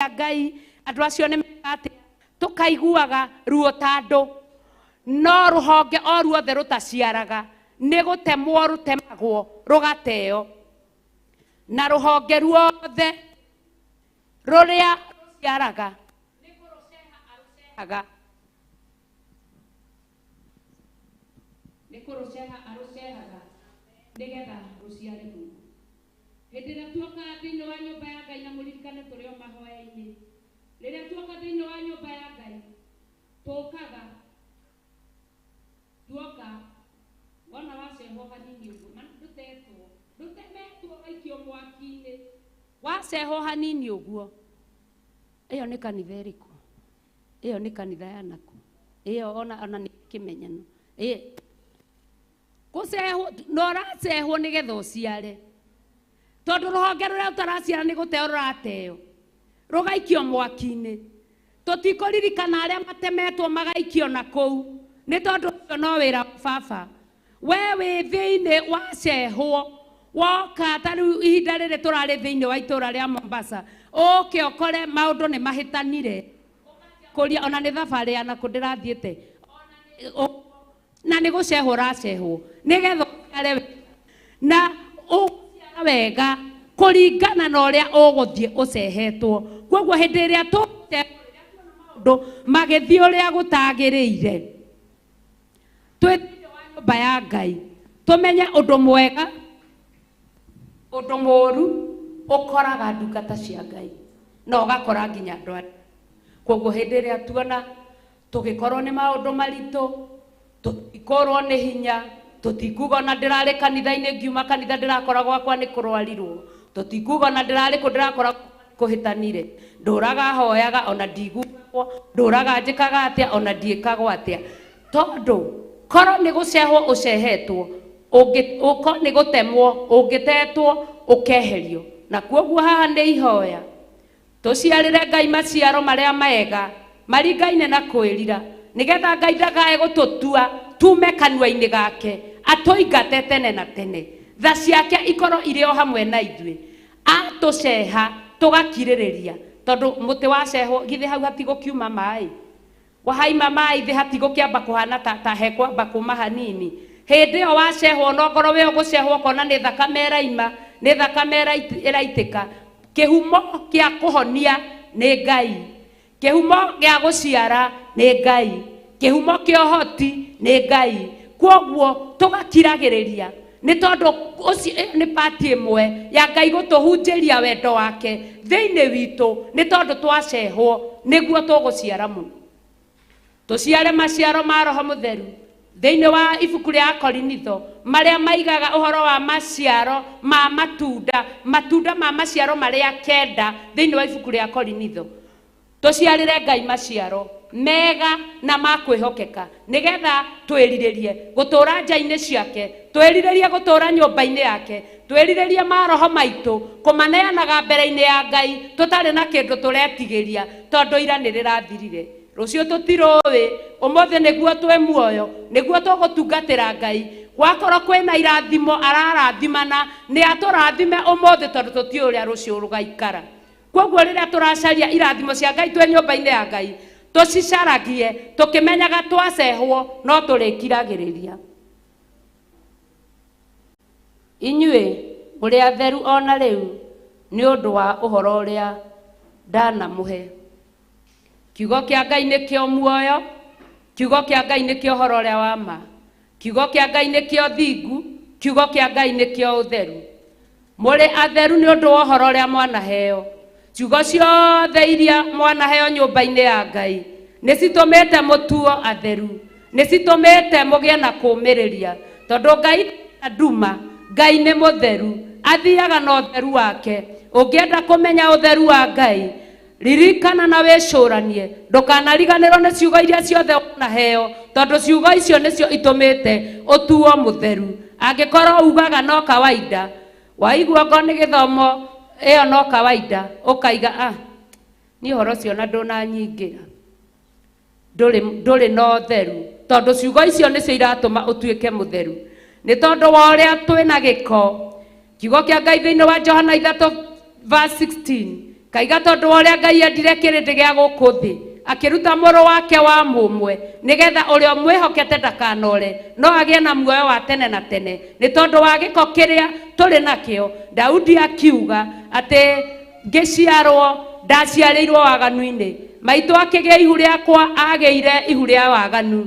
Ngai, andũ acio nĩ meka atĩa, tũkaiguaga ruo ta andũ. No rũhonge o ruothe rũtaciaraga nĩ gũtemwo rũtemagwo rũgateo, na rũhonge ruothe rũrĩa rũciaraga nĩ kũrũceha arũcehaga, nĩ kũrũceha arũcehaga nĩgetha rũciare mũno. Hĩndĩ ĩrĩa tuoka thĩinĩ wa nyũmba ya Ngai, na mũririkane tũrĩ o mahoya-inĩ, rĩrĩa tuoka thĩinĩ wa nyũmba ya Ngai, tũkaga tuoka wona wacehwo hanini ũguo, ma ndũtetwo, ndũtemetwo ũgaikio mwaki-inĩ, wacehwo hanini ũguo, ĩyo nĩ kanitha ĩrĩkũ? Ĩyo nĩ kanitha ya nakũ? Ĩyo ona nĩ kĩmenyano. Ĩ gũcehwo na ũracehwo nĩgetha ũciare, tondũ rũhonge rũrĩa rũtaraciara nĩ gũteo rũrateo rũgaikio mwaki-inĩ. Tũtikũririkana arĩa matemetwo magaikio na kũu, nĩ tondũ ũcio no wĩra wa baba. We wĩ thĩinĩ wacehwo, woka ta rĩu ihinda rĩrĩ tũrarĩ thĩinĩ wa itũũra rĩa Mombasa, ũke ũkore maũndũ nĩ mahĩtanire, kũria ona nĩ thabarĩ ya nakũ ndĩrathiĩte, na nĩ gũcehwo ũracehwo nĩgetha ũciare wega, na ũgũciara wega kũringana na ũrĩa ũgũthiĩ ũcehetwo. Koguo hĩndĩ ĩrĩa tũgũcehwo, maũndũ magĩthiĩ ũrĩa gũtagĩrĩire, twĩ thĩinĩ wa nyũmba ya Ngai, tũmenye ũndũ mwega, ũndũ mũru ũkoraga ndungata cia Ngai na ũgakora nginya andũ arĩa. Koguo hĩndĩ ĩrĩa tuona tũgĩkorwo nĩ maũndũ maritũ, tũtikorwo nĩ hinya, tũtikuga ona ndĩrarĩ kanitha-inĩ, ngiuma kanitha ndĩrakora gwakwa nĩ kũrwarirwo, tũtikuga ona ndĩrarĩ kũ ndĩrakora kũhĩtanire, ndũraga hoyaga ona ndiguagwo, ndũraga njĩkaga atĩa ona ndiĩkagwo atĩa, tondũ korwo nĩ gũcehwo ũcehetwo, ũkorwo nĩ gũtemwo ũngĩtetwo ũkeherio. Na kuoguo haha nĩ ihoya tũciarĩre Ngai maciaro marĩa mega maringaine na kwĩrira, nĩgetha Ngai ndakae gũtũtua tume kanua-inĩ gake atũingate tene na tene. Tha ciake ikorwo irĩ o hamwe na ithuĩ, atũceha tũgakirĩrĩria, tondũ mũtĩ wacehwo githĩ hau hatigũkiuma maĩ? Wahaima maĩ thĩ hatigũkĩamba kũhana ta hekwamba kuma hanini. Hĩndĩ ĩyo wacehwo, no ngorwo wĩ ũgũcehwo ũkona nĩ thakame ĩraima, nĩ thakame ĩraitĩka. Kĩhumo kĩa kũhonia nĩ Ngai, kĩhumo gĩa gũciara nĩ Ngai, kĩhumo kĩa ũhoti nĩ Ngai. Kwoguo tũgakiragĩrĩria, nĩ tondũ ũcio ĩyo nĩ pati ĩmwe ya Ngai gũtũhunjĩria wendo wake thĩinĩ witũ, nĩ tondũ twacehwo nĩguo tũgũciara mũno, tũciare maciaro ma Roho Mũtheru. Thĩinĩ wa ibuku rĩa Akorinitho, marĩa maigaga ũhoro wa maciaro ma matunda, matunda ma maciaro marĩa kenda thĩinĩ wa ibuku rĩa Korinitho, tũciarĩre Ngai maciaro mega na ma kwĩhokeka, nĩgetha twĩrirĩrie gũtũũra nja-inĩ ciake, twĩrirĩrie gũtũũra nyũmba-inĩ yake, twĩrirĩrie maroho maitũ kũmaneanaga mbere-inĩ ya Ngai tũtarĩ na kĩndũ tũretigĩria, tondũ ira nĩ rĩrathirire, rũciũ tũtirũĩ, ũmũthĩ nĩguo twĩ muoyo, nĩguo tũgũtungatĩra Ngai. Gwakorwo kwĩna irathimo ararathimana, nĩ atũrathime ũmũthĩ, tondũ tũtiũĩ ũrĩa rũciũ rũgaikara. Koguo rĩrĩa tũracaria irathimo cia Ngai twĩ nyũmba-inĩ ya Ngai, tũcicaragie tũkĩmenyaga twacehwo no tũrĩkiragĩrĩria. Inyuĩ mũrĩ atheru o na rĩu nĩ ũndũ wa ũhoro ũrĩa ndanamũhe. Kiugo kĩa Ngai nĩkĩo muoyo, kiugo kĩa Ngai nĩkĩo ũhoro ũrĩa wa ma, kiugo kĩa Ngai nĩkĩo thingu, kiugo kĩa Ngai nĩkĩo ũtheru. Mũrĩ atheru nĩ ũndũ wa ũhoro ũrĩa mwanaheo. Ciugo ciothe iria mwanaheo nyũmba-inĩ ya Ngai nĩ citũmĩte mũtuo atheru, nĩ citũmĩte mũgĩe na kũũmĩrĩria, tondũ Ngai na nduma, Ngai nĩ mũtheru, athiaga na ũtheru wake. Ũngĩenda kũmenya ũtheru wa Ngai, ririkana na wĩcũranie, ndũkanariganĩrwo nĩ ciugo iria ciothe wanaheo, tondũ ciugo icio nĩcio itũmĩte ũtuo mũtheru. Angĩkorwo ugaga no kawaida, waigua okorwo nĩ gĩthomo ĩyo no kawaida, ũkaiga ah, niĩ ũhoro ũcio ona ndũnanyingĩra, ndũrĩ na ũtheru, tondũ ciugo icio nĩcio iratũma ũtuĩke mũtheru. Nĩ tondũ wa ũrĩa twĩna gĩko. Kiugo kĩa Ngai thĩinĩ wa Johana 3 verse 16, Kaiga tondu wa uria Ngai endire kirindi gia guku thi, akiruta mũrũ wake wa mũmwe nigetha ũrĩa ũmwĩhokete ndakanore no agĩe na muoyo wa tene na tene. Nĩ tondũ wa gĩko kĩrĩa tũrĩ nakĩo, Daudi akiuga atĩ ngĩciarwo ndaciarĩirwo waganu-inĩ, maitũ akĩgĩa ihu rĩakwa agĩire ihu rĩa waganu.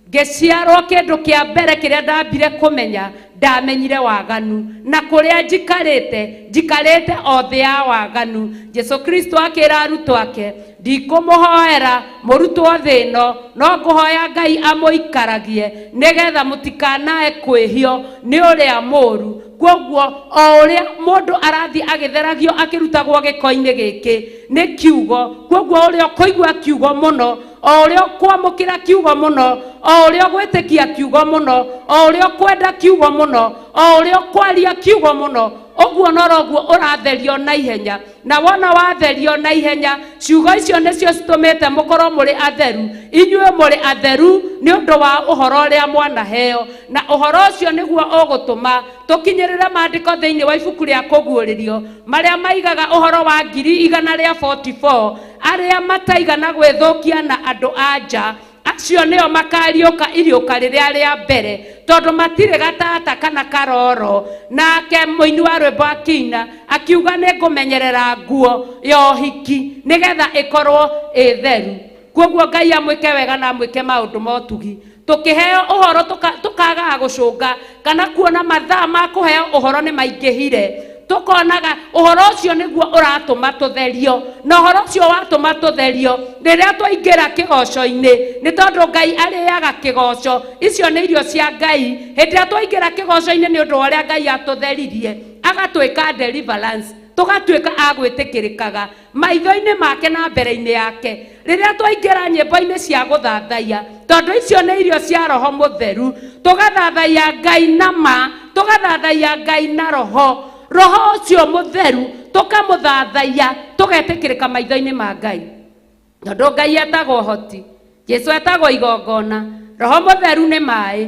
Ngĩciarwo kĩndũ kĩa mbere kĩrĩa ndambire kũmenya, ndamenyire waganu, na kũrĩa njikarĩte njikarĩte o thĩ ya waganu. Jesu Kristo akĩra arutwo ake, ndikũmũhoera mũrutwo thĩ ĩno, no ngũhoya Ngai amũikaragie nĩgetha mũtikanae kwĩhio nĩ ũrĩa mũũru. Kwoguo o ũrĩa mũndũ arathiĩ agĩtheragio akĩrutagwo gĩko-inĩ gĩkĩ nĩ kiugo, kwoguo ũrĩa ũkũigua kiugo mũno, o ũrĩa ũkwamũkĩra kiugo mũno, o ũrĩa ũgwĩtĩkia kiugo mũno, o ũrĩa ũkwenda kiugo mũno, o ũrĩa ũkwaria kiugo mũno, ũguo noroguo ũratherio na ihenya. Na wona watherio na ihenya, ciugo icio nĩcio citũmĩte mũkorwo mũrĩ atheru. Inyuĩ mũrĩ atheru nĩ ũndũ wa ũhoro ũrĩa mwanaheo, na ũhoro ũcio nĩguo ũgũtũma tũkinyĩrĩre maandĩko thĩinĩ wa ibuku rĩa kũguũrĩrio marĩa maigaga ũhoro wa 144,000 arĩa mataigana gwĩthũkia na andũ a nja. Acio nĩo makariũka iriũka rĩrĩa rĩa mbere, tondũ matirĩ gatata kana karoro. Nake mũini wa rwĩmbo akĩina akiuga nĩ ngũmenyerera nguo ya ũhiki nĩgetha ĩkorwo ĩ theru. Kwoguo Ngai amwĩke wega na amwĩke maũndũ ma ũtugi. Tũkĩheo ũhoro tũkagaga gũcũnga kana kuona mathaa ma kũheo ũhoro nĩ maingĩhire, tukonaga ũhoro ũcio nĩguo ũratũma tũtherio, na ũhoro ũcio watũma tũtherio rĩrĩa twaingĩra kĩgoco-inĩ, nĩ tondũ Ngai arĩaga kĩgoco. Icio nĩ irio cia Ngai. Hĩndĩ ĩrĩa twaingĩra kĩgoco-inĩ nĩ ũndũ wa ũrĩa Ngai atũtheririe, agatwĩka deliverance, tũgatuĩka a gwĩtĩkĩrĩkaga maitho-inĩ make na mbere-inĩ yake. Rĩrĩa twaingĩra nyĩmbo-inĩ cia gũthathaiya, tondũ icio nĩ irio cia Roho Mũtheru, tũgathathaiya Ngai na ma, tũgathathaiya Ngai na Roho, Roho ũcio Mũtheru tũkamũthathaiya, tũgetĩkĩrĩka maitho-inĩ ma Ngai. Tondũ Ngai etagwo ũhoti, Jesu etagwo igongona, Roho Mũtheru nĩ maĩ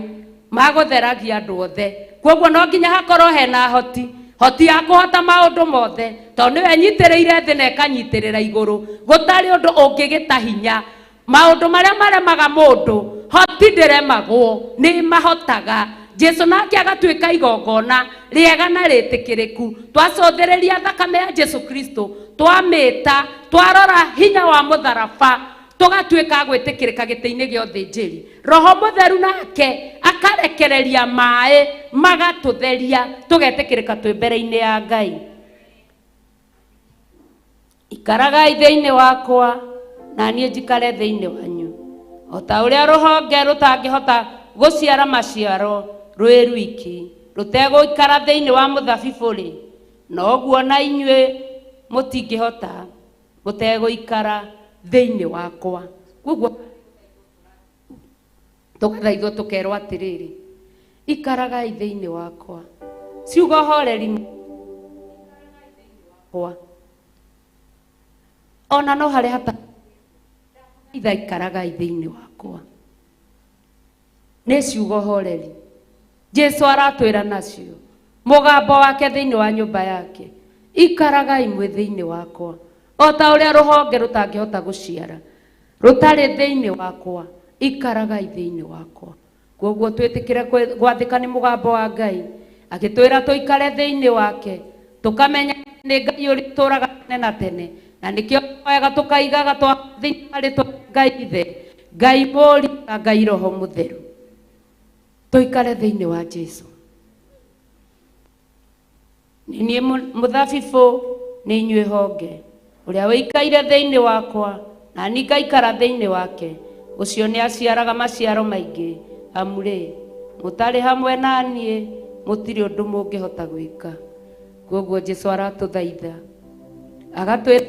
magũtheragia andũ othe. Kwoguo no nginya hakorwo hena hoti, hoti ya kũhota maũndũ mothe, tondũ nĩwe ĩnyitĩrĩire thĩ na ĩkanyitĩrĩra igũrũ. Gũtarĩ ũndũ ũngĩgĩta hinya. Maũndũ marĩa maremaga mũndũ, hoti ndĩremagwo, nĩ mahotaga. Jesu nake agatuĩka igongona rĩega na rĩtĩkĩrĩku. Twacũthĩrĩria thakame ya Jesu Kristo, twamĩta, twarora hinya wa mũtharaba, tũgatuĩka gwĩtĩkĩrĩka gĩtĩ-inĩ gĩa ũthĩnjĩri. Roho Mũtheru nake akarekereria maĩ magatũtheria, tũgetĩkĩrĩka twĩ mbere-inĩ ya Ngai. Ikaragai thĩinĩ wakwa na niĩ njikare thĩinĩ wanyu. O ta ũrĩa rũhonge rũtangĩhota gũciara maciaro rwĩ rwiki rũtegũikara thĩinĩ wa mũthabibũ-rĩ, noguo na inyuĩ mũtingĩhota mũtegũikara thĩinĩ wakwa. Koguo tũgathaithwo tũkerwo atĩrĩrĩ, ikaragai thĩinĩ wakwa. Ciugo horeri wakwa ona no harĩa hata itha ikaragai thĩinĩ wakwa, nĩ ciugo horeri Jesu aratwĩra nacio, mũgambo wake thĩinĩ wa nyũmba yake, ikaragai mwĩ thĩinĩ wakwa, o ta ũrĩa rũhonge rũtangĩhota gũciara rũtarĩ thĩinĩ wakwa, ikaragai thĩinĩ wakwa. Kwoguo twĩtĩkĩre gwathĩka nĩ mũgambo wa Ngai agĩtwĩra tũikare thĩinĩ wake, tũkamenya nĩ Ngai ũrĩa ũtũũraga tene na tene, na nĩkĩo wega tũkaigaga twa thĩinĩ wa rĩtwa Ngai Ithe, Ngai Mũriũ na Ngai Roho Mũtheru. Tũikare thĩinĩ wa Jesu. Nĩ niĩ mũthabibũ, nĩ inyuĩ honge. Ũrĩa ũikaire thĩinĩ wakwa na niĩ ngaikara thĩinĩ wake, ũcio nĩ aciaraga maciaro maingĩ. Amu rĩ, mũtarĩ hamwe na niĩ mũtirĩ ũndũ mũngĩhota gwĩka. Kwoguo Jesu aratũthaitha agatwĩra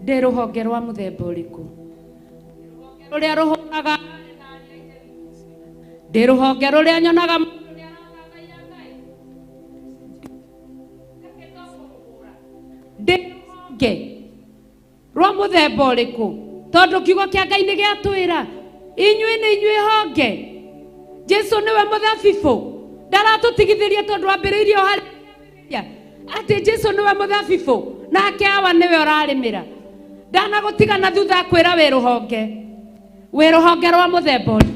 ndĩ rũhonge rwa mũthemba ũrĩkũ? Rũrĩa rũhũraga Ndĩ rũhonge rũrĩa nyonaga mũndũ nĩ arathathaiya Ngai. Ndĩ rũhonge rwa mũthemba ũrĩkũ? Tondũ kiugo kĩa Ngai nĩ gĩatwĩra inyuĩ nĩ inyuĩ honge. Jesu nĩwe mũthabibũ. Ndaratũtigithĩria tondũ ambĩrĩirie o harĩa atĩ Jesu nĩwe mũthabibũ nake Awa nĩwe ũrarĩmĩra. Ndanagũtiga na thutha akwĩra wĩ rũhonge. Wĩ rũhonge rwa mũthemba ũrĩkũ?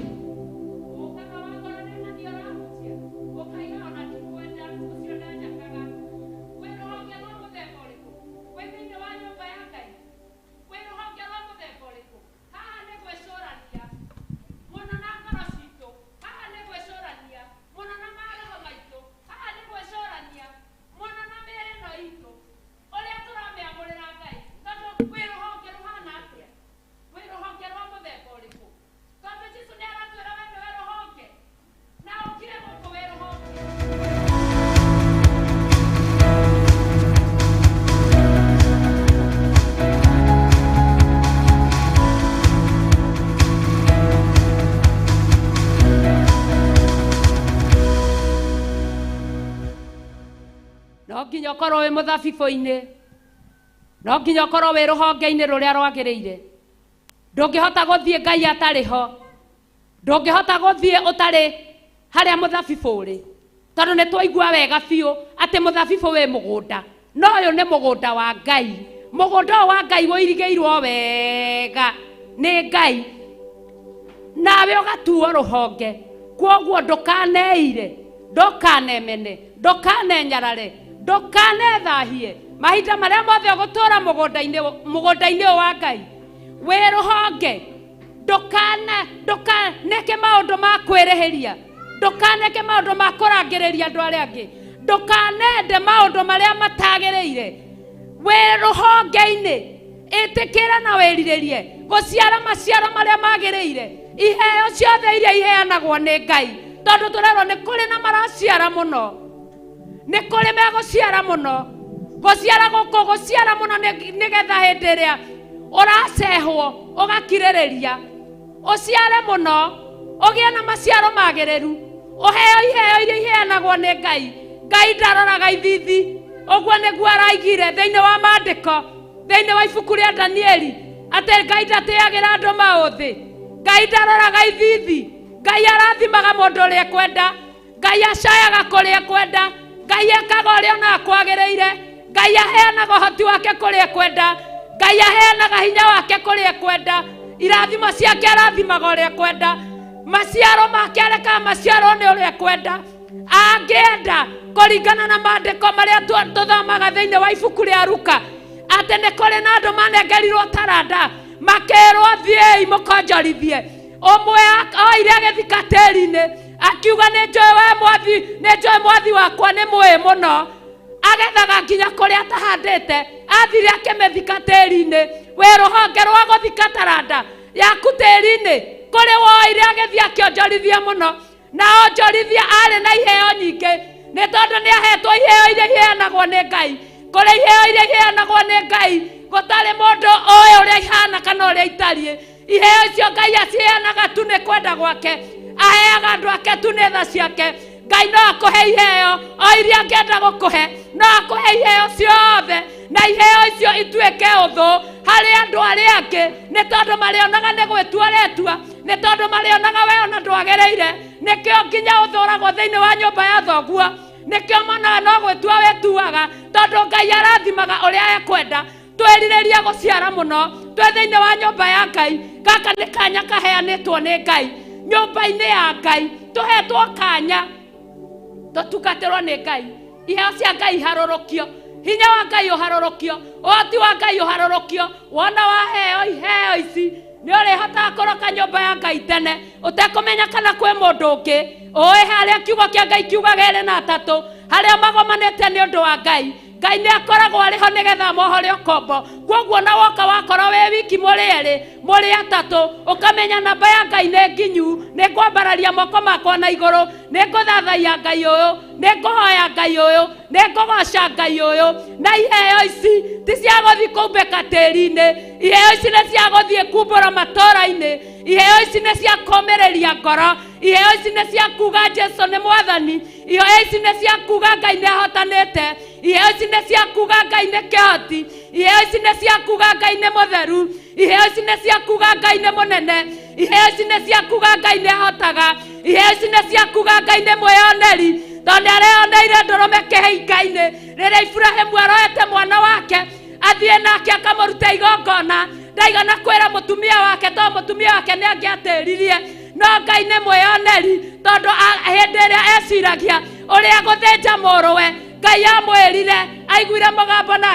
Ũkaga wakora nĩ ng'ania ũrahunjia, ũkaiga ona ndikwenda, ũcio ndanjakaga. Wĩ rũhonge rwa mũthemba ũrĩkũ? Wĩ thĩinĩ wa nyũmba ya Ngai? Wĩ rũhonge rwa mũthemba ũrĩkũ? Haha nĩ gwĩcũrania mũno na ngoro citũ. Haha nĩ gwĩcũrania mũno na maroho maitũ. Haha nĩ gwĩcũrania mũno na mĩĩrĩ ĩno itũ, ũrĩa tũramĩamũrĩra Ngai. Tondũ wĩ rũhonge rũhana atĩa? Wĩ rũhonge rwa mũthemba ũrĩkũ? Tondũ Jesu nĩ aratwĩra we nĩwe rũhonge, na ũkire gũkũ wĩ rũhonge. No nginya ũkorwo wĩ mũthabibũ-inĩ, no nginya ũkorwo wĩ rũhonge-inĩ rũrĩa rwagĩrĩire. Ndũngĩhota gũthiĩ Ngai atarĩ ho. Ndũngĩhota gũthiĩ ũtarĩ harĩa mũthabibũ ũrĩ. Tondũ nĩ twaigua wega biũ atĩ mũthabibũ wĩ mũgũnda. No ũyũ nĩ mũgũnda wa Ngai. Mũgũnda ũyũ wa Ngai ũirigĩirwo wega nĩ Ngai. Nawe ũgatuo rũhonge. Kwoguo ndũkaneire, ndũkanemene, ndũkanenyarare, ndũkanethahie. Mahinda marĩa mothe ũgũtũra mũgũnda-inĩ ũyũ wa Ngai, wĩ rũhonge. Ndũkaneke maũndũ ma kwĩrĩhĩria, ndũkaneke maũndũ ma kũrangĩrĩria andũ arĩa angĩ, ndũkanende maũndũ marĩa matagĩrĩire. Wĩ rũhonge-inĩ, ĩtĩkĩra na wĩrirĩrie gũciara maciaro marĩa magĩrĩire, iheo ciothe iria iheanagwo nĩ Ngai. Tondũ tũrerwo nĩ kũrĩ na maraciara mũno, nĩ kũrĩ megũciara mũno. Gũciara gũkũ, gũciara mũno nĩgetha hĩndĩ ĩrĩa ũracehwo ũgakirĩrĩria, ũciare mũno, ũgĩe na maciaro magĩrĩru, ũheo iheo iria iheanagwo nĩ Ngai. Ngai ndaroraga ithithi. Ũguo nĩguo araigire thĩinĩ wa maandĩko, thĩinĩ wa ibuku rĩa Danieli, atĩ Ngai ndatĩagĩra andũ maũthĩ. Ngai ndaroraga ithithi. Ngai arathimaga mũndũ ũrĩa ekwenda. Ngai acayaga kũrĩa ekwenda. Ngai ekaga ũrĩa onaga kwagĩrĩire. Ngai aheanaga ũhoti wake kũrĩa ekwenda. Ngai aheanaga hinya wake kũrĩa ekwenda. Irathimo ciake arathimaga ũrĩa ekwenda. Maciaro make arekaga maciaro nĩ ũrĩa ekwenda. Angĩenda kũringana na maandĩko marĩa tũthomaga thĩinĩ wa ibuku rĩa Luka, atĩ nĩ kũrĩ na andũ manengerirwo taranda, makĩrwo thiĩi mũkonjorithie. Ũmwe oire agĩthika tĩri-inĩ, akiuga nĩ njũĩ we mwathi, nĩ njũĩ mwathi wakwa nĩ mũĩ mũno. Agethaga nginya kũrĩa atahandĩte, athire akĩmĩthika tĩri-inĩ. Wĩ rũhonge rwa gũthika taranda yaku tĩri-inĩ, kũrĩ woire agĩthiĩ akĩonjorithia mũno. Na onjorithia arĩ na iheo nyingĩ, nĩ tondũ nĩ ahetwo iheo iria iheanagwo nĩ Ngai. Kũrĩ iheo iria iheanagwo nĩ Ngai, gũtarĩ mũndũ ũĩ ũrĩa ihana kana ũrĩa itariĩ. Iheo icio Ngai aciheanaga tu nĩ kwenda gwake, aheaga andũ ake tu nĩ tha ciake. Ngai no akũhe iheo o iria angĩenda gũkũhe, no akũhe iheo ciothe, na iheo icio ituĩke ũthũ harĩ andũ arĩa angĩ, nĩ tondũ marĩonaga nĩ gwĩtua ũretua, nĩ tondũ marĩonaga we ona ndwagĩrĩire. Nĩkĩo nginya ũthũragwo thĩinĩ wa nyũmba ya thoguo, nĩkĩo monaga no gwĩtua wetuaga, tondũ Ngai arathimaga ũrĩa ekwenda. Twĩrirĩrie gũciara mũno twĩ thĩinĩ wa nyũmba ya Ngai. Gaka nĩ kanya kaheanĩtwo nĩ Ngai. Nyũmba-inĩ ya Ngai tũhetwo kanya tũtungatĩrwo nĩ Ngai. Iheo cia Ngai iharũrũkio, hinya wa Ngai ũharũrũkio, ũhoti wa Ngai ũharũrũkio. Wona waheo iheo ici nĩ ũrĩhotaga kũroka nyũmba ya Ngai tene ũtekũmenya kana kwĩ mũndũ ũngĩ ũĩ harĩa kiugo kĩa Ngai kiugaga ĩrĩ na atatũ, harĩa magomanĩte nĩ ũndũ wa Ngai. Ngai nĩ akoragwo arĩ ho nĩgetha mohore ũkombo. Kwoguo na woka wakorwo wĩ wiki mũrĩ erĩ mũrĩ atatũ, ũkamenya namba ya Ngai nĩ nginyu, nĩ ngwambararia moko makwa na igũrũ, nĩ ngũthathaiya Ngai ũyũ, nĩ ngũhoya Ngai ũyũ, nĩ ngũgoca Ngai ũyũ. Na iheo ici ti cia gũthiĩ kũmbĩka tĩri-inĩ, iheo ici nĩ cia gũthiĩ kumbũra matũũra-inĩ, iheo ici nĩ cia kũũmĩrĩria ngoro, iheo ici nĩ cia kuga Jesu nĩ mwathani, iheo ici nĩ cia kuga Ngai nĩ ahotanĩte, iheo ici nĩ cia kuga Ngai nĩ kĩhoti, iheo ici nĩ cia kuga Ngai nĩ mũtheru, iheo ici nĩ cia kuga Ngai nĩ mũnene, iheo ici nĩ cia kuga Ngai nĩ ahotaga, iheo ici nĩ cia kuga Ngai nĩ mwĩoneri, tondũ nĩ areoneire ndũrũme kĩhinga-inĩ rĩrĩa Iburahĩmu aroete mwana wake athiĩ nake akamũruta igongona. Ndaigana kwĩra mũtumia wake tondũ mũtumia wake nĩ angĩatĩririe, no Ngai nĩ mwĩoneri tondũ hĩndĩ ĩrĩa eciragia ũrĩa gũthĩnja mũrũwe, Ngai amwĩrire, aiguire mũgambo na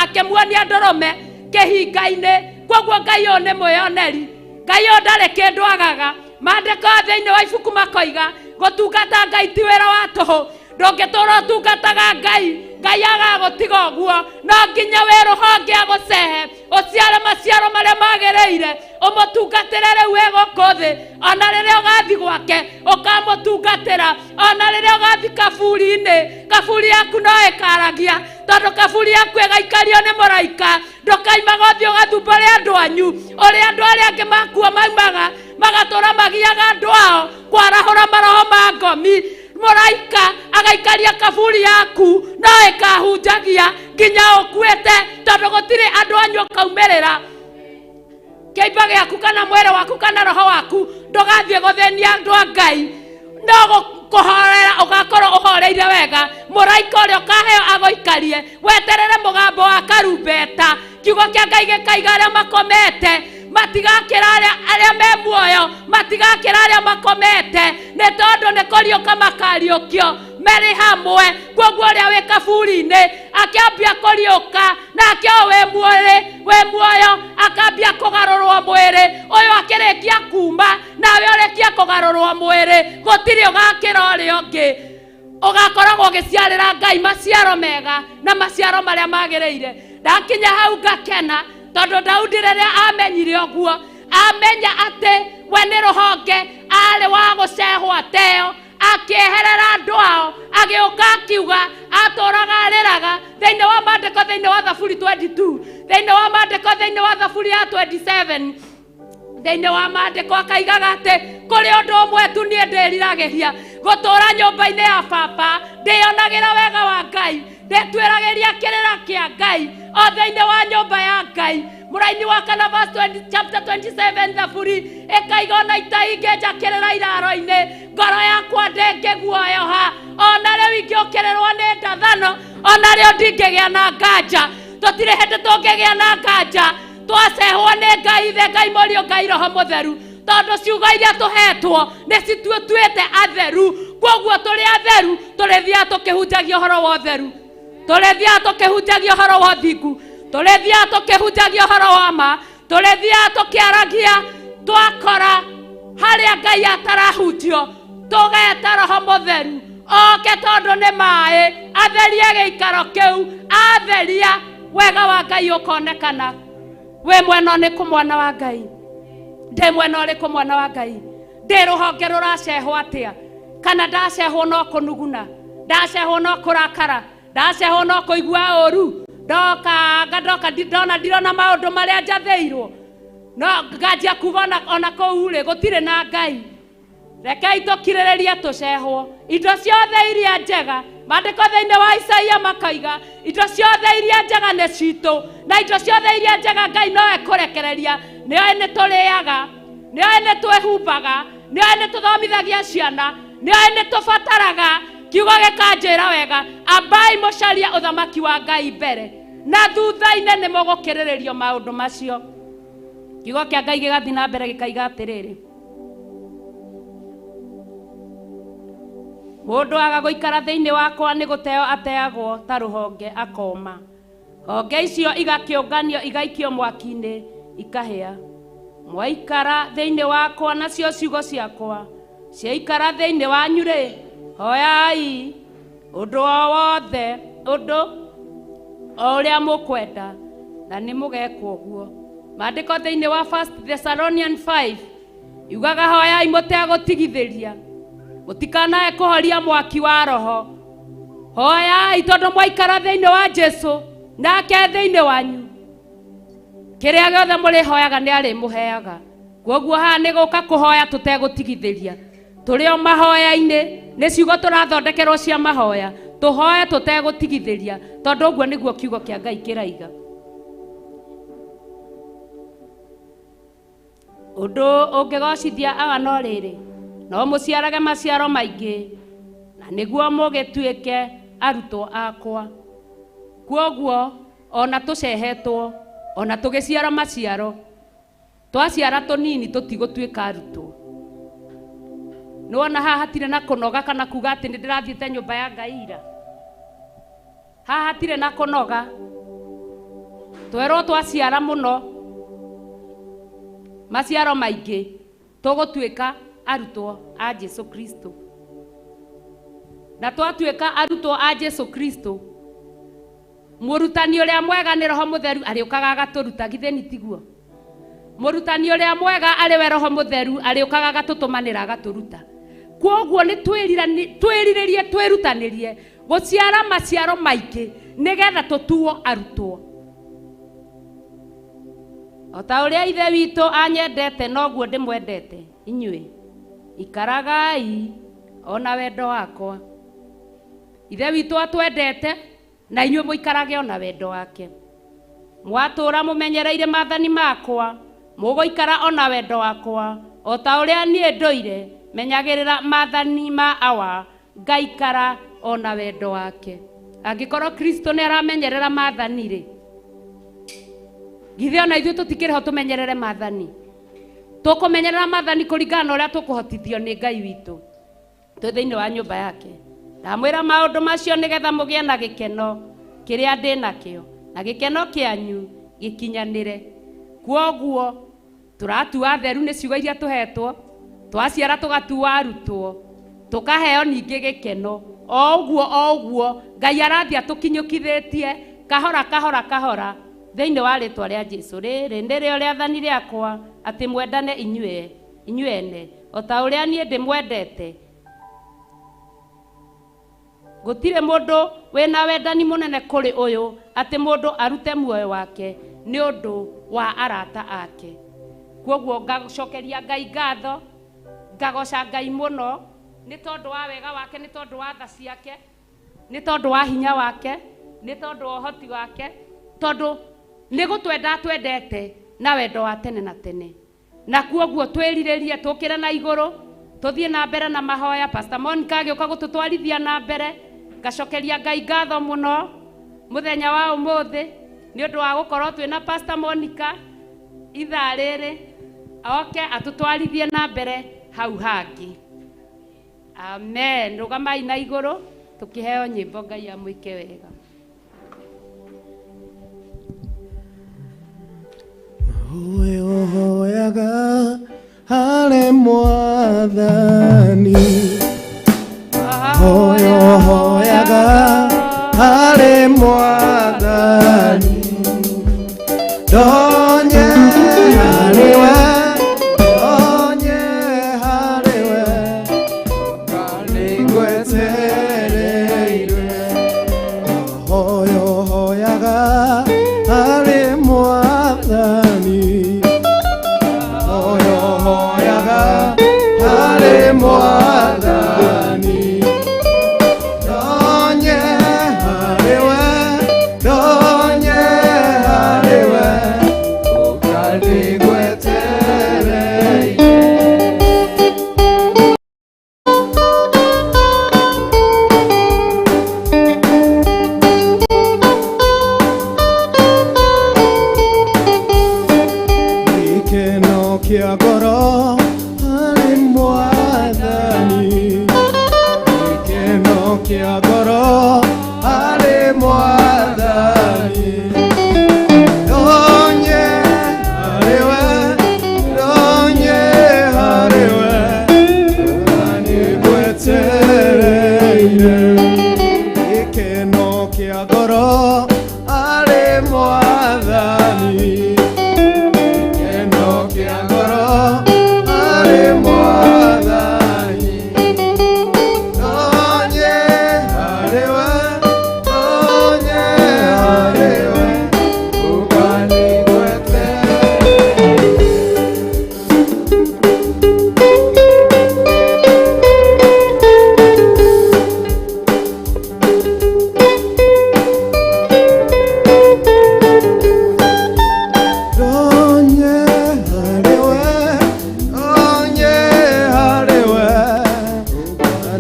akĩmuonia ndũrũme kĩhinga-inĩ. Kwoguo Ngai ũyũ nĩ mwĩoneri, Ngai ũyũ ndarĩ kĩndũ agaga. Maandĩko thĩinĩ wa ibuku makoiga gũtungata Ngai ti wĩra wa tũhũ, ndũngĩtũra ũtungataga Ngai, Ngai agagũtiga ũguo, no nginya wĩ rũhonge agũcehe, ũciare maciaro marĩa magĩrĩire, ũmũtungatĩre rĩu wĩ gũkũ thĩ, ona rĩrĩa ũgathiĩ gwake ũkamũtungatĩra, ona rĩrĩa ũgathiĩ kaburi-inĩ, kaburi yaku no ĩkaragia, tondũ kaburi yaku ĩgaikario nĩ mũraika. Ndũkaimaga ũthiĩ ũgathumbũre andũ anyu ũrĩa andũ arĩa angĩ makua maumaga magatũra magiaga andũ ao kwarahũra maroho ma ngomi. Mũraika agaikaria kaburi yaku no ĩkahunjagia nginya ũkuĩte, tondũ gũtirĩ andũ anyu ũkaumĩrĩra. Kĩimba gĩaku kana mwĩrĩ waku kana roho waku ndũgathiĩ gũthĩnia andũ a Ngai, no kũhorera ũgakorwo ũhoreire wega. Mũraika ũrĩa ũkaheo agũikarie, weterere mũgambo wa karumbeta. Kiugo kĩa Ngai gĩkaiga arĩa makomete matigakĩra arĩa me muoyo, matigakĩra arĩa makomete, nĩ tondũ nĩ kũriũka makariũkio merĩ hamwe. Kwoguo ũrĩa wĩ kaburi-inĩ akĩambia kũriũka, nake ũyũ wĩ muoyo akambia kũgarũrwo mwĩrĩ, ũyũ akĩrĩkia kuma nawe ũrĩkie kũgarũrwo mwĩrĩ, gũtirĩ ũgakĩra ũrĩa ũngĩ. Ũgakoragwo ũgĩciarĩra Ngai maciaro mega na maciaro marĩa magĩrĩire. Ndakinya hau ngakena tondũ Daudi rĩrĩa amenyire ũguo, amenya atĩ we nĩ rũhonge arĩ wa gũcehwo ateo, akĩeherera andũ ao, agĩũka akiuga atũraga arĩraga. Thĩinĩ wa maandĩko, thĩinĩ wa Thaburi 22, thĩinĩ wa maandĩko, thĩinĩ wa Thaburi ya 27, thĩinĩ wa maandĩko akaigaga atĩ kũrĩ ũndũ ũmwe tu niĩ ndĩriragĩria, gũtũũra nyũmba-inĩ ya baba, ndĩyonagĩra wega wa Ngai, ndĩtuĩragĩria kĩrĩra kĩa Ngai o thĩinĩ wa nyũmba ya Ngai. Mũraini wa kana verse 20, chapter 27 Thaburi ĩkaiga ona ita ingĩnja kĩrĩra iraro-inĩ, ngoro yakwa ndĩngĩguoyoha, ona rĩu ingĩũkĩrĩrwo nĩ ndathano, ona rĩo ndingĩgĩa na nganja. Tũtirĩ hĩndĩ tũngĩgĩa na nganja twacehwo nĩ Ngai Ithe, Ngai Mũriũ, Ngai Roho Mũtheru, tondũ ciugo iria tũhetwo nĩ cituĩtuĩte atheru. Kwoguo tũrĩ atheru, tũrĩthiaga tũkĩhunjagia ũhoro wa ũtheru, tũrĩthiaga tũkĩhunjagia ũhoro wa ũthingu, tũrĩthiaga tũkĩhunjagia ũhoro wa ma, tũrĩthiaga tũkĩaragia. Twakora harĩa Ngai atarahunjio, tũgeta Roho Mũtheru oke, tondũ nĩ maĩ, atherie gĩikaro kĩu. Atheria, wega wa Ngai ũkonekana. Wĩ mwena ũrĩkũ mwana wa Ngai? Ndĩ mwena ũrĩkũ mwana wa Ngai? Ndĩ rũhonge rũracehwo atĩa? Kana ndacehwo no kũnuguna, ndacehwo no kũrakara, ndacehwo no kũigua ũru, ndoka ndoka ndona ndirona maũndũ marĩa njathĩirwo, no nganjia kuga ona kũu rĩ gũtirĩ na Ngai. Rekei tũkirĩrĩrie tũcehwo indo ciothe iria njega. Maandĩko thĩinĩ wa Isaia makaiga indo ciothe iria njega nĩ citũ, na indo ciothe iria njega Ngai no ekũrekereria. Nĩoĩ nĩ tũrĩaga, nĩoĩ nĩ twĩhumbaga, nĩoĩ nĩ tũthomithagia ciana, nĩoĩ nĩ tũbataraga. Kiugo gĩkanjĩra wega, ambai mũcarie ũthamaki wa Ngai mbere, na thutha-inĩ nĩ mũgũkĩrĩrĩrio maũndũ macio. Kiugo kĩa Ngai gĩgathiĩ na mbere gĩkaiga atĩrĩrĩ, mũndũ aga gũikara thĩinĩ wakwa nĩ gũteo ateagwo ta rũhonge akoma, honge icio igakĩũnganio igaikio mwaki-inĩ ikahĩa. Mwaikara thĩinĩ wakwa nacio ciugo ciakwa ciaikara thĩinĩ wanyu rĩ, hoyai ũndũ o wothe, ũndũ O ũrĩa mũkwenda na nĩ mũgekwo ũguo. Maandĩko thĩinĩ wa First Thessalonian 5 yugaga hoyai mũtegũtigithĩria, mũtikanae kũhoria mwaki wa roho. Hoyai tondũ mwaikara thĩinĩ wa Jesu nake thĩinĩ wanyu, kĩrĩa gĩothe mũrĩhoyaga nĩ arĩmũheaga. Kwoguo haha nĩ gũka kũhoya tũtegũtigithĩria, tũrĩ o mahoya-inĩ, nĩ ciugo tũrathondekerwo cia mahoya, tũhoe tũtegũtigithĩria tondũ ũguo nĩguo kiugo kĩa Ngai kĩraiga. Ũndũ ũngĩgocithia awa no rĩrĩ, no mũciarage maciaro maingĩ, na nĩguo mũgĩtuĩke arutwo akwa. Kwoguo ona tũcehetwo, ona tũgĩciara maciaro, twaciara tũnini tũtigũtuĩka arutwo. Nĩwona haha hatirĩ na kũnoga kana kuga atĩ nĩ ndĩrathiĩte nyũmba ya Ngai ira. Haha hatirĩ na kũnoga, twerwo twaciara mũno maciaro maingĩ tũgũtuĩka arutwo a Jesu Kristo. Na twatuĩka arutwo a Jesu Kristo, mũrutani ũrĩa mwega nĩ Roho Mũtheru arĩũkaga agatũruta, githĩ nĩ tiguo? Mũrutani ũrĩa mwega arĩ we Roho Mũtheru arĩũkaga agatũtũmanĩra agatũruta. Kwoguo nĩ twĩrirĩrie twĩrutanĩrie gũciara maciaro maingĩ nĩgetha tũtuo arutwo. O ta ũrĩa Ithe witũ anyendete noguo ndĩmwendete inyuĩ, ikaragai o na wendo wakwa. Ithe witũ atwendete na inyuĩ mũikarage o na wendo wake. Mwatũũra mũmenyereire maathani makwa, mũgũikara o na wendo wakwa, o ta ũrĩa niĩ ndũire menyagĩrĩra maathani ma Awa, ngaikara o na wendo wake. Angĩkorwo Kristo nĩ aramenyerera maathani rĩ, githĩ ona ithuĩ tũtikĩrĩ ho tũmenyerere maathani? Tũkũmenyerera maathani kũringana na ũrĩa tũkũhotithio nĩ Ngai witũ twĩ thĩinĩ wa nyũmba yake. Ndamwĩra maũndũ macio nĩgetha mũgĩe na gĩkeno kĩrĩa ndĩ nakĩo, na gĩkeno kĩanyu gĩkinyanĩre. Kwoguo tũratua atheru nĩ ciugo iria tũhetwo, twaciara tũgatua arutwo, tũkaheo ningĩ gĩkeno. O ũguo o ũguo Ngai arathiĩ atũkinyũkithĩtie kahora kahora kahora thĩinĩ wa rĩtwa rĩa Jesu. Rĩrĩ nĩrĩo rĩathani rĩakwa, atĩ mwendane inyuĩ inyuĩ ene, o ta ũrĩa niĩ ndĩmwendete. Gũtirĩ mũndũ wĩna wendani mũnene kũrĩ ũyũ, atĩ mũndũ arute muoyo wake nĩ ũndũ wa arata ake. Kwoguo ngacokeria Ngai ngatho, ngagoca Ngai mũno nĩ tondũ wa wega wake, nĩ tondũ wa tha ciake, nĩ tondũ wa hinya wake, nĩ tondũ wa ũhoti wake, tondũ nĩ gũtwenda atwendete na wendo wa tene na tene. Na kwoguo twĩrirĩrie tũkĩre na igũrũ, tũthiĩ na mbere na mahoya. Pastor Monica agĩũka gũtũtwarithia na mbere, ngacokeria Ngai ngatho mũno mũthenya wa ũmũthĩ nĩ ũndũ wa gũkorwo twĩna Pastor Monica ithaa rĩrĩ, oke atũtwarithie na mbere hau hangĩ. Amen. Rũgamai na igũrũ tũkĩheo nyĩmbo, Ngai amwĩke wega. Ũyũ hoyaga harĩ Mwathani, ũyũ hoyaga harĩ Mwathani, ndonye harĩ we, ndonye harĩ we, nĩngwetereire. Ũyũ hoyaga harĩ Mwathani, ũyũ hoyaga harĩ Mwathani, ndonye harĩ we, ndonye harĩ we, ũka nĩngwetereire. Gĩkeno kĩa ngoro harĩ Mwathani, gĩkeno kĩa ngoro harĩ Mwathani, ndonye harĩ we, ndonye harĩ we, nĩngwetereire. Gĩkeno kĩa ngoro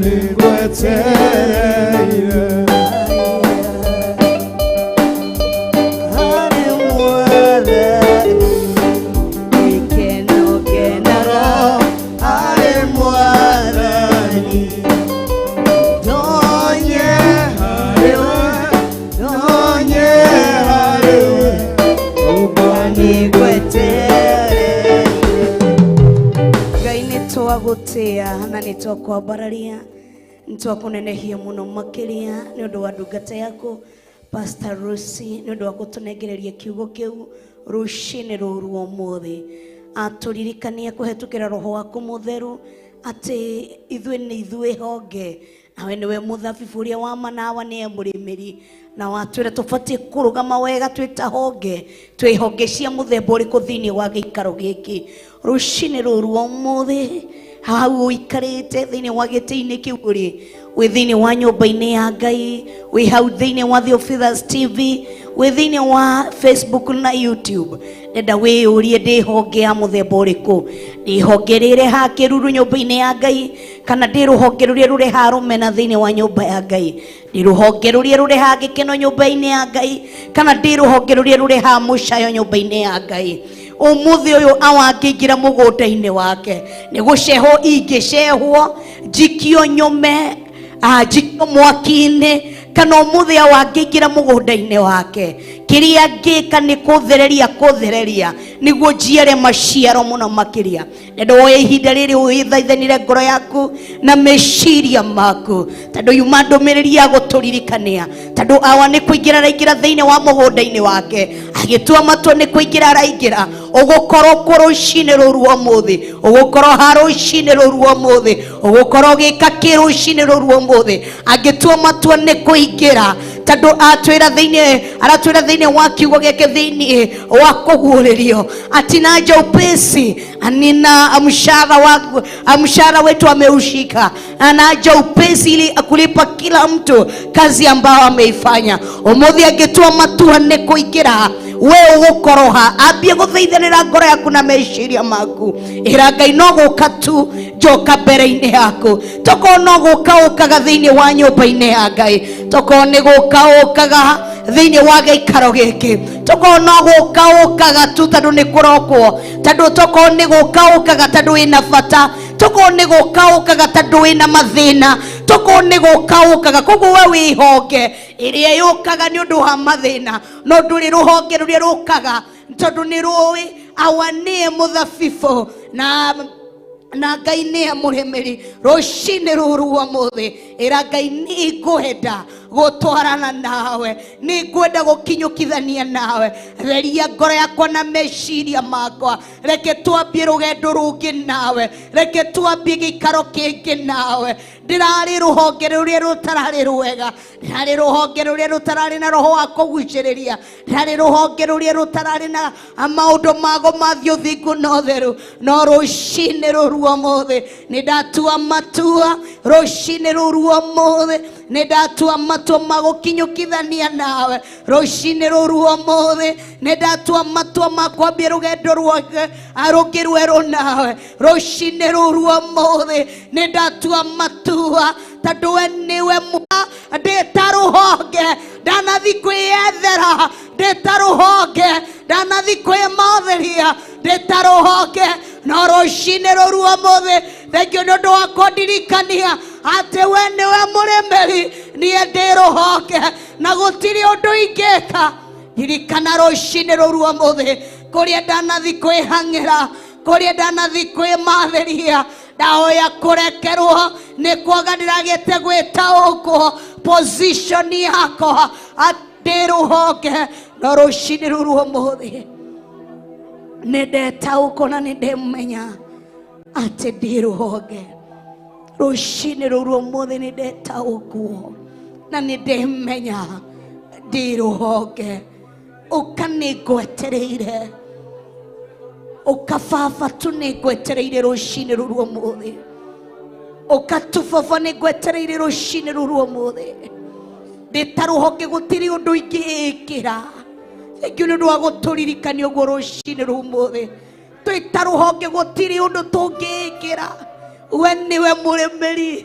Nĩngwetereire harĩ Mwathani. Gĩkeno ngenaga Harĩ Mwathani. Ndonye harĩ we, ndonye harĩ we, ũguo nĩngwetereire. Ngai nĩ twagũtĩa na nĩ twakwambararia, nĩ twakũnenehia mũno makĩria nĩ ũndũ wa ndungata yaku Pastor Lucy, nĩ ũndũ wa gũtũnengereria kiugo kĩu rũcinĩ rũrũ ũmũthĩ. Atũririkania kũhetũkĩra roho waku mũtheru atĩ ithuĩ nĩ ithuĩ honge, nawe nĩwe mũthabibũ ũrĩa wa manawa nĩye mũrĩmĩri, na watwĩra tũbatiĩ kũrũgama wega twĩ ta honge, twĩ honge cia mũthemba ũrĩkũ thĩinĩ wa gĩikaro gĩkĩ. Rũcinĩ rũrũ ũmũthĩ hau ũikarĩte thĩinĩ wa gĩtĩ-inĩ kĩu ũrĩ, wĩ thĩinĩ wa nyũmba-inĩ ya Ngai, wĩ hau thĩinĩ wa Theophilus TV, wĩ thĩinĩ wa Facebook na YouTube, ndenda wĩyũrie ndĩ honge ya mũthemba ũrĩkũ, ndĩ honge rĩrehaga kĩruru nyũmba-inĩ ya Ngai, kana ndĩ rũhonge rũrĩa rũrehaga rũmena thĩinĩ wa nyũmba ya Ngai, ndĩ rũhonge rũrĩa rũrehaga gĩkeno nyũmba-inĩ ya Ngai, kana ndĩ rũhonge rũrĩa rũrehaga mũcayo nyũmba-inĩ ya Ngai. Ũmũthĩ ũyũ awangĩingĩra mũgũnda-inĩ wake nĩ gũcehwo ingĩcehwo, njikio nyũme, njikio mwaki-inĩ, kana ũmũthĩ awangĩingĩra mũgũnda-inĩ wake kĩrĩa ngĩka nĩ kũthereria kũthereria nĩguo njiare maciaro mũno makĩria. Ndenda woye ihinda rĩrĩ wĩthaithanĩre ngoro yaku na meciria maku, tondũ yuma ndũmĩrĩri ya gũtũririkania, tondũ awa nĩ kũingĩra araingĩra thĩinĩ wa mũgũnda-inĩ wake, agĩtua matua nĩ kũingĩra araingĩra. Ũgũkorwo kũ rũcinĩ rũrũ ũmũthĩ? Ũgũkorwo ha rũcinĩ rũrũ ũmũthĩ? Ũgũkorwo ũgĩka kĩ rũcinĩ rũrũ ũmũthĩ? Angĩtua matua nĩ kũingĩra, tondũ atwĩra thĩinĩ, aratwĩra thĩinĩ wa kiugo gĩake thĩinĩ wa kũguũrĩrio atinaja upesi, nina mshahara wa mshahara wetu ameushika, anaja upesi ili kulipa kila mtu kazi ambayo ameifanya. Ũmũthĩ angĩtua matua nĩ kũingĩra, we ũgũkorwo ha? Ambie gũthaithanĩra ngoro yaku na meciria maku, ĩra Ngai no gũka tu njoka mbere-inĩ yaku, tokorwo no gũka ũkaga thĩinĩ wa nyũmba-inĩ ya Ngai, tokorwo nĩ gũka ũkaga thĩinĩ wa gĩikaro gĩkĩ, tokorwo no gũka ũkaga tu tondũ nĩ kũrokwo, tondũ tokorwo nĩ gũka ũkaga tondũ wĩna bata, tokorwo nĩ gũka ũkaga tondũ wĩna mathĩna, tokorwo nĩ gũka ũkaga. Koguo we wĩ honge ĩrĩa yũkaga nĩ ũndũ wa mathĩna, no ndũrĩ rũhonge rũrĩa rũkaga tondũ nĩ rũĩ awa nĩye mũthabibũ na Ngai nĩye mũrĩmĩri. Rũcinĩ rũrũ ũmũthĩ ĩra Ngai nĩngwenda gũtwarana nawe, nĩngwenda gũkinyũkithania nawe, theria ngoro yakwa na meciria makwa, reke twambie rũgendo rũngĩ nawe, reke twambie gĩikaro kĩngĩ nawe. Ndĩrarĩ rũhonge rũrĩa rũtararĩ rwega, ndĩrarĩ rũhonge rũrĩa rũtararĩ na roho wa kũgucĩrĩria, ndĩrarĩ rũhonge rũrĩa rũtararĩ na maũndũ mago mathiĩ ũthingu na ũtheru, no rũcinĩ rũrũ ũmũthĩ nĩ ndatua matua, rũcinĩ rũrũ ũmũthĩ nĩ ndatua matua ma gũkinyũkithania nawe, rũcinĩ rũrũ ũmũthĩ nĩ ndatua matua ma kwambia rũgendo rwake rũngĩ rwerũ nawe, rũcinĩ rũrũ ũmũthĩ nĩ ndatua matua tondũ we nĩwe ndĩ ta rũhonge ndanathi kwĩyethera, ndĩ ta rũhonge ndanathi kwĩmathĩria, ndĩ ta rũhonge, no rũcinĩ rũrũ ũmũthĩ thengio nĩ ũndũ wa kũndirikania atĩ we nĩwe mũrĩmĩri, niĩ ndĩ rũhonge na gũtirĩ ũndũ ingĩka. Ririkana rũcinĩ rũrũ ũmũthĩ kũrĩa ndanathi kwĩhang'ĩra, kũrĩa ndanathi kwĩmathĩria, ndahoya kũrekerwo nĩ kwaga ndĩragĩte gwĩtaũkwo position yakwa atĩ rũhonge, no rũcinĩ rũrũ ũmũthĩ nĩ ndetaũkwo na nĩ ndĩmenya atĩ ndĩ rũhonge. Rũcinĩ rũrũ ũmũthĩ nĩ ndetaũkwo na nĩ ndĩmenya ndĩ rũhonge. Ũka nĩ ngwetereire, ũka baba tu nĩ ngwetereire rũcinĩ rũrũ ũmũthĩ, ũka tu baba nĩ ngwetereire rũcinĩ rũrũ ũmũthĩ. Ndĩ ta rũhonge gũtirĩ ũndũ ingĩĩkĩra. Thengiũ nĩ ũndũ wa gũtũririkania ũguo rũcinĩ rũrũ ũmũthĩ. Twĩ ta rũhonge gũtirĩ ũndũ tũngĩĩkĩra, we nĩwe mũrĩmĩri.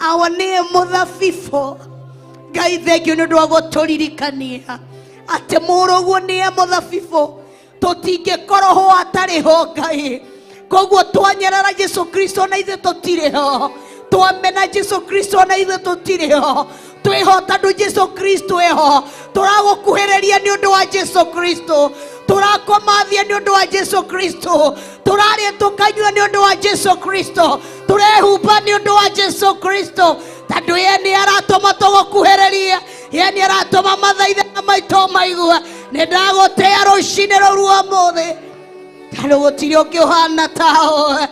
Awa nĩye mũthabibũ. Ngai thengio nĩ ũndũ wa gũtũririkania atĩ mũrũguo nĩye mũthabibũ, tũtingĩkorwo ho atarĩ ho Ngai. Koguo twanyarara Jesu Kristo na ithuĩ tũtirĩ ho, twamena Jesu Kristo na ithuĩ tũtirĩ ho, twĩho tondũ Jesu Kristo eho. Tũragũkuhĩrĩria nĩ ũndũ wa Jesu Kristo, tũrakomathia nĩ ũndũ wa Jesu Kristo, tũrarĩa tũkanyua nĩ ũndũ wa Jesu Kristo, tũrehumba nĩ ũndũ wa Jesu Kristo, tondũ ye nĩ aratũma tũgũkuhĩrĩrie, ye nĩ aratũma mathaithana maitũ maigue. Nĩ ndagũtĩa rũcinĩ rũu ũmũthĩ, tondũ gũtirĩ ũngĩ ũhana tawe.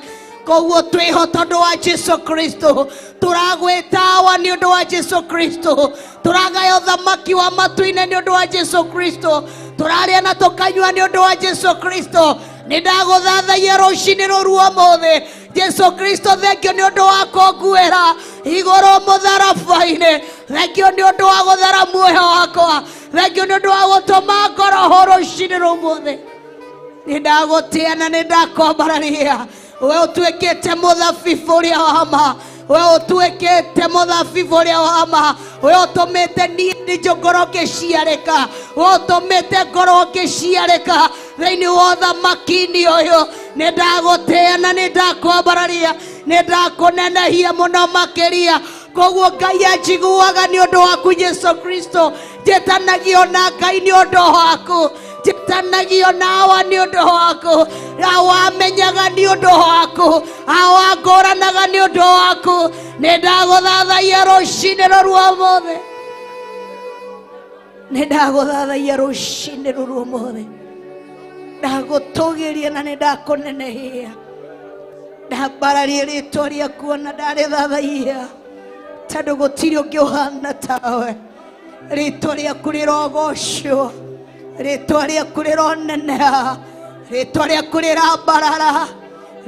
Koguo twĩho tondũ wa Jesu Kristo, tũragwĩta awa nĩ ũndũ wa Jesu Kristo, tũragaya ũthamaki wa matu-inĩ nĩ ũndũ wa Jesu Kristo, tũrarĩa na tũkanyua nĩ ũndũ wa Jesu Kristo. Nĩ ndagũthathaia rũcinĩ rũru ũmũthĩ Jesu Kristo, thengio nĩ ũndũ wa kũnguĩra igũrũ mũtharaba-inĩ, thengio nĩ ũndũ wa gũthara muoyo wakwa, thengio nĩ ũndũ wa gũtũma ngoro ho rũcinĩ rũmũthĩ. Nĩ ndagũtĩa na nĩ ndakwambararia. We ũtuĩkĩte mũthabibũ ũrĩa wa ma, we ũtuĩkĩte mũthabibũ ũrĩa wa ma, we ũtũmĩte niĩ ndĩnjũ ngorwo ngĩciarĩka, we ũtũmĩte ngorwo ngĩciarĩka thĩinĩ wa ũthamaki-inĩ ũyũ. Nĩ ndagũtĩa na nĩ ndakwambararia, nĩ ndakũnenehia mũno makĩria. Koguo Ngai anjiguaga nĩ ũndũ waku Jesu Kristo, njĩtanagio na Ngai nĩ ũndũ waku, njĩtanagio na awa nĩ ũndũ waku, awa menyaga nĩ ũndũ waku, awa ngũranaga nĩ ũndũ waku. Nĩ ndagũthathaia rũcinĩ rũru ũmũthĩ, nĩ ndagũthathaia rũcinĩ rũru ũmũthĩ, ndagũtũgĩria na nĩ ndakũnenehia, ndambararia rĩtwa rĩaku na ndarĩthathaia, tondũ gũtirĩ ũngĩ ũhana tawe. Rĩtwa rĩaku rĩrogocwo, rĩtwa rĩaku rĩroneneha, rĩtwa rĩaku rĩrambarara,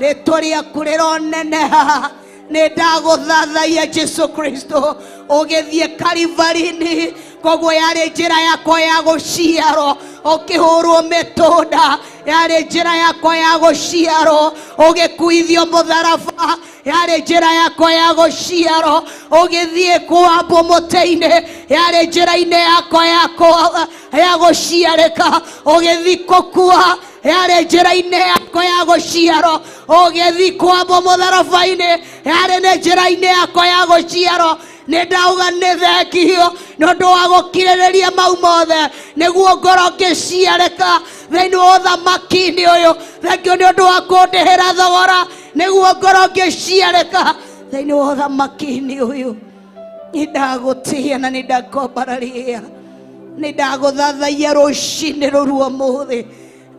rĩtwa rĩaku rĩroneneha. Nĩ ndagũthathaia Jesu Kristo ũgĩthiĩ Kalivarini, koguo yarĩ njĩra yakwa ya gũciarwo, ũkĩhũrwo mĩtũnda yarĩ njĩra yakwa ya gũciarwo, ũgĩkuithio mũtharaba yarĩ njĩra yakwa ya gũciarwo, ũgĩthiĩ kwambwo mũtĩ-inĩ yarĩ njĩra-inĩ yakwa ya gũciarĩka, ũgĩthiĩ gũkua yarĩ njĩra-inĩ yakwa ya gũciarwo, ũgĩthiĩ kwambwo mũtharaba-inĩ yarĩ nĩ njĩra-inĩ yakwa ya gũciarwo. Nĩ ndauga nĩ thengio nĩ ũndũ wa gũkirĩrĩria mau mothe nĩguo ngorwo ngĩciarĩka thĩinĩ wa ũthamaki-inĩ ũyũ. Thengio nĩ ũndũ wa kũndĩhĩra thogora nĩguo ngorwo ngĩciarĩka thĩinĩ wa ũthamaki-inĩ ũyũ. Nĩ ndagũtĩa na nĩ ndakwambararia, nĩ ndagũthathaia rũcinĩ rũru ũmũthĩ,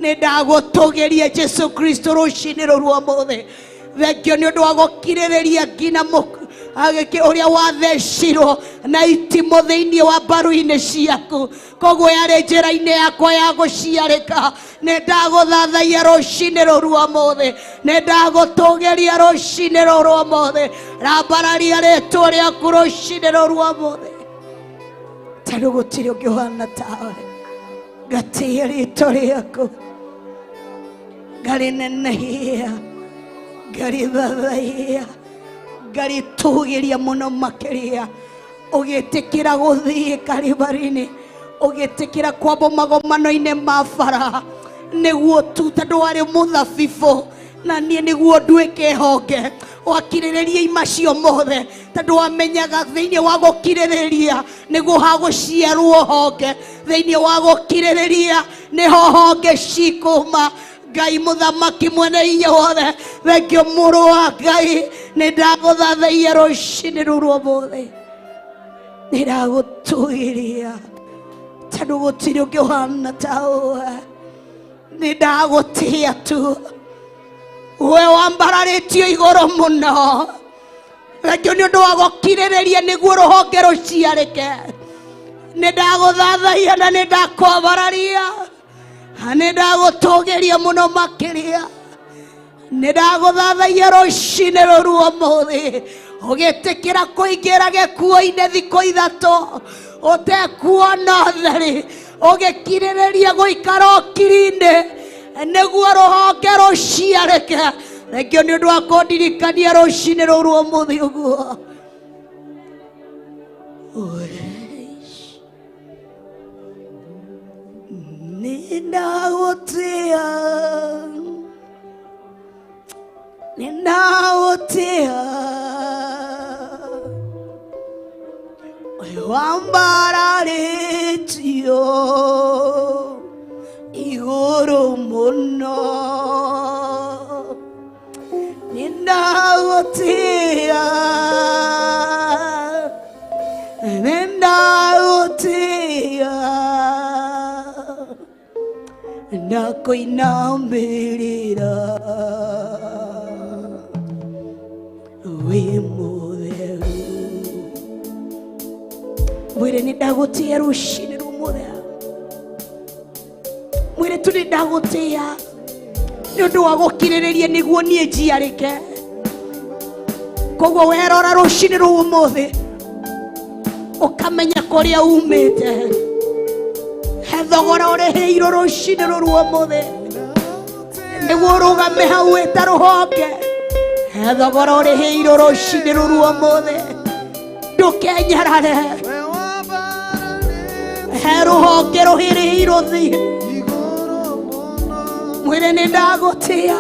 nĩ ndagũtũgĩria Jesu Kristo rũcinĩ rũru ũmũthĩ. Thengio nĩ ũndũ wa gũkirĩrĩria nginya ũrĩa wathecirwo na itimũ thĩinĩ wa mbaru-inĩ ciaku, koguo yarĩ njĩra-inĩ yakwa ya gũciarĩka. Nĩ ndagũthathaia rũcinĩ rũru ũmũthĩ, nĩ ndagũtũgĩria rũcinĩ rũru ũmũthĩ, rambararia rĩtwa rĩaku rũcinĩ rũru ũmũthĩ, tondũ gũtirĩ ũngĩ ũhana tawe. Ngatĩĩa rĩtwa rĩaku, ngarĩnenehia, ngarĩthathaia, ngarĩtũgĩria mũno makĩria. Ũgĩtĩkĩra gũthiĩ Kalivarini, ũgĩtĩkĩra kwambwo magomano-inĩ ma bara nĩguo tu, tondũ warĩ mũthabibũ na niĩ nĩguo nduĩke honge. Wakirĩrĩria imacio mothe tondũ wamenyaga thĩinĩ wa gũkirĩrĩria nĩguo hagũciarwo honge, thĩinĩ wa gũkirĩrĩria nĩho honge cikũma. Ngai mũthamaki mwene hinya wothe, thengio mũrũ wa Ngai, nĩ ndagũthathaia rũcinĩ rũru ũmũthĩ, nĩ ndagũtũgĩria tondũ gũtirĩ ũngĩ ũhana tawe. Nĩ ndagũtĩa tu, we wambararĩtio igũrũ mũno. Thengio nĩ ũndũ wa gũkirĩrĩria nĩguo rũhonge rũciarĩke. Nĩ ndagũthathaia na nĩ ndakwambararia, nĩ ndagũtũgĩria mũno makĩria. Nĩ ndagũthathaia rũcinĩ rũru ũmũthĩ, ũgĩtĩkĩra kũingĩra gĩkuo-inĩ thikũ ithatũ ũtekuona ũtheri, ũgĩkirĩrĩria gũikara ũkiri-inĩ nĩguo rũhonge rũciarĩke. Thengio nĩ ũndũ wa kũndirikania rũcinĩ rũru ũmũthĩ ũguo. Nindagũtĩa, nindagũtĩa, wambararĩtio igũrũ mũno. Nindagũtĩa, nindagũtĩa, ndakuinamĩrĩra wĩ mũtheru. Mwĩre nĩ ndagũtĩa rũcinĩ rũmũthĩ, mwĩre tu nĩ ndagũtĩa nĩ ũndũ wa gũkirĩrĩria nĩguo niĩ njiarĩke. Koguo werora rũcinĩ rũu ũmũthĩ ũkamenya kũrĩa umĩte, he thogora ũrĩhĩirwo rũcinĩ rũrũ ũmũthĩ nĩguo ũrũgame hau wĩta rũhonge. He thogora ũrĩhĩirwo rũcinĩ rũrũ ũmũthĩ, ndũkenyarare. He rũhonge rũhĩrĩirwo thi, mwĩre nĩ ndagũtĩa.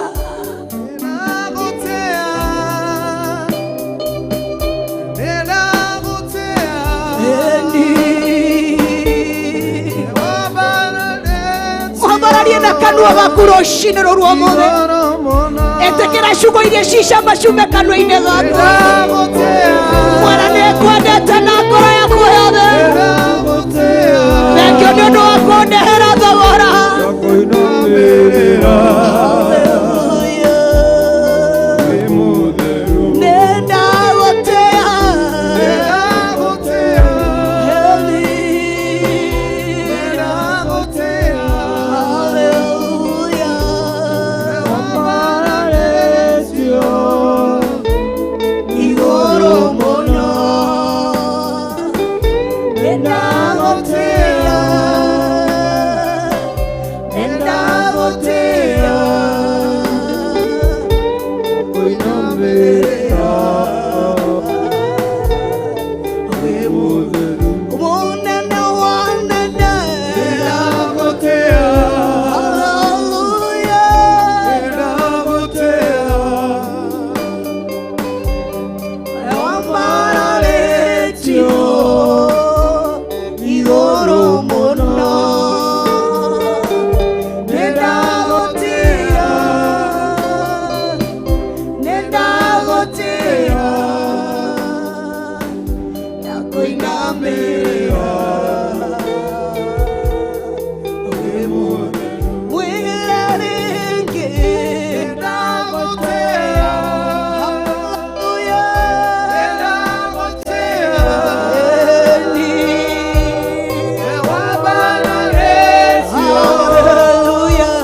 Wambararie na kanua gaku rũcinĩ rũrũ ũmũthĩ, ĩtĩkĩra ciugo iria cicama ciume kanua-inĩ gaku. Mwana nĩ kwendete na ngoro yaku yothe, thengio nĩ ũndũ wa kũndehera thogora. Nĩ ndagũtĩa, Hallelujah. Igũrũ mũno nĩ ndagũtĩa, nĩ ndagũtĩa, mũnene wa nene. Hallelujah. Wambararĩtio igũrũ mũno, nĩ ndagũtĩa, nĩ ndagũtĩa, ndakũinamĩrĩra mwĩre rĩngĩ. Hallelujah.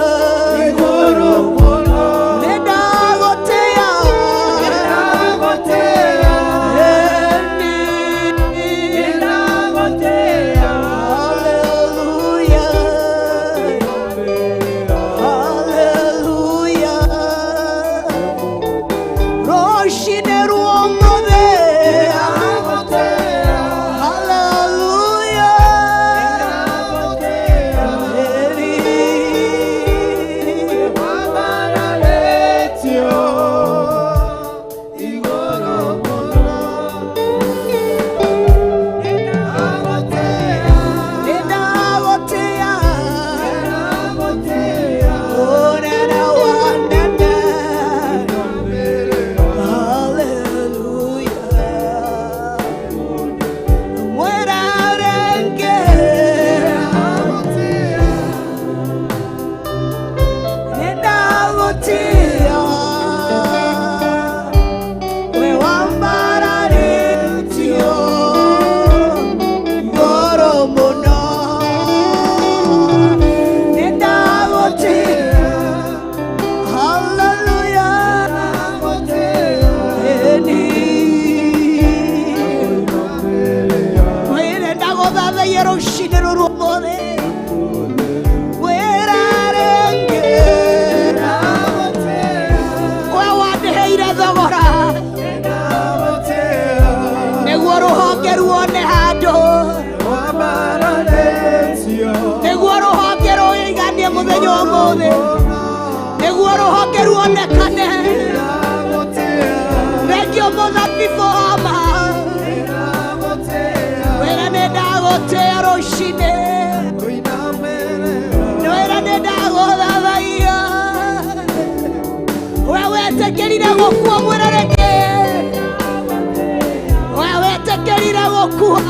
Hallelujah. Nĩndagũtĩa, ũnene wa nene. Hallelujah. Mwĩre rĩngĩ, nĩndagũtĩa, we wambararĩtio igũrũ mũno. Nĩndagũtĩa, hallelujah. Ĩni. Mwĩre ndagũthathaiya rũcinĩ rũrũ ũmũthĩ, mwĩre rĩngĩ, we wandĩhĩire thogora nĩguo. Rũhonge ruone handũ, nĩguo rũhonge rũiganie mũthenya ũmũthĩ, nĩguo rũhonge ruonekane. Thengio mũthabibũ wa ma. Wĩra nĩ ndagũtĩa rũcinĩ, wĩra nĩ ndagũthathaiya. We wetĩkĩrire gũkua, mwĩre rĩngĩ, we wetĩkĩrire gũkua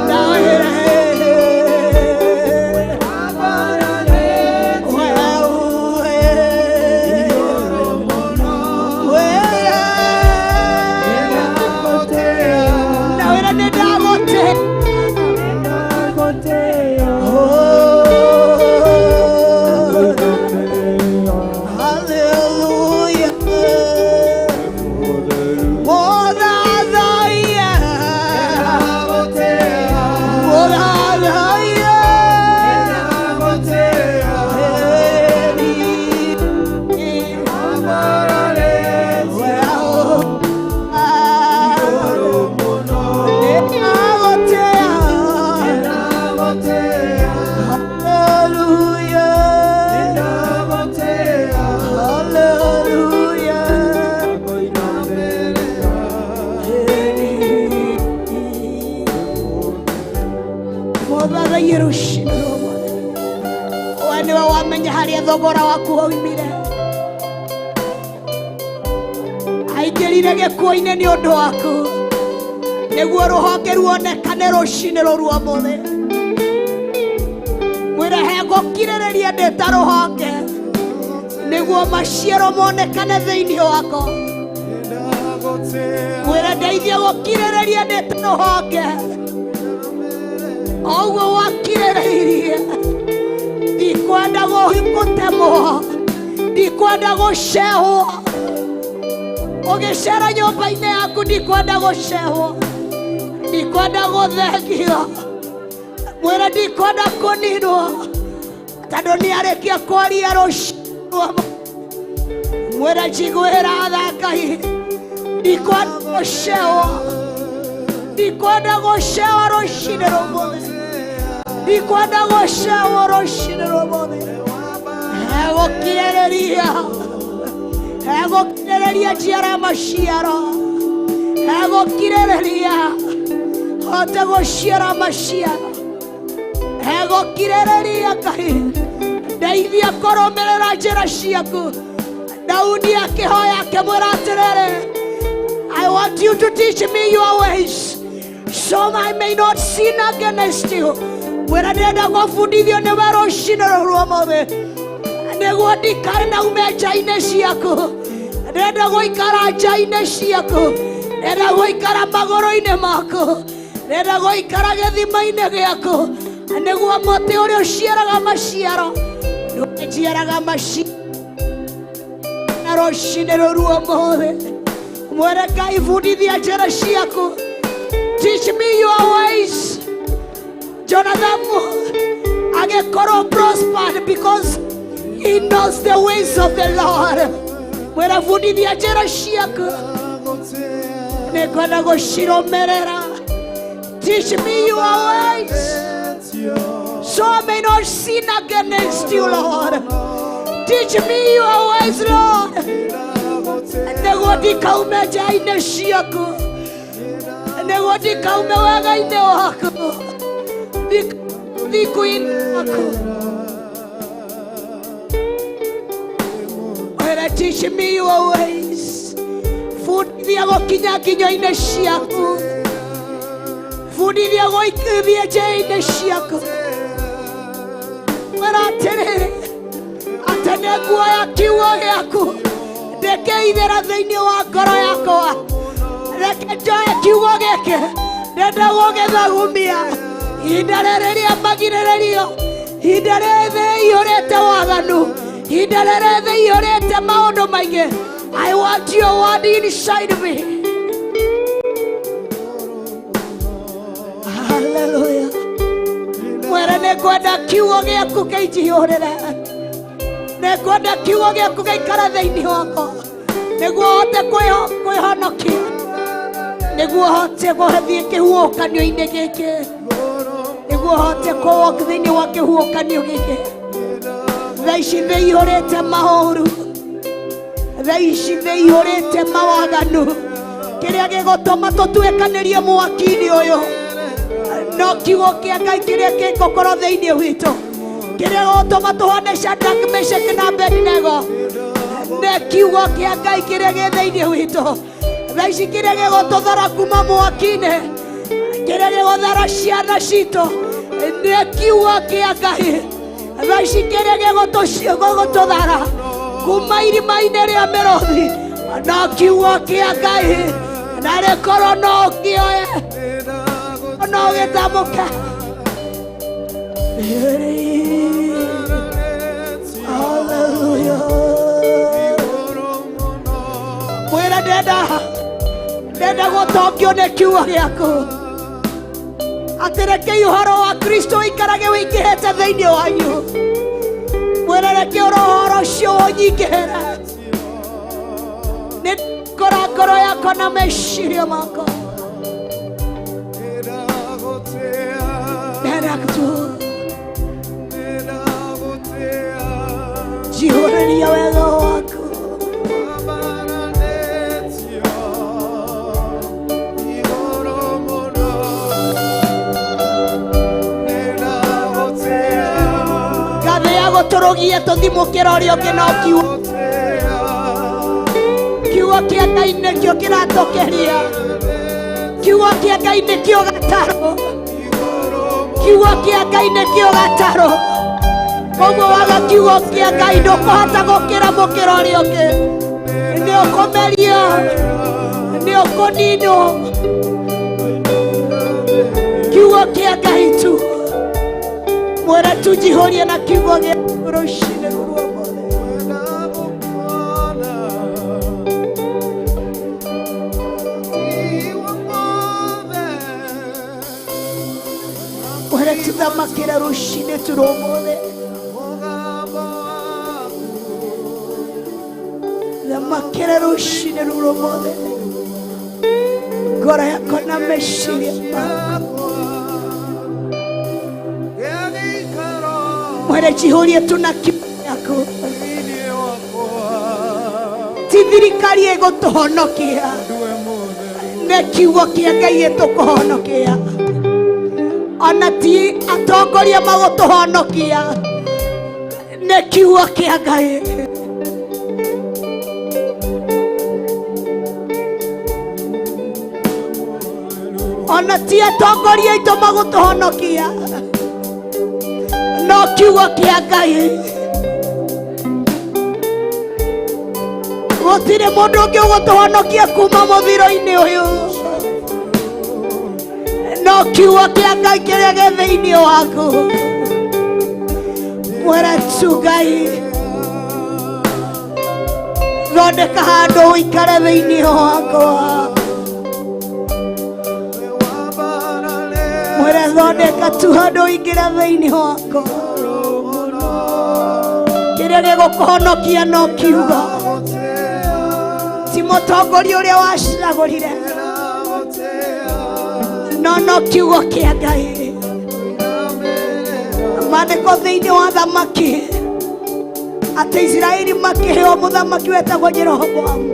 na wĩra. Na wĩra nĩ ndagũtĩa. Hallelujah. Mothathaiya. Mothathaiya. Hallelujah. Hallelujah. Mothathaiye rũcinĩ rũmwe. We nĩwe wamenya harĩa thogora waku waumire. Aingĩrire gĩkuũ-inĩ nĩ ũndũ waku, nĩguo rũhonge ruonekane rũcinĩ rũru ũmũthĩ. Mwĩre he ngũkirĩrĩria ndĩ ta rũhonge, nĩguo maciaro monekane thĩinĩ wakwa. Mwĩre ndeithie gũkirĩrĩria ndĩ ta rũhonge, o ũguo wakirĩrĩirie. Ndikwenda gũtemwo, ndikwenda gũcehwo. Ũgĩcera nyũmba-inĩ yaku, ndikwenda gũcehwo, ndikwenda gũthengio. Mwĩre ndikwenda kũninwo, tondũ nĩ arĩkia kwaria rũciũ. Mwĩre njiguĩra tha Ngai, ndikwenda gũcehwo, ndikwenda gũcehwo rũcinĩ rũmũthĩ, ndikwenda gũcehwo rũcinĩ rũmũthĩ. Egũkirĩrĩria, egũkirĩrĩria njiara maciaro, egũkirĩrĩria hote gũciara maciaro, egũkirĩrĩria. Ngai ndeithia kũrũmĩrĩra njĩra ciaku. Daudi akĩhoya akĩmwĩra atĩrĩrĩ, "I want you to teach me your ways so I may not sin against you." Mwĩra ndĩrenda gũbundithio nĩwe rũcinĩ rũrũ ũmũthĩ, nĩguo ndikare na ume nja-inĩ ciaku. Ndĩrenda gũikara nja-inĩ ciaku, ndĩrenda gũikara magũrũ-inĩ maku, ndĩrenda gũikara gĩthima-inĩ gĩaku, nĩguo mũtĩ ũrĩa ũciaraga maciaro njiaraga maciaro na rũcinĩ rũru ũmũthĩ. Mwĩre Ngai bundithia njĩra ciaku, teach me your ways. Jonathan agĩkorwo prospered because he knows the ways of the Lord. Mwĩre bundithia njĩra ciaku, nĩngwenda gũcirũmĩrĩra. Teach me your ways so I may not sin against you, Lord. Teach me your ways, Lord, nĩguo ndikaume nja-inĩ ciaku, nĩguo ndikaume wega-inĩ waku, thiku-inĩ waku. Wĩre teach me your ways, bundithia gũkinya nginyo-inĩ ciaku, bundithia gũikithia njĩra-inĩ ciaku. Mwĩra atĩrĩrĩ, atĩ nĩ nguoya kiugo gĩaku ndĩkĩithĩra thĩinĩ wa ngoro yakwa. Reke njoe kiugo gĩkĩ, ndenda gũgĩthagumia ihinda rĩrĩ rĩa magirĩrĩrio, ihinda rĩrĩ thĩ iyũrĩte waganu, ihinda rĩrĩ thĩ iyũrĩte maũndũ maingĩ. I want your word inside me. Hallelujah. Mwĩre nĩ ngwenda kiugo gĩaku kĩnjihũrĩre, nĩ ngwenda kiugo gĩaku gĩikare thĩinĩ wakwa, nĩguo hote kwĩhonokia. Nĩguo hote gũthiĩ kĩhuhũkanio-inĩ gĩkĩ, nĩguo hote kũwalk thĩinĩ wa kĩhuhũkanio gĩkĩ. Thaa ici thĩ ihũrĩte maũru, thaa ici thĩ ihũrĩte mawaganu. Kĩrĩa gĩgũtũma tũtuĩkanĩrie mwaki-inĩ ũyũ no kiugo kĩa Ngai kĩrĩa kĩngũkorwo thĩinĩ witũ, kĩrĩa gĩgũtũma tũhone Shadrach, Meshach na Abednego nĩ kiugo kĩa Ngai kĩrĩa gĩ thĩinĩ witũ. Thaa ici kĩrĩa gĩgũtũthara kuma mwaki-inĩ, kĩrĩa gĩgũthara ciana citũ nĩ kiugo kĩa Ngai. Thaa ici kĩrĩa gĩgũtũthara kuma irima-inĩ rĩa mĩrũthi no kiugo kĩa Ngai, na rĩkorwo no ũkĩoe no ũgĩtamũke. Hallelujah. Mwĩre ndenda ndenda gũtongio nĩ kiugo gĩaku, atĩ rekei ũhoro wa Kristo ũikarage wĩingĩhĩte thĩinĩ wanyu. Mwĩre reke ũhoro ũcio ũnyingĩhĩre nĩ ngora ngoro yakwa na meciria makwa. Ndenda tu njihũrĩria wega waku. Ngathĩ ya gũtũrũgia tũthiĩ mũkĩra ũrĩa ũngĩ no kiugo kiugo kĩa Ngai nĩkĩo kĩratũkĩria. Kiugo kĩa Ngai nĩkĩo gatarũ, kiugo kĩa Ngai nĩkĩo gatarũ. Koguo waga kiugo kĩa Ngai ndũkũhota gũkĩra mũkĩra ũrĩa ũngĩ, nĩ ũkũmerio, nĩ ũkũninwo. Kiugo kĩa Ngai tu. Mwĩre tu njihũrie na kiugo gĩaku rũcinĩ rũrũ ũmũthĩ. Mwĩre tuthamakĩre rũcinĩ tu rũmũthĩ, thamakĩre rũcinĩ rũrũ ũmũthĩ, ngoro yakwa na meciria makwa. Mwĩre njihũrie tu na kiugo gĩaku. Ti thirikari ĩgũtũhonokia, nĩ kiugo kĩa Ngai gĩtũkũhonokia. Ona ti atongoria magũtũhonokia, nĩ kiugo kĩa Ngai. Ona ti atongoria aitũ magũtũhonokia, no kiugo kĩa Ngai. Gũtirĩ mũndũ ũngĩ ũgũtũhonokia kuma mũthiro-inĩ ũyũ, no kiugo kĩa Ngai kĩrĩa gĩ thĩinĩ waku. Mwĩre tu Ngai, thondeka handũ ũikare thĩinĩ wakwa. Mwĩre thondeka tu handũ ũingĩre thĩinĩ wakwa. Kĩrĩa gĩgũkũhonokia no kiugo, ti mũtongoria ũrĩa wacagũrire, no kiugo kĩa Ngai. Maandĩko thĩinĩ wa thamaki atĩ Isiraeli makĩheo mũthamaki wetagwo Jeroboamu,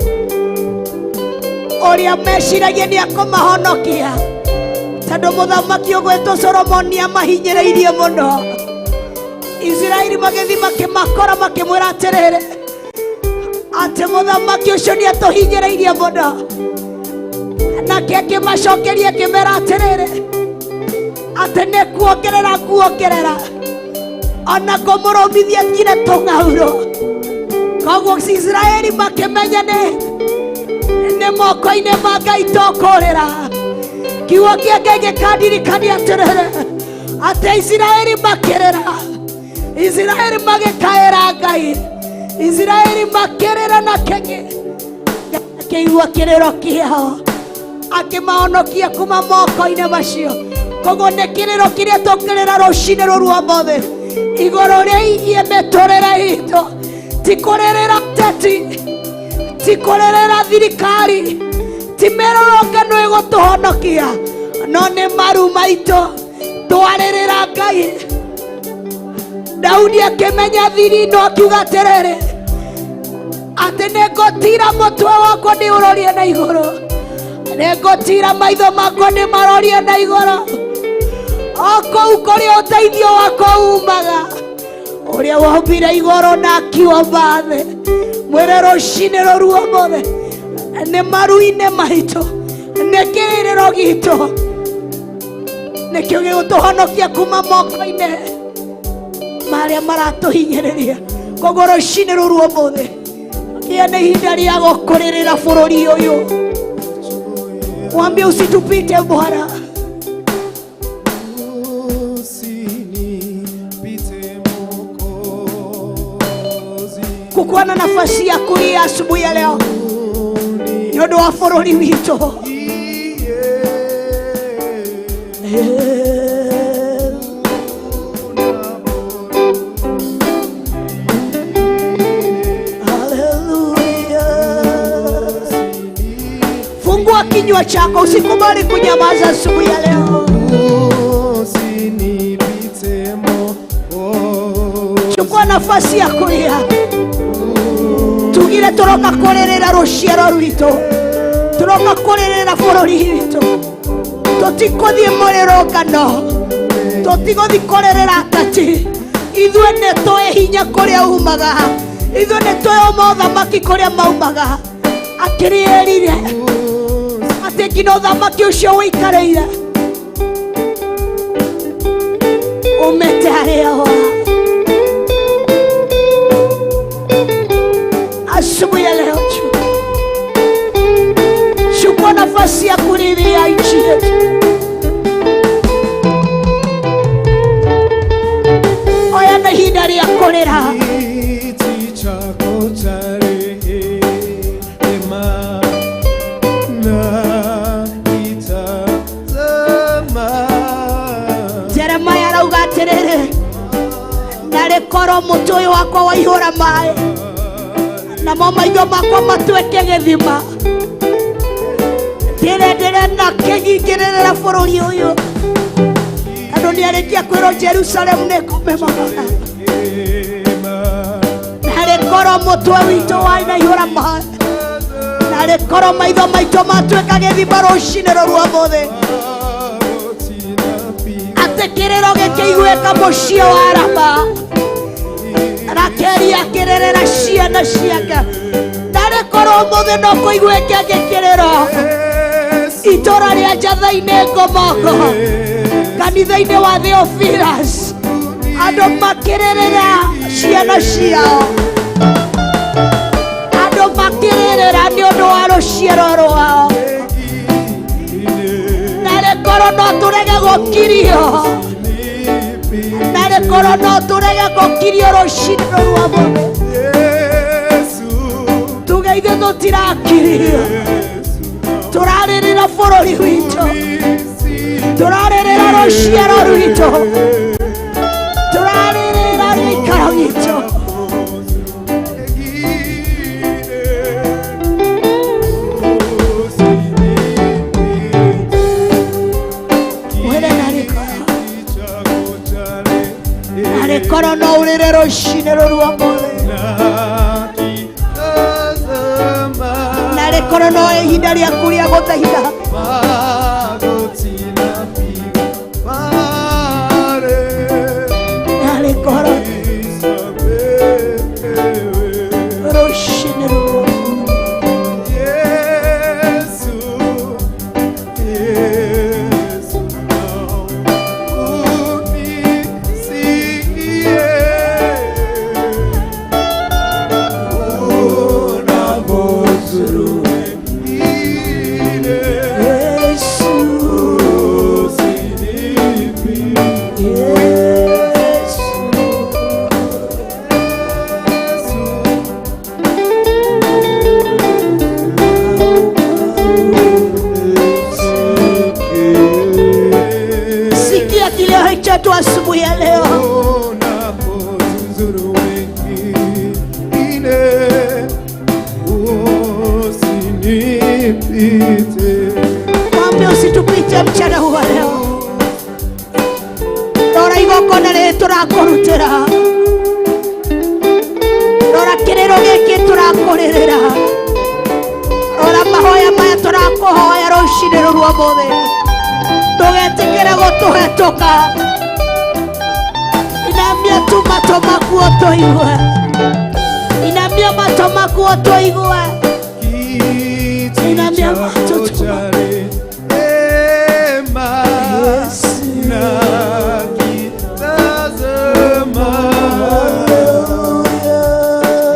ũrĩa meciragia nĩ akũmahonokia, tondũ mũthamaki ũgwĩtwo Solomoni amahinyĩrĩirie mũno. Isiraeli magĩthiĩ makĩmakora makĩmwĩra atĩrĩrĩ, atĩ mũthamaki ũcio nĩ atũhinyĩrĩirie mũno. Nake akĩmacokeria akĩmera atĩrĩrĩ, atĩ nĩ kuongerera kuongerera ona kũmũrũmithia nginya tũng'aurũ. Koguo Isiraeli makĩmenya nĩ moko-inĩ ma Ngai tũkũrĩra. Kiugo kĩa Ngai gĩkandirikania atĩrĩrĩ, atĩ Isiraeli makĩrĩra, Isiraeli magĩkaĩra Ngai, Isiraeli makĩrĩra na kĩngĩ akĩigua kĩrĩro kĩao, akĩmahonokia kuma moko-inĩ macio. Koguo nĩ kĩrĩro kĩrĩa tũkĩrĩra rũcinĩ rũru ũmũthĩ igũrũ rĩgiĩ mĩtũrĩre itũ, ti kũrĩrĩra teti, ti kũrĩrĩra thirikari, ti mĩrũrũngano ĩgũtũhonokia. Nĩ maru maitũ twarĩrĩra Ngai. Daudi akĩmenya thiri no akiuga atĩrĩrĩ, atĩ nĩngũtira mũtwe wakwa ndĩũrorie na igũrũ, nĩngũtira maitho makwa ndĩmarorie na igũrũ, o kũu kũrĩa ũteithio wakwa umaga, ũrĩa wombire igũrũ na akiũmba thĩ. Mwĩre rũcinĩ rũru ũmũthĩ nĩ maru-inĩ maitũ, nĩ kĩrĩrĩro gitũ, nĩkĩo gĩgũtũhonokia kuma moko-inĩ marĩa maratũhinyĩrĩria. Koguo rũcinĩ rũru ũmũthĩ kĩa nĩ ihinda rĩa gũkũrĩrĩra bũrũri ũyũ. Mwambie usitupite Bwana. Usinipite Mwokozi. Kukuwa na nafasi ya kulia asubuhi ya leo nĩ ũndũ wa bũrũri witũ. Hallelujah. Fungua kinywa chako, usikubali kunyamaza asubuhi ya leo. Usinipite Mwokozi. Chukua nafasi ya kulia. Tugire turoka kũrĩrĩra rũciaro rwitũ, turoka kũrĩrĩra bũrũri witũ. Tũtikũthiĩ mũrĩrũngano, tũtigũthiĩ kũrĩrĩra ateti. Ithuĩ nĩ tũĩ hinya kũrĩa umaga, ithuĩ nĩ tũĩ mothamaki kũrĩa maumaga. Akĩrĩerire atĩ nginya ũthamaki ũcio ũikarĩire umĩte harĩa wa. Asubuhi ya leo chukua nafasi ya kulilia nchi yetu. Oya na ihinda rĩa kũrĩra. Kiti chako cha rehema na itazama. Jeremaya arauga atĩrĩrĩ, narĩ korwo mũtĩ ũyũ wakwa waihũra maĩ, namo maitho makwa matuĩke gĩthima, ndĩrendere na kĩnyingĩrĩra bũrũri ũyũ. Andũ nĩarĩkia kwĩrwo Jerusalemu nĩkũmemagara. Narĩ korwo mũtwe witũ wainaihũra maĩ, narĩ korwo maitho maitũ matuĩka gĩthima rũcinĩ rũru ũmũthĩ, atĩ kĩrĩro gĩkĩiguĩka mũciĩ wa Rama, Rakeli akĩrĩrĩra ciana ciake. Narĩ korwo ũmũthĩ no kũiguĩke gĩkĩrĩro itũra rĩa Njathai-inĩ Ngomoko, kanitha-inĩ wa Theophilus, andũ makĩrĩrĩra ciana ciao, andũ makĩrĩrĩra nĩ ũndũ wa rũciaro rwao. Narĩ korwo no tũrege gũkirio, narĩ korwo no tũrege gũkirio rũcinĩ rũru ũmũthĩ, tuge ithuĩ tũtirakirio, tũrarĩrĩra bũrũri witũ, tũrarĩrĩra rũciaro rwitũ, tũrarĩrĩra gĩikaro gitũ. Mwĩre narĩ korwo, narĩ korwo no ũrĩre rũcinĩ rũru ũmũthĩ, narĩ korwo no ihinda rĩaku rĩa gũthaitha. Narĩ korwo rũcinĩ rũru ũmũthĩ. Yesu, Yesu. Sikia kilio chetu asubuhi ya leo. Mwambie usitupite mchana huu wa leo. Igongona rĩrĩ tũrakũrutĩra, rora kĩrĩro gĩkĩ tũrakũrĩrĩra, rora mahoya maya tũrakũhoya rũcinĩ rũrũ ũmũthĩ. Ndũgetĩkĩre gũtũhetũka. Inamia tu matũ maku ũtũigue, inamia matũ maku ũtũigue. Kiti Inamia chako macho tu. cha rehema nakitazama,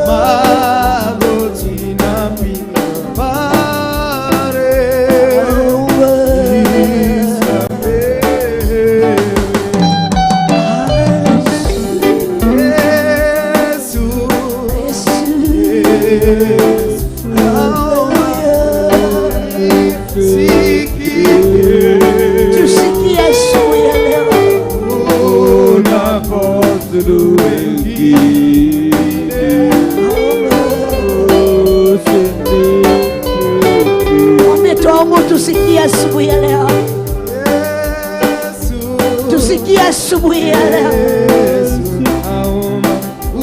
magoti napiga pale, nisamehewe. Yesu, Yesu, nisikie. Tusikie asubuhi ya leo. Unapozuru wengine, Mwambie tuombe tusikie asubuhi ya leo. Yesu, Tusikie asubuhi ya leo. Yesu, naomba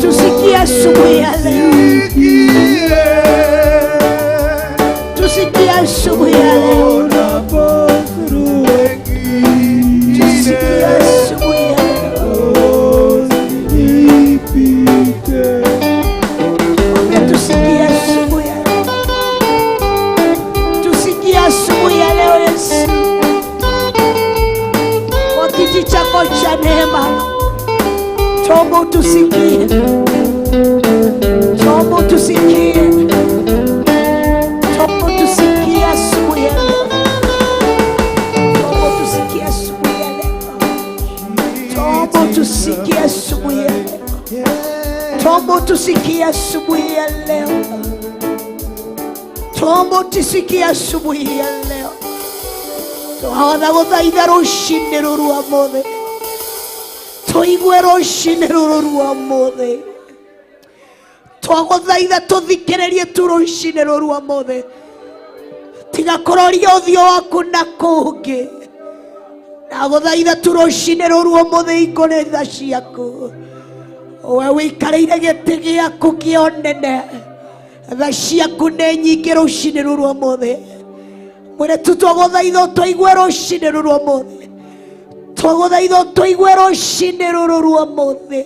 Tusikie asubuhi ya leo. unisikie. Tusikie asubuhi ya leo. Unapozuru wengine, Tusikie asubuhi ya leo. usinipite. Mwambie tusikie asubuhi ya leo. Tusikie asubuhi ya leo Yesu. Kwa kiti chako cha neema. Tuombe utusikie. Tuombe utusikie. Tuombe utusikie asubuhi ya leo. Tuombe utusikie asubuhi ya leo. Tuombe utusikie asubuhi ya leo. Tuombe utusikie asubuhi ya leo. Tuombe utusikie asubuhi ya leo. Twahotha gũthaitha rũcinĩ rũrũ ũmũthĩ. Tũigue rũcinĩ rũrũ rwa ũmũthĩ. Twagũthaitha tũthikĩrĩrie tu rũcinĩ rũrũ ũmũthĩ. Tiga kũroria ũthiũ waku na kũngĩ. Ndagũthaitha tu rũcinĩ rũrũ ũmũthĩ ingũrĩ tha ciaku. We wĩikarĩire gĩtĩ gĩaku kĩa ũnene. Tha ciaku nĩ nyingĩ rũcinĩ rũrũ ũmũthĩ. Mwĩre tu twagũthaitha ũtũigue rũcinĩ rũrũ ũmũthĩ. Twagũthaitha ũtũigue rũcinĩ rũrũ rwa ũmũthĩ.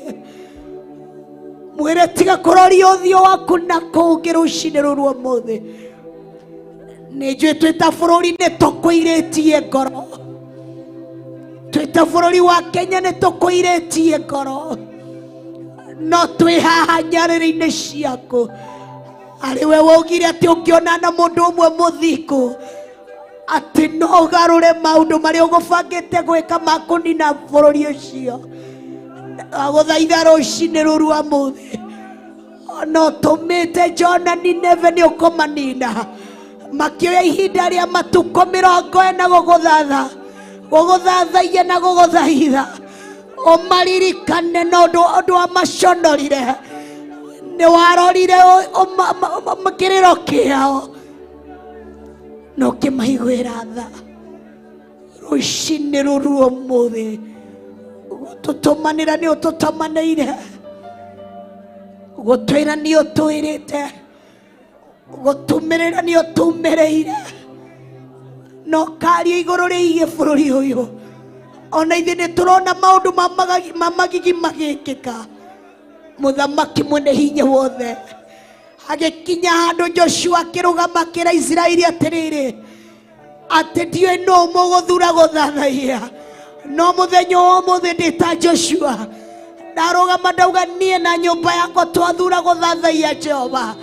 Mwĩre tiga kũroria ũthiũ waku na kũngĩ rũcinĩ rũrũ ũmũthĩ. Nĩ njũĩ twĩ ta bũrũri nĩ tũkũirĩtie ngoro. Twĩ ta bũrũri wa Kenya nĩ tũkũirĩtie ngoro. No twĩ haha nyarĩrĩ-inĩ ciaku. Arĩ we waugire atĩ ũngĩona na mũndũ ũmwe mũthingu atĩ no ũgarũre maũndũ marĩa ũgũbangĩte gwĩka ma kũnina bũrũri ũcio. Agũthaitha rũcinĩ rũrũ ũmũthĩ. No tũmĩte Jona Nineve nĩ ũkũmanina. Makĩoya ihinda rĩa matukũ 40 gũgũthatha, gũgũthathaiya na gũgũthaitha. Ũmaririkane na ũndũ wa maconorire. Nĩ warorire kĩrĩro kĩao na ũkĩmaiguĩra tha. Rũcinĩ rũrũ ũmũthĩ gũtũtũmanĩra nĩ ũtũtũmanĩire, gũtwĩra nĩ ũtwĩrĩte, gũtumĩrĩra nĩ ũtumĩrĩire, no karia igũrũ rĩgiĩ bũrũri ũyũ. Ona ithuĩ nĩ tũrona maũndũ ma magigi magĩkĩka. Mũthamaki mwene hinya wothe agĩkinya handũ Joshua akĩrũgama akĩra Isiraeli atĩrĩrĩ, atĩ ndiũĩ nũ mũgũthura gũthathaiya, no mũthenya wa ũmũthĩ ndĩ ta Joshua ndarũgama ndauga niĩ na nyũmba yakwa twathura gũthathaiya Jehova,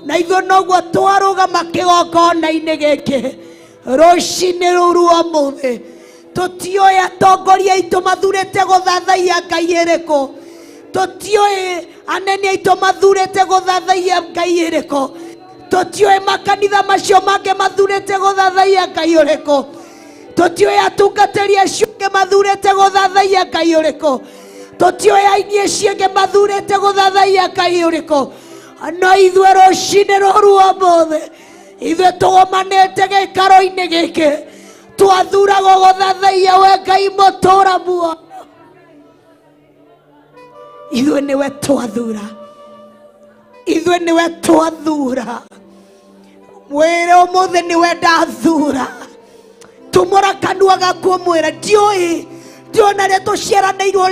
na ithuĩ noguo twarũgama kĩgongona-inĩ gĩkĩ rũcinĩ rũu rwa ũmũthĩ. Tũtiũĩ atongoria aitũ mathurĩte gũthathaiya Ngai ĩrĩkũ, tũtiũĩ anene aitũ mathurĩte gũthathaiya Ngai ĩrĩkũ, tũtiũĩ makanitha macio mangĩ mathurĩte gũthathaiya Ngai ũrĩkũ, tũtiũĩ atungatĩri acio angĩ mathurĩte gũthathaiya Ngai ũrĩkũ, tũtiũĩ aini acio angĩ mathurĩte gũthathaiya Ngai ũrĩkũ. No ithuĩ rũcinĩ rũrũ ũmũthĩ ithuĩ tũgomanĩte gĩikaro-inĩ gĩkĩ twathura gũgũthathaiya we Ngai mũtũra muoyo. Ithuĩ nĩwe twathura, ithuĩ nĩwe twathura. Mwĩre ũmũthĩ nĩwe ndathura. Tumũra kanua gaku ũmwĩre ndiũĩ, ndiũĩ na rĩa tũciaranĩirwo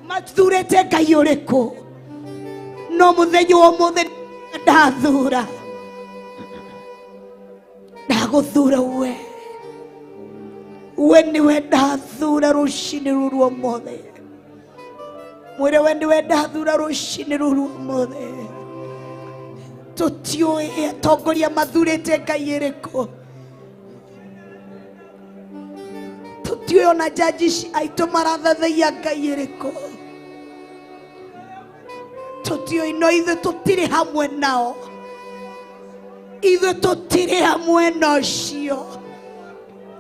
mathurĩte Ngai ũrĩkũ, no mũthenya wa ũmũthĩ ndathura, ndagũthura we, we nĩwe ndathura rũcinĩ rũrũ ũmũthĩ. Mwĩre we nĩwe ndathura rũcinĩ rũrũ ũmũthĩ. Tũtiũĩ atongoria mathurĩte Ngai ĩrĩkũ, tũtiũĩ ona jaji aitũ marathathaiya Ngai ĩrĩkũ, tũtiũĩ, no ithuĩ tũtirĩ hamwe nao, ithuĩ tũtirĩ hamwe na ũcio.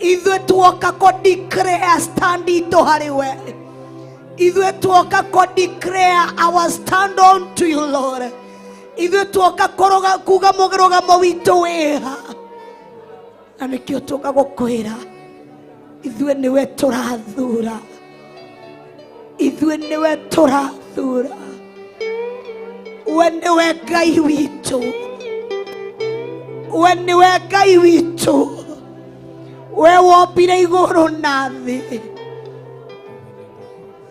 Ithuĩ tuoka kũ declare stand itũ harĩ we, ithuĩ tuoka kũ declare our stand on to you Lord, ithuĩ tuoka kũrũga kuga mũrũgamo witũ wĩha, na nĩkĩo tũka gũkwĩra ithuĩ nĩwe tũrathura, ithuĩ nĩwe tũrathura, we nĩwe Ngai witũ, we nĩwe Ngai witũ, we wombire igũrũ na thĩ,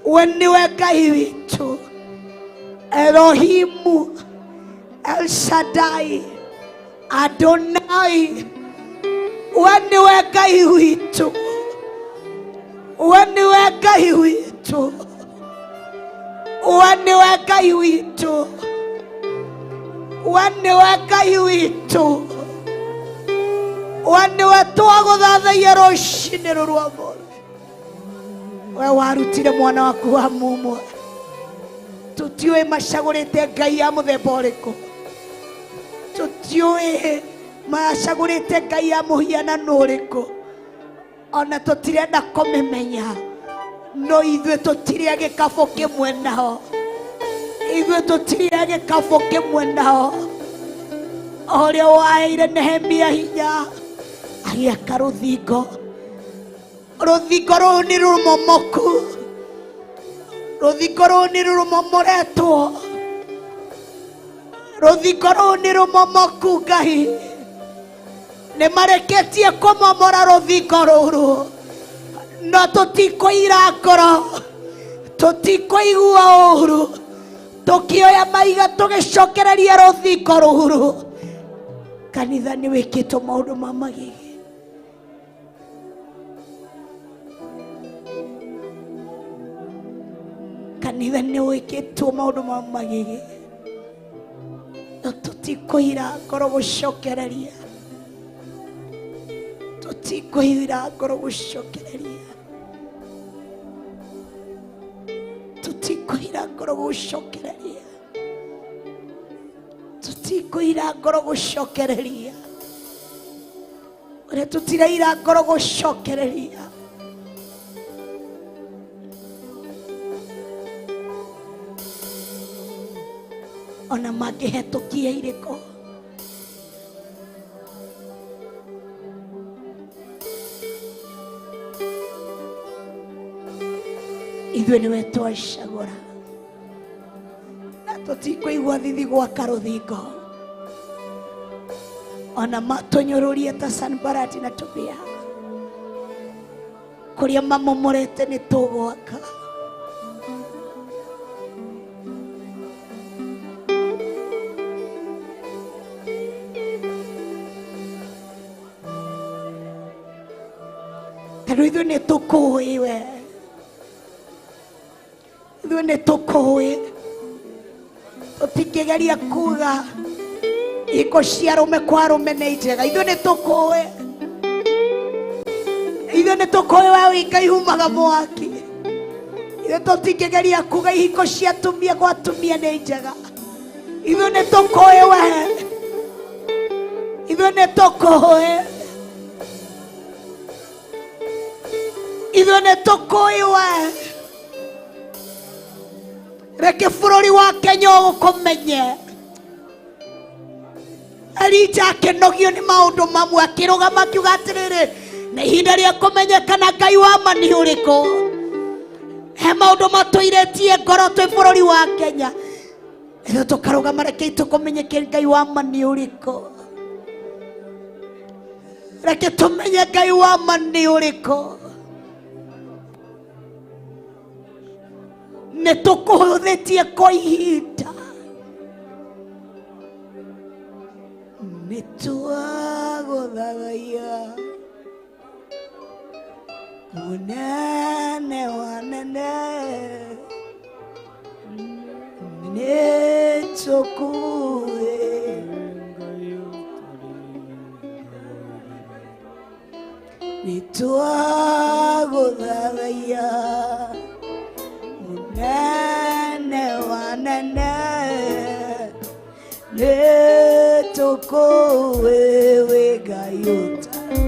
we nĩwe Ngai witũ, Elohimu, El Shaddai, Adonai, we nĩwe Ngai witũ, we nĩwe Ngai witũ, we nĩwe Ngai witũ, we nĩwe Ngai witũ, we nĩwe twagũthathaiya rũcinĩ rũrũ ũmũthĩ. We warutire mwana waku wa mumwe, tũtiũĩ macagũrĩte Ngai ya mũthemba ũrĩkũ, tũtiũĩ macagũrĩte Ngai ya mũhianano ũrĩkũ, ona tũtirenda kũmĩmenya, no ithuĩ tũtirĩ a gĩkabũ kĩmwe nao, ithuĩ tũtirĩ a gĩkabũ kĩmwe nao. Ũrĩa waheire Nehemia hinya agĩaka rũthingo, rũthingo rũu nĩ rũmomoku, rũthingo rũu nĩ rũmomoretwo, rũthingo rũu nĩ rũmomoku. Ngai nĩ mareketie kũmomora rũthingo rũrũ, no tũtikũira ngoro, tũtikũigua ũru, tũkĩoya maiga tũgĩcokereria rũthingo rũrũ. Kanitha nĩ wĩkĩtwo maũndũ ma magigi. Kanitha nĩ wĩkĩtwo maũndũ ma magigi, no tũtikũira ngoro gũcokereria, tũtikũira ngoro gũcokereria, tũtikũira ngoro gũcokereria, tũtikũira ngoro gũcokereria, ũrĩa tũtiraira ngoro gũcokereria. Ona mangĩhetũkia irĩkũ, ithuĩ nĩwe twacagũra, na tũtikũigua thithi gwaka rũthingo, ona matũnyũrũrie ta Sanbarati na Tobia, kũrĩa mamomorete nĩ tũgwaka. Tondũ ithuĩ nĩ tũkũĩ we, ithuĩ nĩ tũkũĩ, tũtingĩgeria kuga iko cia arũme kwa arũme nĩ njega. Ithuĩ nĩ tũkũĩ, ithuĩ nĩ tũkũĩ we wĩ Ngai umaga mwaki. Ithuĩ tũtingĩgeria kuga ihiko cia atumia kwa atumia nĩ njega. Ithuĩ nĩ tũkũĩ we, ithuĩ nĩ tũkũĩ, ithuĩ nĩ tũkũĩ we. Reke bũrũri wa Kenya ũkũmenye. Elija akĩnogio nĩ maũndũ mamwe, akĩrũgama akiuga atĩrĩrĩ, nĩ ihinda rĩa kũmenyekana Ngai wa ma nĩ ũrĩkũ. He maundu matũirĩtie ngoro twĩ bũrũri wa Kenya. Ithuĩ tũkarũgama rekei tũkũmenyeke Ngai wa ma nĩ ũrĩkũ. Reke tũmenye Ngai wa ma nĩ ũrĩkũ. Nĩ tũkũhũthĩtie kwa ihinda. Nĩ twagũthathaiya munene wa nene. Nĩ tũkũĩ. Nĩ twagũthathaiya munene wa nene. Nĩ tũkũĩ wĩ Ngai ũtarĩ.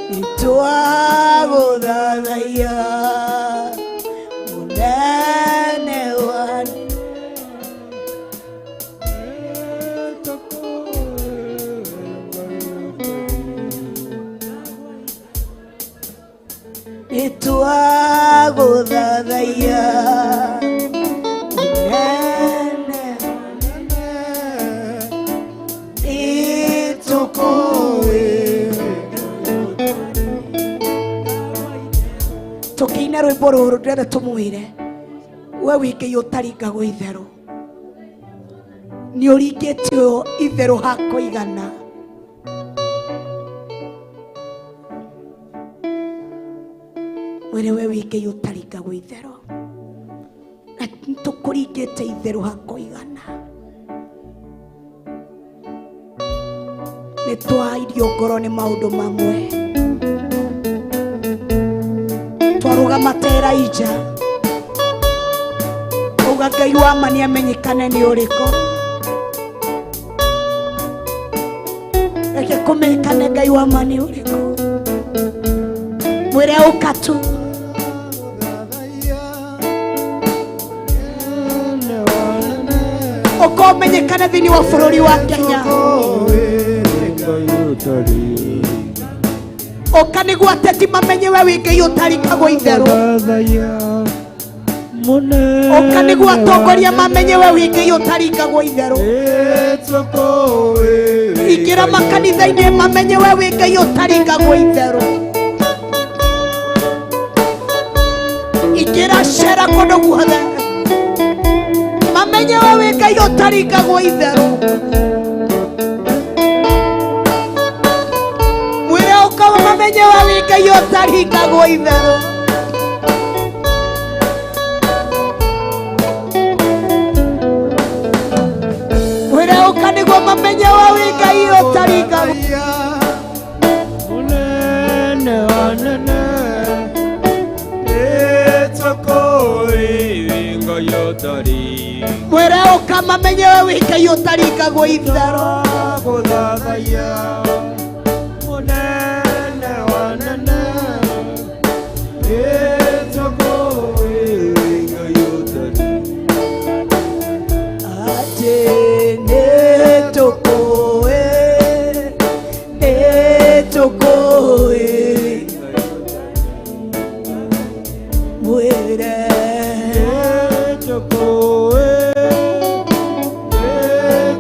Nĩ twagũthathaiya munene wa nĩ twagũthathaiya munene nĩ tũkũĩ. Tũkĩina rwĩmbo rũrũ ndĩrenda tũmwĩre we wĩ Ngai ũtaringagwo itherũ. Nĩ ũringĩtio itherũ ha kũigana. Mwĩre we wĩ Ngai ũtaringagwo itherũ. Na tũkũringĩte itherũ ha kũigana. Nĩ twairio ngoro nĩ maũndũ mamwe. Twarũgama ta Elijah. Uga Ngai wa ma nĩamenyekane nĩ ũrĩkũ. Reke kũmenyekane Ngai wa ma nĩ ũrĩkũ. Mwĩre ũka tu. Ũka ũmenyekane thĩinĩ wa bũrũri wa Kenya. Ũka nĩguo ateti mamenye we wĩ Ngai ũtaringagwo itherũ. Ũka nĩguo atongoria mamenye we wĩ Ngai ũtaringagwo itherũ. Ingĩra makanitha-inĩ mamenye we wĩ Ngai ũtaringagwo itherũ. Ingĩra cera kũndũ guothe mamenye we wĩ Ngai ũtaringagwo itherũ. Mwĩre ũka mamenye we wĩ Ngai ũtaringagwo itherũ. Mwĩre ũka nĩguo mamenye we wĩ Ngai ũtaringagwo. Munene wa nene nĩtũkũĩ Ngai ũtarĩ. Mwĩre ũka mamenye we wĩ Ngai ũtaringagwo itherũ. Twagũthathaiya munene wa nene nĩtũkũĩ Ngai ũtarĩ. Atĩ nĩ tũkũĩ, nĩ tũkũĩ. Mwĩre Nĩtũkũĩ,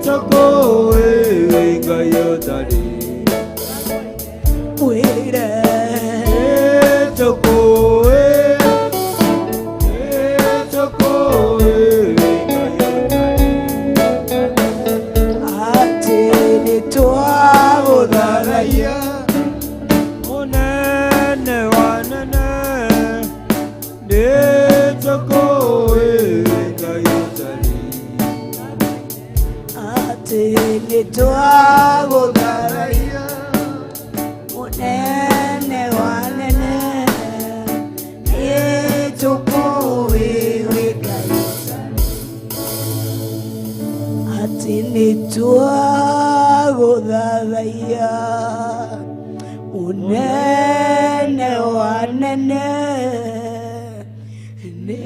nĩtũkũĩ Ngai ũtarĩ. Mwĩre Nĩtũkũĩ, nĩtũkũĩ Ngai ũtarĩ. Atĩ nĩ twagũthathaiya Munene wa nene nĩtũkũĩ Ngai ũtarĩ. Atĩ nĩ twagũthathaiya munene wa nene nĩ tũkũĩ wĩ Ngai ũtarĩ. Atĩ nĩ twagũthathaiya munene wa nene nĩ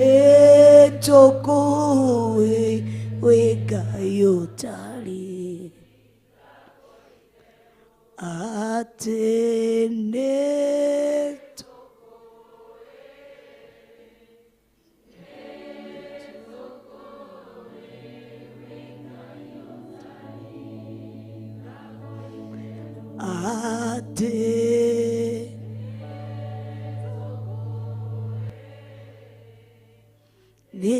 tũkũĩ wĩ Ngai ũtarĩ. Atĩ nĩ Atĩ nĩ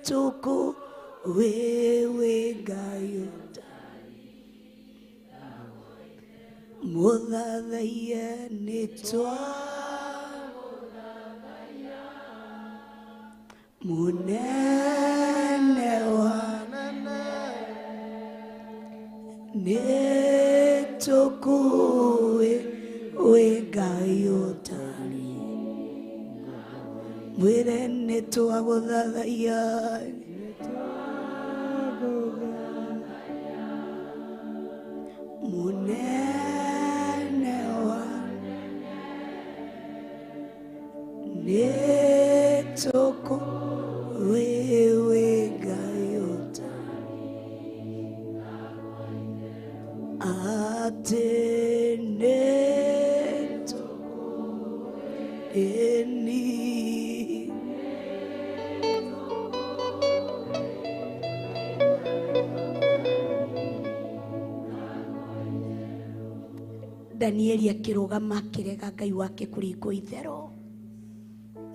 tũkũĩ wĩ Ngai ũtarĩ mũthathaiya nĩ twa mũnene wa nĩ tũkũĩ wĩ Ngai ũtarĩ mwĩre nĩ twagũthathaiya mũnene wa nĩ tũkũĩ wĩ Ngai ũtarĩ atĩ nĩ tũkũĩ ni Danieli akĩrũgama akĩrega Ngai wake kũringwo itherũ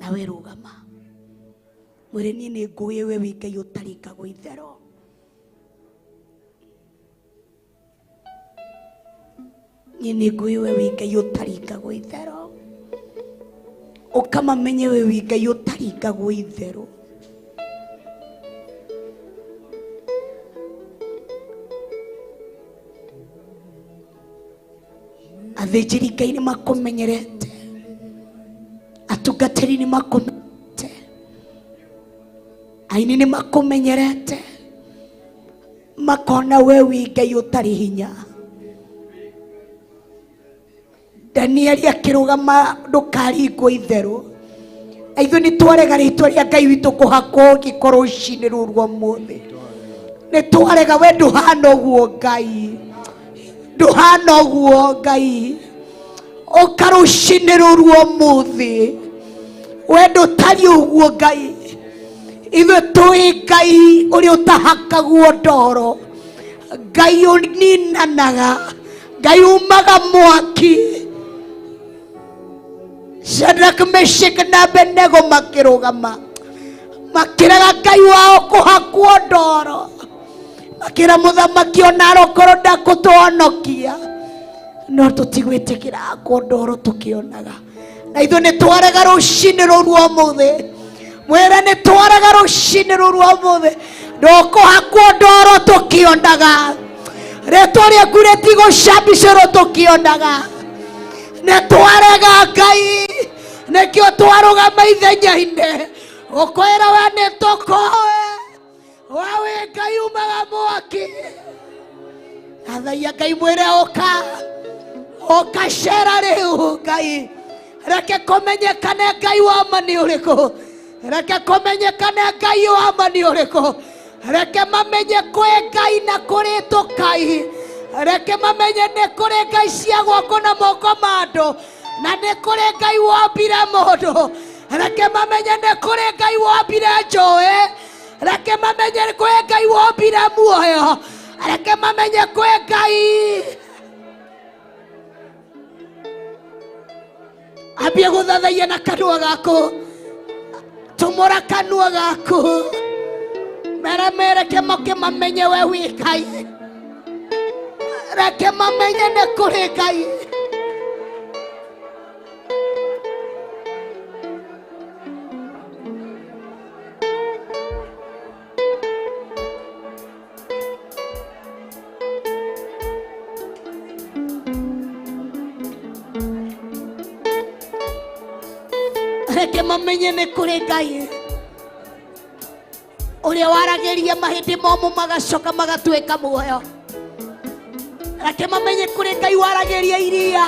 nawe rũgama mwĩre niĩ nĩ ngũĩ we wĩ Ngai ũtaringagwo itherũ niĩ nĩ ngũĩ we wĩ Ngai ũtaringagwo itherũ ũkamamenye we wĩ Ngai ũtaringagwo itherũ athĩnjĩri Ngai nĩ makũmenyerete atungatĩri nĩ makũmenyerete aini nĩ makũmenyerete makona we wĩ Ngai ũtarĩ hinya Danieli akĩrũgama ndũkaringwo itherũ na ithuĩ nĩ twarega rĩtwa rĩa Ngai witũ kũhakwo gĩko rũcinĩ rũrũ rwa ũmũthĩ nĩ twarega we ndũhana ũguo Ngai ndũhana ũguo Ngai ũka rũcinĩ rũrũ rwa ũmũthĩ we ndũtariĩ ũguo Ngai ithuĩ tũĩ Ngai ũrĩa ũtahakagwo ndoro Ngai ũninanaga Ngai umaga mwaki Shadrach Meshach na Abednego makĩrũgama makĩrega Ngai wao kũhakwo ndoro makĩra mũthamaki ona arokorwo ndakũtũhonokia no tũtigwĩtĩkĩra hakwo ndoro tũkĩonaga na ithuĩ nĩ twarega rũcinĩ rũru rwa ũmũthĩ mwĩre nĩ twarega rũcinĩ rũru rwa ũmũthĩ ndũkũhakwo ndoro tũkĩonaga rĩtwa rĩaku rĩtigũcambicĩrwo tũkĩonaga nĩ twarega Ngai nĩkĩo twarũgama ithenya-inĩ ũkwĩra we nĩ tũkoe we wĩ Ngai umaga mwaki athaia Ngai mwĩre ũka ũka cera rĩu Ngai reke kũmenyekane Ngai wa ma nĩ ũrĩkũ reke kũmenyekane Ngai wa ma nĩ ũrĩkũ reke mamenye kwĩ Ngai na kũrĩ tũkai reke mamenye nĩ kũrĩ Ngai cia gwakwo na moko ma andũ na nĩ kũrĩ Ngai wombire mũndũ reke mamenye nĩ kũrĩ Ngai wombire njũĩ reke mamenye kwĩ Ngai wombire muoyo reke mamenye kwĩ Ngai ambie gũthathaiya na kanua gaku tumũra kanua gaku mere mereke moke mamenye we wĩ Ngai reke mamenye nĩ kũrĩ Ngai reke mamenye nĩ kũrĩ Ngai ũrĩa waragĩria mahĩndĩ momũ magacoka magatuĩka muoyo reke mamenye kũrĩ Ngai waragĩria iria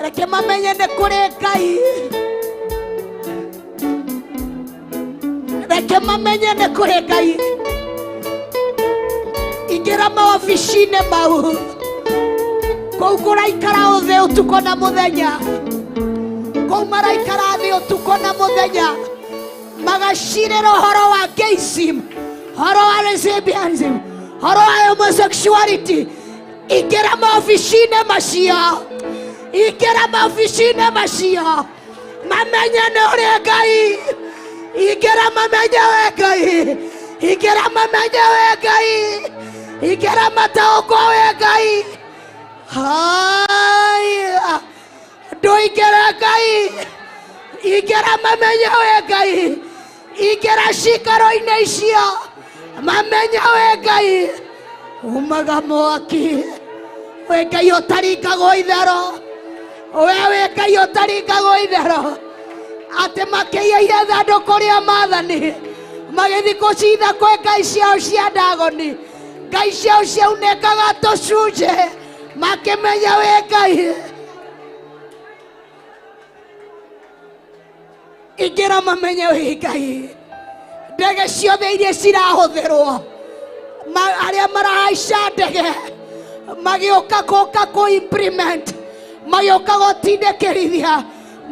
reke mamenye nĩ kũrĩ Ngai reke mamenye nĩ kũrĩ Ngai ingĩra mawabici-inĩ mau kũu kũraikara ũthĩ ũtukũ na mũthenya kũu maraikara thĩ ũtukũ na mũthenya magacirĩra ũhoro wa gayism ũhoro wa lesbianism ũhoro wa homosexuality. Ingĩra maobici-inĩ macio, ingĩra maobici-inĩ macio, mamenye nĩ ũrĩ Ngai. Ingĩra mamenye we Ngai, ingĩra mamenye we Ngai, ingĩra mataũkwo we Ngai. Haya, ndũingĩre Ngai, ingĩra mamenye we Ngai, ingĩra cikaro-inĩ icio mamenye we Ngai. Umaga mwaki we Ngai ũtaringagwo itherũ, we wĩ Ngai ũtaringagwo itherũ, atĩ makĩiya ithandũkũ rĩa maathani magĩthiĩ kũcitha kwĩ ngai ciao cia Ndagoni, ngai ciao ciaunĩkaga tũcunjĩ, makĩmenya wĩ Ngai. Ingĩra mamenye wĩ Ngai. Ndege ciothe iria cirahũthĩrwo, arĩa marahaica ndege magĩũka gũka kũ implement, magĩũka gũtindĩkĩrithia,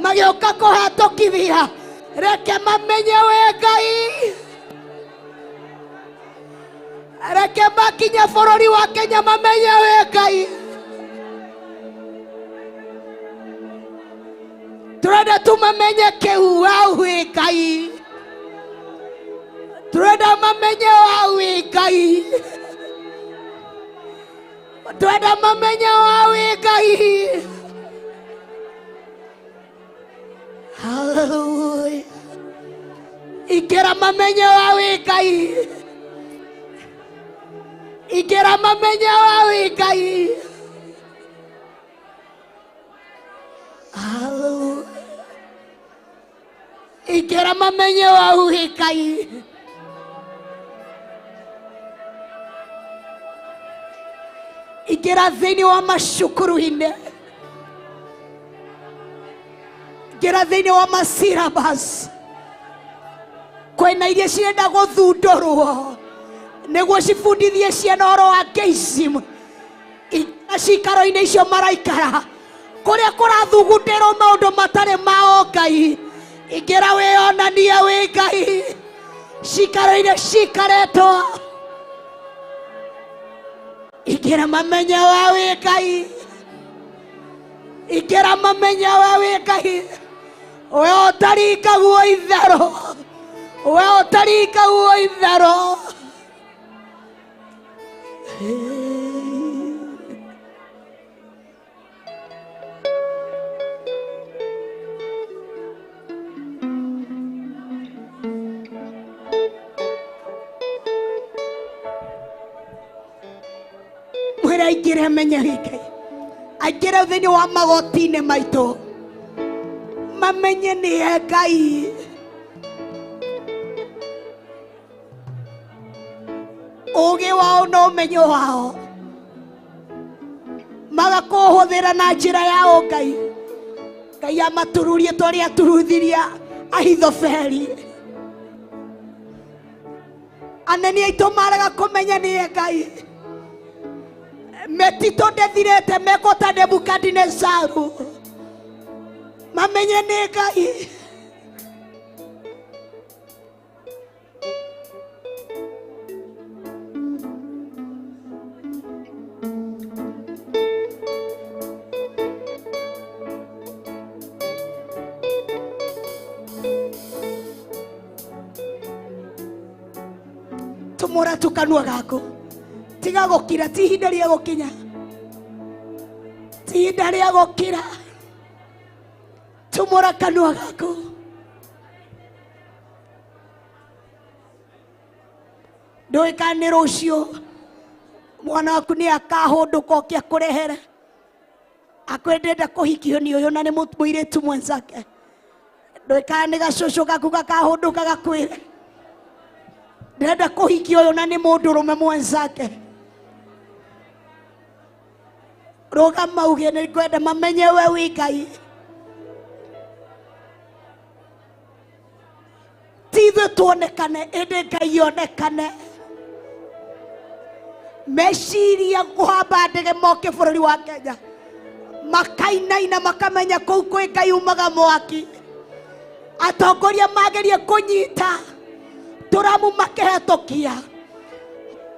magĩũka kũhetũkithia, reke mamenye wĩ Ngai. Reke makinye bũrũri wa Kenya mamenye wĩ Ngai. Turenda tumamenye kĩu wau wĩ Ngai, turenda mamenye wau wĩ Ngai, turenda mamenye wau wĩ Ngai. Hallelujah. Ingĩra mamenye wau wĩ Ngai, ingĩra mamenye wau wĩ Ngai. Hallelujah. Ingĩra mamenye wau wĩ Ngai. Ingĩra thĩinĩ wa macukuru-inĩ, ingĩra thĩinĩ wa masirabas, kwĩna iria cirenda gũthundũrwo nĩguo cibundithie ciana ũhoro wa gayism. Ingĩra cikaro-inĩ icio maraikara, kũrĩa kũrathugundĩrwo maũndũ matarĩ ma Ngai, ingĩra wĩyonanie wĩ Ngai cikaro-inĩ cikaretwo. Ingĩra mamenye wa wĩ Ngai, ingĩra mamenye wa wĩ Ngai. We ũtaringagwo itherũ, we ũtaringagwo itherũ. Mwĩre aingĩre amenye wĩ Ngai, aingĩre thĩinĩ wa magoti-inĩ maitũ mamenye nĩ ye Ngai. Ũgĩ wao na ũmenyo wao magakũhũthĩra na njĩra ya ũngai. Ngai amatururie ta ũrĩa aturuthirie Ahithofeli. Anene aitũ marega kũmenya nĩ ye Ngai. Mĩtitũ ndĩthirĩte mekwo ta Nebukadinezaru, mamenye nĩ Ngai. Tumũra tu kanua gaku, tiga gũkira, ti ihinda rĩa gũkinya, ti ihinda rĩa gũkira. Tumũra kanua gaku. Ndũĩ kana nĩ rũciũ mwana waku nĩ akahũndũka oke akũrehere akwĩre ndĩrenda kũhikio nĩ ũyũ na nĩ mũirĩtu mwenzake. Ndũĩ kana nĩ gacũcũ gaku gakahũndũka gakwĩre ndĩrenda kũhikia ũyũ na nĩ mũndũrũme mwenzake. Rũgama uge nĩ ngwenda mamenye we wĩ Ngai. Ti ithuĩ tuonekane, ĩndĩ Ngai onekane. Meciria kũhamba ndege moke bũrũri wa Kenya, makainaina makamenya kũu kwĩ Ngai umaga mwaki. Atongoria magerie kũnyita tũramu makĩhetũkia,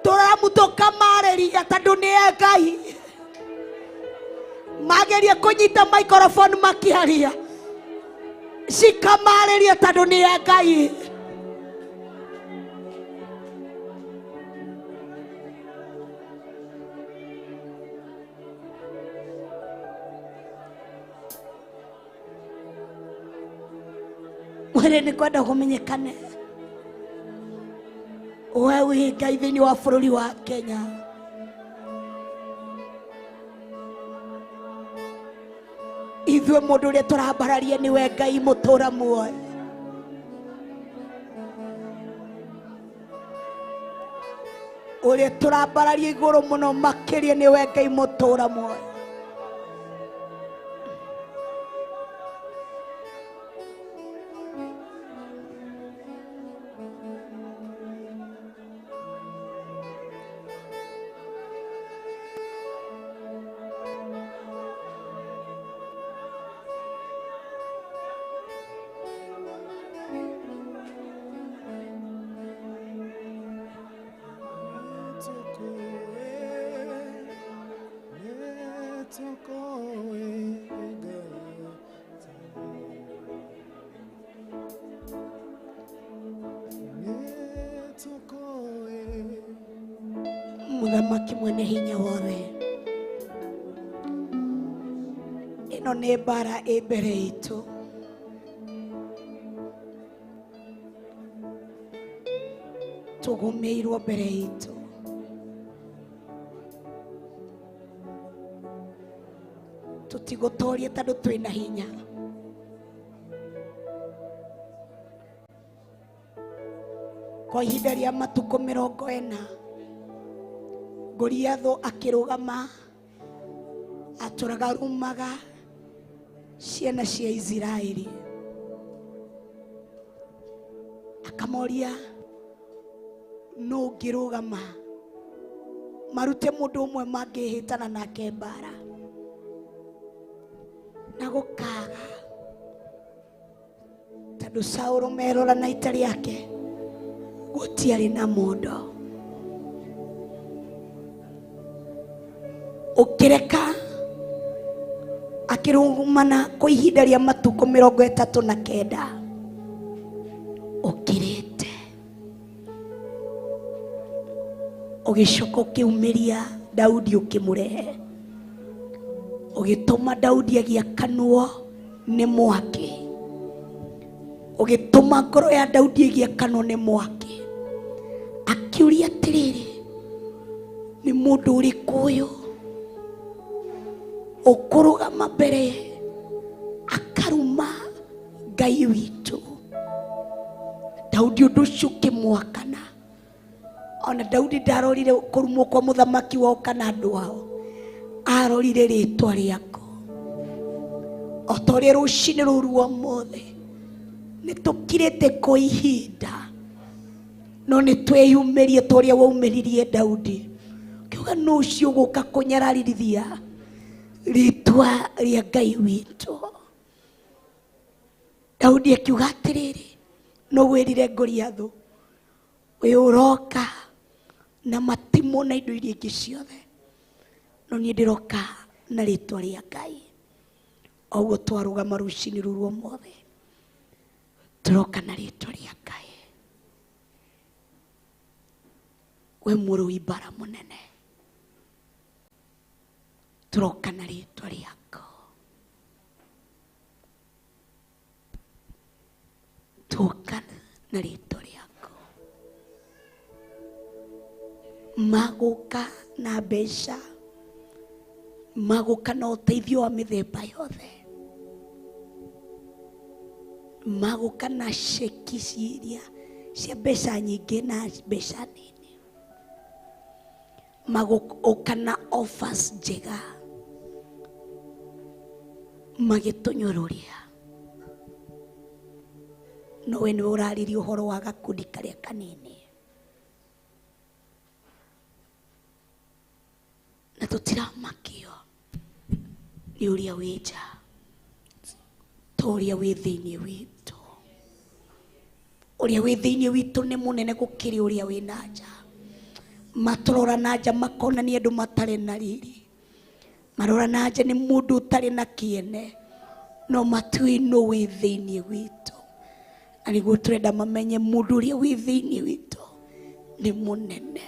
tũramu tũkamarĩria tondũ nĩ e Ngai. Magerie kũnyita microphone makĩaria. Cikamarĩrie tondũ nĩ ya Ngai. Mwĩrĩ nĩ kwenda kũmenyekane we wĩ Ngai thĩinĩ wa bũrũri wa Kenya. Ithuĩ mũndũ ũrĩa tũrambararia nĩwe Ngai mũtũra muoyo. Ũrĩa tũrambararia igũrũ mũno makĩria nĩwe Ngai mũtũra muoyo. Mũthamaki mwene hinya wothe, ĩno nĩ mbara ĩ mbere itũ. Tũgũmĩirwo mbere itũ. Tũtigũtoria tondũ twĩna hinya. Kwa ihinda rĩa matukũ 40 Goliathũ akĩrũgama atũraga rumaga ciana cia Isiraeli, akamoria nũ ũngĩrũgama marute mũndũ ũmwe mangĩhĩtana nake mbara, na gũkaga tondũ Saũlũ merora na ita rĩake gũtiarĩ na mũndũ. Ũkĩreka akĩrũmana kwa ihinda rĩa matukũ 39 ũkirĩte, ũgĩcoka ũkĩumĩria Daudi ũkĩmũrehe, ũgĩtũma Daudi agĩakanwo nĩ mwaki, ũgĩtũma ngoro ya Daudi ĩgĩakanwo nĩ mwaki, akiũria atĩrĩrĩ, nĩ mũndũ ũrĩkũ ũyũ ũkũrũgama mbere akaruma Ngai witũ? Daudi ũndũ ũcio ũkĩmwakana. Ona Daudi ndarorire kũrumwo kwa mũthamaki wao kana andũ ao, arorire rĩtwa rĩaku. O ta ũrĩa rũcinĩ rũu rwa ũmũthĩ nĩ tũkirĩte kwa ihinda, no nĩ twĩyumĩrie ta ũrĩa waumĩririe Daudi, ũkiuga nũ ũcio ũgũka kũnyararithia rĩtwa rĩa Ngai witũ. Daudi akiuga atĩrĩrĩ, nũ wĩrire Goliathũ ũyũ ũroka na matimũ na indo iria ingĩ ciothe, no niĩ ndĩroka na rĩtwa rĩa Ngai. Oguo twarũgama rũcinĩ rũrũ rwa ũmũthĩ, tũroka na rĩtwa rĩa Ngai. We mũrũi mbara mũnene, tũroka na rĩtwa rĩaku. Tũka na rĩtwa rĩaku. Magũka na mbeca, magũka na ũteithio wa mĩthemba yothe, magũka na ceki ciria cia mbeca nyingĩ na mbeca nini, magũka na offers njega, magĩtũnyũrũria. No we nĩwe ũraririe ũhoro wa gakundi karĩa kanini, na tũtiramakio nĩ ũrĩa wĩ nja, ta ũrĩa wĩ thĩinĩ witũ. Ũrĩa wĩ thĩinĩ witũ nĩ mũnene gũkĩrĩ ũrĩa wĩ na nja. Matũrora na nja makona nĩ andũ matarĩ na riri, Marora na nja nĩ mũndũ ũtarĩ na kĩene no matiũĩ nũ wĩ thĩinĩ witũ. Na nĩguo tũrenda mamenye mũndũ ũrĩa wĩ thĩinĩ witũ nĩ mũnene,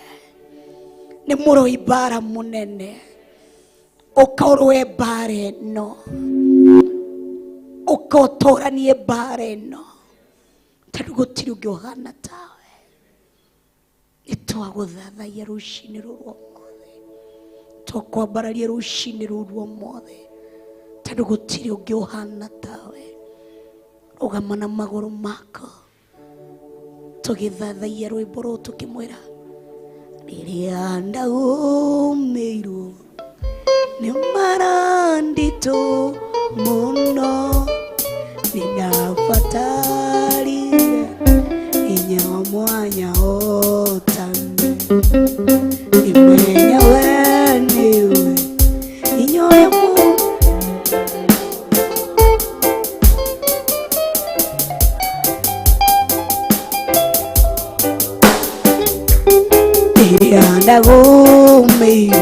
nĩ mũrũi mbara mũnene. Ũka ũrũe mbara ĩno, ũka ũtũranie mbara ĩno, tondũ gũtirĩ ũngĩ ũhana tawe. Nĩ twagũthathaiya rũcinĩ rũrũ ũmũthĩ, twakwambararia rũcinĩ rũrũ ũmũthĩ, tondũ gũtirĩ ũngĩ ũhana tawe. Rũgama na magũrũ mako tũgĩthathaiya rwĩmbo rũrũ tũkĩmwĩra rĩrĩa ndaumĩirwo nĩ maranditũ mũno, nĩndabatarire hinya mwanya ũtane imenya we nĩwe hinya ũrĩa rĩrĩa ndagũmĩirwo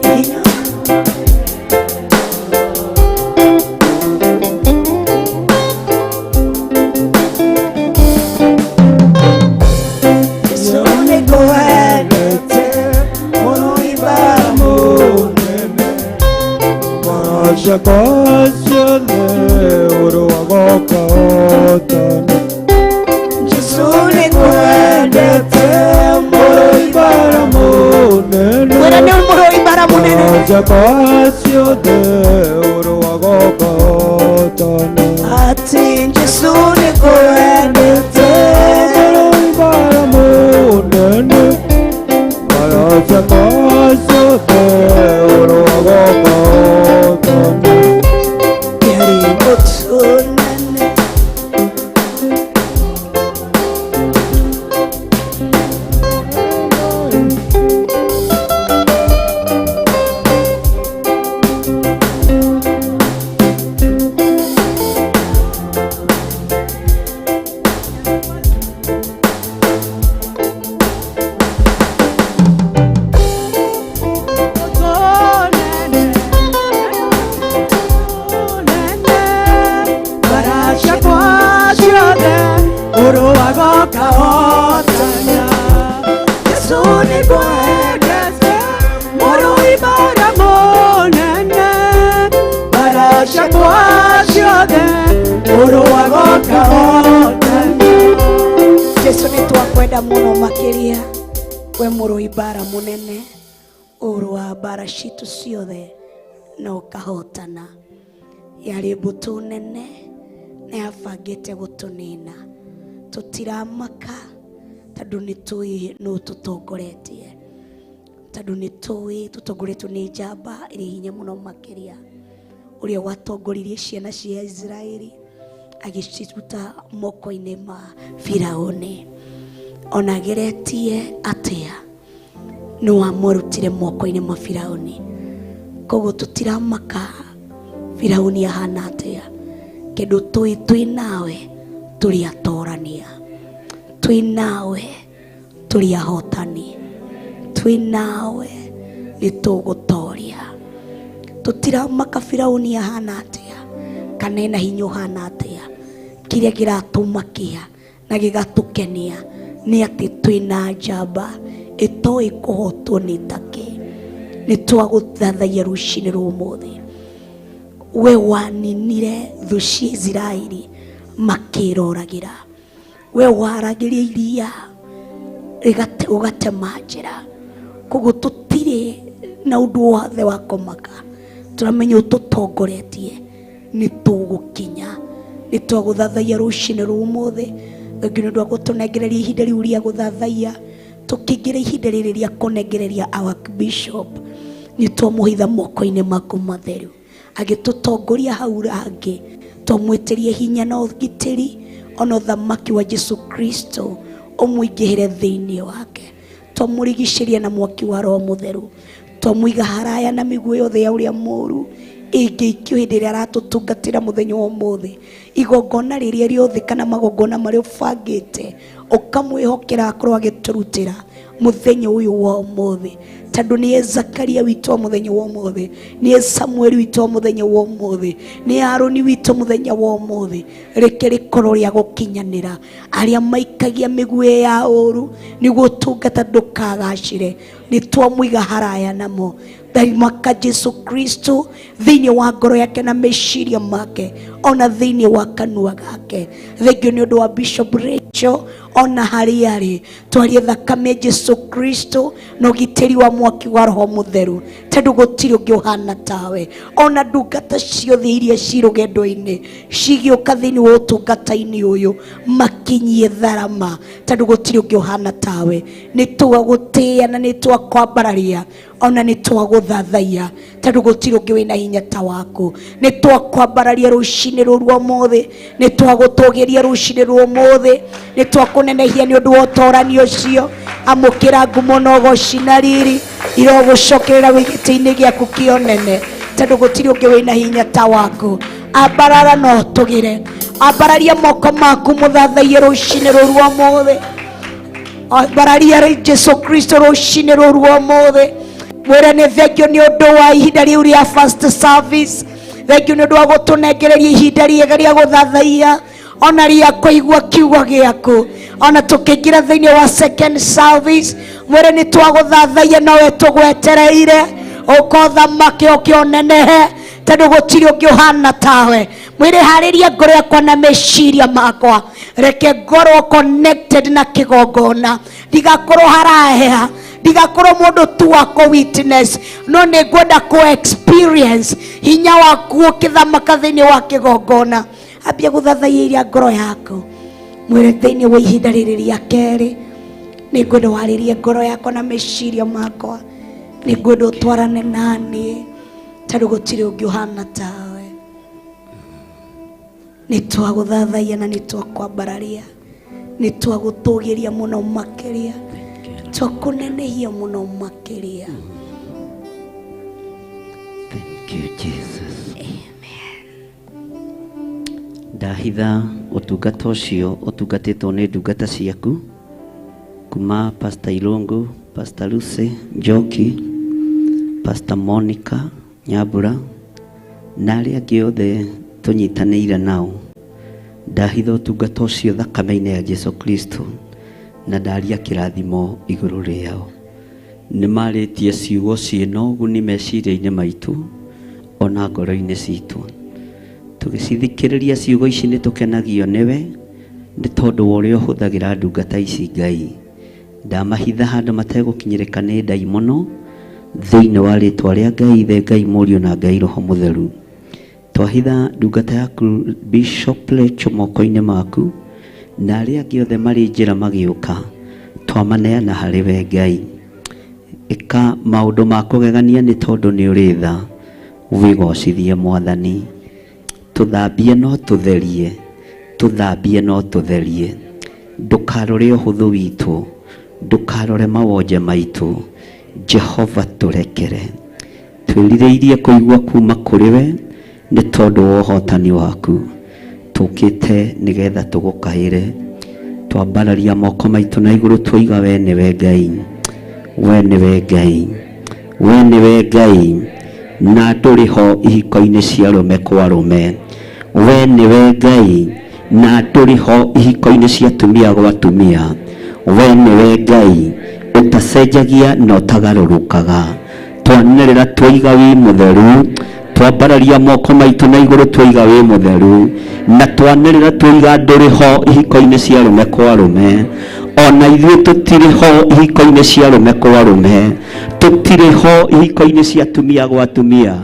hinya Jesu nĩngwendete mũrũi mbara Mũnene, baraka ciothe ũrũaga ũkahotana. Jesu nĩngwendete Mũrũi mbara mũnene, mwĩra nĩ mũrũi mbara mũnene baraka ciothe ũrũaga ũkahotana. atĩ Jesu nĩngwendete Mũrũi mbara mũnene, baraka ciothe ũrũaga ũkahotana. yarĩ mũtũnene Jesu nĩngwendete mũrũi mbara mũnene Jesu nĩtwakwenda mũno makĩria we mũrũi mbara mũnene ũrũa mbara citũ ciothe na ũkahotana. Yarĩ mbũtũ nene na yabangĩte gũtũnina, tũtiramaka tondũ nĩtũĩ nũ tũtongoretie, tondũ nĩtũĩ tũtongoretio nĩ njamba ĩrĩ hinya mũno makĩria, ũrĩa watongoririe ciana cia Israeli agĩciruta moko-inĩ ma Firaũni. Ona ageretie atĩa nĩ wamũrutire moko-inĩ ma Firaũni. Koguo tũtiramaka Firaũni ahana atĩa, kĩndũ tũĩ twĩ nawe tũrĩ atorania, twĩ nawe tũrĩ ahotani, twĩ nawe nĩ tũgũtoria. Tũtiramaka Firaũni ahana atĩa kana ena hinya ũhana atĩa, kĩrĩa kĩratũmakia na gĩgatũkenia nĩ atĩ twĩna njamba ĩtoĩ kũhotwo nĩ takĩ. Nĩ twagũthathaiya rũcinĩ rwa ũmũthĩ, we waninire thũ cia Isiraeli makĩroragĩra, we waragĩria iria ũgatema njĩra. Koguo tũtirĩ na ũndũ wothe wa kũmaka, tũramenya ũtũtongoretie nĩ tũgũkinya. Nĩ twagũthathaiya rũcinĩ rwa ũmũthĩ, thengiũ nĩ ũndũ wa gũtũnengereria ihinda rĩu rĩa gũthathaiya, tũkĩingĩra ihinda rĩrĩ rĩa kũnengereria our bishop, nĩ twamũhitha moko-inĩ maku matheru agĩtũtongoria hau hangĩ, twamwĩtĩrie hinya na ũgitĩri ona ũthamaki wa Jesu Kristo ũmũingĩhĩre thĩinĩ wake, twamũrigicĩria na mwaki wa Roho Mũtheru, twamũiga haraya na mĩguĩ yothe ya ũrĩa mũũru Ĩngĩikio hĩndĩ ĩrĩa aratũtungatĩra mũthenya wa ũmũthĩ, igongona rĩrĩa rĩothe kana magongona marĩa ũbangĩte ũkamwĩhokera akorwo agĩtũrutĩra mũthenya ũyũ wa ũmũthĩ, tondũ nĩye Zakaria witũ wa mũthenya wa ũmũthĩ, nĩye Samueli witũ wa mũthenya wa ũmũthĩ, nĩ Aroni witũ mũthenya wa ũmũthĩ. Reke rĩkorwo rĩa gũkinyanĩra. Arĩa maikagia mĩguĩ ya ũru nĩguo ũtungata ndũkagacĩre, nĩ twamũiga haraya namo. Thaimaka Jesu Kristo thĩinĩ wa ngoro yake na meciria make, ona thĩinĩ wa kanua gake. Thengio nĩ ũndũ wa Bishop Rachel, ona harĩa arĩ twarie thakame Jesu Kristo na ũgitĩri wa mwaki wa Roho Mũtheru, tondũ gũtirĩ ũngĩ ũhana tawe. Ona ndungata ciothe iria ci rũgendo-inĩ cigĩũka thĩinĩ wa ũtungata-inĩ ũyũ, makinyie tharama, tondũ gũtirĩ ũngĩ ũhana tawe. Nĩ twagũtĩĩa na nĩ twakwambararia, ona nĩ twagũthathaiya, tondũ gũtirĩ ũngĩ wĩna hinya ta waku. Nĩ twakwambararia rũcinĩ rũru ũmũthĩ, nĩ twagũtũgĩria rũcinĩ rwa ũmũthĩ, nĩ twakũnenehia nĩ ũndũ wa ũtorani ũcio. Amũkĩra ngumo na ũgoci na riri irogũcokerera wĩ gĩtĩ-inĩ gĩaku kĩa ũnene, tondũ gũtirĩ ũngĩ wĩna hinya ta waku. Ambarara na ũtũgĩre, ambararia moko maku mũthathaiye rũcinĩ rũru ũmũthĩ. Ambararia rĩ Jesu Kristo rũcinĩ rũru ũmũthĩ, mwĩre nĩ thengio nĩ ũndũ wa ihinda rĩu rĩa first service, thengio nĩ ũndũ wa gũtũnengereria ihinda rĩega rĩa gũthathaiya ona rĩa kũigua kiugo gĩaku. Ona tũkĩingĩra thĩinĩ wa second service, mwĩre nĩ twagũthathaiya nowe tũgwetereire, ũkothamake ũkĩonenehe, tondũ gũtirĩ ũngĩ ũhana tawe. Mwĩre harĩria ngoro yakwa na meciria makwa, reke ngorwo connected na kĩgongona, ndigakorwo haraya, ndigakorwo mũndũ tu wa kũ witness, no nĩ ngwenda kũ experience hinya waku ũkĩthamaka thĩinĩ wa kĩgongona. Ambia gũthathaiya iria ngoro yaku, mwĩre thĩinĩ wa ihinda rĩrĩ rĩa kerĩ nĩ ngwenda warĩrie ngoro yakwa na meciria makwa, nĩ ngwenda ũtwarane naniĩ, tondũ gũtirĩ ũngĩ ũhana tawe. Nĩ twagũthathaiya na nĩ twakwambararia, nĩ twagũtũgĩria mũno makĩria, twakũnenehia mũno makĩria. Thank you, Jesus. Ndahitha ũtungata ũcio ũtungatĩtwo nĩ ndungata ciaku kuma Pastor Irungu, Pastor Lucy Njoki, Pastor Monica Nyambura na arĩa angĩ othe tũnyitanĩire nao. Ndahitha ũtungata ũcio thakame-inĩ ya Jesu Kristo na ndaria kĩrathimo igũrũ rĩao. Nĩ marĩtie ciugo ciĩna ũguni meciria-inĩ maitũ ona ngoro-inĩ citũ. Tũgĩcithikĩrĩria ciugo ici nĩ tũkenagio nĩwe, nĩ tondũ wa ũrĩa ũhũthagĩra ndungata ici Ngai. Ndamahitha handũ mategũkinyĩrĩka nĩ ndaimono, thĩinĩ wa rĩtwa rĩa Ngai Ithe, Ngai Mũriũ na Ngai Roho Mũtheru. Twahitha ndungata yaku Bishop Rachel moko-inĩ maku, na arĩa angĩ othe marĩ njĩra magĩũka, twamaneana harĩ we Ngai. Ĩka maũndũ ma kũgegania nĩ tondũ nĩ ũrĩ tha, wĩgocithie Mwathani. Tũthambie no tũtherie, tũthambie no tũtherie. Ndũkarore ũhũthũ witũ, ndũkarore mawonje maitũ. Jehova tũrekere. Twĩrirĩirie kũigua kuma kũrĩ we nĩ tondũ wa ũhotani waku. Tũkĩte nĩgetha tũgũkaĩre. Twambararia moko maitũ na igũrũ twoiga we nĩwe Ngai, we nĩwe Ngai, we nĩwe Ngai, na ndũrĩ ho ihiko-inĩ cia arũme kwa arũme. We nĩwe Ngai, na ndũrĩ ho ihiko-inĩ cia atumia gwa atumia. We nĩwe Ngai ũtacenjagia na ũtagarũrũkaga. Twanĩrĩra twoiga wĩ mũtheru, twambararia moko maitũ na igũrũ twoiga wĩ mũtheru, na twanĩrĩra twoiga ndũrĩ ho ihiko-inĩ cia arũme kwa arũme. Ona ithuĩ tũtirĩ ho ihiko-inĩ cia arũme kwa arũme, tũtirĩ ho ihiko-inĩ cia atumia gwa atumia,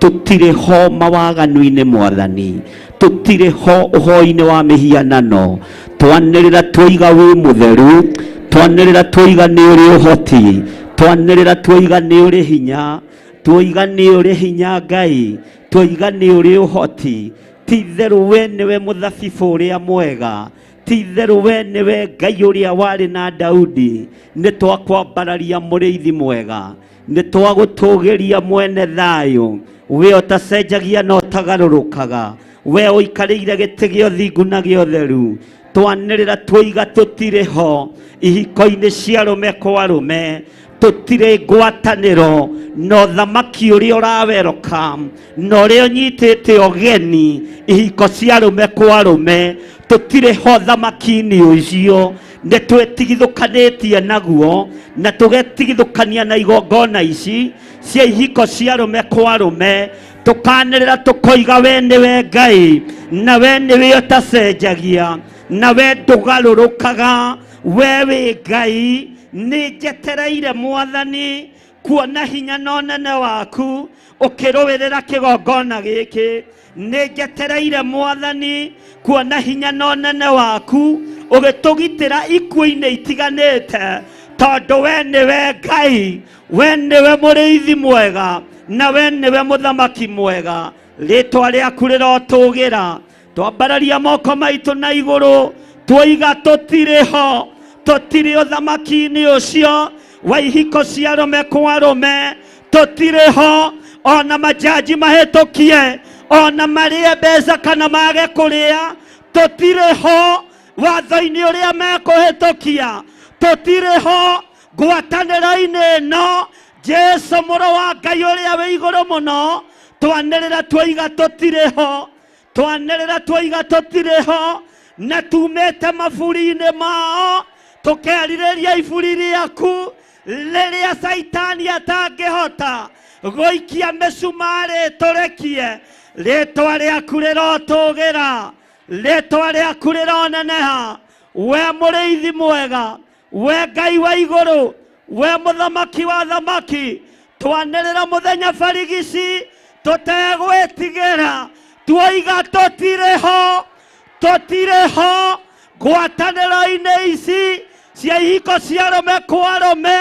tũtirĩ ho mawaganu-inĩ Mwathani, tũtirĩ ho ũhoi-inĩ wa mĩhianano. Twanĩrĩra twoiga wĩ mũtheru, twanĩrĩra twoiga nĩ ũrĩ ũhoti, twanĩrĩra twoiga nĩ ũrĩ hinya, twoiga nĩ ũrĩ hinya Ngai, twoiga nĩ ũrĩ ũhoti. Ti itherũ we nĩwe mũthabibũ ũrĩa mwega, ti itherũ we nĩwe Ngai ũrĩa warĩ na Daudi. Nĩ twakwambararia mũrĩithi mwega, Nĩ twagũtũgĩria mwene thayũ, we ũtacenjagia na ũtagarũrũkaga, we ũikarĩire gĩtĩ gĩa ũthingu na gĩa ũtheru. Twanĩrĩra twoiga tũtirĩ ho ihiko-inĩ cia arũme kwa arũme, tũtirĩ ngwatanĩro na ũthamaki ũrĩa ũraweroka na ũrĩa ũnyitĩte ũgeni ihiko cia arũme kwa arũme. Tũtirĩ ho thamaki-inĩ ũcio, nĩ twĩtigithũkanĩtie naguo na tũgetigithũkania na igongona ici cia ihiko cia arũme kwa arũme. Tũkanĩrĩra tũkoiga we nĩwe Ngai na we nĩwe ũtacenjagia na we ndũgarũrũkaga, we wĩ Ngai. Nĩ njetereire Mwathani kuona hinya na ũnene waku ũkĩrũĩrĩra kĩgongona gĩkĩ. Nĩ njetereire Mwathani kuona hinya na ũnene waku ũgĩtũgitĩra ikuũ-inĩ itiganĩte, tondũ we nĩwe Ngai, we nĩwe mũrĩithi mwega na we nĩwe mũthamaki mwega. Rĩtwa rĩaku rĩrotũgĩra. Twambararia moko maitũ na igũrũ twoiga tũtirĩ ho, tũtirĩ ũthamaki-inĩ ũcio wa ihiko cia arũme kwa arũme, tũtirĩ ho. Ona majaji mahĩtũkie, ona marĩe mbeca kana mage kũrĩa, tũtirĩ ho watho-inĩ ũrĩa mekũhĩtũkia, tũtirĩ ho ngwatanĩro-inĩ ĩno. Jesu mũrũ wa Ngai ũrĩa wĩ igũrũ mũno, twanĩrĩra twoiga tũtirĩ ho, twanĩrĩra twoiga tũtirĩ ho, na tumĩte maburi-inĩ mao tũkerirĩria iburi rĩaku rĩrĩa Caitani atangĩhota gũikia mĩcumarĩ tũrekie. Rĩtwa rĩaku rĩrotũgĩra, rĩtwa rĩaku rĩroneneha. We mũrĩithi mwega, we Ngai wa igũrũ, we mũthamaki wa thamaki, twanĩrĩra mũthenya barigici tũtegwĩtigĩra, twoiga tũtirĩ ho, tũtirĩ ho ngwatanĩro-inĩ ici cia ihiko cia arũme kwa arũme,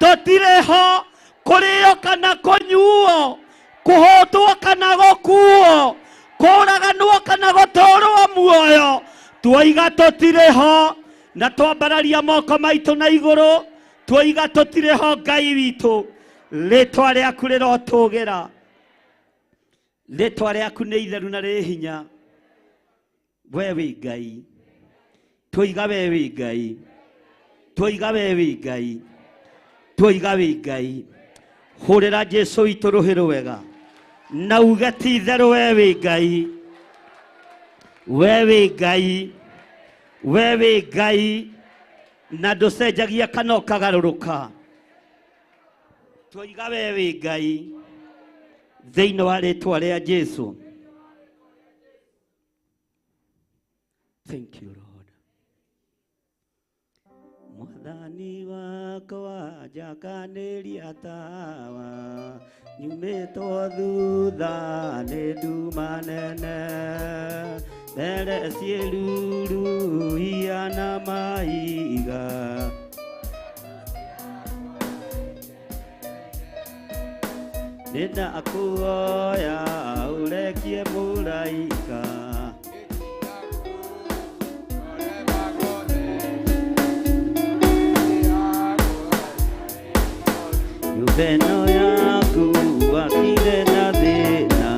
tũtirĩ ho kũrĩo kana kũnyuo, kũhũtwo kana gũkuo, kũraganwo kana gũtũrwo muoyo, twoiga tũtirĩ ho. Na twambararia moko maitũ na igũrũ twoiga tũtirĩ ho. Ngai witũ, rĩtwa rĩaku rĩrotũgĩra, rĩtwa rĩaku nĩ itheru na rĩ hinya. We wĩ Ngai, twoiga we wĩ Ngai, twoiga we wĩ Ngai, twoiga wĩ Ngai. Hũrĩra Jesu witũ rũhĩ rwega na uge ti itherũ we wĩ Ngai, we wĩ Ngai, we wĩ Ngai na ndũcenjagia kana ũkagarũrũka. Twoiga we wĩ Ngai thĩinĩ wa rĩtwa rĩa Jesu. Thank you Lord. Mwathani wakwa njakanĩria tawa, nyumĩtwo thutha nĩ nduma nene, mbere ciĩruru hiana mahiga. Nĩndakũhoya ũrekie mũraika nyũmba ĩno yaku wakire na thĩna,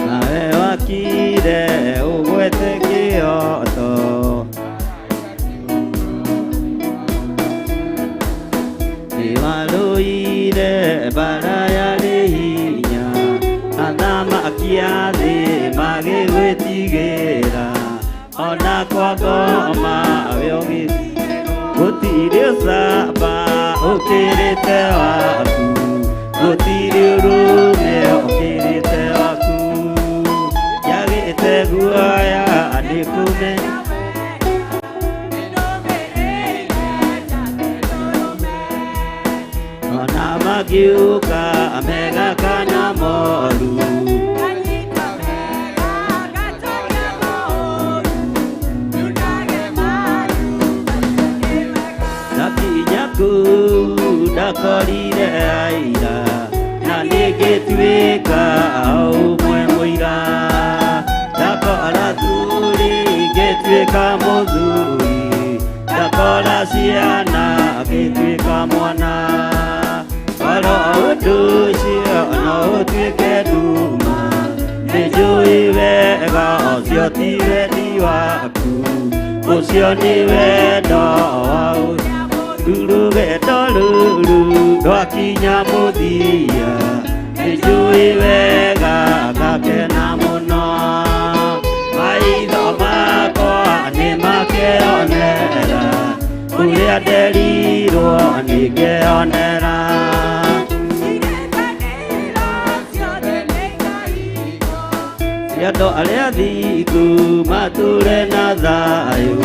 nawe wakire ũgwete kĩoto. Nĩwarũire mbara yarĩ hinya, athamaki a thĩ magĩgwĩtigĩra, ona kwa ngoma we gũtirĩ ũcamba ũkĩrĩte waku, gũtirĩ ũrũme ũkĩrĩte waku. Njagĩte guoya nĩ kũmenya ona magiũka mega kana moru. Ndakinya kũu ndakorire aira, na nĩngĩtuĩka ũmwe mũira. Ndakora thuri ngĩtuĩka mũthuri, ndakora Ndakora ciana ngĩtuĩka mwana. Oro ũndũ ũcio no ũtuĩke nduma, nĩnjũĩ wega ũcio ti wendi waku, ũcio nĩ wendo wa rũgendo rũrũ rwakinya mũthia, nĩnjũĩ wega ngakena mũno. Maitho makwa nĩmakeonera ũrĩa nderirwo nĩngeonera. Andũ arĩa athingu matũre na thayũ,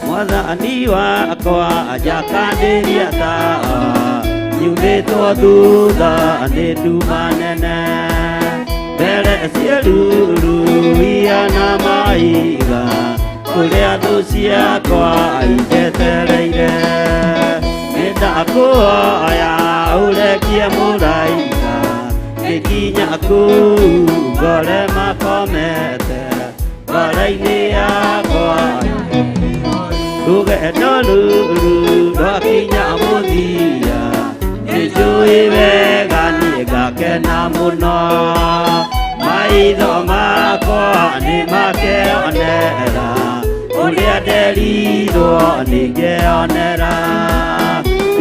Mwathani wakwa njakanĩria tawa, nyumĩtwo thutha nĩ nduma nene. Mbere ciĩruru ihana mahiga, kũrĩa thũ ciakwa injetereire. Nĩndakũhoya ũrekie mũraika, nĩnginya kũu ngore makomete ngoro-inĩ yakwa. Rũgendo rũrũ rwakinya mũthia, nĩnjũĩ wega nĩngakena mũno. Maitho makwa nĩmakeonera ũrĩa nderirwo nĩngeonera.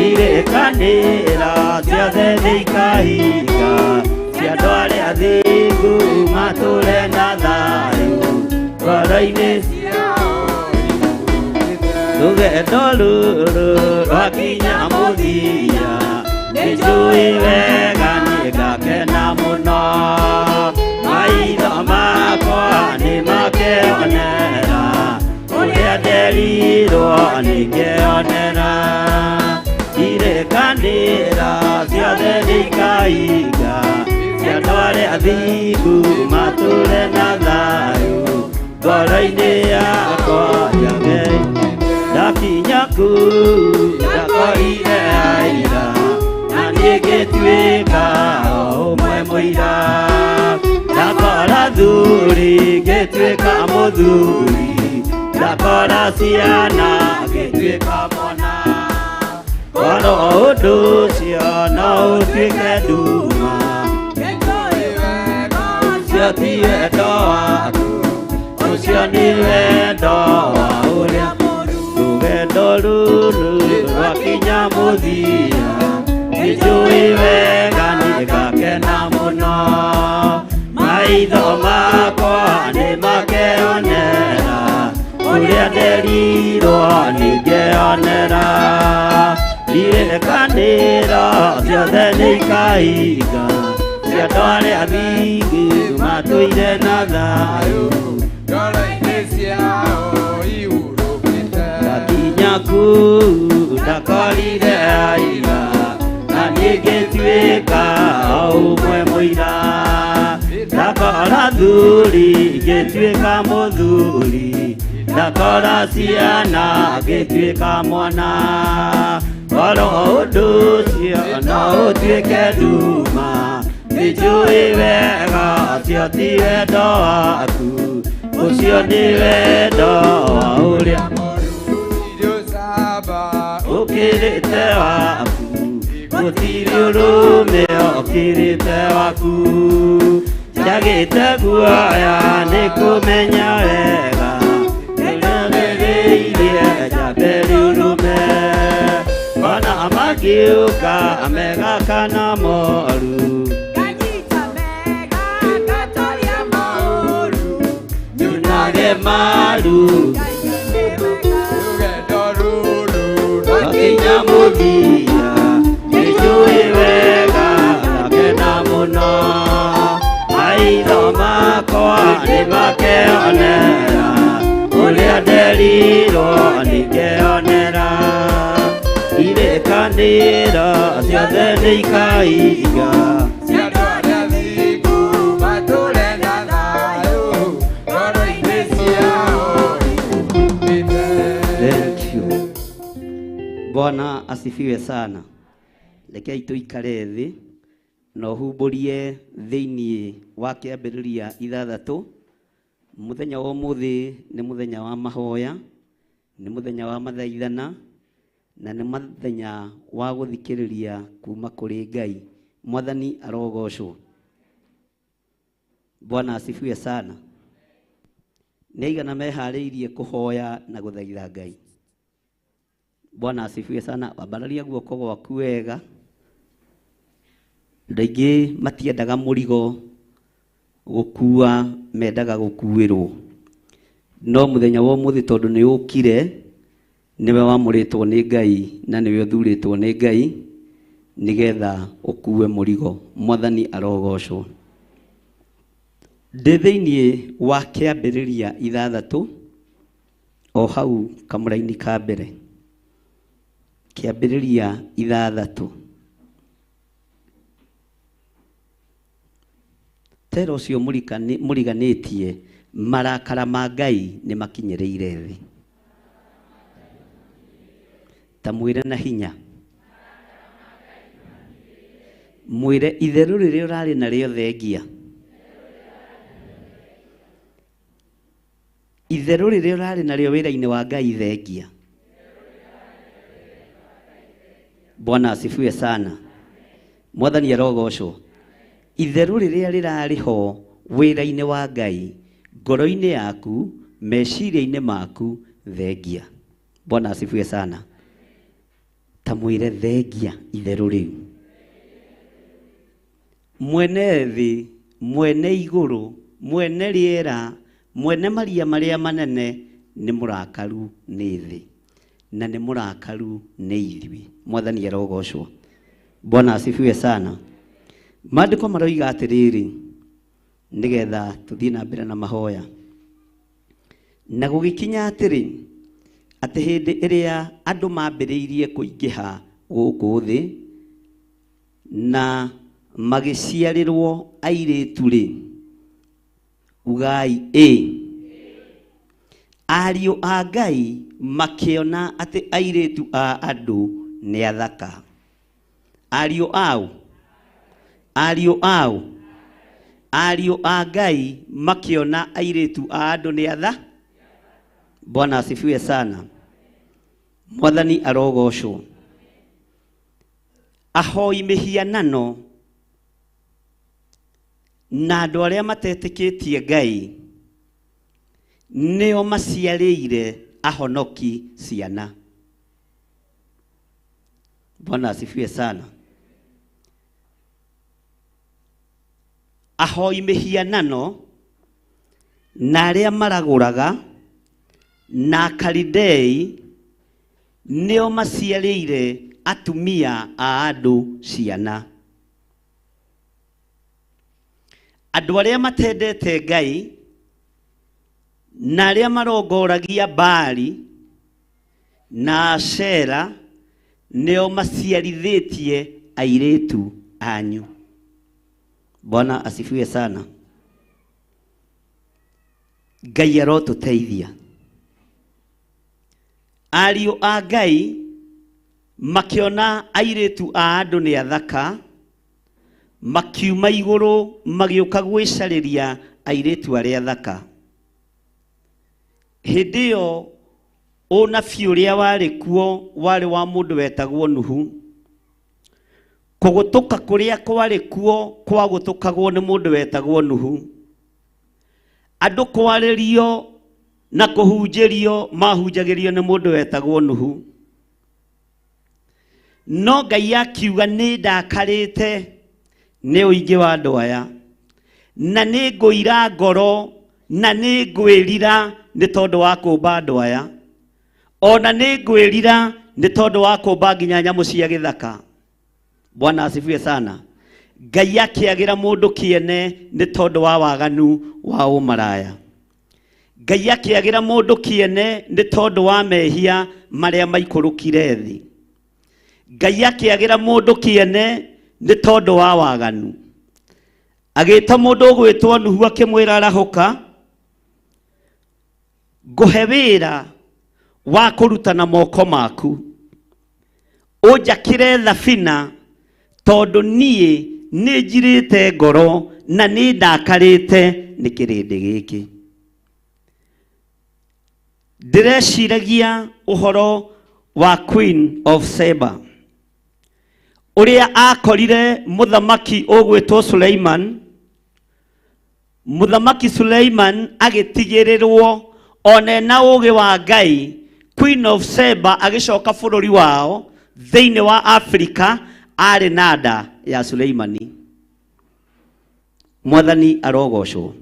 Irĩkanĩra ciothe nĩikahinga, cia andũ arĩa athingu matũre na thayũ ngoro-inĩ. Rũgendo rũrũ rwakinya mũthia, nĩnjũĩ wega nĩngakena mũno. Maitho makwa nĩmakeonera ũrĩa nderirwo nĩngeonera. Irĩkanĩra ciothe nĩikahinga, cia andũ arĩa athingu matũre na thayũ ngoro-inĩ yakwa njage. Ndakinya kũu ndakorire aira, na niĩ ngĩtuĩka o ũmwe mũira. Ndakora thuri ngĩtuĩka mũthuri, ndakora ciana ngĩtuĩka mwana. Korwo ũndũ ũcio no ũtuĩke nduma, ũcio ti wendo waku, ũcio nĩ wendo wa ũrĩa. Rũgendo rũrũ rwakinya mũthia, nĩnjũĩ wega nĩngakena mũno. Maitho makwa nĩmakeonera ũrĩa nderirwo nĩngeonera. Irĩkanĩro ciothe nĩikahinga, cia andũ arĩa athingu matũire na thayũ. Ndakinya kũu ndakorire aira, na niĩ ngĩtuĩka o ũmwe mũira. Ndakora thuri ngĩtuĩka mũthuri, ndakora ciana ngĩtuĩka mwana. Korwo ũndũ ũcio no ũtuĩke nduma, nĩnjũĩ wega ũcio ti wendo waku, ũcio nĩ wendo wa ũrĩa ũkĩrĩte waku, gũtirĩ ũrũme ũkĩrĩte waku. Njagĩte guoya nĩ kũmenya wega, nĩnyonereirie njambe rĩũrũme. Ona magĩũka mega kana moru, nyunage maru rwakinya mũthia, nĩnjũĩ wega ngakena mũno. Maitho makwa nĩmakeonera ũrĩa nderirwo nĩngeonera. Irĩkanĩro ciothe nĩikahinga, Thank you. Bwana asifiwe sana. Rekei tuikare thĩ na ũhumbũrie thĩinĩ wa kĩambĩrĩria 6 Mũthenya wa ũmũthĩ nĩ mũthenya wa mahoya, nĩ mũthenya wa mathaithana, na nĩ mũthenya wa gũthikĩrĩria kuma kũrĩ Ngai. Mwathani arogocwo. Bwana asifiwe sana. Nĩ aigana meharĩirie kũhoya na gũthaitha Ngai? Bwana asifiwe sana. Ambararia guoko gwaku wega. Andũ aingĩ matiendaga mũrigo gũkua, mendaga gũkuĩrwo. No mũthenya wa ũmũthĩ tondũ nĩ ũkire, nĩwe wamũrĩtwo nĩ Ngai na nĩwe ũthurĩtwo nĩ Ngai nĩgetha ũkue mũrigo. Mwathani arogocwo. Ndĩ thĩinĩ wa kĩambĩrĩria 6 o hau kamũraini ka mbere. Kĩambĩrĩria 6. Tera ũcio mũriganĩtie, marakara ma Ngai nĩ makinyĩrĩire thĩ. Ta mwĩre na hinya. Mwĩre itherũ rĩrĩa ũrarĩ narĩo thengia. Itherũ rĩrĩa ũrarĩ narĩo wĩra-inĩ wa Ngai thengia. Bwana asifiwe sana. Mwathani arogocwo. Itherũ rĩrĩa rĩrarĩ ho wĩra-inĩ wa Ngai, ngoro-inĩ yaku, meciria-inĩ maku, thengia. Bwana asifiwe sana. Ta mwĩre thengia itherũ rĩu. Mwene thĩ, mwene igũrũ, mwene rĩera, mwene maria marĩa manene, nĩ mũrakaru nĩ thĩ na nĩ mũrakaru nĩ ithuĩ. Mwathani arogocwo. Bwana asifiwe sana. Maandĩko maroiga atĩrĩrĩ, nĩgetha tũthiĩ na mbere na mahoya. Na gũgĩkinya atĩrĩ, atĩ hĩndĩ ĩrĩa andũ mambĩrĩirie kũingĩha gũkũ thĩ na magĩciarĩrwo airĩtu rĩ, ugai ĩ, ariũ a Ngai makĩona atĩ airĩtu a andũ nĩ athaka. Ariũ au? Ariũ au? Ariũ a Ngai makĩona airĩtu a andũ nĩ atha. Bwana asifiwe sana. Mwathani arogocwo. Ahoi mĩhianano na andũ arĩa matetĩkĩtie Ngai nĩo maciarĩire ahonoki ciana. Bwana asifiwe sana. Ahoi mĩhianano na arĩa maragũraga na Akalidei nĩo maciarĩire atumia a andũ ciana. Andũ arĩa matendete Ngai na arĩa marongoragia Baali na Ashera nĩo maciarithĩtie airĩtu anyu. Bwana asifiwe sana. Ngai arotũteithia. Ariũ a Ngai makĩona airĩtu a andũ nĩ athaka, makiuma igũrũ magĩũka gwĩcarĩria airĩtu arĩa athaka. Hĩndĩ ĩyo ũnabii ũrĩa warĩ kuo warĩ wa mũndũ wetagwo Nuhu. Kũgũtũka kũrĩa kwarĩ kuo kwagũtũkagwo nĩ mũndũ wetagwo Nuhu. Andũ kwarĩrio na kũhunjĩrio mahunjagĩrio nĩ mũndũ wetagwo Nuhu. No Ngai akiuga nĩ ndakarĩte nĩ ũingĩ wa andũ aya, na nĩ ngũira ngoro na nĩ ngwĩrira nĩ tondũ wa kũmba andũ aya, ona nĩ ngwĩrira nĩ tondũ wa kũmba nginya nyamũ cia gĩthaka. Bwana asifiwe sana. Ngai akĩagĩra mũndũ kĩene nĩ tondũ wa waganu wa ũmaraya. Ngai akĩagĩra mũndũ kĩene nĩ tondũ wa mehia marĩa maikũrũkire thĩ. Ngai akĩagĩra mũndũ kĩene nĩ tondũ wa waganu. Agĩta mũndũ ũgwĩtwo Nuhu akĩmwĩra, arahũka, ngũhe wĩra wa kũruta na moko maku, ũnjakĩre thabina, tondũ niĩ nĩ njirĩte ngoro na nĩ ndakarĩte nĩ kĩrĩndĩ gĩkĩ. Ndĩreciragia ũhoro wa Queen of Seba ũrĩa akorire mũthamaki ũgwĩtwo Suleiman. Mũthamaki Suleiman agĩtigĩrĩrwo ona ena ũũgĩ wa Ngai. Queen of Seba agĩcoka bũrũri wao thĩinĩ wa Afrika arĩ na nda ya Suleimani. Mwathani arogocwo.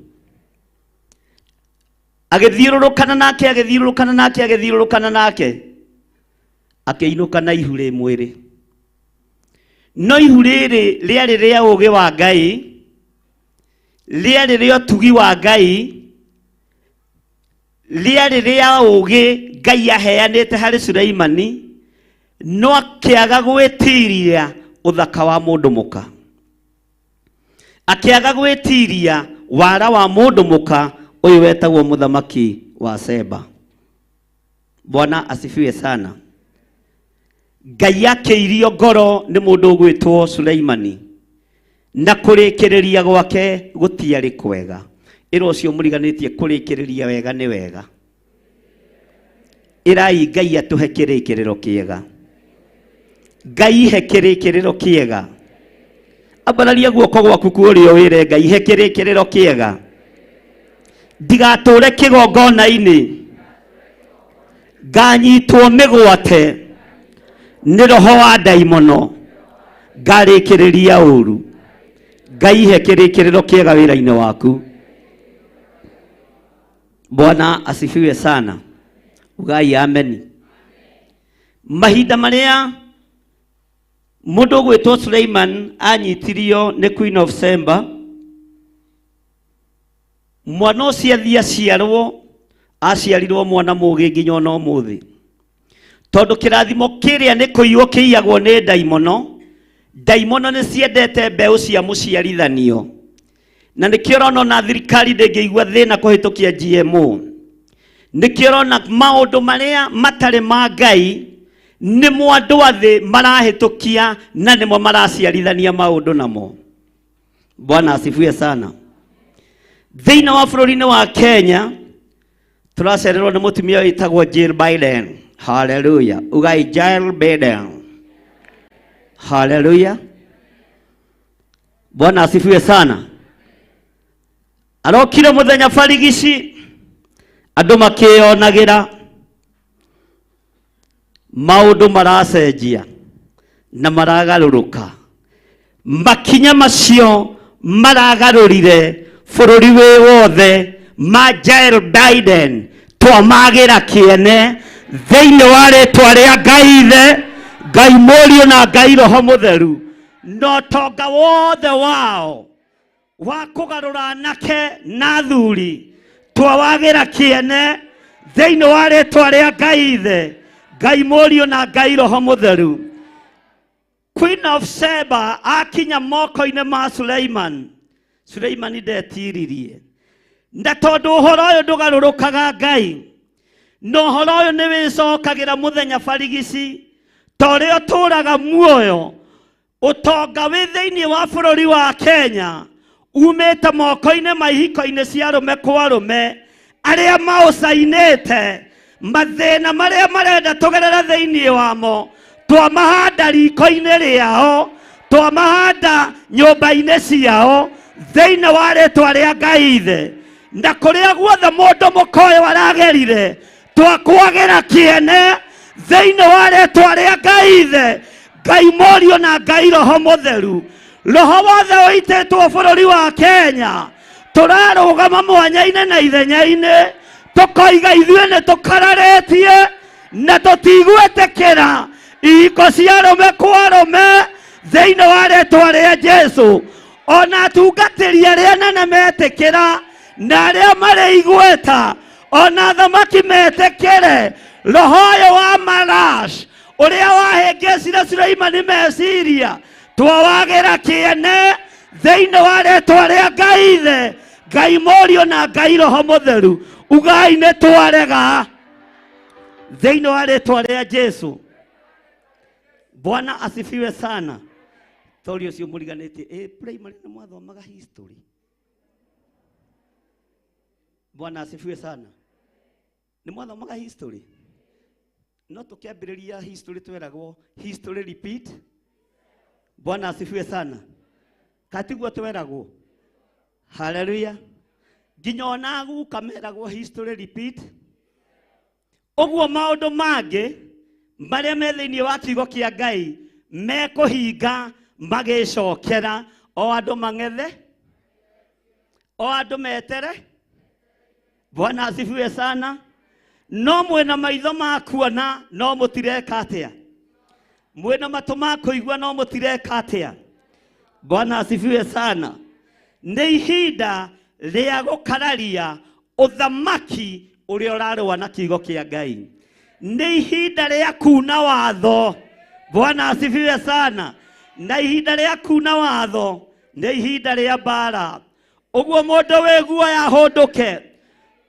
Agĩthiũrũrũkana nake, agĩthiũrũrũkana nake, agĩthiũrũrũkana nake, akĩinũka na ihu rĩ mwĩrĩ. No ihu rĩrĩ rĩarĩ rĩa ũũgĩ wa Ngai, rĩarĩ rĩa ũtugi wa Ngai, rĩarĩ rĩa ũũgĩ Ngai aheanĩte harĩ Suleimani, no akĩaga gwĩtiria ũthaka wa mũndũ mũka, akĩaga gwĩtiria wara wa mũndũ mũka ũyũ wetagwo mũthamaki wa Seba. Bwana asifiwe sana. Ngai akĩirio ngoro nĩ mũndũ ũgwĩtwo Suleimani, na kũrĩkĩrĩria gwake gũtiarĩ kwega. Ĩra ũcio mũriganĩtie kũrĩkĩrĩria wega nĩ wega. Ĩrai Ngai atũhe kĩrĩkĩrĩro kĩega. Ngai he kĩrĩkĩrĩro kĩega. Ambararia guoko gwaku kwa ũrĩo wĩre Ngai he kĩrĩkĩrĩro kĩega. Ndigatũre kĩgongona-inĩ nganyitwo mĩgwate nĩ roho wa ndaimono ngarĩkĩrĩria ũru. Ngai he kĩrĩkĩrĩro kĩega wĩra-inĩ waku. Bwana asifiwe sana. Ugai ameni. Mahinda marĩa mũndũ ũgwĩtwo Suleiman anyitirio nĩ Queen of Seba, mwana ũcio athiĩ aciarwo, aciarirwo mwana mũũgĩ nginya ona ũmũthĩ, tondũ kĩrathimo kĩrĩa nĩ kũiywo kĩiyagwo nĩ ndaimono. Ndaimono nĩ ciendete mbeũ cia mũciarithanio, na nĩkĩo ũrona ona thirikari ndĩngĩigua thĩna kũhĩtũkia GMO. Nĩkĩo ũrona maũndũ marĩa matarĩ ma Ngai nĩmo andũ a thĩ marahĩtũkia na nĩmo maraciarithania maũndũ namo. Bwana asifiwe sana. Thĩinĩ wa bũrũri-inĩ wa Kenya tũracererwo nĩ mũtumia wĩtagwo Jill Biden. Hallelujah. Ugai Jill Biden. Hallelujah. Bwana asifiwe sana. Arokire mũthenya barigici andũ makĩyonagira maũndũ maracenjia na maragarũrũka. Makinya macio maragarũrire bũrũri wĩ wothe ma Jill Biden twamagĩra kĩene thĩinĩ wa rĩtwa rĩa Ngai Ithe, Ngai Mũriũ na Ngai Roho Mũtheru, na ũtonga wothe wao wa kũgarũra anake na athuri twawagĩra kĩene thĩinĩ wa rĩtwa rĩa Ngai Ithe, Ngai Mũriũ na Ngai Roho Mũtheru. Queen of Sheba akinya moko-inĩ ma Suleiman, Suleiman ndetiririe, na tondũ ũhoro ũyũ ndũgarũrũkaga Ngai, na ũhoro ũyũ nĩ wĩcokagĩra mũthenya barigici, ta ũrĩa ũtũraga muoyo. Ũtonga wĩ thĩinĩ wa bũrũri wa Kenya umĩte moko-inĩ ma ihiko-inĩ cia arũme kwa arũme arĩa maũcainĩte. Mathĩna marĩa marenda tũgerere thĩinĩ wamo twamahanda riko-inĩ rĩao, twamahanda nyũmba-inĩ ciao thĩinĩ wa rĩtwa rĩa Ngai Ithe, na kũrĩa guothe mũndũ mũka ũyũ aragerire twakwagĩra kĩene thĩinĩ wa rĩtwa rĩa Ngai Ithe, Ngai Mũriũ na Ngai Roho Mũtheru. Roho wothe ũitĩtwo bũrũri wa Kenya tũrarũgama mwanya-inĩ na ithenya-inĩ tũkoiga ithuĩ nĩ tũkararĩtie na tũtigwĩtĩkĩra ihiko cia arũme kwa arũme thĩinĩ wa rĩtwa rĩa Jesu. Ona atungatĩri arĩa anene metĩkĩra na arĩa marĩ igweta, ona athamaki metĩkĩre roho ũyũ wa Marash ũrĩa wahĩngĩcire Suleimani meciria twawagĩra kĩene thĩinĩ wa rĩtwa rĩa Ngai Ithe, Ngai Mũriũ na Ngai Roho Mũtheru. Ugai nĩ twarega thĩinĩ wa rĩtwa rĩa Jesu. Bwana asifiwe sana. Tori ũcio mũriganĩtie primary nĩ mwathomaga history. Bwana asifiwe sana. Nĩ mwathomaga history? No tũkĩambĩrĩria history tweragwo history repeat. Bwana asifiwe sana. Katiguo tweragwo. Haleluya. Nginya ona guka meragwo history repeat. Ũguo maũndũ mangĩ marĩa me thĩinĩ wa kiugo kĩa Ngai mekũhinga magĩcokera o andũ mang'ethe, o andũ metere. Bwana asifiwe sana. No mwĩna maitho ma kuona no mũtireka atĩa, mwĩna matũ ma kũigua no mũtireka atĩa. Bwana asifiwe sana. Nĩ ihinda rĩa gũkararia ũthamaki ũrĩa ũrarũa na kiugo kĩa Ngai. Nĩ ihinda rĩa kuna watho. Bwana asifiwe sana. Na ihinda rĩa kuna watho nĩ ihinda rĩa mbara. Ũguo mũndũ wĩ guoya ahũndũke.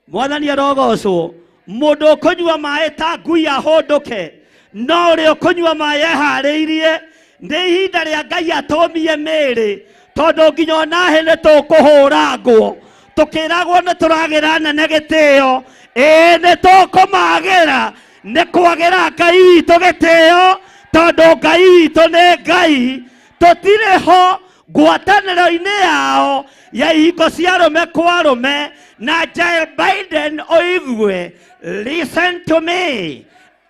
Mwathani arogocwo. Mũndũ ũkũnyua maĩ ta ngui ahũndũke, no ũrĩa ũkũnyua maĩ eharĩirie. Nĩ ihinda rĩa Ngai atũmie mĩĩrĩ, tondũ nginya ona hĩ nĩ tũkũhũrangwo tũkĩragwo nĩ tũragĩra nene gĩtĩo. Ĩĩ nĩ tũkũmagĩra, nĩ kwagĩra Ngai witũ gĩtĩo, tondũ Ngai witũ nĩ Ngai. Tũtirĩ ho ngwatanĩro-inĩ yao ya ihingo cia arũme kwa arũme. Na Joe Biden ũigue, listen to me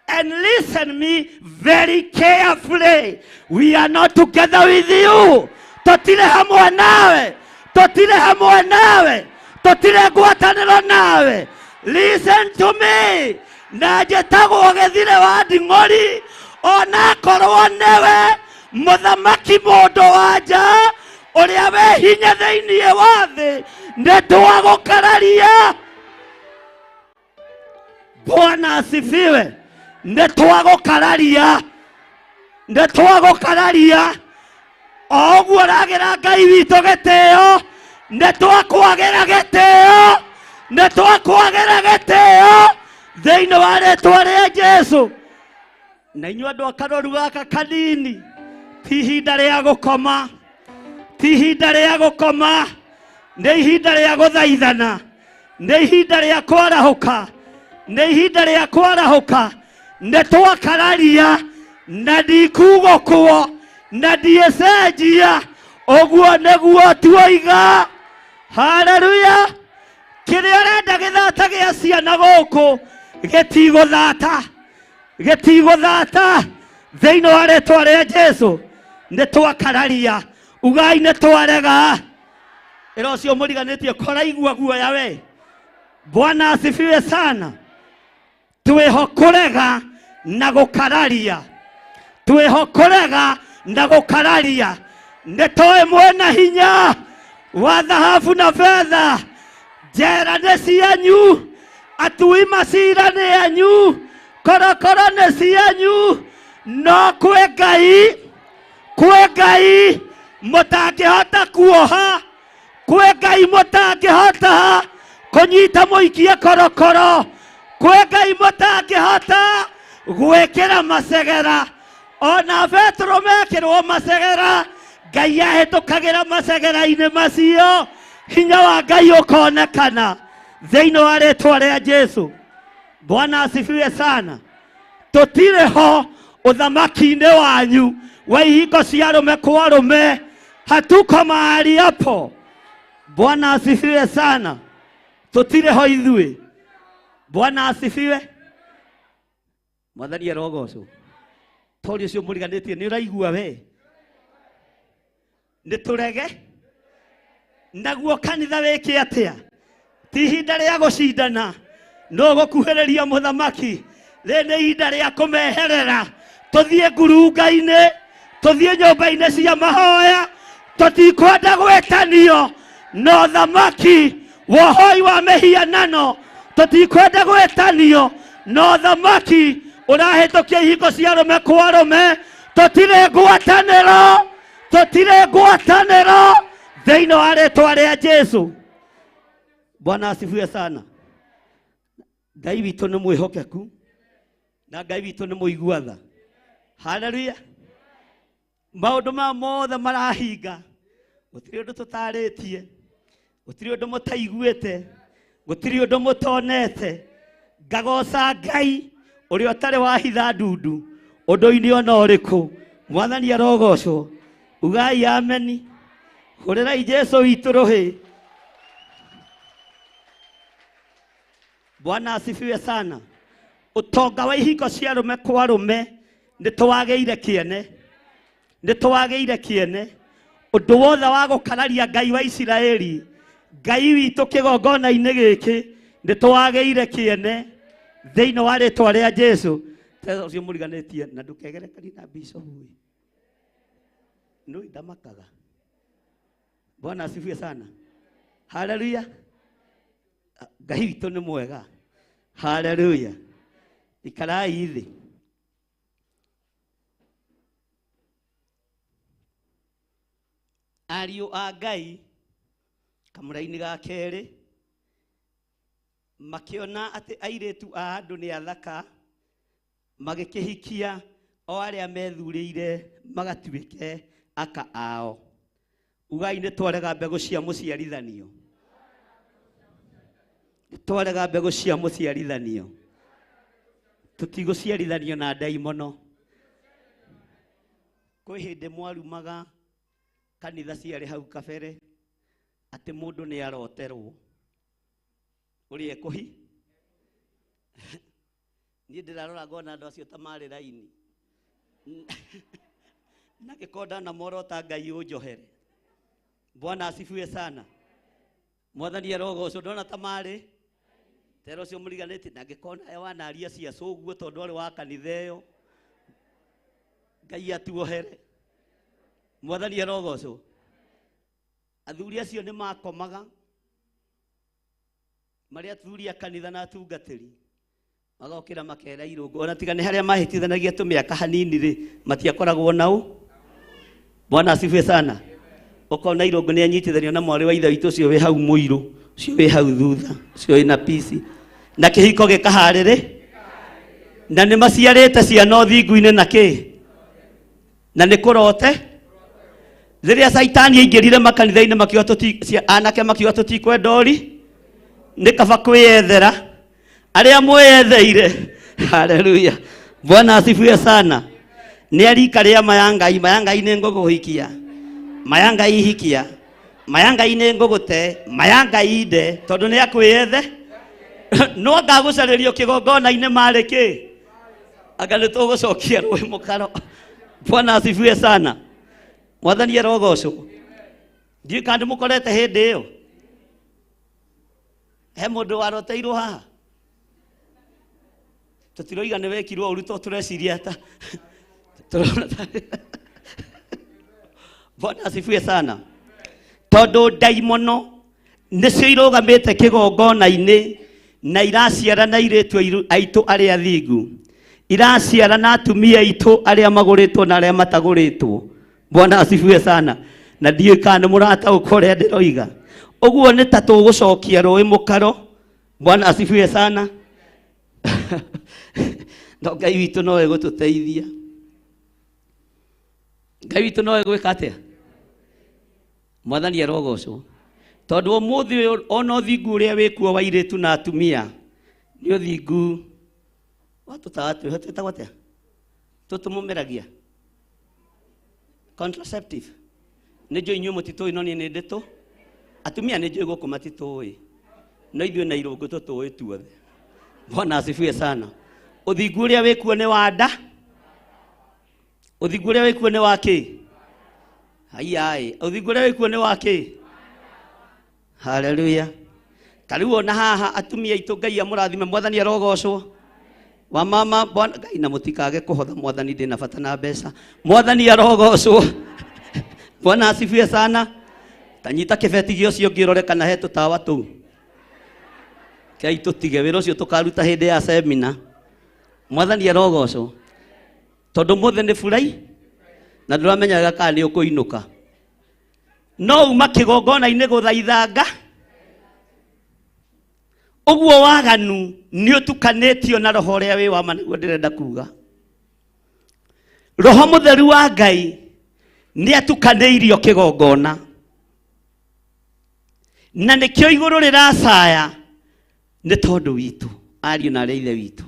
and listen me very carefully. We are not together with you. Tũtirĩ hamwe nawe, tũtirĩ hamwe nawe, tũtirĩ ngwatanĩro nawe. Listen to me. Na njĩtagwo Gĩthire wa Nding'ori, onakorwo nĩwe mũthamaki mũndũ wa nja ũrĩa wĩ hinya thĩinĩ wa thĩ, nĩ twagũkararia. Bwana asifiwe. Nĩ twagũkararia, nĩ twagũkararia. O ũguo ũragĩra Ngai witũ gĩtĩo, nĩ twakwagĩra gĩtĩo, nĩ twakwagĩra gĩtĩo thĩinĩ wa rĩtwa rĩa Jesũ. Na inyuĩ andũ a karoru gaka kanini, ti ihinda rĩa gũkoma, ti ihinda rĩa gũkoma, nĩ ihinda rĩa gũthaithana, nĩ ihinda rĩa kwarahũka, nĩ ihinda rĩa kwarahũka. Nĩ twakararia na ndikugũkwo na ndiĩcenjia. Ũguo nĩguo tuoiga. Haleluya. Kĩrĩa ũrenda gĩthata gĩa ciana gũkũ gĩtigũthata, gĩtigũthata thĩinĩ wa rĩtwa rĩa Jesũ. Nĩ twakararia. Ugai nĩ twarega. Ĩra ũcio mũriganĩtie koraigua guoya we. Bwana asifiwe sana. Twĩho kũrega na gũkararia, twĩho kũrega na gũkararia. Nĩ tũĩ mwĩna hinya wa thahabu na betha. Njera nĩ cianyu, atui macira nĩ anyu, korokoro nĩ cianyu, no kwĩ Ngai, kwĩ Ngai mũtangĩhota kuoha, kwĩ Ngai mũtangĩhota kũnyita mũikie korokoro, kwĩ Ngai mũtangĩhota gwĩkĩra macegera. Ona Petero mekĩrwo macegera, Ngai ahĩtũkagĩra macegera-inĩ macio, hinya wa Ngai ũkonekana thĩinĩ wa rĩtwa rĩa Jesũ. Bwana asifiwe sana. Tũtirĩ ho ũthamaki-inĩ wanyu wa ihingo cia arũme kwa arũme, hatuko mahali hapo. Bwana asifiwe sana. Tũtirĩ ho ithuĩ. Bwana asifiwe. Mwathani arogocwo. Tori ũcio mũriganĩtie nĩ ũraigua we. Nĩ tũrege. Naguo kanitha wĩke atĩa? Ti ihinda rĩa gũcindana, no gũkuhĩrĩria mũthamaki. Rĩrĩ nĩ ihinda rĩa kũmeherera. Tũthiĩ ngurunga-inĩ, tũthiĩ nyũmba-inĩ cia mahoya, tũtikwenda gwĩtanio na ũthamaki wa ũhoi wa mĩhianano, tũtikwenda gwĩtanio na ũthamaki ũrahĩtũkia ihingo cia arũme kwa arũme. Tũtirĩ ngwatanĩro, tũtirĩ ngwatanĩro thĩinĩ wa rĩtwa rĩa Jesũ. Bwana asifiwe sana. Ngai witũ nĩ mwĩhokeku na Ngai witũ nĩ mũigua tha. Haleluya. Maũndũ maya mothe marahinga, gũtirĩ ũndũ tũtarĩtie, gũtirĩ ũndũ mũtaiguĩte, gũtirĩ ũndũ mũtonete. Ngagoca Ngai ũrĩa ũtarĩ wahitha ndundu ũndũ-inĩ ona ũrĩkũ. Mwathani arogocwo. Ugai ameni. Hũrĩrai Jesu witũ rũhĩ. Bwana asifiwe sana. Ũtonga wa ihiko cia arũme kwa arũme nĩ tũwagĩire kĩene, nĩ tũwagĩire kĩene. Ũndũ wothe wa gũkararia Ngai wa Isiraeli, Ngai witũ kĩgongona-inĩ gĩkĩ, nĩ tũwagĩire kĩene thĩinĩ wa rĩtwa rĩa Jesu. Teza ũcio mũriganĩtie na ndũkegerekanie na Bishop ĩ. Nĩ ndamakaga. Bwana asifiwe sana. Haleluya. Ngai witũ nĩ mwega. Haleluya. Ikarai thĩ. Ariũ a Ngai kamũra-inĩ ga kerĩ makĩona atĩ airĩtu a andũ nĩ athaka, magĩkĩhikia o arĩa methurĩire magatuĩke aka ao. Ugai nĩ twarega mbegũ cia mũciarithanio. Nĩ twarega mbegũ cia mũciarithanio. Tũtigũciarithanio na ndaimono. Kwĩ hĩndĩ mwarumaga kanitha ciarĩ hau kabere atĩ mũndũ nĩ aroterwo ũrĩa ekũhi. Niĩ ndĩrarora ngona andũ acio ta marĩ raini na gĩkonda na morota Ngai ũnjohere. Bwana asifiwe sana. Mwathani arogocwo. Ndona ta marĩ tera ũcio mũriganĩtie na ngĩkona wanaria cia cũguo tondũ arĩ wa kanitha ĩyo. Ngai atuohere. Mwathani arogocwo. Athuri acio nĩ makomaga marĩ athuri a kanitha na atungatĩri, magokĩra makera irũngũ, ona tiga nĩ harĩa mahĩtithanagia tũmĩaka hanini rĩ, matiakoragwo nao. Bwana asifiwe sana. Ũkona irũngũ nĩ anyitithanio na mwarĩ wa ithe witũ ũcio wĩ hau mũirũ, ũcio wĩ hau thutha, ũcio wĩna pisi, na kĩhiko gĩkaharĩrĩ, na nĩ maciarĩte ciana ũthingu-inĩ na kĩ, na nĩ kũrote. Rĩrĩa Caitani aingĩrire makanitha-inĩ makiuga anake makiuga tũtikwenda ũri, nĩ kaba kwĩyethera arĩa mweyetheire. Haleluya. Bwana asifiwe sana. Nĩ arika rĩa maya Ngai, maya Ngai nĩ ngũkũhikia, maya Ngai hikia, maya Ngai nĩ ngũgũte, maya Ngai nde, tondũ nĩ akwĩyethe. No ngagũcarĩrio kĩgongona-inĩ marĩ kĩ, anga nĩ tũgũcokia rũĩ mũkaro. Bwana asifiwe sana. Mwathani arogocwo. Ndiũĩ kana nĩmũkorete hĩndĩ ĩyo. He mũndũ waroteirwo haha? Tũtiroiga nĩ wekirwo ũru, to tũreciria ta tũrona ta. Bwana asifiwe sana. Tondũ ndaimono nĩcio irũgamĩte kĩgongona-inĩ na iraciara na airĩtu aitũ arĩa athingu, iraciara na atumia aitũ arĩa magũrĩtwo na arĩa matagũrĩtwo. Bwana asifiwe sana. Na ndiũĩ kana nĩ mũrataũka ũrĩa ndĩroiga. Ũguo nĩ ta tũgũcokia rũĩ mũkaro. Bwana asifiwe sana. No Ngai witũ no egũtũteithia. Ngai witũ no egwĩka atĩa? Mwathani arogocwo. Tondũ ũmũthĩ ũyũ ona ũthingu ũrĩa wĩkuo wa airĩtu na atumia nĩ ũthingu wa tũtawa twĩho twĩtagwo atĩa? Tũtũmũmeragia contraceptive. Nĩ njũĩ inyuĩ mũtitũĩ, no niĩ nĩ ndĩtũ. Atumia nĩ njũĩ gũkũ matitũĩ, no ithuĩ na irũngũ tũtũĩ tuothe. Bwana asifiwe sana. Ũthingu ũrĩa wĩkuo nĩ wa nda, ũthingu ũrĩa wĩkuo nĩ wa kĩ? Haiyaĩ, ũthingu ũrĩa wĩkuo nĩ wa kĩ? Haleluya. Ta rĩu ona haha atumia aitũ Ngai amũrathime, Mwathani arogocwo. Wa mama Bwana Ngai, na mũtikage kũhotha Mwathani, ndĩna bata na mbeca. Mwathani arogocwo. Bwana asifiwe sana. Ta nyita kĩbeti gĩa ũcio ũngĩ ũrore kana he tũtawa tũu. Kei tũtige wĩra ũcio tũkaruta hĩndĩ ya semina. Mwathani arogocwo. Tondũ mũthĩ nĩ burai na ndũramenyaga kana nĩ ũkũinũka. No uma kĩgongona-inĩ gũthaithanga. Ũguo waganu nĩ ũtukanĩtio na roho ũrĩa wĩ wa ma, nĩguo ndĩrenda kuga. Roho mũtheru wa Ngai nĩ atukanĩirio kĩgongona, na nĩkĩo igũrũ rĩracaya nĩ tondũ witũ. Ariũ na arĩa ithe witũ,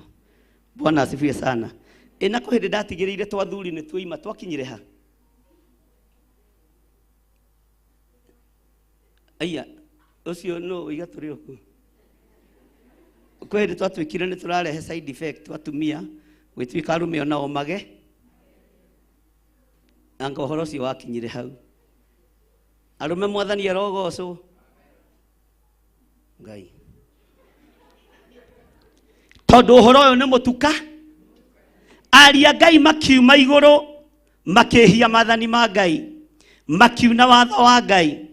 Bwana asifiwe sana. Ĩ na kwĩ hĩndĩ ndatigĩrĩire twathuri nĩ tuoima twakinyire ha? Aya ũcio no ũiga tũrĩ okuo. Kwĩ hĩndĩ twatuĩkire nĩ tũrarehe side effect atumia gwĩtuĩka arũme onao mage anga ũhoro ũcio wakinyire hau. Arũme, Mwathani arogocwo. Ngai, tondũ ũhoro ũyũ nĩ mũtuka. Aria Ngai makiuma igũrũ, makĩhia maathani ma Ngai, makiuna watho wa Ngai.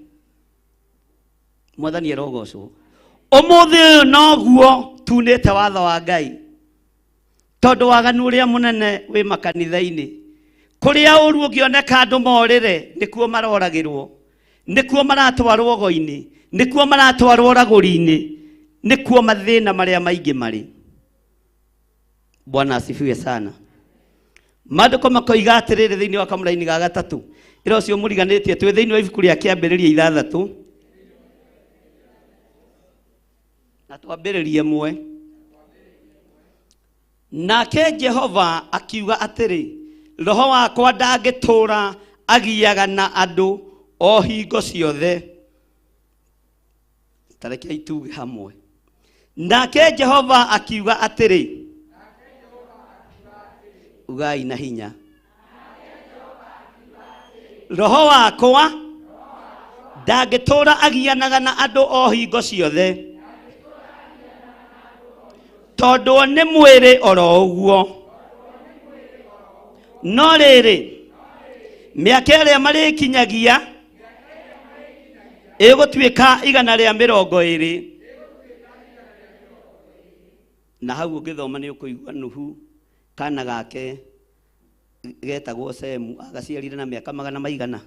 Mwathani arogocwo. Ũmũthĩ ũyũ noguo tunĩte watho wa Ngai, tondũ waganu ũrĩa mũnene wĩ makanitha-inĩ, kũrĩa ũru ũngĩoneka andũ morĩre, nĩkuo maroragĩrwo, nĩkuo maratwarwo go-inĩ, nĩkuo maratwarwo ragũri-inĩ, nĩkuo mathĩna marĩa maingĩ marĩ. Bwana asifiwe sana. Maandĩko makoiga atĩrĩrĩ thĩinĩ wa kamũraini ga gatatũ, ĩra ũcio mũriganĩtie, twĩ thĩinĩ wa ibuku rĩa Kĩambĩrĩria 6 na twambĩrĩrie 1. Nake Jehova akiuga atĩrĩ, roho wakwa ndangĩtũũra agiaga na andũ o hingo ciothe. Tarekei tuge hamwe. Nake Jehova akiuga atĩrĩ, ugai na hinya, roho wakwa ndangĩtũũra agianaga na andũ o hingo ciothe, tondũ nĩ mwĩrĩ oro ũguo, no rĩrĩ, mĩaka ĩrĩa marĩkinyagia ĩgũtuĩka 120. Na hau ũngĩthoma nĩ ũkũigua Nuhu kana gake getagwo Semu agaciarire na mĩaka magana maigana,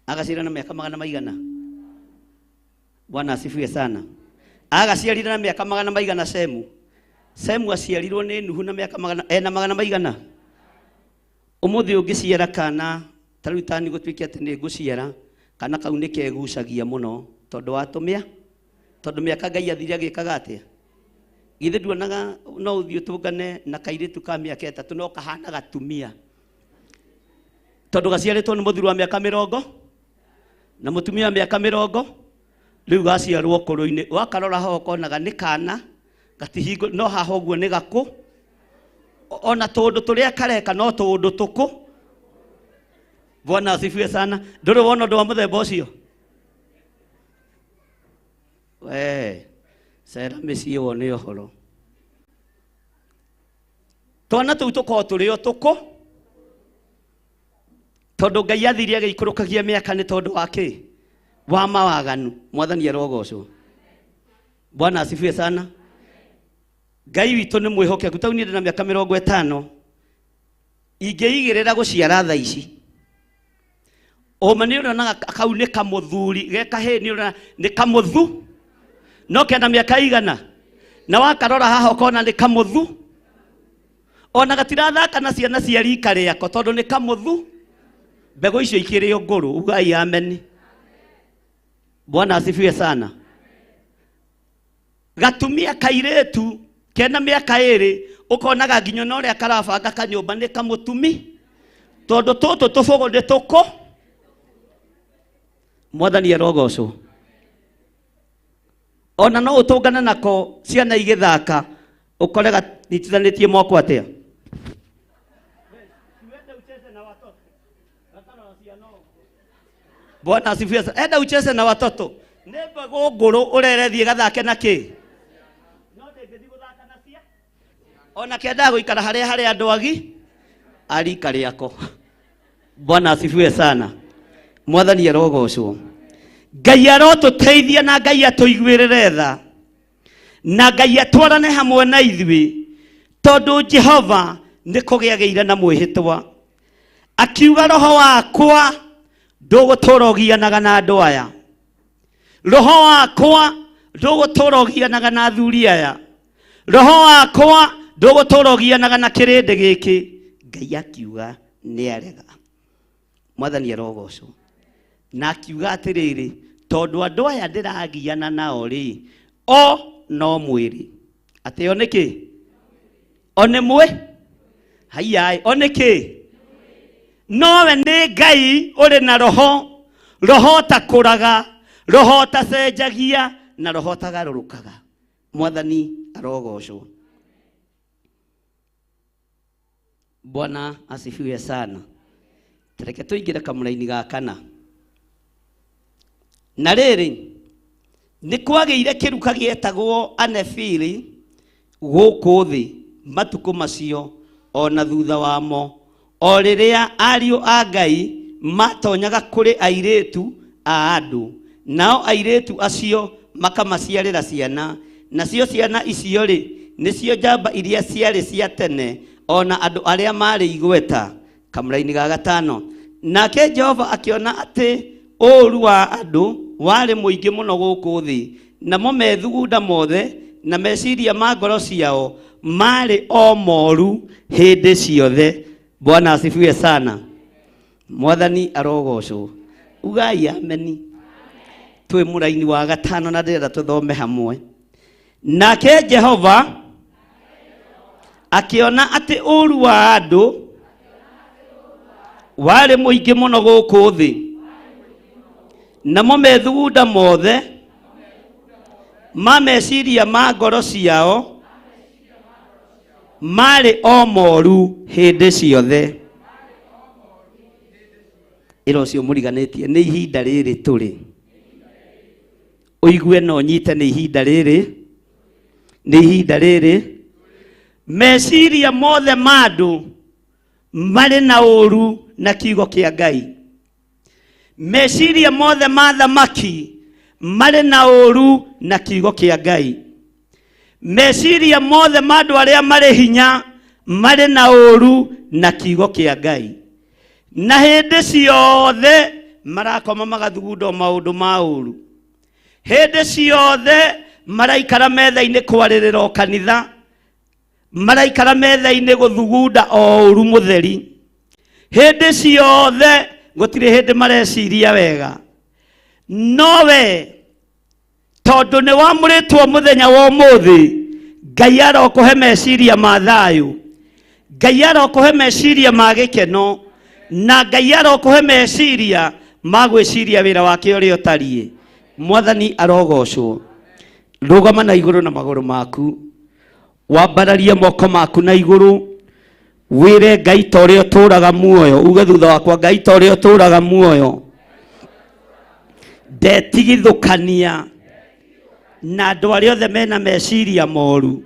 agaciarire na mĩaka magana maigana. Bwana asifiwe sana. Agaciarire na mĩaka magana maigana Semu? Semu aciarirwo nĩ Nuhu na mĩaka magana ena magana maigana. Ũmũthĩ ũngĩciara kana ta rĩu tani gũtuĩke atĩ nĩ ngũciara kana kau, nĩ kegucagia mũno tondũ watũmĩa, tondũ mĩaka Ngai athire agĩkaga atĩa? Githĩ nduonaga no ũthiĩ ũtũngane na kairĩtu ka mĩaka 3 no kahana gatumia, tondũ gaciarĩtwo nĩ mũthuri wa mĩaka 40 na mũtumia wa mĩaka 40. Rĩu gaciarwo ũkũrũ-inĩ, wakarora ho ũkonaga nĩ kana gatihingo, no haha ũguo nĩ gakũ, ona tũũndũ tũrĩa kareka no tũũndũ tũkũ. Bwana asifiwe sana. Ndũrĩ wona ũndũ wa mũthemba ũcio? We cera mĩciĩ wone ũhoro. Twana tũu tũkoragwo tũrĩ o tũkũ, tondũ Ngai athire agĩikũrũkagia mĩaka nĩ tondũ wa kĩ? Wa mawaganu. Mwathani arogocwo. Bwana asifiwe sana. Ngai witũ nĩ mwĩhokeku. Tau niĩ ndĩ na mĩaka 50, ingĩigĩrĩra gũciara thaa ici, ũma nĩ ũrĩonaga kau nĩ kamũthuri ge kahĩĩ, nĩ ũrĩona nĩ kamũthu, no kena mĩaka igana, na wakarora haha ũkona nĩ kamũthu, ona gatirathaka na ciana cia rika rĩako tondũ nĩ kamũthu. Mbegũ icio ikĩrĩ o ngũrũ. Ugai ameni. Bwana asifiwe sana. Gatumia kairĩtu kena mĩaka 2, ũkonaga nginya na ũrĩa karabanga kanyũmba nĩ kamũtumi, tondũ tũtũ tũbũgũ nĩ tũkũ. Mwathani arogocwo. Ona no ũtũngane nako ciana igĩthaka, ũkore ganyitithanĩtie moko atĩa. Bwana asifiwe sana. Enda ucheze na watoto, nĩ mbegũ ngũrũ ũrerethiĩ gathake na kĩ, no ndĩngĩthiĩ gũthaka na cia ona kendaga gũikara harĩa harĩ andũ agi arika rĩako. Bwana asifiwe sana. Mwathani arogocwo. Ngai arotũteithia na Ngai atũiguĩrĩre tha na Ngai atwarane hamwe na ithuĩ, tondũ Jehova nĩ kũgĩagĩire na mwĩhĩtwa akiuga, roho wakwa ndũgũtũra ũgianaga na andũ aya, roho wakwa ndũgũtũra ũgianaga na athuri aya, roho wakwa ndũgũtũra ũgianaga na kĩrĩndĩ gĩkĩ. Ngai akiuga nĩ arega. Mwathani arogocwo. Na akiuga atĩrĩrĩ, tondũ andũ aya ndĩragiana nao rĩ, o no mwĩrĩ. Atĩ o nĩkĩ? O nĩ mwĩ haiyaĩ, o nĩkĩ? Nowe nĩ Ngai ũrĩ na roho, roho ũtakũraga, roho ũtacenjagia, na roho ũtagarũrũkaga. Mwathani arogocwo. Bwana asifiwe sana. Tereke tũingĩre kamũraini ga kana. Na rĩrĩ, nĩ kwagĩire kĩruka gĩetagwo Anefili gũkũ thĩ matukũ macio o na thutha wamo, o rĩrĩa ariũ a Ngai matonyaga kũrĩ airĩtu a andũ, nao airĩtu acio makamaciarĩra ciana. Nacio ciana icio-rĩ, nĩcio njamba iria ciarĩ cia tene, o na andũ arĩa maarĩ igweta. Kamũraini ga gatano. Nake Jehova akĩona atĩ ũũru wa andũ warĩ mũingĩ mũno gũkũ thĩ, namo methugunda mothe na meciria ma ngoro ciao maarĩ o moru hĩndĩ ciothe. Bwana asifiwe sana. Mwathani arogocwo. Ugai ameni. Twĩ mũraini wa gatano na ndĩrenda tũthome hamwe. Nake Jehova akĩona atĩ ũũru wa andũ warĩ mũingĩ mũno gũkũ thĩ, namo methugunda mothe ma meciria ma ngoro ciao marĩ o moru hĩndĩ ciothe. Ĩra ũcio mũriganĩtie nĩ ihinda rĩrĩ tũrĩ. Ũigue na ũnyite nĩ ihinda rĩrĩ, nĩ ihinda rĩrĩ. Meciria mothe ma andũ marĩ na ũru na kiugo kĩa Ngai. Meciria mothe ma thamaki marĩ na ũru na kiugo kĩa Ngai. Meciria mothe ma andũ arĩa marĩ hinya marĩ na ũru na kiugo kĩa Ngai. Na hĩndĩ ciothe marakoma magathugunda o maũndũ ma ũru. Hĩndĩ ciothe maraikara metha-inĩ kwarĩrĩra o kanitha, maraikara metha-inĩ gũthugunda o ũru mũtheri. Hĩndĩ ciothe gũtirĩ hĩndĩ mareciria wega. No we tondũ nĩ wamũrĩtwo mũthenya wa ũmũthĩ, Ngai arokũhe meciria ma thayũ, Ngai arokũhe meciria ma gĩkeno, na Ngai arokũhe meciria ma gwĩciria wĩra wake ũrĩa ũtariĩ. Mwathani arogocwo. Rũgama na igũrũ na magũrũ maku, wambararie moko maku na igũrũ, wĩre Ngai ta ũrĩa ũtũũraga muoyo, uge thutha wakwa, Ngai ta ũrĩa ũtũũraga muoyo, ndetigithũkania na andũ arĩa othe mena meciria moru,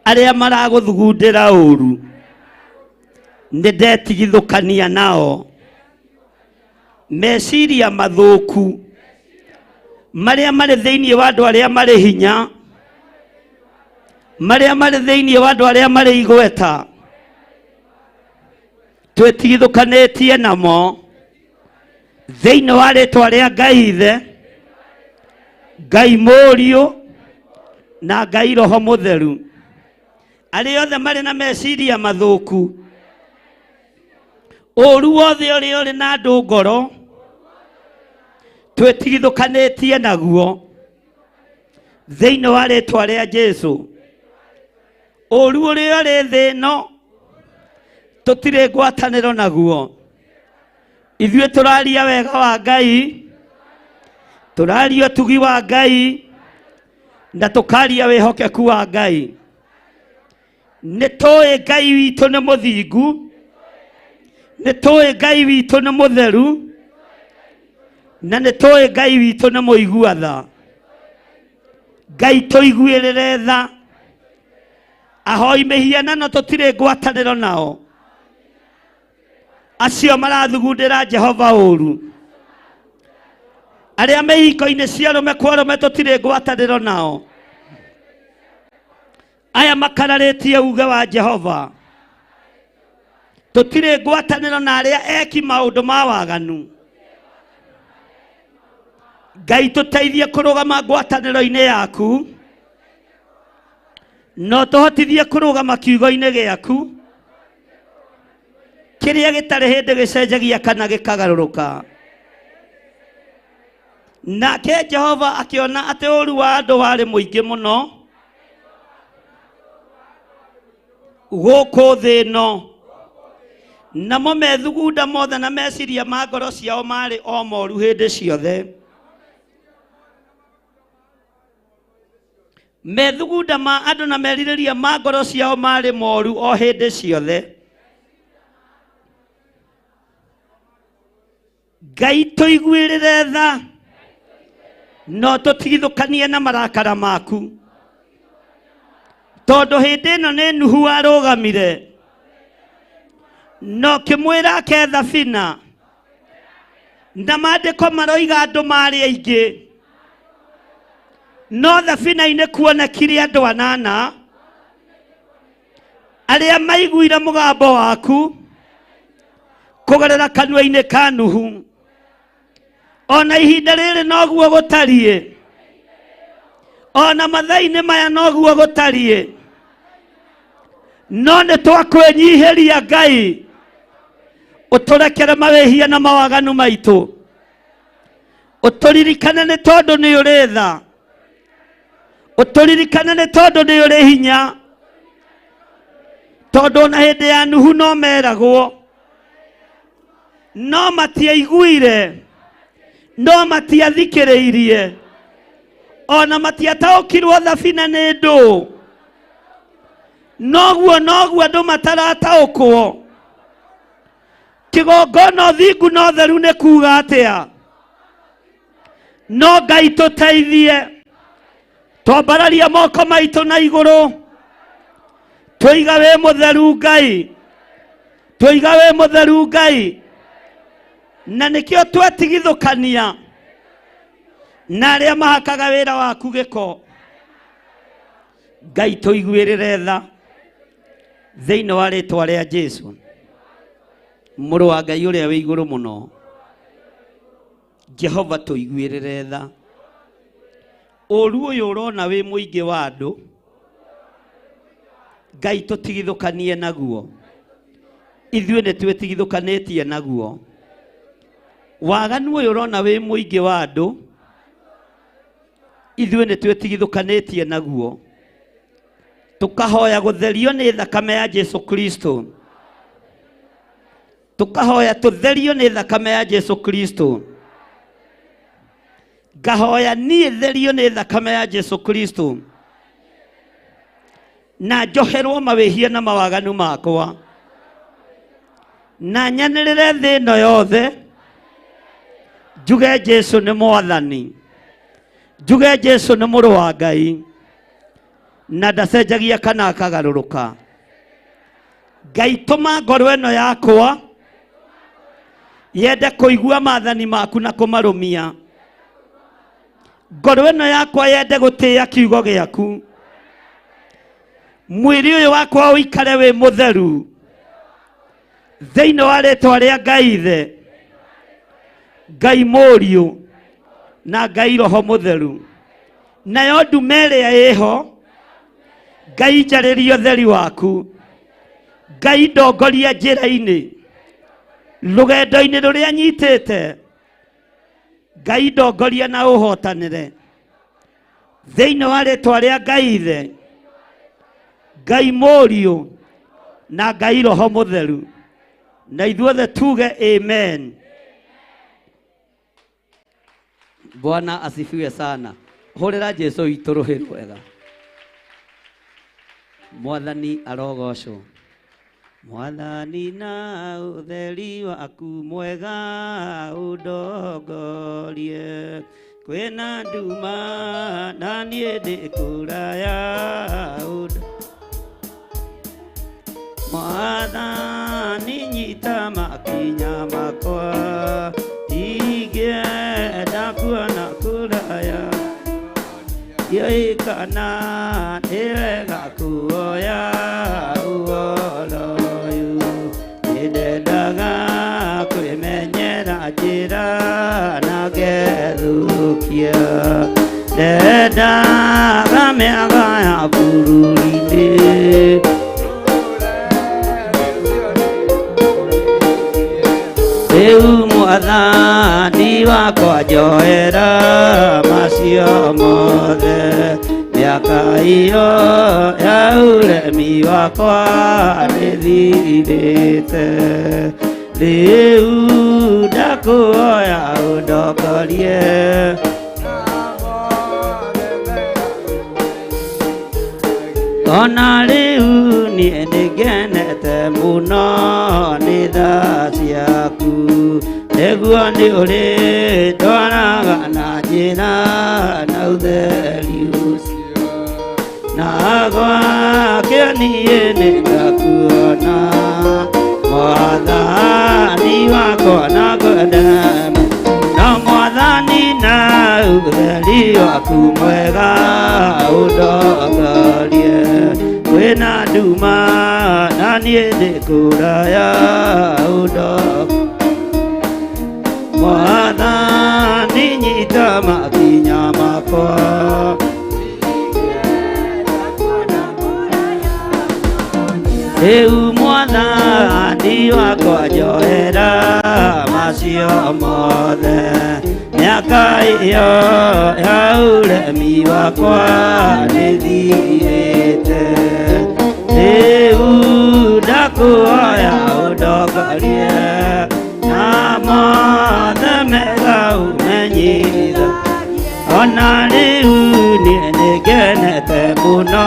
arĩa maragũthugundĩra ũru, nĩ ndetigithũkania nao. Meciria mathũku marĩa marĩ thĩinĩ wa andũ arĩa marĩ hinya, marĩa marĩ thĩinĩ wa andũ arĩa marĩ igweta, twĩtigithũkanĩtie namo thĩinĩ wa rĩtwa rĩa Ngai Ithe, Ngai Mũriũ na Ngai Roho Mũtheru. Arĩa othe marĩ na meciria mathũku, ũru wothe ũrĩa ũrĩ na andũ ngoro, twĩtigithũkanĩtie naguo thĩinĩ wa rĩtwa rĩa Jesu. Ũru ũrĩa ũrĩ thĩ ĩno tũtirĩ ngwatanĩro naguo. Ithuĩ tũraria wega wa Ngai, tũraria ũtugi wa Ngai, na tũkaria wĩhokeku wa Ngai. Nĩ tũĩ Ngai witũ nĩ mũthingu, nĩ tũĩ Ngai witũ nĩ mũtheru, na nĩ tũĩ Ngai witũ nĩ mũigua tha. Ngai tũiguĩrĩre tha. Ahoi mĩhianano tũtirĩ ngwatanĩro nao, acio marathugundĩra Jehova ũru, arĩa me ihiko-inĩ cia arũme kwa arũme tũtirĩ ngwatanĩro nao, aya makararĩtie uge wa Jehova, tũtirĩ ngwatanĩro na arĩa eki maũndũ ma waganu. Ngai tũteithie kũrũgama ngwatanĩro-inĩ yaku, no tũhotithie kũrũgama kiugo-inĩ gĩaku kĩrĩa gĩtarĩ hĩndĩ gĩcenjagia kana gĩkagarũrũka. Nake Jehova akĩona atĩ ũũru wa andũ warĩ mũingĩ mũno Gũkũ thĩ ĩno. Namo methugunda mothe na meciria ma ngoro ciao marĩ o moru hĩndĩ ciothe. Methugunda ma andũ na merirĩria ma ngoro ciao marĩ moru o hĩndĩ ciothe. Ngai tũiguĩrĩre tha, no tũtigithũkanie na marakara maku, tondũ hĩndĩ ĩno nĩ Nuhu arũgamire no kĩmwĩra ake thabina, na maandĩko maroiga andũ marĩ aingĩ, no thabina-inĩ kuonekire andũ anana arĩa maiguire mũgambo waku kũgerera kanua-inĩ ka Nuhu. Ona ihinda rĩrĩ noguo gũtariĩ, ona mathaa-inĩ maya noguo gũtariĩ, no nĩ twakwĩnyihĩria Ngai, ũtũrekere mawĩhia na mawaganu maitũ, ũtũririkane nĩ tondũ nĩ ũrĩ tha, ũtũririkane nĩ tondũ nĩ ũrĩ hinya, tondũ ona hĩndĩ ya Nuhu no meragwo no matiaiguire, no matiathikĩrĩirie, ona matiataũkirwo thabina nĩ ndũ. Noguo noguo andũ matarataũkwo kĩgongona ũthingu na ũtheru nĩ kuga atĩa. No Ngai tũteithie, twambararia moko maitũ na igũrũ, tũiga wĩ mũtheru Ngai, tũiga wĩ mũtheru Ngai. Na nĩkĩo twetigithũkania na arĩa mahakaga wĩra waku gĩko. Ngai tũiguĩrĩre tha thĩinĩ wa rĩtwa rĩa Jesu, mũrũ wa Ngai ũrĩa wĩ igũrũ mũno. Jehova tũiguĩrĩre tha. Ũru ũyũ ũrona wĩ mũingĩ wa andũ, Ngai tũtigithũkanie naguo. Ithuĩ nĩ twĩtigithũkanĩtie naguo. Waganu ũyũ ũrona wĩ mũingĩ wa andũ, ithuĩ nĩ twĩtigithũkanĩtie naguo. Tũkahoya gũtherio nĩ thakame ya Jesu Kristo. Tũkahoya tũtherio nĩ thakame ya Jesu Kristo. Ngahoya niĩ therio nĩ thakame ya Jesu Kristo, na njoherwo mawĩhia na mawaganu makwa, na nyanĩrĩre thĩ ĩno yothe njuge Jesu nĩ Mwathani, njuge Jesu nĩ mũrũ wa Ngai, na ndacenjagia kana akagarũrũka. Ngai tũma ngoro ĩno yakwa yende kũigua maathani maku na kũmarũmia. Ngoro ĩno yakwa yende gũtĩĩa kiugo gĩaku. Mwĩrĩ ũyũ wakwa ũikare wĩ mũtheru thĩinĩ wa rĩtwa rĩa Ngai Ithe, Ngai Mũriũ na Ngai Roho Mũtheru. Nayo ndume ĩrĩa ĩho, Ngai njarĩrie ũtheri waku. Ngai ndongoria njĩra-inĩ, rũgendo-inĩ rũrĩa nyitĩte, Ngai ndongoria na ũhotanĩre thĩinĩ wa rĩtwa rĩa Ngai Ithe, Ngai Mũriũ na Ngai Roho Mũtheru. Na ithuothe tuge amen. Bwana asifiwe sana. Hũrĩra Jesu witũ rũhĩ rwega. Mwathani arogocwo. Mwathani na ũtheri waku mwega ũndongorie, kwĩna nduma na niĩ ndĩ kũraya, ũndo Mwathani nyita makinya makwa, ingĩenda kuona kũraya, ndiũĩ kana nĩ wega kuoya ũhoro ũyũ. Nĩndendaga kwĩmenyera njĩra na ngethũkia, ndendaga mĩaga ya bũrũri-inĩ. Rĩu Mwathani wakwa njoera macio mothe. Mĩaka ĩyo ya ũremi wakwa nĩthirĩte. Rĩu ndakũhoya ũndongorie. Ona rĩu niĩ nĩngenete mũno nĩ tha ciaku. Nĩguo nĩ ũrĩndwaraga na njĩra na ũtheri ũcio. Na gwake niĩ nĩngakuona. Mwathani wakwa na ngwende. Na mwathani na ũtheri waku mwega ũndongorie. Kwĩna nduma na niĩ ndĩ kũraya ũndongorie. Mwathani nyita makinya makwa. Rĩu mwathani wakwa njohera macio mothe. Mĩaka ĩyo ya ũremi wakwa nĩthirĩte. Rĩu ndakũhoya ũndongorie. Na mothe mega ũmenyitha. Ona rĩu niĩ nĩngenete mũno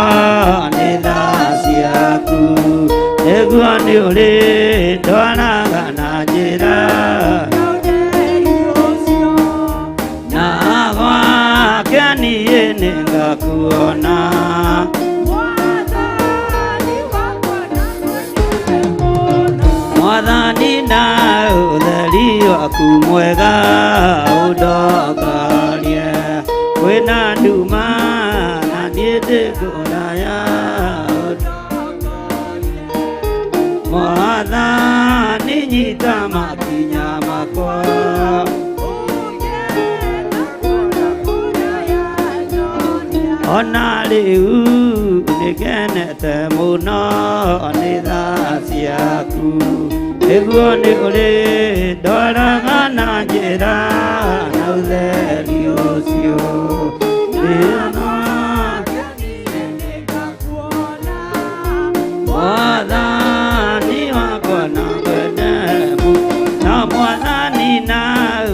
nĩ tha ciaku. Nĩguo nĩ ũrĩndwaraga na njĩra. Na gwake niĩ nĩngakuona. Mwathani na ũtheri waku mwega ũndongorie. Kwĩna nduma na niĩ ndĩ kũraya Mwathani nyita makinya makwa. Ona rĩu nĩngenete mũno nĩ tha ciaku. Nĩguo nĩ ũrĩndwaraga na njĩra na ũtheri ũcio. Mwathani wakwa na ngwende na mwathani na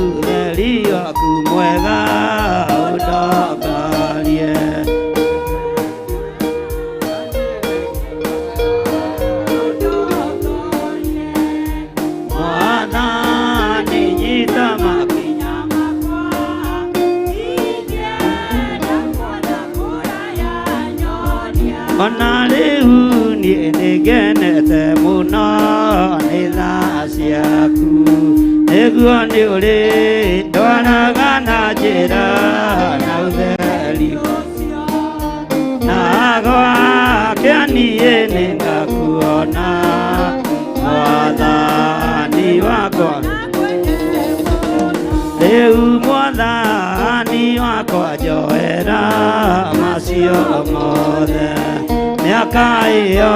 ũtheri waku mwega ũndongorie. Mwathani nyita makinya makwa. Ona rĩu niĩ nĩngenete mũno nĩ tha ciaku. Nĩguo nĩ ũrĩndwaraga na njĩra na ũtheri. Na gwake niĩ nĩngakuona. Mwathani wakwa. Rĩu mwathani wakwa njohera macio mothe. Mĩaka ĩyo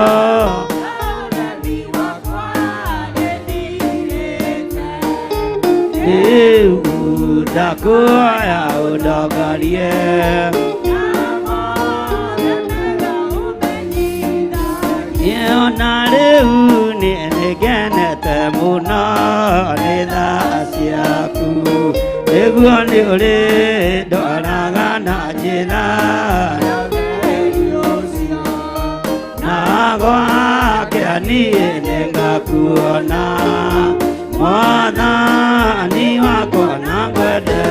rĩu ndakũhoya ũndongorie. Ona rĩu niĩ nĩngenete mũno nĩ tha ciaku. Nĩguo nĩ ũrĩndwaraga na njĩra. Na gwake niĩ nĩngakuona. Mwathani wakwa na ngwende.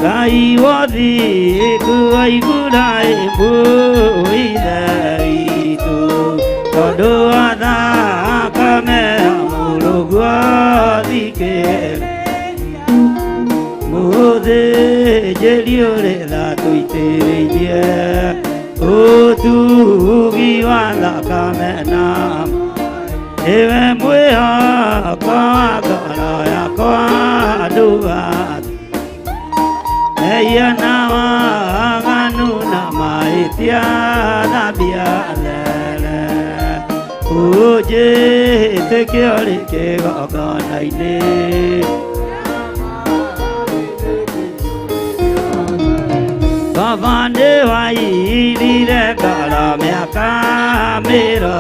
Ngai wothiku aigura imbu ithe witũ. Tondũ wa thakame ya mũrũguo thikĩrĩria. Mũthĩnjĩri ũrĩ tha tũitĩrĩirie. Ũtugi wa thakame na nĩwe mwĩhoko wa ngoro yakwa nduga. Mehia na waganu na mahĩtia thambia there. Ũnjĩtĩkie ũrĩ kĩgongona-inĩ. Baba nĩ wairire ngoro mĩaka 40,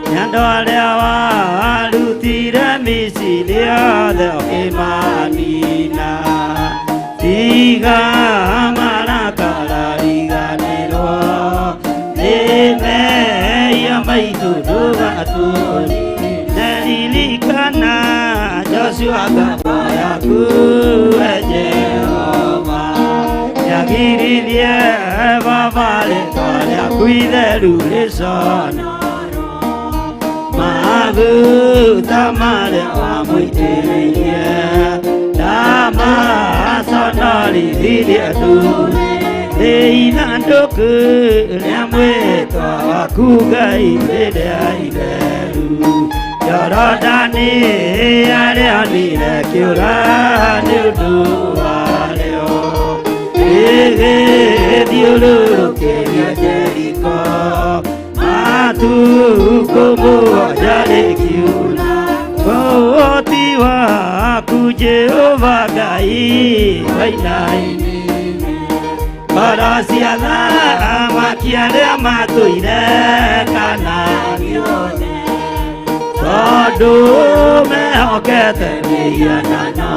nĩ andũ arĩa warutire Misiri othe ũkĩmanina. Tiga marakara, riganĩrwo nĩ mehia maitũ, ndũgatũnine. Ririkana Joshua ngabo yaku, we Jehova, yagiririe Baba rĩtwa rĩaku itheru rĩcona maguta marĩa wamũitĩrĩirie, ndamaconorithirie ndũrĩrĩ. Ithandũkũ rĩa mwĩtwa waku Ngai rĩrĩa itheru, Jorodani arĩonire kĩũra nĩ ũndũ warĩo, rĩgĩthiũrũrũkĩria Jeriko matukũ 7 rĩkiura. Ũhoti waku Jehova Ngai wainaini ngoro cia athamaki arĩa matũire Kanaani, tondũ mehokete mĩhianano,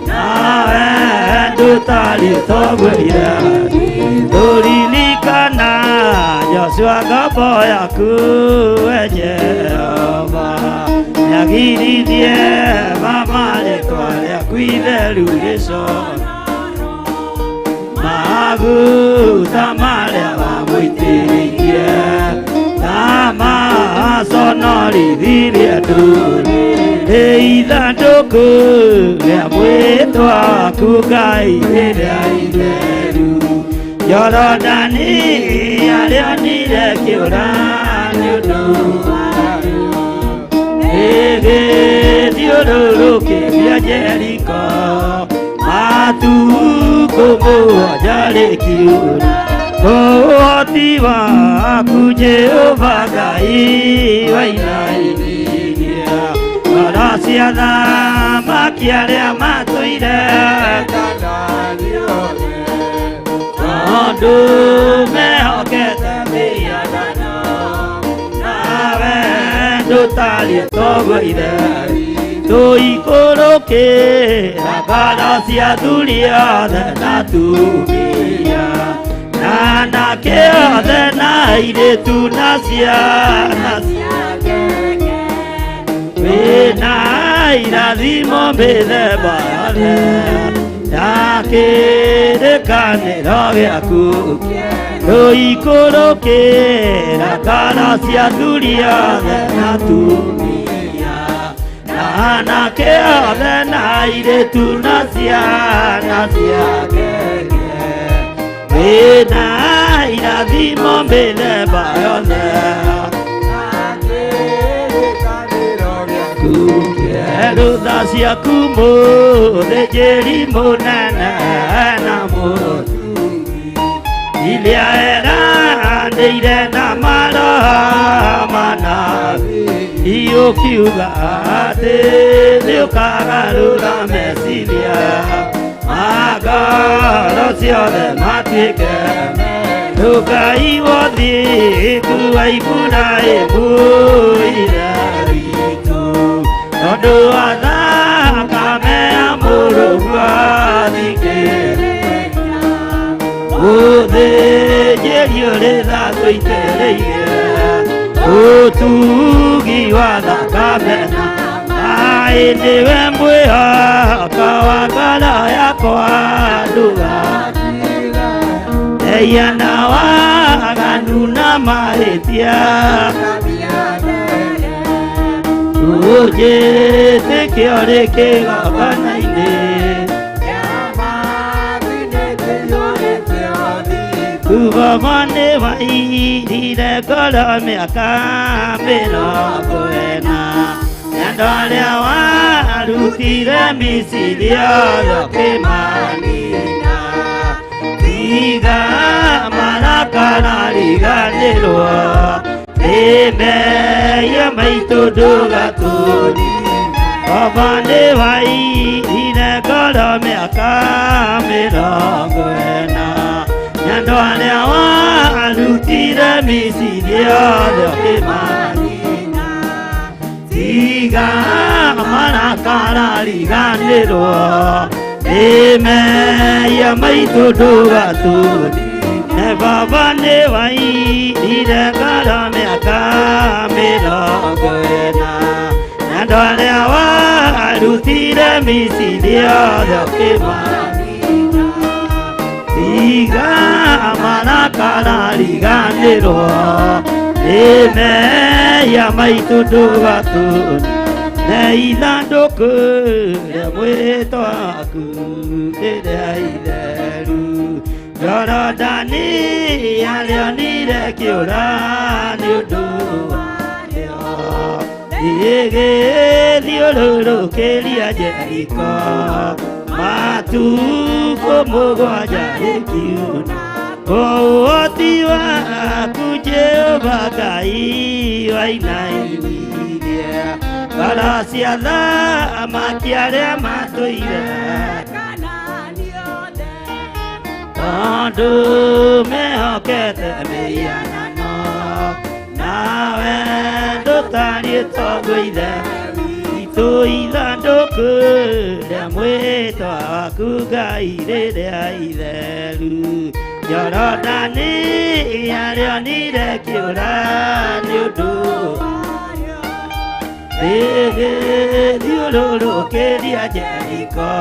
nawe ndũtariĩ toguo ithe. Tũririkana Joshua ngombo yaku, we Jehova, nĩagiririe Baba rĩtwa rĩaku itheru rĩcona maguta marĩa wamũitĩrĩirie, ndamaconorithirie ndũrĩrĩ. Ithandũkũ rĩa mwĩtwa waku Ngai rĩrĩa itheru, Jorodani arĩonire kĩũra nĩ ũndũ warĩo, rĩgĩthiũrũrũkĩria Jeriko matukũ 7 rĩkiura. Ũhoti waku Jehova Ngai wainainirie ngoro cia athamaki arĩa matũire, tondũ mehokete mĩhianano, nawe ndũtariĩ toguo ithe. Tũikũrũkĩra ngoro cia athuri othe na atumia na anake othe na airĩtu na ciana, wĩna irathimo mĩthemba yothe ya kĩrĩkanĩro gĩaku. Tũikũrũkĩra ngoro cia athuri othe na atumia na anake othe na airĩtu na ciana cia ngenge, wĩna irathimo mĩthemba yothe. Rutha ciaku mũthĩnjĩri mũnene na mũtugi, iria eranĩire na maroho manabii, ũkiuga atĩ nĩũkagarũra meciria ma ngoro ciothe matuĩke. Ngai wothingu wa Iburahĩmu ithe witũ, tondũ wa thakame ya mũrũguo athikĩrĩria, mũthĩnjĩri ũrĩ tha tũitĩrĩirie ũtugi wa thakame na maĩ, nĩwe mwĩhoko wa ngoro yakwa, ndũgatige eia na waganu na mahĩtia. Ũnjĩtĩke ũrĩ kĩgongona-inĩ, Baba nĩ wairire ngoro mĩaka 40, andũ arĩa warutire Misiri othe ũkĩmanina. Tiga marakara, riganĩrwo nĩ mehia maitũ, ndũgatũnine. Baba nĩ wairire ngoro ngoro mĩaka 40, nĩ andũ arĩa warutire Misiri othe ũkĩmanina. Tiga marakara, riganĩrwo nĩ mehia maitũ, ndũgatũni ne baba nĩ wairire ngoro mĩaka 40, na andũ arĩa warutire Misiri othe ũkĩmanina. Tiga marakara, riganĩrwo nĩ mehia maitũ, ndũgatũni ne ithandũkũ rĩa mwĩtwa waku rĩrĩa itheru. Jorodani arĩonire kĩũra nĩ ũndũ warĩo, ĩgĩthiũrũrũkĩria Jeriko matukũ 7 ĩkiuna. Ũhoti waku Jehova Ngai wainainirie ngoro cia thamaki arĩa matũire, tondũ mehokete mĩhianano, nawe ndũtariĩ toguo Ithe witũ. Ithandũkũ rĩa mwĩtwa waku Ngai rĩrĩa itheru, Jorodani arĩonire kĩũra nĩ ũndũ ĩgĩthiũrũrũkĩria Jeriko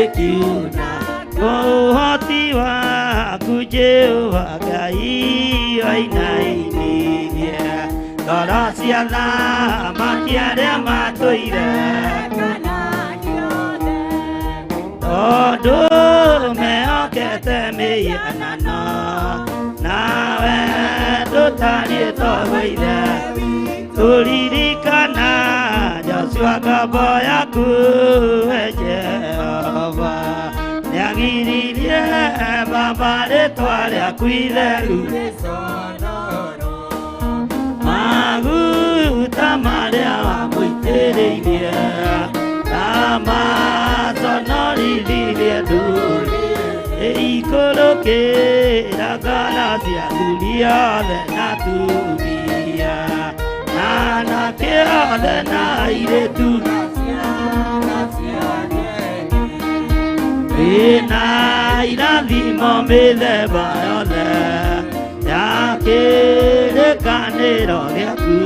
ĩkiuna. Ũhoti waku Jehova Ngai wainainirie ngoro cia thamaki arĩa matũire, tondũ mehokete mĩhianano, nawe ndũtariĩ toguo Ithe. Tũririkana Joshua ngombo yaku, we Jehova, nĩagiririe baba rĩtwa rĩaku itheru maguta marĩa wamũitĩrĩirie na maconorithirie ndũrĩrĩ, ikũrũkĩra ngoro cia athuri othe na atumia na anake othe na airĩtu. Ĩna irathimo mĩthemba yothe ya kĩrĩkanĩro gĩaku,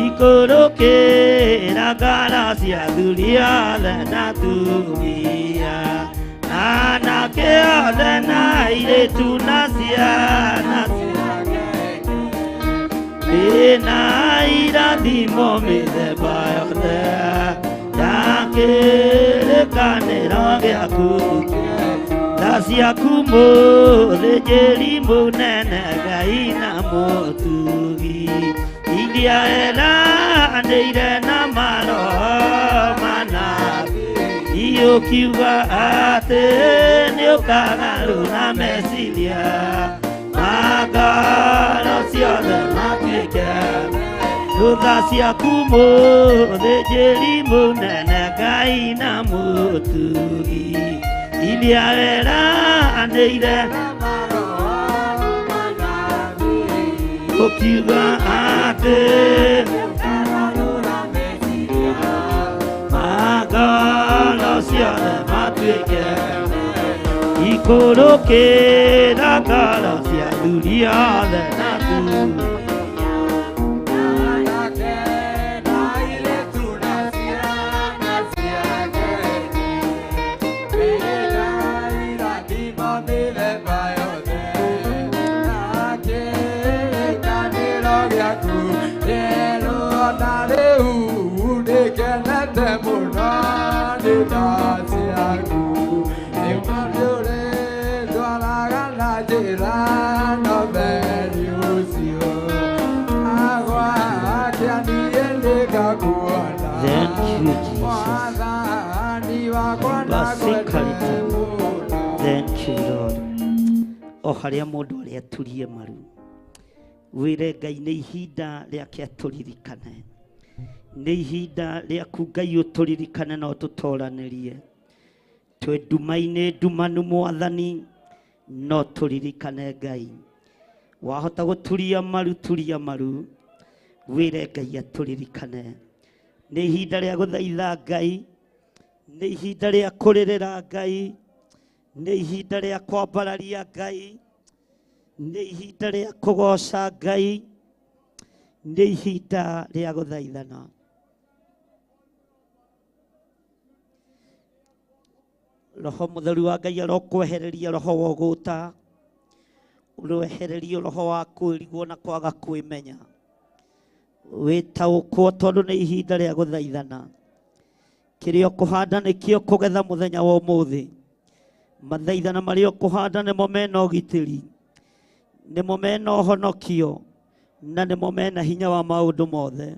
ikũrũkĩra ngoro cia athuri othe na atumia na anake othe na airĩtu na ciana. Ĩna irathimo mĩthemba yothe ya kĩrĩkanĩro gĩaku. Tha ciaku mũthĩnjĩri mũnene Ngai na mũtugi, iria eranĩire na maroho manabii, ũkiuga atĩ nĩũkagarũra meciria ma ngoro ciothe matuĩke. Thutha ciaku mũthĩnjĩri mũnene Ngai na mũtugi, iria weranĩire ũkiuga atĩ ma ngoro ciothe matuĩke, ikũrũkĩra ngoro cia athuri othe na atumia. Thank you, Jesus. Basikalita. Thank you, Lord. O harĩa mũndũ arĩa aturie maru, wĩre Ngai nĩ ihinda rĩake atũririkane. Nĩ ihinda rĩaku Ngai ũtũririkane na ũtũtoranĩrie. Twĩ nduma-inĩ ndumanu Mwathani, no tũririkane Ngai. Wahota gũturia maru, turia maru, wĩre Ngai atũririkane. Nĩ ihinda rĩa gũthaitha Ngai, nĩ ihinda rĩa kũrĩrĩra Ngai, nĩ ihinda rĩa kwambararia Ngai, nĩ ihinda rĩa kũgoca Ngai, nĩ ihinda rĩa gũthaithana. Roho Mũtheru wa Ngai arokwehereria roho wa ũgũta, ũroehererio roho wa kwĩrigwo na kwaga kwĩmenya. Wĩtaũkwo tondũ nĩ ihinda rĩa gũthaithana. Kĩrĩa ũkũhanda nĩkĩo ũkũgetha mũthenya wa ũmũthĩ. Mathaithana marĩa ũkũhanda nĩmo mena ũgitĩri, nĩmo mena ũhonokio, na nĩmo mena hinya wa maũndũ mothe.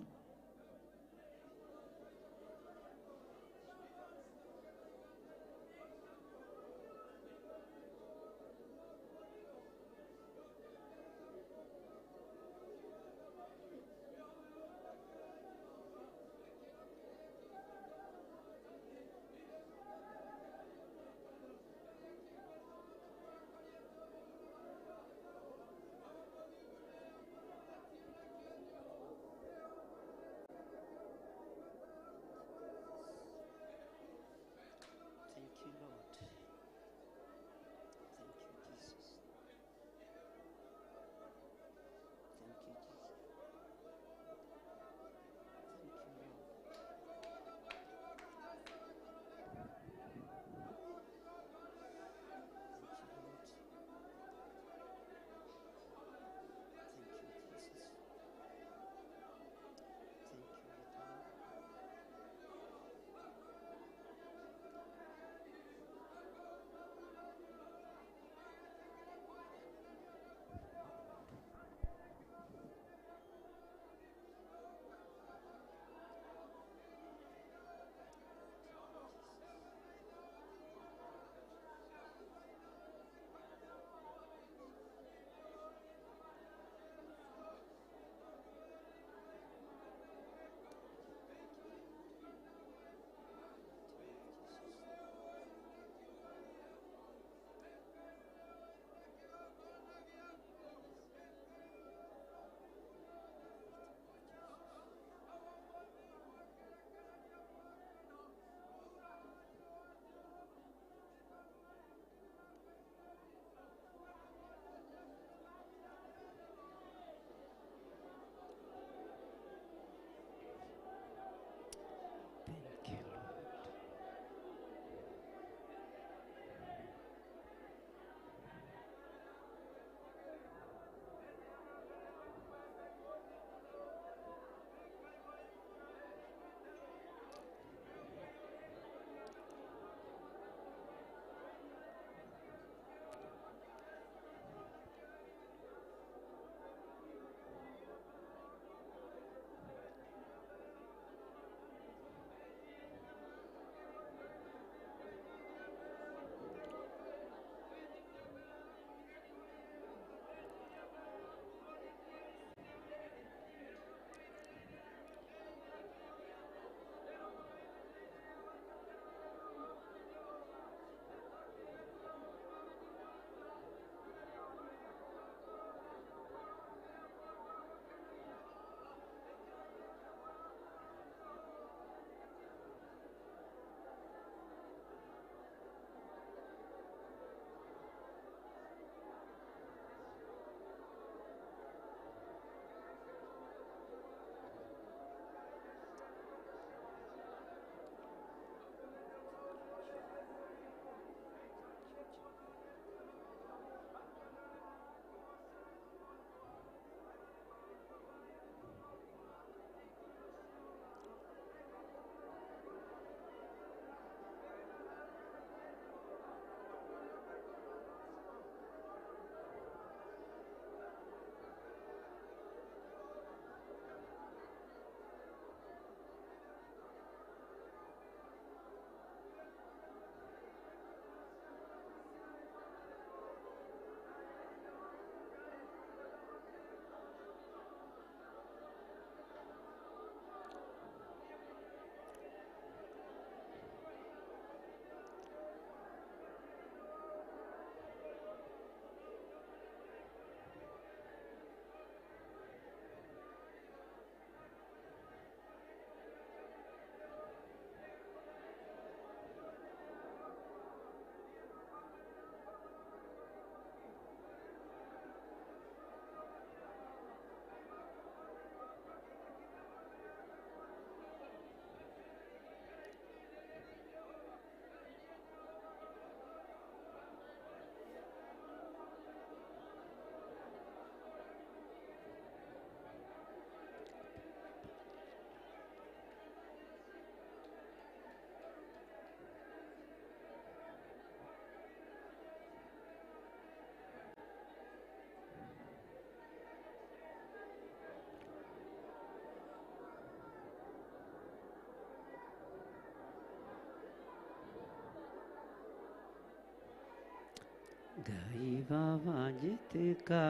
Ngai baba njĩtĩka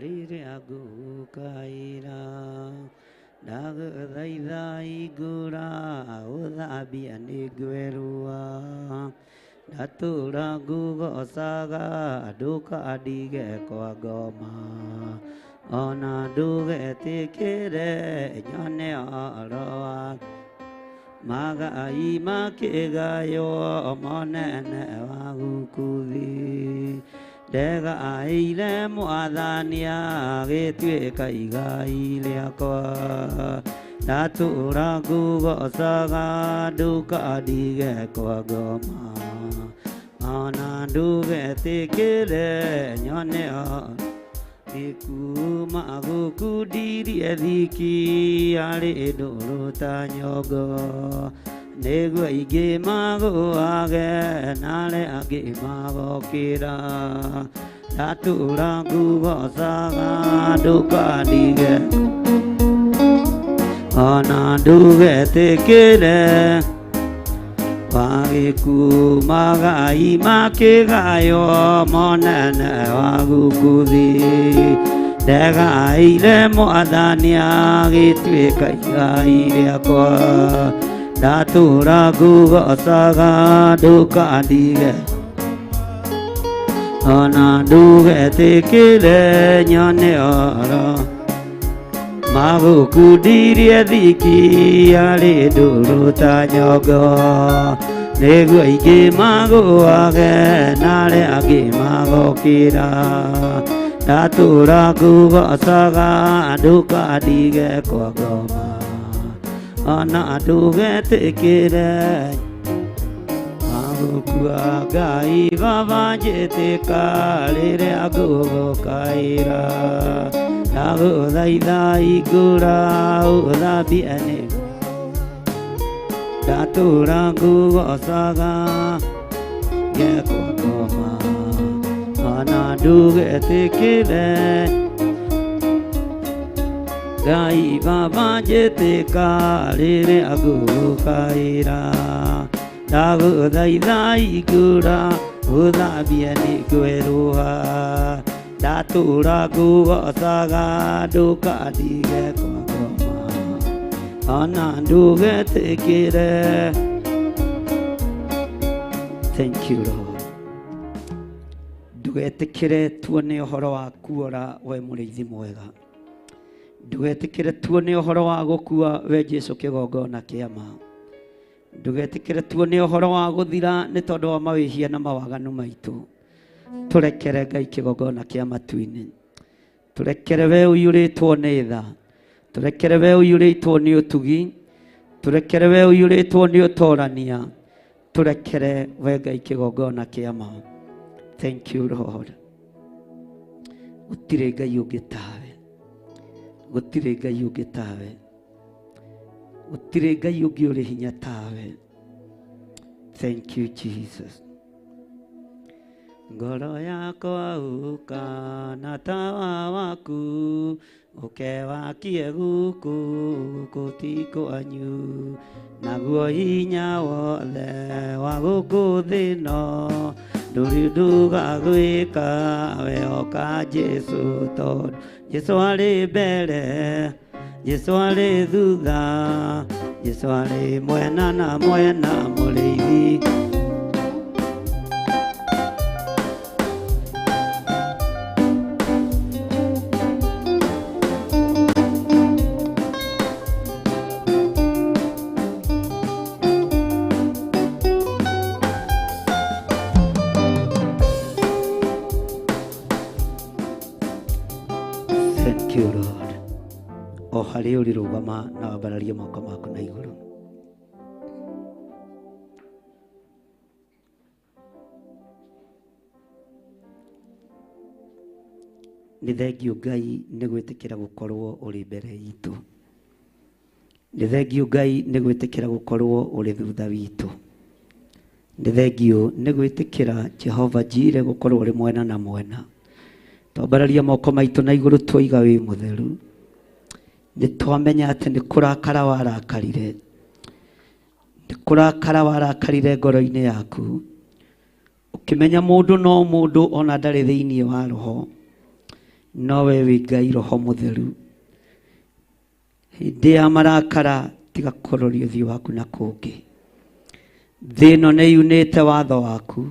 rĩrĩa ngũgũkaĩra, ndagũthaitha hingũra ũthambia nĩngwerũha, ndatũra ngũgocaga ndũkandige kwa ngoma, ona ndũgetĩkĩre nyone ũhoro wa magai makĩgaywo monene wa gũkũ thĩ. Ndegaĩire mwathani agĩtuĩka igai rĩakwa, ndatũra ngũgocaga ndũkandige kwa ngoma, ona ndũgetĩkĩre nyone Ikuma gũkundirie thiki arĩ ndũrũ ta nyongo, nĩguo ingĩ magũage na arĩa angĩ magokĩra, ndatũra ngũgocaga ndũkandige ona ndũgetĩkĩre wagĩkuũ magai makĩgaywo monene wa gũkũ thĩ. Ndegaĩire mwathani agĩtuĩka igai rĩakwa, ndatũra ngũgocaga ndũkandige ona ndũgetĩkĩre nyone ũhoro magũkundirie thiki arĩ ndũrũ ta nyongo, nĩguo ingĩ magũage na arĩa angĩ magokĩra, ndatũra ngũgocaga ndũkandige kwa ngoma, ona ndũgetĩkĩre magũkua. Ngai baba njĩtĩka rĩrĩa ngũgũkaĩra, ndagũthaitha hingũra ũthambie nĩ ndatũra ngũgocaga ngekwa ngoma, ona ndũgetĩkĩre Ngai baba njĩtĩka rĩrĩa ngũgũkaĩra, ndagũthaitha hingũra ũthambie nĩ ngwerũha, ndatũra ngũgocaga ndũkandige kwa ngoma, ona ndũgetĩkĩre. Thank you Lord. Ndũgetĩkĩre tuone ũhoro wa kuora we mũrĩithi mwega, ndũgetĩkĩre tuone ũhoro wa gũkua we Jesu kĩgongona kĩa ma, ndũgetĩkĩre tuone ũhoro wa gũthira nĩ tondũ wa mawĩhia na mawaganu maitũ. Tũrekere Ngai kĩgongona kĩa matu-inĩ, tũrekere we ũiyũrĩtwo nĩ tha, tũrekere we ũiyũrĩtwo nĩ ũtugi, tũrekere we ũiyũrĩtwo nĩ ũtorania, tũrekere we Ngai kĩgongona kĩa ma. Thank you Lord. Gũtirĩ Ngai ũngĩ tawe, gũtirĩ Ngai ũngĩ tawe, gũtirĩ Ngai ũngĩ ũrĩ hinya tawe. Thank you Jesus. Ngoro yakwa ũka na tawa waku ũkewakie gũkũ gũkũ ti kwanyu, naguo hinya wothe wa gũkũ thĩ ĩno ndũrĩ ndũgagwĩka wehoka Jesu, tondũ Jesu arĩ mbere, Jesu arĩ thutha, Jesu arĩ mwena na mwena mũrĩithi. Thank you Lord. O harĩa ũrĩ rũgama na wambararie moko maku na igũrũ. Nĩ thengiũ Ngai nĩ gwĩtĩkĩra gũkorwo ũrĩ mbere itũ. Nĩ thengiũ Ngai nĩ gwĩtĩkĩra gũkorwo ũrĩ thutha witũ. Nĩ thengiũ nĩ gwĩtĩkĩra Jehova Jire gũkorwo ũrĩ mwena na mwena. Twambararia moko maitũ na igũrũ twoiga wĩ mũtheru. Nĩ twamenya atĩ nĩ kũrakara warakarire, nĩ kũrakara warakarire ngoro-inĩ yaku, Ũkĩmenya mũndũ no mũndũ ona ndarĩ thĩinĩ wa roho, no we wĩ Ngai roho mũtheru. Hĩndĩ ya marakara tiga kũroria ũthiũ waku na kũngĩ. Thĩ ĩno nĩ yunĩte watho waku,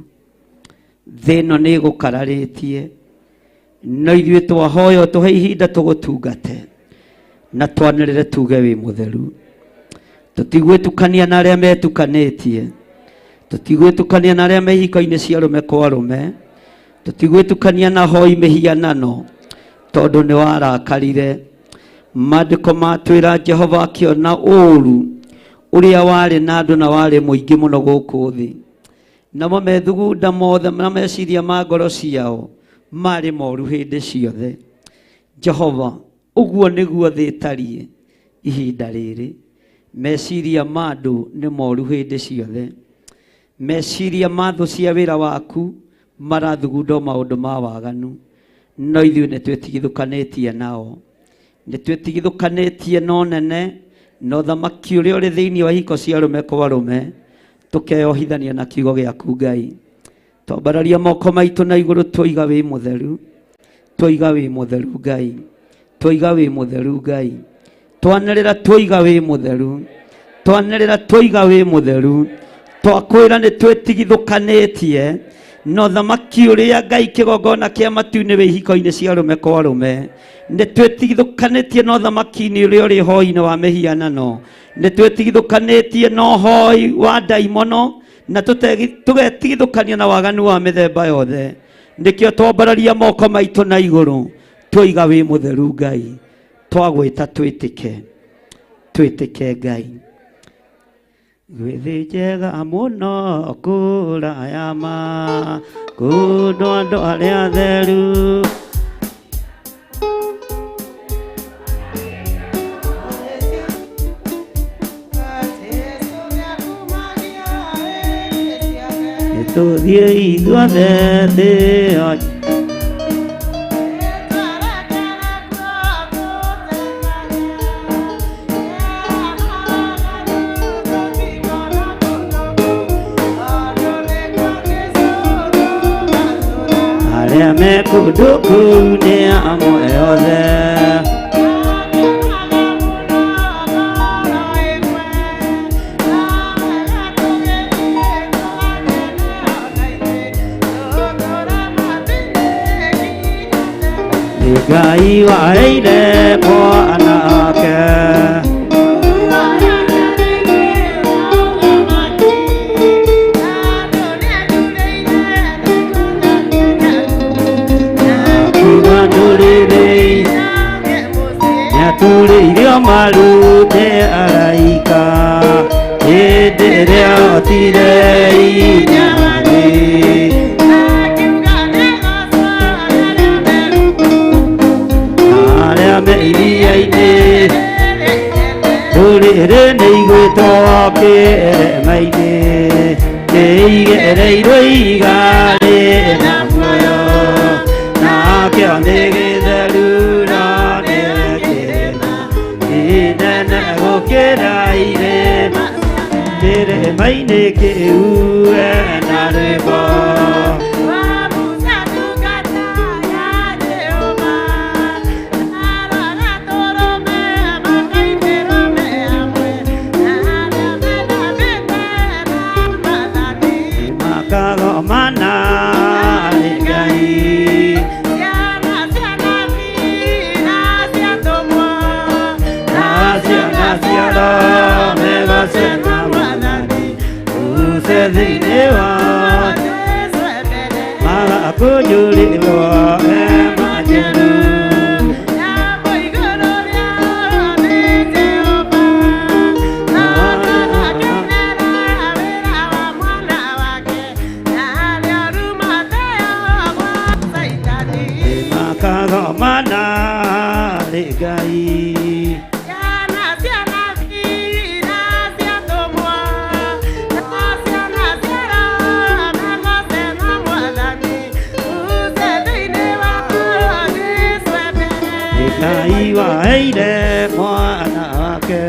thĩ ĩno nĩ ĩgũkararĩtie, no ithuĩ twahoya ũtũhe ihinda tũgũtungate na twanĩrĩre tuge wĩ mũtheru. Tũtigwĩtukania na arĩa metukanĩtie, tũtigwĩtukania na arĩa me ihiko-inĩ cia arũme kwa arũme, tũtigwĩtukania na hoi mĩhianano, tondũ nĩ warakarire. Maandĩko matwĩra Jehova akĩona ũũru ũrĩa warĩ na andũ na warĩ mũingĩ mũno gũkũ thĩ, namo methugunda mothe na meciria ma ngoro ciao marĩ moru hĩndĩ ciothe. Jehova, ũguo nĩguo thĩ ĩtariĩ ihinda rĩrĩ. Meciria ma andũ nĩ moru hĩndĩ ciothe. Meciria ma thũ cia wĩra waku marathugunda o maũndũ ma waganu, no ithuĩ nĩ twĩtigithũkanĩtie nao. Nĩ twĩtigithũkanĩtie na ũnene na ũthamaki ũrĩa ũrĩ thĩinĩ wa ihiko cia arũme kwa arũme, tũkeyohithania na kiugo gĩaku Ngai. Twambararia moko maitũ na igũrũ, twoiga wĩ mũtheru, twoiga wĩ mũtheru Ngai, twoiga wĩ mũtheru Ngai, twanĩrĩra twoiga wĩ mũtheru, twanĩrĩra twoiga wĩ mũtheru. Twakwĩra nĩ twĩtigithũkanĩtie na ũthamaki ũrĩa Ngai kĩgongona kĩa matu-inĩ wĩ ihiko-inĩ cia arũme kwa arũme. Nĩ twĩtigithũkanĩtie na ũthamaki-inĩ ũrĩa ũrĩ hoi-inĩ wa mĩhianano. Nĩ twĩtigithũkanĩtie na ũhoi wa ndaimono, na tũgetigithũkania na waganu wa mĩthemba yothe. Nĩkĩo twambararia moko maitũ na igũrũ, twoiga wĩ mũtheru Ngai. Twagwĩta twĩtĩke, twĩtĩke Ngai. Gwĩthĩ njega mũno kũraya ma kũndũ andũ arĩa atheru. Nĩtũthiĩ ithuothe thĩ yothe. Arĩa me kũndũ kũu nĩ amwe othe. Nĩ Ngai waheire mwana wake. Kuma ndũrĩrĩ nĩaturĩirio maru nĩ araika hĩndĩ ĩrĩa otire inya thĩ. Arĩa me iria-inĩ ndũrĩrĩ nĩ igwĩtwo kĩrĩma-inĩ, nĩigereirwo ihiga rĩna muoyo, nakĩo nĩ gĩtheru na nĩ kĩrĩma kĩnene gũkĩra irĩma. Kĩrĩma-inĩ kĩu ena rwĩmbo. Makagomana nĩ Ngai. Na ciana cia arũme goce na Mwathani, uce thĩinĩ wa magakũnjũrĩrwo hema njerũ. Makagomana nĩ Ngai. Nĩ Ngai waheire mwana wake.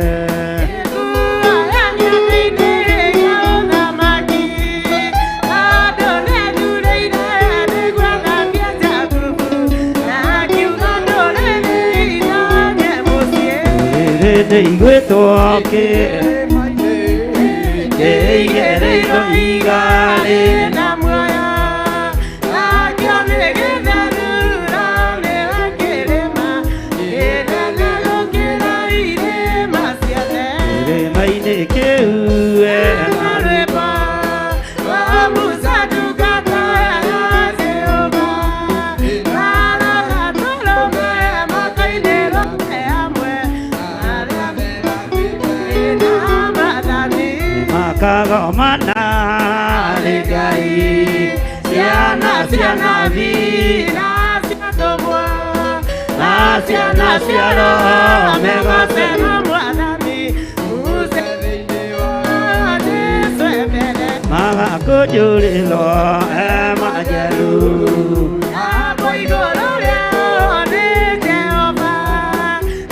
Nĩ igwĩtwo kĩigĩrĩirwo ihiga rĩ na muoyo nakĩo nĩ gĩtheru na nĩ kĩrĩma kĩnene gũkĩra irĩma ciothe. Kĩrĩma-inĩ kĩu Na rwĩmbo rwa Musa ndungata ya Jehova, na rũgatũrũme makainĩrwo me hamwe arĩa na maathani. Makagomana nĩ Ngai ciana cia nabii na cia atũmwo na ciana cia Roho megoce megoce na Mwathani Musa thĩinĩ wa Jesũ e mbere. Magakũnjũrĩrwo hema njerũ. Hapo igũrũ rĩao nĩ Jehova,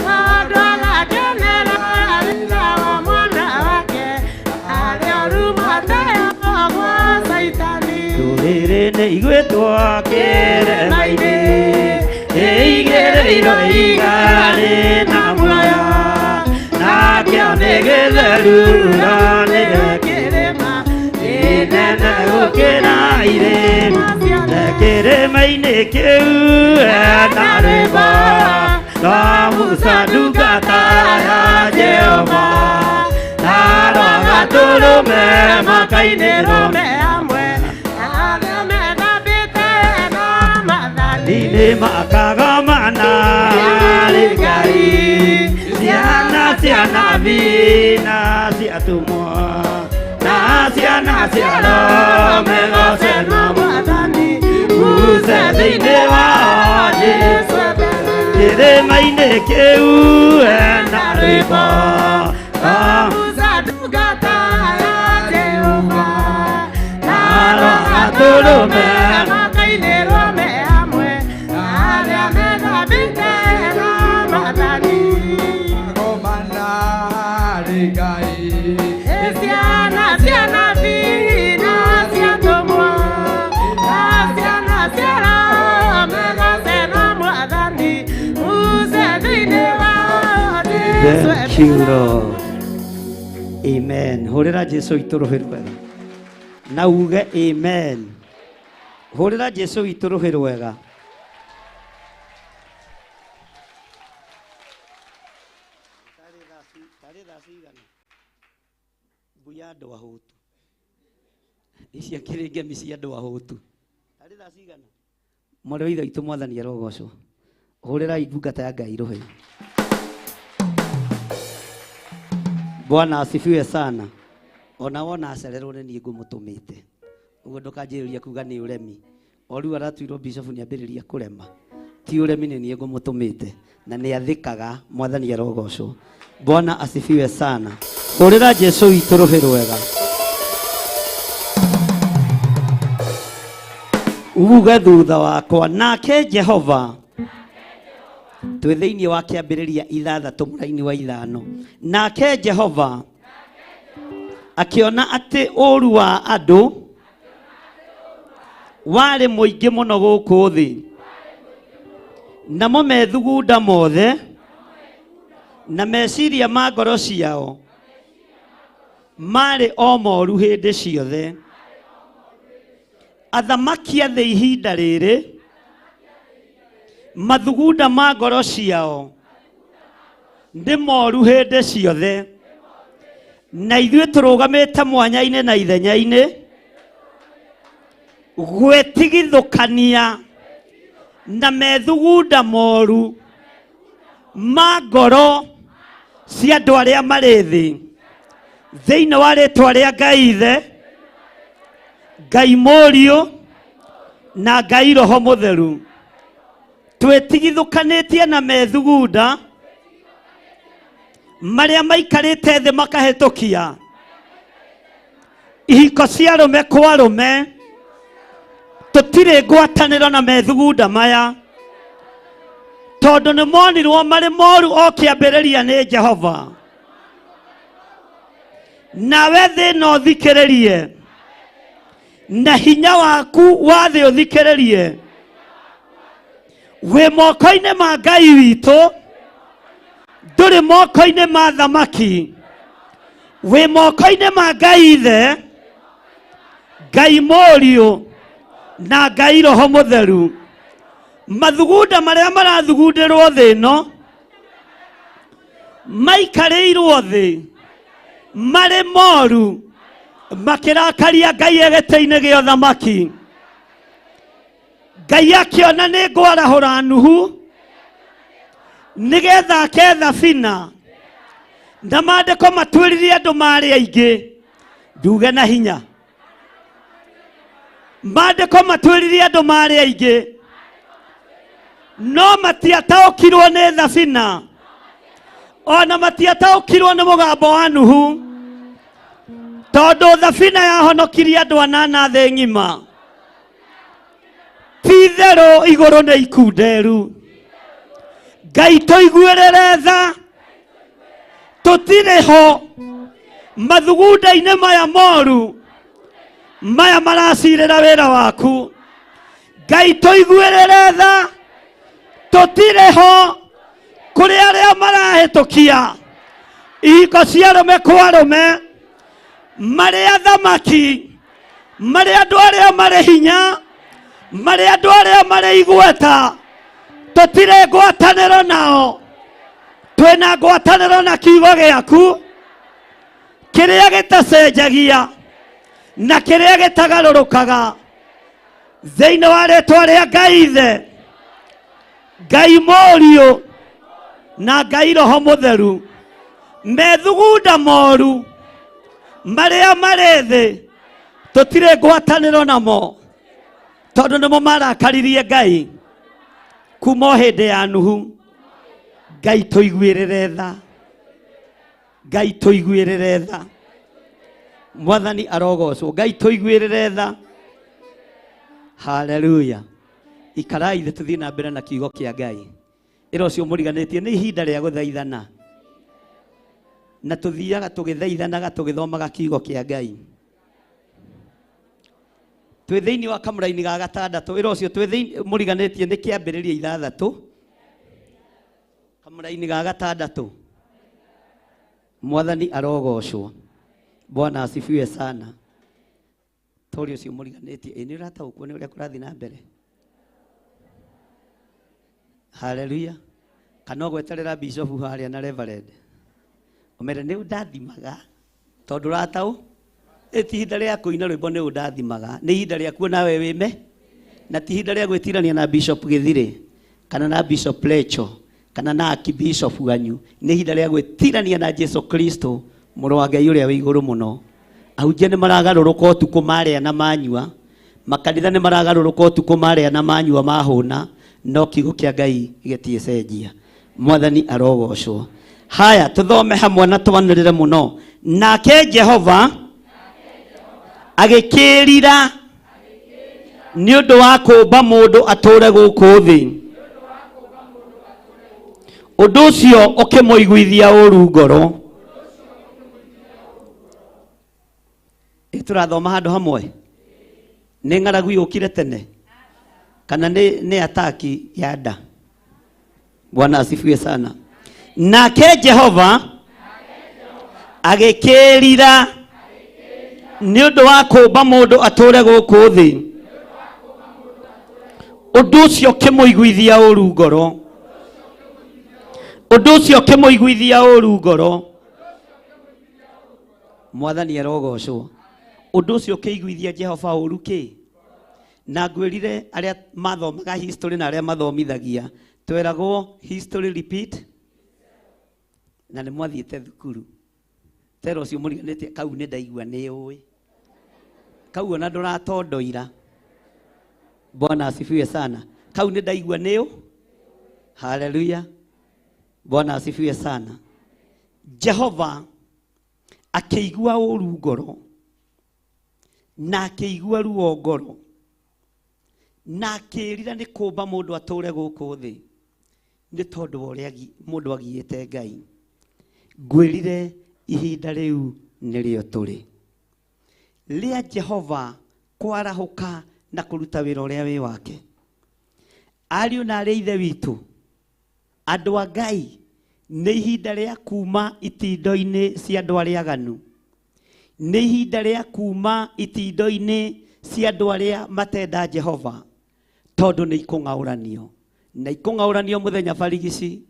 tondũ agakenera wĩra wa mwana wake, arĩa ũrumatayo gwa Caitani. Ndũrĩrĩ nĩ igwĩtwo kĩrĩma-inĩ ĩigĩrĩirwo ihiga rĩna muoyo nakĩo nĩ gĩtheru na nĩ kĩrĩma kĩnene gũkĩra irĩma ciothe. Kĩrĩma-inĩ kĩu hena rwĩmbo rwa Musa ndungata ya Jehova na rwa Gatũrũme makainĩrwo me hamwe arĩa methambĩte na maathani. Nĩ makagomana nĩ Ngai ciana cia nabii na cia atũmwo na ciana cia Roho megoce na Mwathani Musa thĩinĩ wa Jesũ Jesũ e mbere. Kĩrĩma-inĩ kĩu hena rwĩmbo rwa Musa ndungata ya Jehova, na rwa Gatũrũme makainĩrwo me hamwe arĩa methambĩte na maathani. Ciana cia nabii na cia atũmwo na ciana cia Roho megoce na Mwathani Musa thĩinĩ wa Jesũ e Thank you, mbere. Lord. Amen. Hũrĩra Jesũ witũ rũhĩ rwega na uge amen. Hũrĩra Jesũ witũ rũhĩ rwega. Tarĩ thaa cigana? Mbu ya andũ ahũtu. Icio akĩrĩ ngemi cia andũ ahũtu. Tarĩ thaa cigana? Mwarĩ wa ithe witũ Mwathani arogocwo. Hũrĩrai ndungata ya Ngai rũhĩ. Bwana asifiwe sana. Ona wona acererwo nĩ niĩ ngũmũtũmĩte. Ũguo ndũkanjĩrĩria kuga nĩ ũremi. O rĩu aratuirwo bishop nĩ ambĩrĩria kũrema. Ti ũremi nĩ niĩ ngũmũtũmĩte na nĩ athĩkaga. Mwathani arogocwo. Bwana asifiwe sana. Hũrĩra Jesũ witũ rũhĩ rwega. Uge thutha wakwa nake Jehova twĩ thĩinĩ wa kĩambĩrĩria 6 mũraini wa 5. Nake Jehova akĩona atĩ ũũru wa andũ warĩ mũingĩ mũno gũkũ thĩ, namo methugunda mothe na meciria ma ngoro ciao marĩ o moru hĩndĩ ciothe. Athamaki a thĩ ihinda rĩrĩ mathugunda ma ngoro ciao nĩ moru hĩndĩ ciothe, na ithuĩ tũrũgamĩte mwanya-inĩ na ithenya-inĩ gwĩtigithũkania na methugunda moru ma ngoro cia andũ arĩa marĩ thĩ. Thĩinĩ wa rĩtwa rĩa Ngai Ithe, Ngai Mũriũ na Ngai Roho Mũtheru, twĩtigithũkanĩtie na methugunda marĩa maikarĩte thĩ makahĩtũkia ihiko cia arũme kwa arũme. Tũtirĩ ngwatanĩro na methugunda maya tondũ nĩ monirwo marĩ moru o kĩambĩrĩria nĩ Jehova. Nawe thĩ no ũthikĩrĩrie na hinya waku wa thĩ ũthikĩrĩrie wĩ moko-inĩ ma Ngai witũ Ndũrĩ moko-inĩ ma thamaki, wĩ moko-inĩ ma Ngai Ithe, Ngai Mũriũ na Ngai Roho Mũtheru. Mathugunda marĩa marathugundĩrwo thĩ ĩno maikarĩirwo thĩ marĩ moru, makĩrakaria Ngai e gĩtĩ-inĩ gĩa ũthamaki. Ngai akĩona nĩ ngwarahũra Nuhu nĩgetha ake thabina, na maandĩko matwĩrire andũ marĩ aingĩ. Nduge na hinya, maandĩko matwĩrire andũ marĩ aingĩ, no matiataũkirwo nĩ thabina, ona matiataũkirwo nĩ mũgambo wa Nuhu, tondũ thabina yahonokirie andũ anana thĩ ng'ima. Ti itherũ igũrũ nĩ ikunderu. Ngai tũiguĩrĩre tha, tũtirĩ ho mathugunda-inĩ maya moru maya maracirĩra wĩra waku. Ngai tũiguĩrĩre tha, tũtirĩ ho kũrĩ arĩa marahĩtũkia ihiko cia arũme kwa arũme, marĩ athamaki, marĩ andũ arĩa marĩ hinya, marĩ andũ arĩa marĩ igweta. Tũtirĩ ngwatanĩro nao, twĩna ngwatanĩro na kiugo gĩaku kĩrĩa gĩtacenjagia na kĩrĩa gĩtagarũrũkaga. Thĩinĩ wa rĩtwa rĩa Ngai Ithe, Ngai Mũriũ na Ngai Roho Mũtheru, methugunda moru marĩa marĩ thĩ tũtirĩ ngwatanĩro namo, tondũ nĩmo marakaririe Ngai kuma o hĩndĩ ya Nuhu. Ngai tũiguĩrĩre tha, Ngai tũiguĩrĩre tha. Mwathani arogocwo. Ngai tũiguĩrĩre tha. Haleluya. Ikarai thĩ tũthiĩ na mbere na kiugo kĩa Ngai. Ĩra ũcio mũriganĩtie nĩ ihinda rĩa gũthaithana, na tũthiaga tũgĩthaithanaga tũgĩthomaga kiugo kĩa Ngai. Twĩ thĩinĩ wa kamũraini ga gatandatũ. Ĩra ũcio twĩ thĩinĩ mũriganĩtie nĩ kĩambĩrĩria 6, kamũraini ga gatandatũ. Mwathani arogocwo. Bwana asifiwe sana. Tori ũcio mũriganĩtie, ĩ nĩ ũrataũkwo nĩ ũrĩa kũrathiĩ na mbere? Haleluya. Kana ũgweterera bishop harĩa na reverend ũmere nĩ ũndathimaga, tondũ ũrataũ ĩ ti ihinda rĩa kũina rwĩmbo nĩ ũndathimaga, nĩ ihinda rĩa kuona we wĩme, na ti ihinda rĩa gwĩtirania na Bishop Gĩthirĩ kana na Bishop Lecho kana na Archbishop wanyu. Nĩ ihinda rĩa gwĩtirania na Jesu Kristo mũrũ wa Ngai ũrĩa wĩ igũrũ mũno. Ahunjia nĩ maragarũrũka ũtukũ marĩa na manyua, makanitha nĩ maragarũrũka ũtukũ marĩa na manyua mahũna, no kiugo kĩa Ngai gĩtiĩcenjia. Mwathani arogocwo. Haya, tũthome hamwe na twanĩrĩre mũno. Nake Jehova agĩkĩĩrira nĩ ũndũ wa kũũmba mũndũ atũũre gũkũ thĩ, ũndũ ũcio ũkĩmũiguithia ũũru ngoro. Ĩ tũrathoma handũ hamwe? Nĩ ng'aragu yũkire tene kana nĩ ataki ya nda? Bwana asifiwe sana. Nake Jehova agĩkĩĩrira nĩ ũndũ wa kũũmba mũndũ atũũre gũkũ thĩ, ũndũ ũcio ũkĩmũiguithia ũũru ngoro. Ũndũ ũcio ũkĩmũiguithia ũũru ngoro. Mwathani arogocwo. Ũndũ ũcio ũkĩiguithia Jehova ũũru kĩ? Na ngwĩrire arĩa mathomaga history na arĩa mathomithagia, tweragwo history repeat, na nĩ mwathiĩte thukuru. Tera ũcio mũriganĩtie kau nĩ ndaigua nĩ ũĩ kau ona ndũratondoira. Bwana asifiwe sana. Kau nĩ ndaigua nĩ ũ. Haleluya. Bwana asifiwe sana. Jehova akĩigua ũũru ngoro na akĩigua ruo ngoro na akĩĩrira nĩ kũũmba mũndũ atũũre gũkũ thĩ nĩ tondũ wa ũrĩa mũndũ agiĩte Ngai. Ngwĩrire ihinda rĩu nĩrĩo tũrĩ rĩa Jehova kwarahũka na kũruta wĩra ũrĩa wĩ wake. Ariũ na arĩ ithe witũ, andũ a Ngai, Nĩ ihinda rĩa kuma itindo-inĩ cia andũ arĩa aganu. Nĩ ihinda rĩa kuma itindo-inĩ cia andũ arĩa matenda Jehova, tondũ nĩ ikũng'aũranio. Na ikũng'aũranio mũthenya barigici.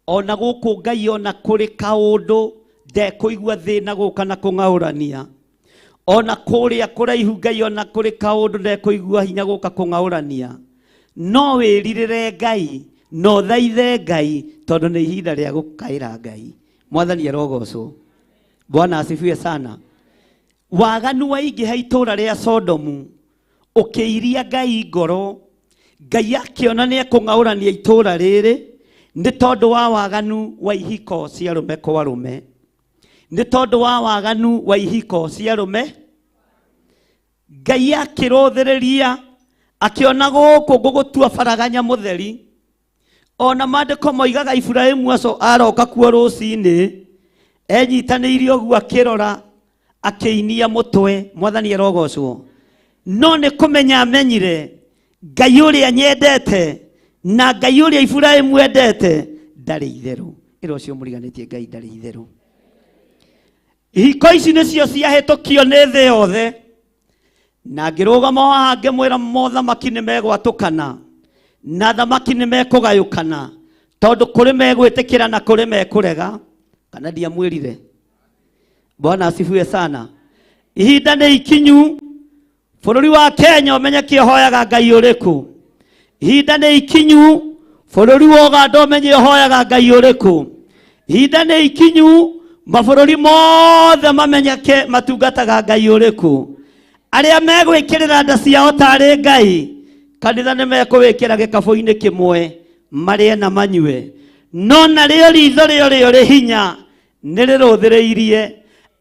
Ona gũkũ Ngai ona kũrĩ kaũndũ ndekũigua thĩna gũka na kũng'aũrania. Ona kũrĩa kũraihu Ngai ona kũrĩ kaũndũ ndekũigua hinya gũka kũng'aũrania. No wĩrirĩre Ngai, no thaithe Ngai, tondũ nĩ ihinda rĩa gũkaĩra Ngai. Mwathani arogocwo. Bwana asifiwe sana. Waganu waingĩha itũũra rĩa Sodomu, ũkĩiria Ngai ngoro. Ngai akĩona nĩ ekũng'aũrania itũũra rĩrĩ nĩ tondũ wa waganu wa ihiko cia arũme kwa arũme. Nĩ tondũ wa waganu wa ihiko cia arũme. Ngai akĩrũthĩrĩria akĩona gũkũ ngũgũtua baraganya mũtheri. Ona maandĩko moigaga Iburahĩmu aco aroka kuo rũcinĩ enyitanĩirie ũguo akĩrora akĩinia mũtwe. Mwathani arogocwo. No nĩ kũmenya amenyire Ngai ũrĩa nyendete na Ngai ũrĩa Iburahĩmu endete ndarĩ itherũ. Ĩra ũcio mũriganĩtie Ngai ndarĩ itherũ. Ihiko ici nĩcio ciahĩtũkio nĩ thĩ yothe. Na ngĩrũgama haha ngĩmwĩra mothamaki nĩ megwatũkana na thamaki nĩ mekũgayũkana, tondũ kũrĩ megwĩtĩkĩra na kũrĩ mekũrega. Kana ndiamwĩrire? Bwana asifiwe sana. Ihinda nĩ ikinyu bũrũri wa Kenya ũmenye kĩhoyaga Ngai ũrĩkũ. Ihinda nĩ ikinyu bũrũri wa Uganda ũmenye ũhoyaga Ngai ũrĩkũ. Ihinda nĩ ikinyu mabũrũri mothe mamenyeke matungataga Ngai ũrĩkũ. Arĩa megwĩkĩrĩra nda ciao tarĩ Ngai, kanitha nĩ mekũwĩkĩra gĩkabũ-inĩ kĩmwe marĩe na manyue. No narĩo ritho rĩo rĩo rĩ hinya nĩ rĩrũthĩrĩirie.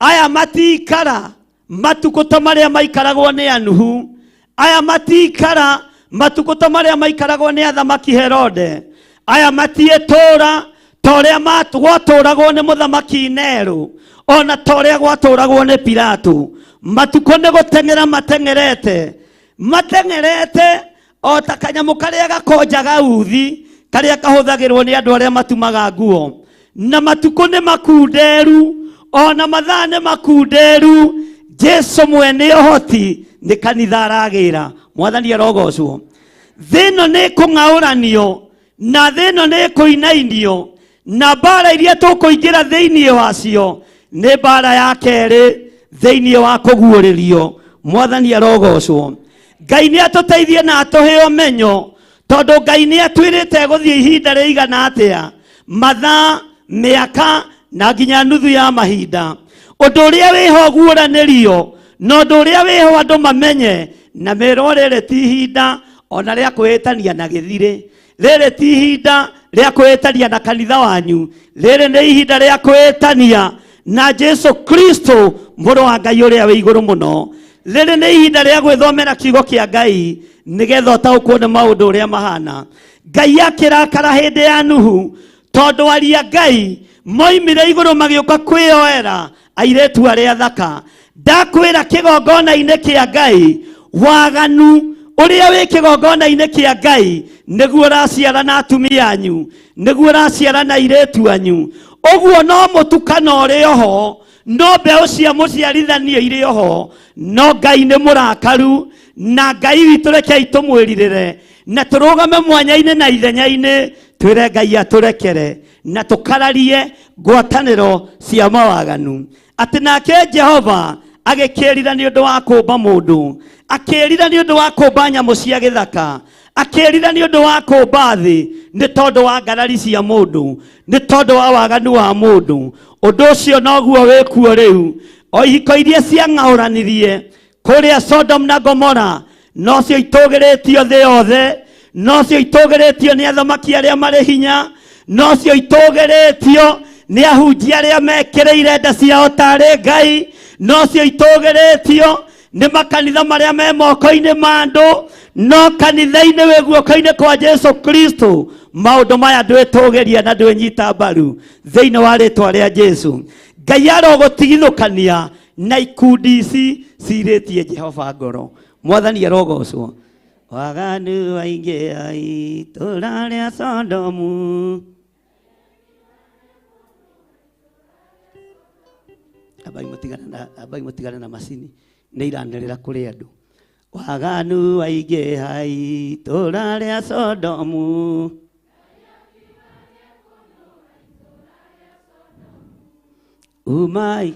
Aya matikara matukũ ta marĩa maikaragwo nĩ Anuhu. Aya matikara matukũ ta marĩa maikaragwo nĩ athamaki Herode. Aya matiĩtũra ta ũrĩa gwatũragwo nĩ mũthamaki Nero, ona ta ũrĩa gwatũragwo nĩ Pilato. Matukũ nĩ gũteng'era mateng'erete, mateng'erete o ta kanyamũ karĩa gakonjaga uthi, karĩa kahũthagĩrwo nĩ andũ arĩa matumaga nguo. Na matukũ nĩ makunderu, ona mathaa nĩ makunderu. Jesu mwene ũhoti nĩ kanitha aragĩra. Mwathani arogocwo. Thĩ ĩno nĩ ĩkũng'aũranio na thĩ ĩno nĩ ĩkũinainio, na mbara iria tũkũingĩra thĩinĩ wacio nĩ mbara ya kerĩ thĩinĩ wa kũguũrĩrio. Mwathani arogocwo. Ngai nĩ atũteithie na atũhe ũmenyo, tondũ Ngai nĩ atwĩrĩte gũthiĩ ihinda rĩigana atĩa, mathaa, mĩaka na nginya nuthu ya mahinda. Ũndũ ũrĩa wĩho guũranĩrio na ũndũ ũrĩa wĩho andũ mamenye, na merwo rĩrĩ ti ihinda ona rĩa kwĩhĩtania na gĩthirĩ, rĩrĩ ti ihinda rĩa kwĩhĩtania na kanitha wanyu, rĩrĩ nĩ ihinda rĩa kwĩhĩtania na Jesu Kristo mũrũ wa Ngai ũrĩa wĩ igũrũ mũno. Rĩrĩ nĩ ihinda rĩa gwĩthomera kiugo kĩa Ngai nĩgetha ũtaũkwo nĩ maũndũ ũrĩa mahana. Ngai akĩrakara hĩndĩ ya Nuhu, tondũ aria Ngai moimire igũrũ magĩũka kwĩyoera airĩtu arĩa thaka. Ndakwĩra kĩgongona-inĩ kĩa Ngai, waganu ũrĩa wĩ kĩgongona-inĩ kĩa Ngai nĩguo ũraciara na atumia anyu, nĩguo ũraciara na airĩtu anyu. Ũguo no mũtukano ũrĩ oho, no mbeũ cia mũciarithanio irĩ oho. No Ngai nĩ mũrakaru, na Ngai witũ rekei tũmwĩrirĩre na tũrũgame mwanya-inĩ na ithenya-inĩ, twĩre Ngai atũrekere na tũkararie ngwatanĩro cia mawaganu. Atĩ nake Jehova agĩkĩĩrira nĩ ũndũ wa kũmba mũndũ, akĩĩrira nĩ ũndũ wa kũmba nyamũ cia gĩthaka, akĩĩrira nĩ ũndũ wa kũmba thĩ, nĩ tondũ wa ngarari cia mũndũ, nĩ tondũ wa waganu wa mũndũ. Ũndũ ũcio noguo wĩkuo rĩu. O ihiko iria ciang'aũranirie kũrĩa Sodom na Gomora nocio itũgĩrĩtio thĩ yothe, nocio itũgĩrĩtio nĩ athamaki arĩa marĩ hinya, nocio itũgĩrĩtio nĩ ahunjia arĩa mekĩrĩire nda ciao tarĩ Ngai, nocio itũgĩrĩtio nĩ makanitha marĩa me moko-inĩ ma andũ. No kanitha-inĩ wĩ guoko-inĩ kwa Jesu Kristo, maũndũ maya ndwĩtũgĩria na ndwĩnyita mbaru thĩinĩ wa rĩtwa rĩa Jesu. Ngai arogũtigithũkania na ikundi ici cirĩtie Jehova ngoro. Mwathani arogocwo. Waganu waingĩ itũũra rĩa Sodomu. Ambai mũtigane na macini nĩ iranĩrĩra kũrĩ andũ. Waganu waingĩha itũũra rĩa Sodomu. Umai.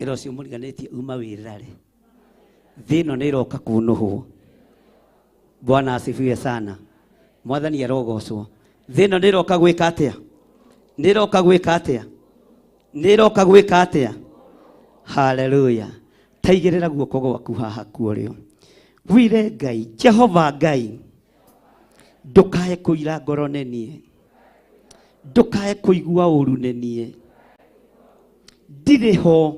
Ĩra ũcio mũriganĩtie uma wĩrare. Thĩ ĩno nĩ ĩroka kũnũhwo. Bwana asifiwe sana. Mwathani arogocwo. Thĩ ĩno nĩ ĩroka gwĩka atĩa? Nĩ ĩroka gwĩka atĩa? Nĩ ĩroka gwĩka atĩa? Haleluya. Taigĩrĩra guoko gwaku haha kuorĩo. Wire Ngai, Jehova Ngai, ndũkae kũira ngoro nĩ niĩ. Ndũkae kũigua ũru nĩ niĩ. Ndirĩ ho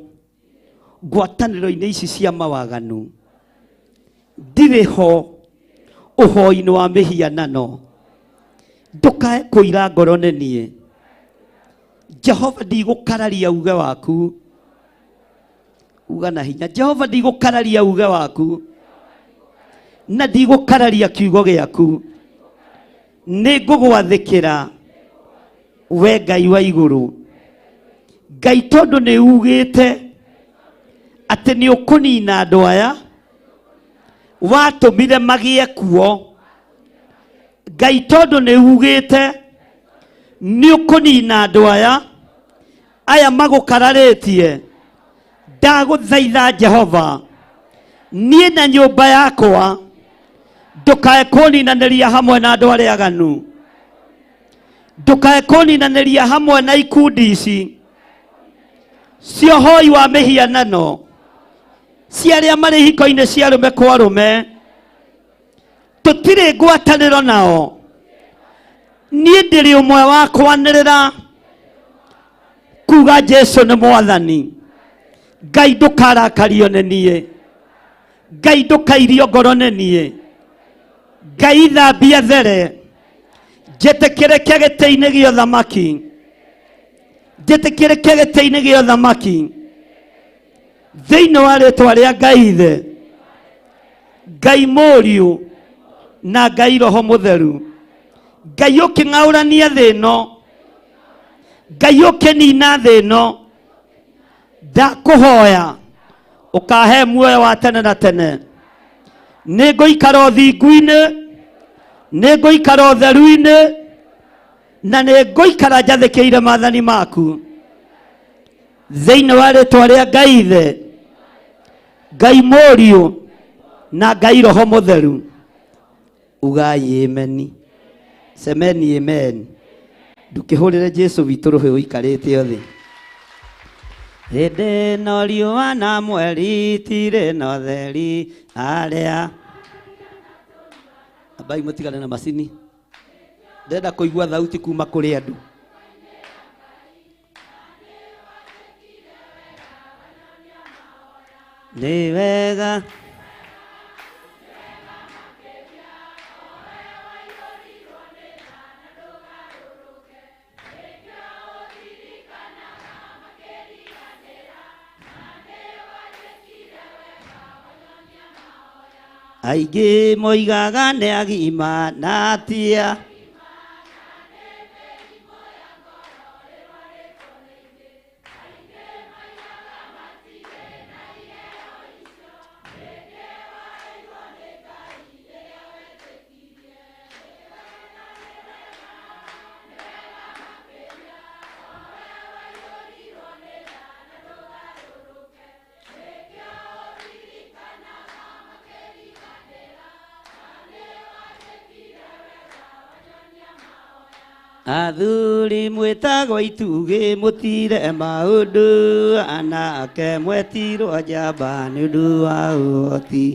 ngwatanĩro-inĩ ici cia mawaganu. Ndirĩ ho ũhoi-inĩ wa mĩhianano. Ndũkae kũira ngoro nĩ niĩ. Jehova ndigũkararia uge waku. Uga na hinya, Jehova ndigũkararia uge waku. Na ndigũkararia kiugo gĩaku. Nĩ ngũgwathĩkĩra we Ngai wa igũrũ. Ngai tondũ nĩ ugĩte atĩ nĩ ũkũnina andũ aya watũmire magĩe kuo. Ngai tondũ nĩ ugĩte nĩ ũkũnina andũ aya aya magũkararĩtie, ndagũthaitha Jehova, niĩ na nyũmba yakwa ndũkae kũninanĩria hamwe na andũ arĩa aganu, ndũkae kũninanĩria hamwe na ikundi ici cia ũhoi wa mĩhianano, cia arĩa marĩ ihiko-inĩ cia arũme kwa arũme. Tũtirĩ ngwatanĩro nao. Niĩ ndĩrĩ ũmwe wa kwanĩrĩra kuga Jesu nĩ mwathani. Ngai ndũkarakario nĩ niĩ. Ngai ndũkairio ngoro nĩ niĩ. Ngai thambia there. Njĩtĩkĩrĩke gĩtĩ-inĩ gĩa ũthamaki. Njĩtĩkĩrĩke gĩtĩ-inĩ gĩa ũthamaki. Thĩinĩ wa rĩtwa rĩa Ngai Ithe, Ngai Mũriũ na Ngai Roho Mũtheru. Ngai ũkĩng'aũrania thĩ ĩno, Ngai ũkĩnina thĩ ĩno, ndakũhoya ũkahe muoyo wa tene na tene. Nĩ ngũikara ũthingu-inĩ, nĩ ngũikara ũtheru-inĩ, na nĩ ngũikara njathĩkĩire maathani maku. Thĩinĩ wa rĩtwa rĩa Ngai Ithe, Ngai Mũriũ na Ngai Roho Mũtheru. Ugai ameni. Semeni amen. Ndũkĩhũrĩre Jesu witũ rũhĩ ũikarĩte thĩ. Hĩndĩ ĩno riũa na mweri itirĩ na ũtheri arĩa. Ambai mũtigane na macini. Ndĩrenda kũigua thauti kuma kũrĩ andũ. Nĩ wega. Aingĩ moigaga nĩ agima na atia. Athuri mwĩtagwo itugĩ mũtire maũndũ, anake mwetirwo njamba nĩ ũndũ wa ũhoti.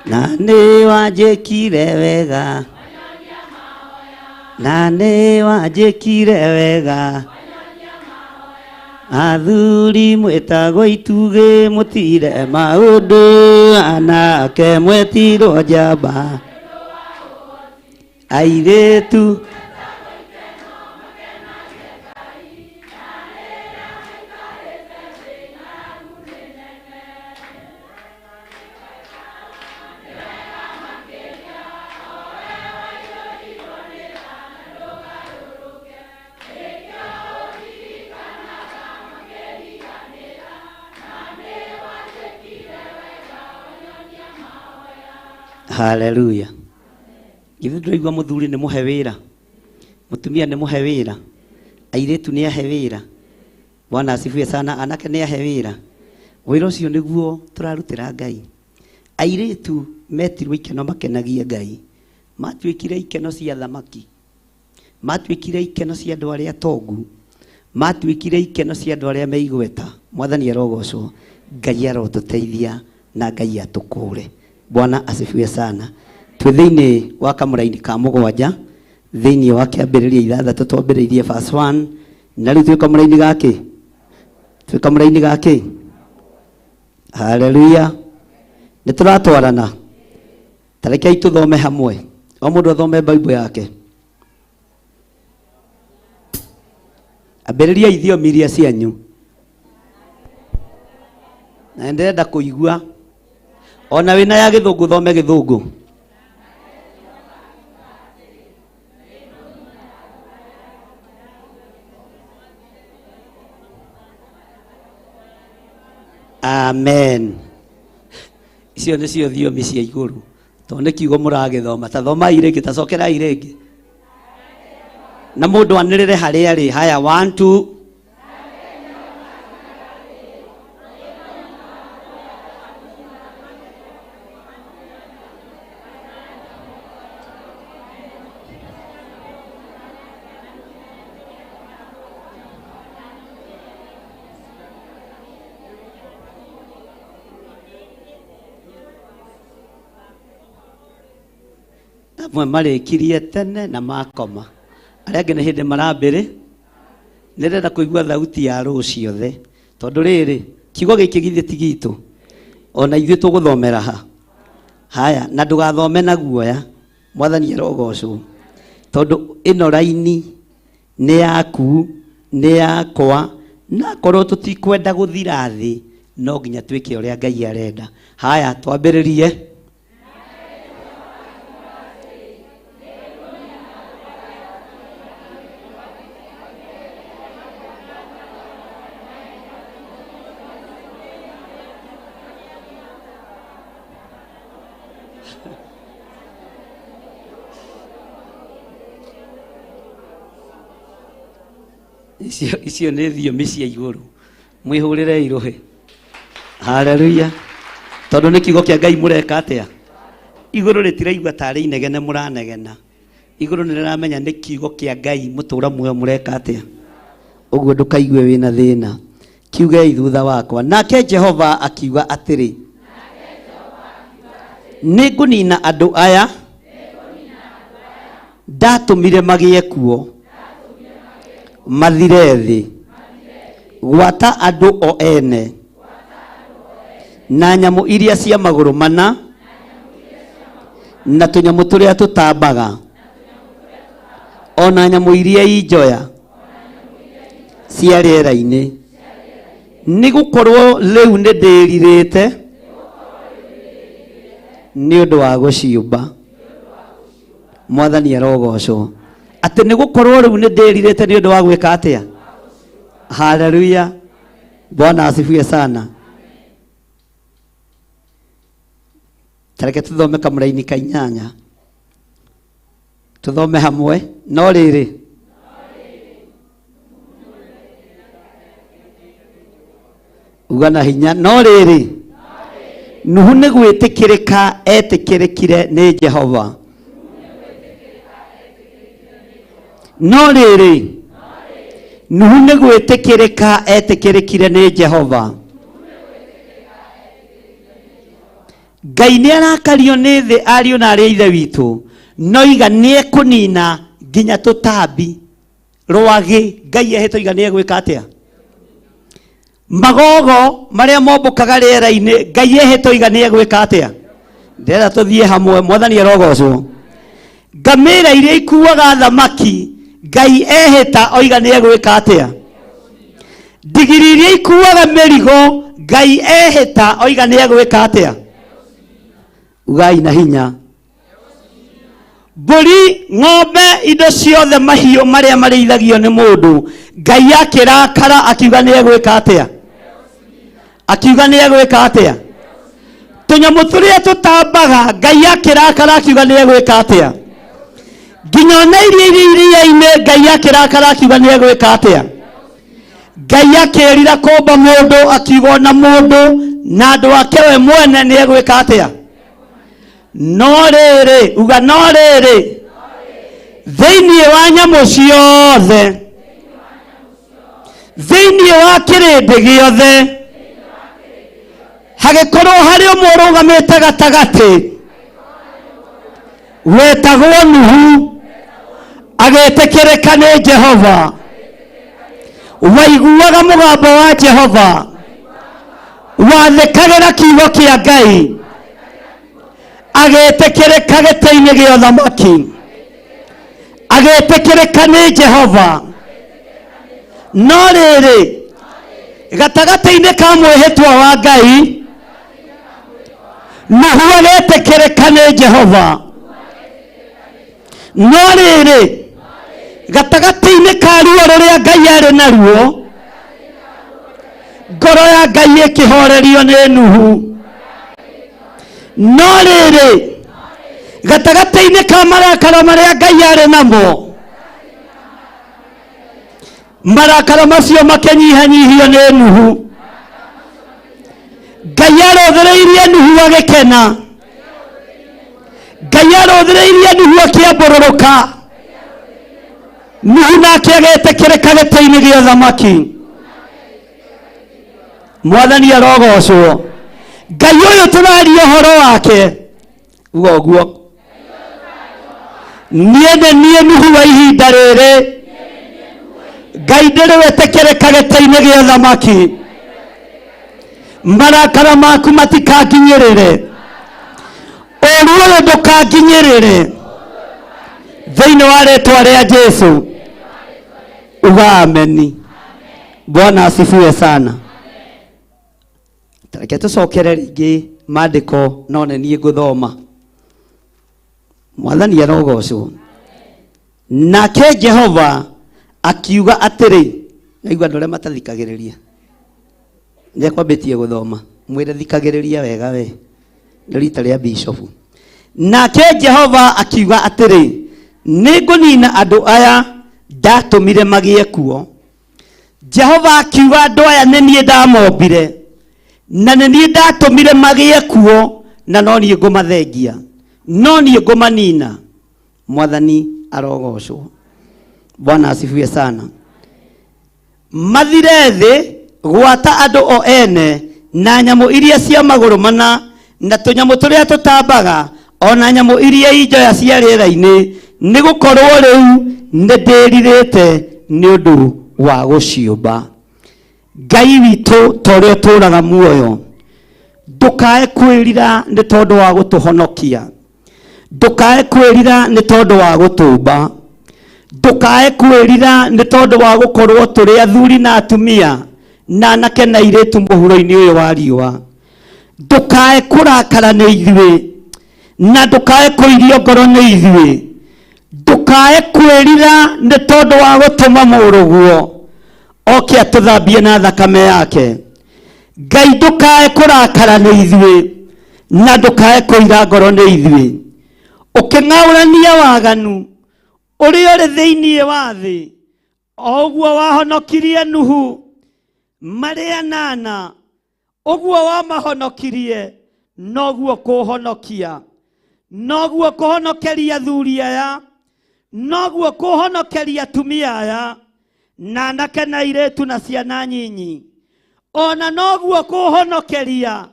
Na nĩ wanjĩkire wega, Na nĩ wanjĩkire wega. Athuri mwĩtagwo itugĩ mũtire maũndũ, anake mwetirwo njamba. Airĩtu Haleluya. Githĩ ndũraigua mũthuri nĩ mũhe wĩra, mũtumia nĩ mũhe wĩra, airĩtu nĩ ahe wĩra. Bwana asifiwe sana, anake nĩ ahe wĩra. Wĩra ũcio nĩguo tũrarutĩra Ngai. Airĩtu metirwo ikeno makenagie Ngai, matuĩkire ikeno cia thamaki, matuĩkire ikeno cia andũ arĩa atongu, matuĩkire ikeno cia andũ arĩa me igweta. Mwathani arogocwo, Ngai arotũteithia na Ngai atũkũre. Bwana asifiwe sana. Twĩ thĩinĩ wa kamũraini ka mũgwanja, thĩinĩ wa kĩambĩrĩria ithathatũ twambĩrĩirie verse 1 na rĩu twĩ kamũraini gakĩ, twĩ kamũraini gakĩ. Haleluya, nĩ tũratwarana. Ta rekei tũthome hamwe, o mũndũ athome Bible yake. Ambĩrĩria ithiomi iria cianyu, na ndĩrenda kũigua ona wĩna ya gĩthũngũ thome gĩthũngũ. Amen. Icio nĩcio thiomi cia igũrũ, tondũ nĩ kiugo mũragĩthoma. Ta thomai rĩngĩ, ta cokerai rĩngĩ, na mũndũ anĩrĩre harĩa arĩ. Haya, 1 2. Amwe marĩkirie tene na makoma, arĩa angĩ nĩ hĩndĩ marambĩrĩ. Nĩndĩrenda kũigua thauti ya rũũ ciothe, tondũ rĩrĩ kiugo gĩkĩ githĩ ti gitũ, ona ithuĩ tũgũthomera ha. Haya, na ndũgathome na guoya, Mwathani arogocwo, tondũ ĩno raini nĩ yaku, nĩ yakwa, na korwo tũtikwenda gũthira thĩ, no nginya twĩke ũrĩa Ngai arenda. Haya, twambĩrĩrie. Icio icio nĩ thiomi cia igũrũ, mwĩhũrĩre irũhĩ. Haleluya. Tondũ nĩ kiugo kĩa Ngai mũreka atĩa? Igũrũ rĩtiraigua tarĩ inegene mũranegena, igũrũ nĩ rĩramenya nĩ kiugo kĩa Ngai mũtũra muoyo mũreka atĩa. Ũguo ndũkaigue wĩna thĩna. Kiugei thutha wakwa. Nake Jehova akiuga atĩrĩ, nĩ ngũnina andũ aya ndatũmire magĩe kuo mathire thĩ, gwata andũ o ene na nyamũ iria cia magũrũ mana na tũnyamũ tũrĩa tũtambaga, ona nyamũ iria i njoya cia rĩera-inĩ, nĩ gũkorwo rĩu nĩ ndĩrirĩte nĩ ũndũ wa gũciũmba. Mwathani arogocwo. Atĩ nĩ gũkorwo rĩu nĩ ndĩrirĩte nĩ ũndũ wa gwĩka atĩa? Haleluya, Bwana asifiwe sana. Tareke tuthome kamũraini ka inyanya, tuthome hamwe. No rĩrĩ, uga na hinya, no rĩrĩ, Nuhu nĩ gwĩtĩkĩrĩka etĩkĩrĩkire nĩ Jehova. No rĩrĩ, Nuhu nĩ gwĩtĩkĩrĩka etĩkĩrĩkire nĩ Jehova. Ngai nĩ arakario nĩ thĩ ariũ na arĩa ithe witũ, no iga nĩ ekũnina Nginya tũtambi rwagĩ Ngai ehĩta oiga nĩ egwĩka atĩa? Magogo marĩa mombũkaga rĩera-inĩ Ngai ehĩta oiga nĩ egwĩka atĩa? Ndĩrenda tũthiĩ hamwe, Mwathani arogocwo. Ngamĩra iria ikuaga thamaki Ngai ehĩta oiga nĩ egwĩka atĩa? Ndigiri iria ikuaga mĩrigo Ngai ehĩta oiga nĩ egwĩka atĩa? Ugai na hinya. Mbũri, ng'ombe, indo ciothe, mahiũ marĩa marĩithagio nĩ mũndũ, Ngai akĩrakara akiuga nĩ egwĩka atĩa? Akiuga nĩ egwĩka atĩa? Tũnyamũ tũrĩa tũtambaga Ngai akĩrakara akiuga nĩ egwĩka atĩa? Nginya ona iria irĩ iria-inĩ Ngai akĩrakara akiuga nĩ egwĩka atĩa? Ngai akĩĩrira kũmba mũndũ akiuga ona mũndũ na andũ ake we mwene nĩ egwĩka atĩa? No rĩrĩ, uga no rĩrĩ, thĩinĩ wa nyamũ ciothe, thĩinĩ wa kĩrĩndĩ gĩothe, hagĩkorwo harĩ ũmwe ũrũgamĩte gatagatĩ wetagwo Nuhu, agĩtĩkĩrĩka nĩ Jehova, waiguaga mũgambo wa Jehova, wathĩkagĩra kiugo kĩa Ngai, agĩtĩkĩrĩka gĩtĩ-inĩ gĩa ũthamaki, agĩtĩkĩrĩka nĩ Jehova. No rĩrĩ, gatagatĩ-inĩ ka mwĩhĩtwa wa Ngai, Nuhu agĩtĩkĩrĩka nĩ Jehova. No rĩrĩ, gatagatĩ-inĩ ka ruo rũrĩa Ngai arĩ naruo, ngoro ya Ngai ĩkĩhorerio nĩ Nuhu. No rĩrĩ, gatagatĩ-inĩ ka marakara marĩa Ngai arĩ namo, marakara macio makĩnyihanyihio nĩ Nuhu. Ngai arũthĩrĩirie Nuhu agĩkena. Ngai arũthĩrĩirie Nuhu akĩambũrũrũka. Nuhu nake agĩtĩkĩrĩka gĩtĩ-inĩ gĩa ũthamaki. Mwathani arogocwo. Ngai ũyũ tũraria ũhoro wake, uga ũguo, niĩ nĩ niĩ Nuhu wa ihinda rĩrĩ. Ngai ndĩrĩ wetĩkĩrĩka gĩtĩ-inĩ gĩa ũthamaki. Marakara maku matikanginyĩrĩre, ũũru ũyũ ndũkanginyĩrĩre, thĩinĩ wa rĩtwa rĩa Jesu. Uga ameni. Bwana asifiwe sana. Reke tũcokere rĩngĩ maandĩko, no nĩ niĩ ngũthoma. Mwathani arogocwo. Nake Jehova akiuga atĩrĩ, naigua andũ arĩa matathikagĩrĩria, nĩ ekwambĩtie gũthoma, mwĩre thikagĩrĩria wega we, nĩ rita rĩa bishofu. Nake Jehova akiuga atĩrĩ, nĩ ngũnina andũ aya ndatũmire magĩe kuo. Jehova akiuga andũ aya nĩ niĩ ndamombire, na nĩ niĩ ndatũmire magĩe kuo, na no niĩ ngũmathengia, no niĩ ngũmanina. Mwathani arogocwo. Bwana asifiwe sana. Mathire thĩ gwata andũ o ene na nyamũ iria cia magũrũ mana na tũnyamũ tũrĩa tũtambaga ona nyamũ iria injoya cia rĩera-inĩ, nĩ gũkorwo rĩu nĩ ndĩrirĩte nĩ ũndũ wa gũciũmba. Ngai witũ ta ũrĩa ũtũũraga muoyo, ndũkae kwĩrira nĩ tondũ wa gũtũhonokia, ndũkae kwĩrira nĩ tondũ wa gũtũmba, ndũkae kwĩrira nĩ tondũ wa gũkorwo tũrĩ athuri na atumia na anake na airĩtu mũhuro-inĩ ũyũ wa riũa. Ndũkae kũrakara nĩ ithuĩ, na ndũkae kũirio ngoro nĩ ithuĩ. Ndũkae kwĩrira nĩ tondũ wa gũtũma mũrũguo oke atũthambie na thakame yake. Ngai ndũkae kũrakara nĩ ithuĩ, na ndũkae kũira ngoro nĩ ithuĩ. Ũkĩng'aũrania waganu ũrĩa ũrĩ thĩinĩ wa thĩ, o ũguo wahonokirie Nuhu marĩ anana, ũguo wamahonokirie noguo kũhonokia, noguo kũhonokeria athuri aya, noguo kũhonokeria atumia aya na anake na airĩtu na ciana nyinyi, ona noguo kũhonokeria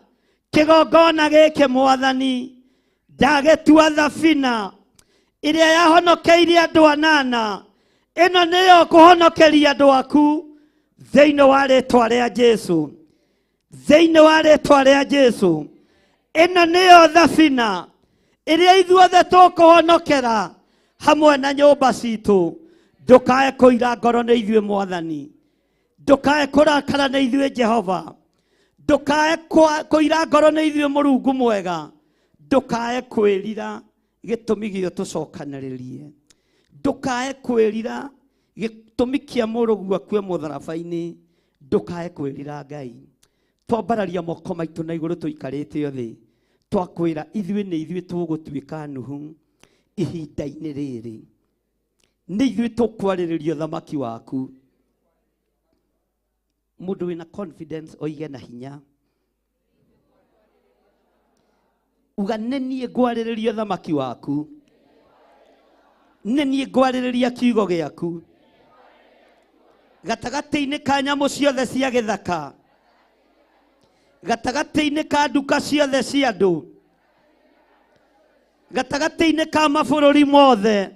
kĩgongona gĩkĩ. Mwathani, ndagĩtua thabina. Ĩrĩa yahonokeirie andũ anana, ĩno nĩyo kũhonokeria andũ aku thĩinĩ wa rĩtwa rĩa Jesũ. Thĩinĩ wa rĩtwa rĩa Jesũ. Ĩno nĩyo thabina ĩrĩa ithuothe tũkũhonokera hamwe na nyũmba citũ. Ndũkae kũira ngoro nĩ ithuĩ Mwathani, ndũkae kũrakara nĩ ithuĩ Jehova, ndũkae kũira ngoro nĩ ithuĩ Mũrungu mwega, ndũkae kwĩrira gĩtũmi gĩo tũcokanĩrĩrie, ndũkae kwĩrira gĩtũmi kĩa mũrũgu akue mũtharaba-inĩ, ndũkae kwĩrira Ngai. Twambararia moko maitũ na igũrũ tũikarĩte thĩ, twakwĩra ithuĩ nĩ ithuĩ tũgũtuĩka Nuhu ihinda-inĩ rĩrĩ, nĩ ithuĩ tũkwarĩrĩria ũthamaki waku. Mũndũ wĩna confidence oige na hinya, uga nĩ niĩ ngwarĩrĩria ũthamaki waku, nĩ niĩ ngwarĩrĩria kiugo gĩaku gatagatĩ-inĩ ka nyamũ ciothe cia gĩthaka, gatagatĩ-inĩ ka nduka ciothe cia andũ, gatagatĩ-inĩ ka mabũrũri mothe.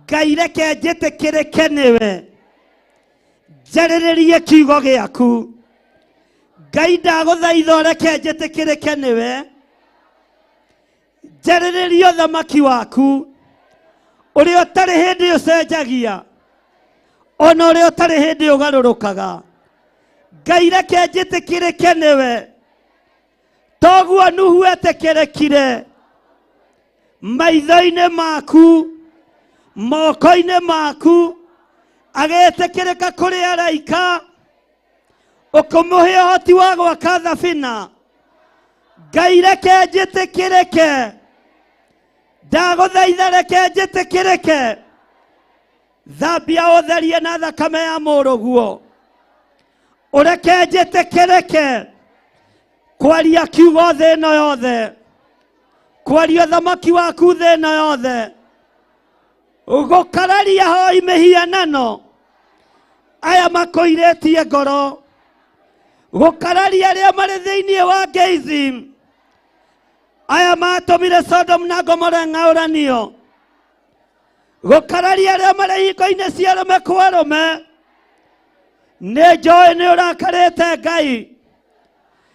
Ngai reke njĩtĩkĩrĩke nĩwe, njarĩrĩrie kiugo gĩaku. Ngai ndagũthaitha ũreke njĩtĩkĩrĩke nĩwe, njarĩrĩrie ũthamaki waku ũrĩa ũtarĩ hĩndĩ ũcenjagia, ona ũrĩa ũtarĩ hĩndĩ ũgarũrũkaga. Ngai reke njĩtĩkĩrĩke nĩwe, toguo Nuhu etĩkĩrĩkire maitho-inĩ maku, moko-inĩ maku, agĩtĩkĩrĩka kũrĩ araika, ũkĩmũhe ũhoti wa gwaka thabina. Ngai reke njĩtĩkĩrĩke, ndagũthaitha reke njĩtĩkĩrĩke. Thambia ũtherie na thakame ya mũrũguo, ũreke njĩtĩkĩrĩke kwaria kiugo thĩ ĩno yothe, kwaria ũthamaki waku thĩ ĩno yothe, gũkararia hoi mĩhianano aya makũirĩtie ngoro, gũkararia arĩa marĩ thĩinĩ wa Geizim aya matũmire Sodom na Gomora ng'aũranio, gũkararia arĩa marĩ hingo-inĩ cia arũme kwa arũme. Nĩ njũĩ nĩ ũrakarĩte Ngai,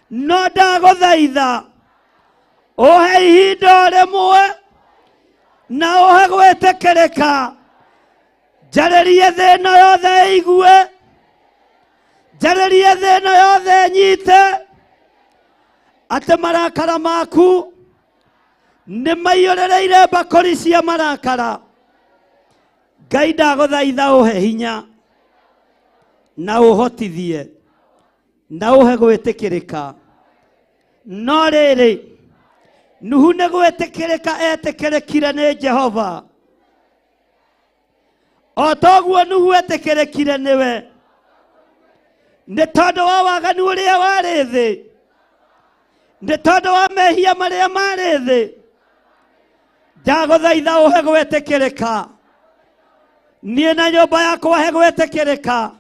no ndagũthaitha ũhe ihinda o rĩmwe na ũhe gwĩtĩkĩrĩka, njarĩrie thĩ ĩno yothe ĩigue, njarĩrie thĩ ĩno yothe ĩnyite atĩ marakara maku nĩ maiyũrĩrĩire mbakũri cia marakara. Ngai ndagũthaitha ũhe hinya na ũhotithie na ũhe gwĩtĩkĩrĩka. No rĩrĩ, Nuhu nĩ gwĩtĩkĩrĩka etĩkĩrĩkire nĩ Jehova, o toguo Nuhu etĩkĩrĩkire nĩwe, nĩ tondũ wa waganu ũrĩa warĩ thĩ, nĩ tondũ wa mehia marĩa marĩ thĩ. Ndagũthaitha ũhe gwĩtĩkĩrĩka, niĩ na nyũmba yakwa he gwĩtĩkĩrĩka,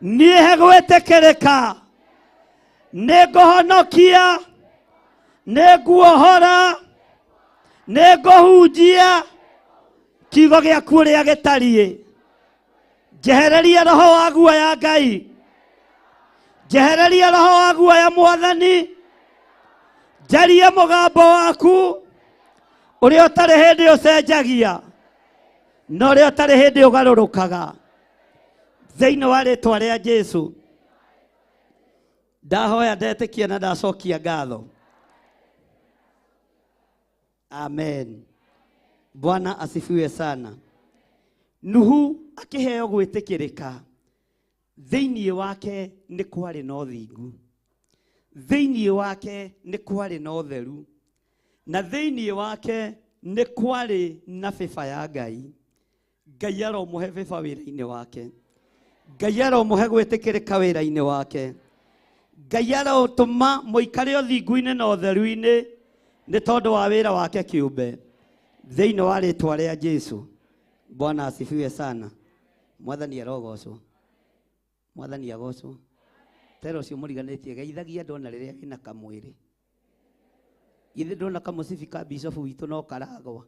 niĩ he gwĩtĩkĩrĩka. Nĩ ngũhonokia, nĩ nguohora, nĩ ngũhunjia kiugo gĩaku ũrĩa gĩtariĩ. Njehereria roho wa guoya Ngai, njehereria roho wa guoya Mwathani, njarie mũgambo waku ũrĩa ũtarĩ hĩndĩ ũcenjagia na ũrĩa ũtarĩ hĩndĩ ũgarũrũkaga, thĩinĩ wa rĩtwa rĩa Jesũ. Ndahoya ndetĩkia na ndacokia ngatho. Amen. Bwana asifiwe sana. Nuhu akĩheo gwĩtĩkĩrĩka, thĩinĩ wake nĩ kwarĩ na ũthingu, thĩinĩ wake nĩ kwarĩ na ũtheru, na thĩinĩ wake nĩ kwarĩ na bĩba ya Ngai. Ngai aromũhe bĩba wĩra-inĩ wake, Ngai aromũhe gwĩtĩkĩrĩka wĩra-inĩ wake, Ngai arotũma mũikare ũthingu-inĩ na ũtheru-inĩ nĩ tondũ wa wĩra wake kĩũmbe, thĩinĩ wa rĩtwa rĩa Jesũ. Bwana asifiwe sana. Mwathani arogocwo, Mwathani agocwo. Tera ũcio mũriganĩtie, geithagia andũ ona rĩrĩa wĩna kamwĩrĩ. Githĩ ndona kamũcibi ka bishofu witũ no karagwa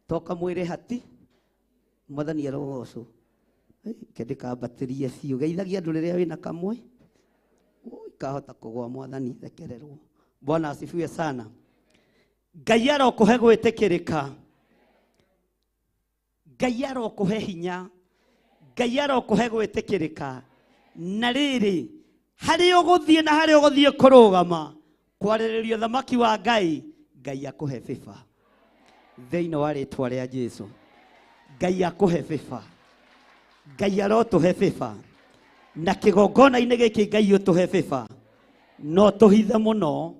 to kamwĩre hati mwathani arogocwo. Ke ndĩkambatĩrie biũ, geithagia andũ rĩrĩa wĩna kamwe kahota kũgwa, mwathani thekererwo. Bwana asifiwe sana. Ngai arokũhe gwĩtĩkĩrĩka, Ngai arokũhe hinya, Ngai arokũhe gwĩtĩkĩrĩka. Na rĩrĩ harĩa ũgũthiĩ na harĩa ũgũthiĩ kũrũgama kwarĩrĩria ũthamaki wa Ngai, Ngai akũhe favor thĩinĩ wa rĩtwa rĩa Jesu. Ngai akũhe favor, Ngai arotũhe favor, na kĩgongona-inĩ gĩkĩ Ngai ũtũhe favor. No tũhithe mũno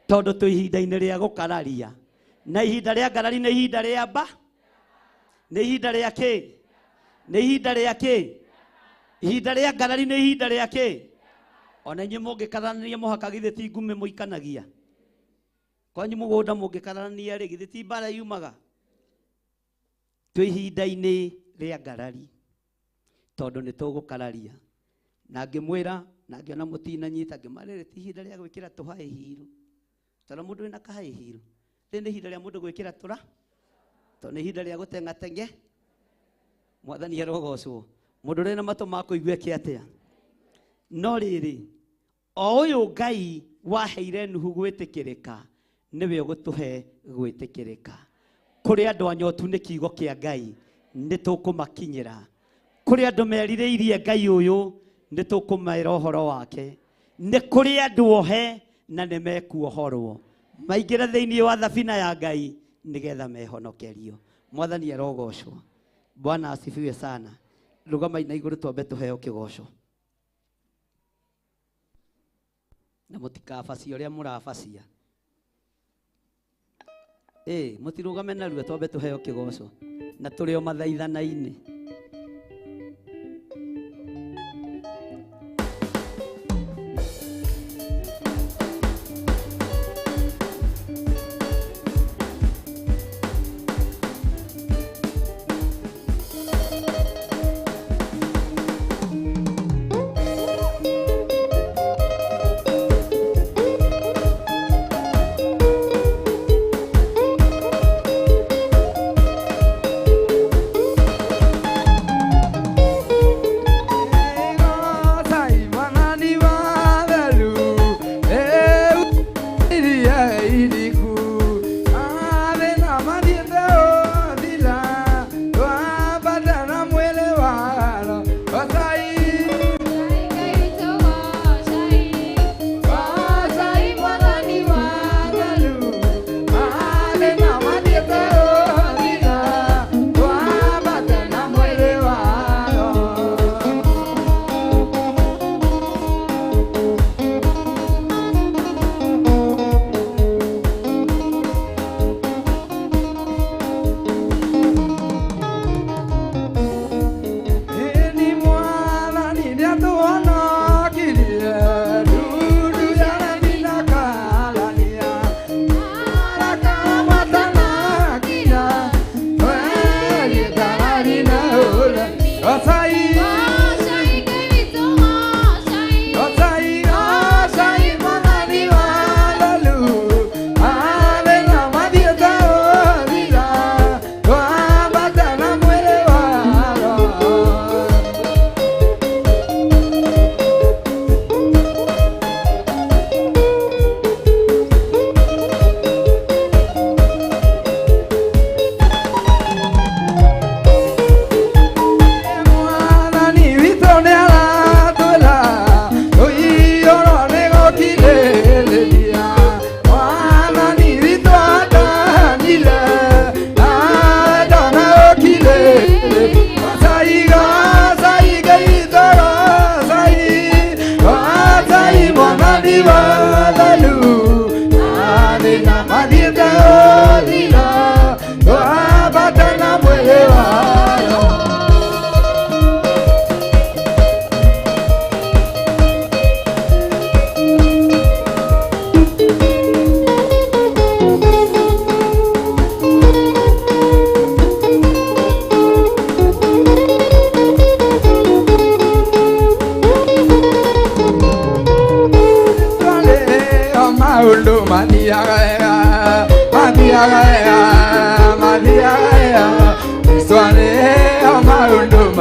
tondũ twĩ ihinda-inĩ rĩa gũkararia, na ihinda rĩa ngarari nĩ ihinda rĩa mba, nĩ ihinda rĩa kĩ, nĩ ihinda rĩa kĩ, ihinda rĩa ngarari nĩ ihinda rĩa kĩ. Ona inyuĩ mũngĩkararania mũhaka githĩ ti ngumĩ mũikanagia kwanyu mũgũnda, mũngĩkararania rĩ githĩ ti mbara yumaga. Twĩ ihinda-inĩ rĩa ngarari tondũ nĩ tũgũkararia, na ngĩmwĩra na ngĩona mũtinanyita, ngĩmarĩrĩ ti ihinda rĩa gwĩkĩra tũhaĩ hiru, tondũ mũndũ wĩna kahaĩ hiru rĩ nĩ ihinda rĩa mũndũ gwĩkĩra tũra, tondũ nĩ ihinda rĩa gũteng'ateng'e. Mwathani arogocwo. Mũndũ ũrĩ na matũ ma kũigua eke atĩa? No rĩrĩ o ũyũ Ngai waheire Nuhu gwĩtĩkĩrĩka nĩwe ũgũtũhe gwĩtĩkĩrĩka. Kũrĩ andũ anyotu nĩ kiugo kĩa Ngai nĩ tũkũmakinyĩra, kũrĩ andũ merirĩirie Ngai ũyũ nĩ tũkũmera ũhoro wake, nĩ kũrĩ andũ ohe na nĩ mekuohorwo maingĩre thĩinĩ wa thabina ya Ngai nĩgetha mehonokerio. Mwathani arogocwo. Bwana asifiwe sana. Rũgamai na igũrũ twambe tũheo kĩgoco, na mũtikabacie ũrĩa mũrabacia. Mũtirũgame narua twambe tũheo kĩgoco, na tũrĩ o mathaithana-inĩ.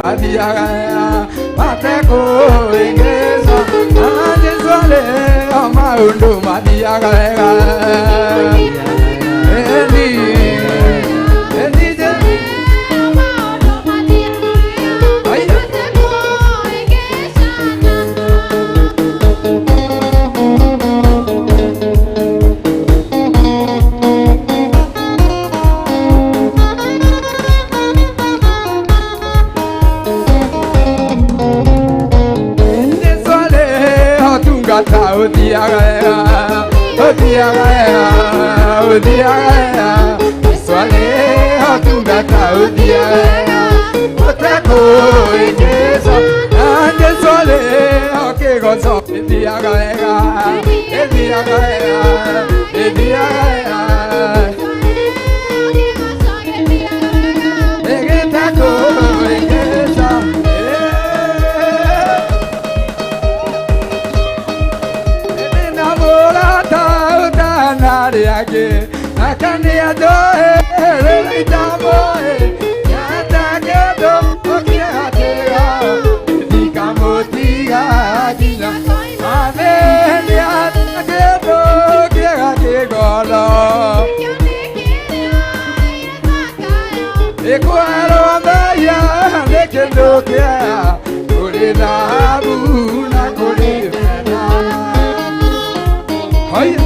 mathiaga matekũhĩngĩcwo na Jesũ arĩ ho maũndũ mathiaga wega. Ĩni ĩni Jesũ Aya. Jesũ arĩ ho tungata ũthiaga wega, ũthiaga wega, ũthiaga wega. Jesũ arĩ ho tungata ũthiaga wega, ũtekũhĩngĩcwo. Na Jesũ arĩ ho kĩgoco ĩthiaga wega, ĩthiaga wega, ĩthiaga wega. Ĩgĩtekũhĩngĩcwo. Ndĩna mũrata ũtanarĩ angĩ, nake nĩanjũĩ rĩrĩa itamũĩ. Nyenda kĩndũ ũkĩhatĩra, ndikamũtiga nginya mathĩ. Nĩata kĩndũ kĩega kĩngoro, ĩkwerwo mbia nĩ kĩndũ kĩega kũrĩ thahabu na kũrĩ betha. Haya.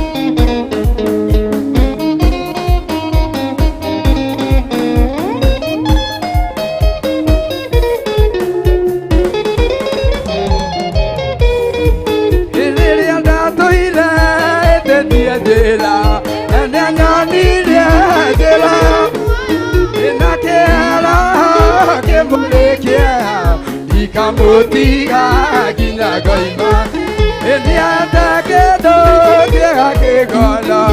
Rĩrĩa ndatũire ĩtetie njĩra, na nĩanyonirie njĩra ĩna kĩara kĩmũrĩkia, ndikamũtiga nginya ngoima. Nĩate kĩndũ kĩega kĩngoro.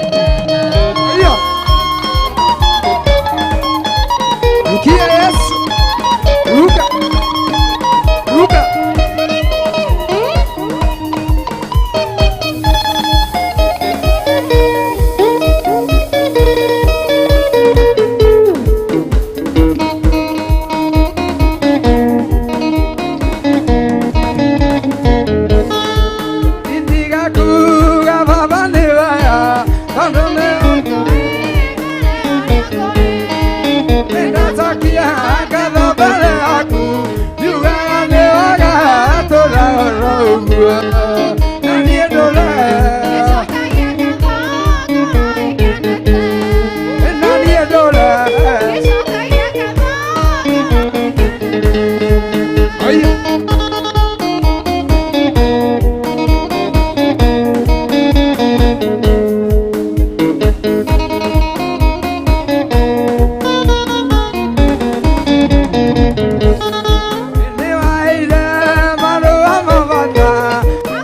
Haya. Rukia Yesu. Ruka. Ruka. Itiga kuga baba nĩ wega, tondũ nĩ nĩndacokia ngatho mbere yaku, ndiugaga nĩ wega tũra oro ũguo, na niĩ ndũre, na niĩ ndũre. Haya. Nĩwaheire marũa ma bata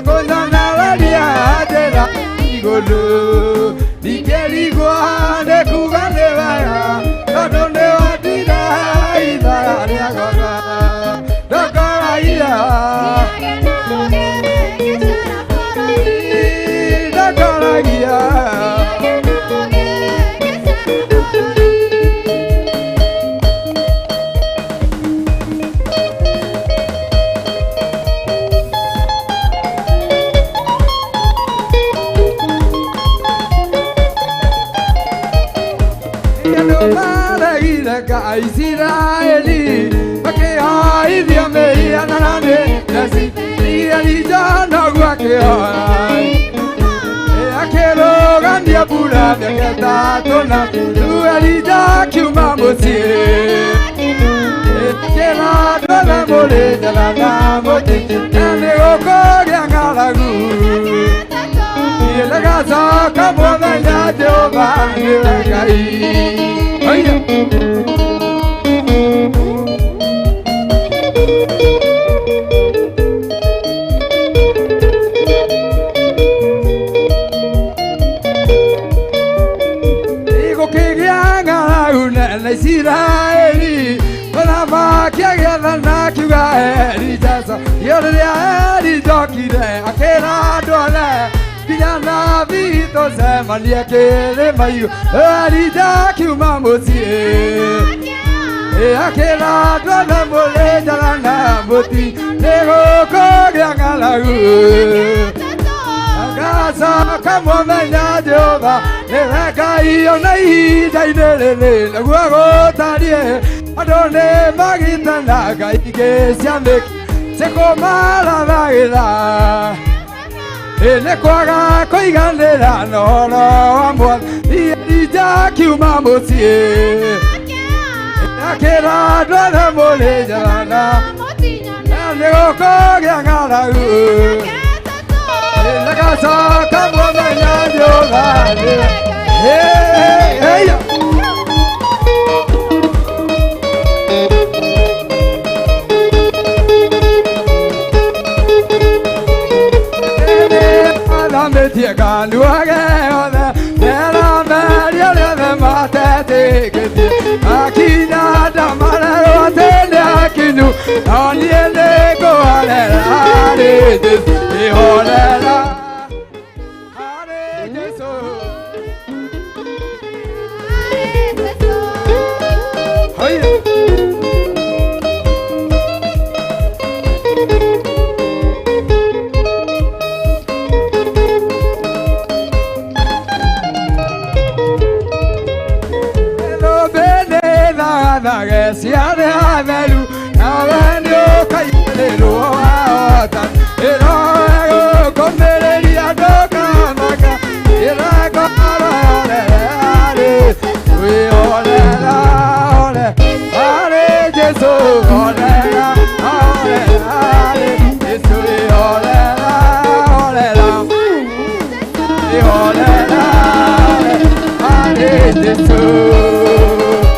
kũnyonereria njĩra igũrũ, ndingĩrigwo nĩ kuga nĩ wega, tondũ nĩwendire ithaga rĩa goro. Ndongoragia, ndongoragia. Andũ maregire Ngai Isiraeli, makĩhoithia mĩhianano nĩ Elija noguo akĩhoya, akĩrũgamia mbura mĩaka ĩtatũ na rĩu Elija akiuma mũciĩ. Akĩra andũ othe mũrĩ njara na mũtĩ, na nĩ gũkũgĩa ng'aragu. Nĩgacoka mũthenya Jehova nĩwe Ngai. Haya. Gũkĩgĩa ng'aragu nene Isiraeli, mũthamaki agĩathana akiuga Elija, rĩrĩa Elija okire akĩra andũ Nginya nabii tũcemanie kĩrĩma-igũrũ Elija akiuma mũciĩ akĩra andũ othe mũrĩ njara na mũti nĩ gũkũgĩa ng'aragu agacoka mũmenya Jehova nĩwe Ngai ona ihinda-inĩ rĩrĩ nĩguo gũtariĩ andũ nĩ magitana ngai ingĩ cia mĩki cikũmarathagĩra nĩ kwaga kũiganĩra na ũhoro wa Mwathani Elija akiuma mũciĩ akĩra andũ othe mũrĩ njara na nĩ gũkũgĩa ng'aragu nagacoka mũmenya Jehova nĩwe Hey, hey. Athamĩtie kanua gĩothe nĩarameria rĩothe matetĩkĩtie akinya ndamarerwo atĩ nĩ akinyu no niĩ nĩngũhorera harĩ Jesũ ihorera harĩ Jesũ. Haya.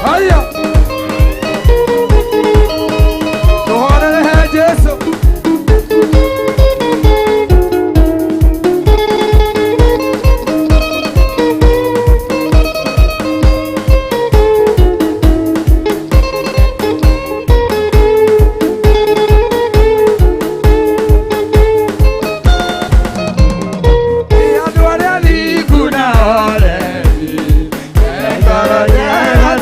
Haya. Tuhorere Jesu. Andũ arĩa thingu na oreri, ngoro njega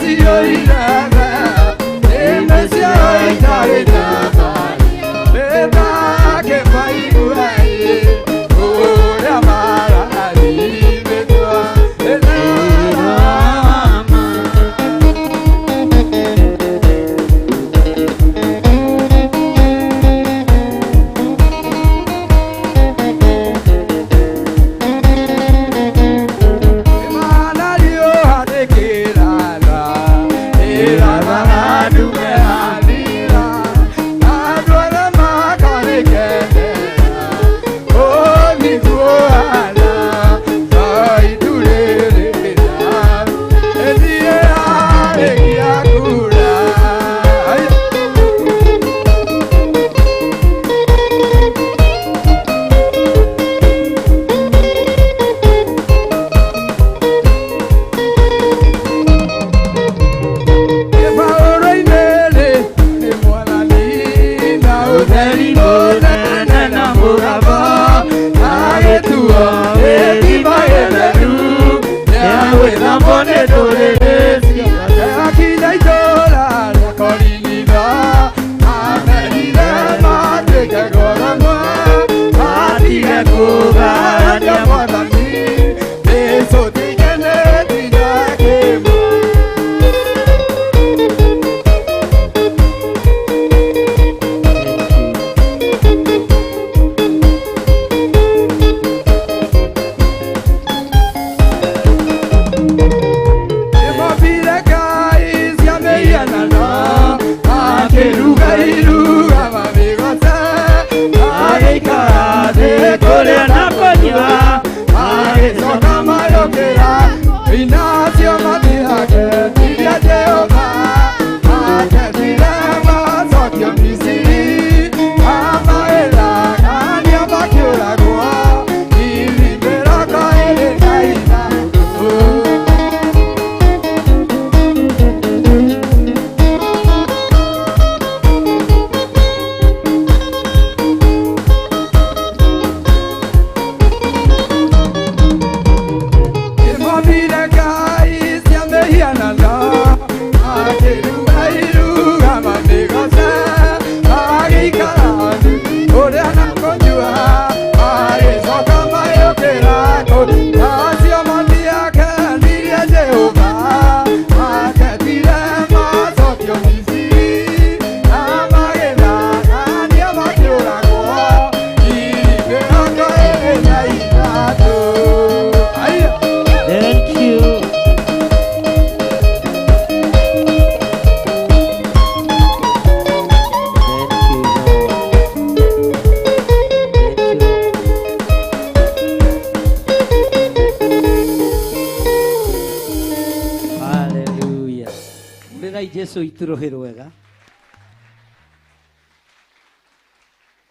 Jesu witũ rũhĩ rwega.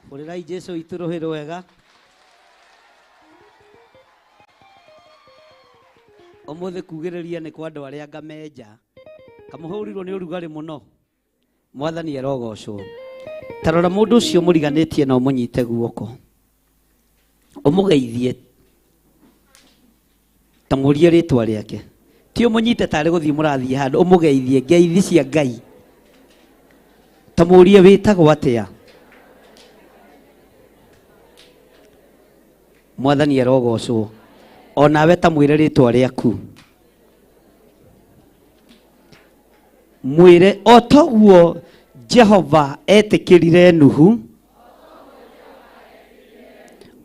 Hũrĩrai Jesu witũ rũhĩ rwega. Ũmũthĩ kugĩrĩria nĩ kwa andũ arĩa ngamenja. Kamũhũrirwo nĩ ũrugarĩ mũno. Mwathani arogocwo. Ta rora mũndũ ũcio mũriganĩtie na ũmũnyite guoko. Ũmũgeithie. Ta mũrie rĩtwa rĩake. Ti ũmũnyite tarĩ gũthiĩ mũrathiĩ handũ, ũmũgeithie ngeithi cia Ngai. Ta mũrie wĩtagwo atĩa. Mwathani arogocwo. Onawe ta mwĩre rĩtwa rĩaku. Mwĩre o toguo Jehova etĩkĩrire Nuhu,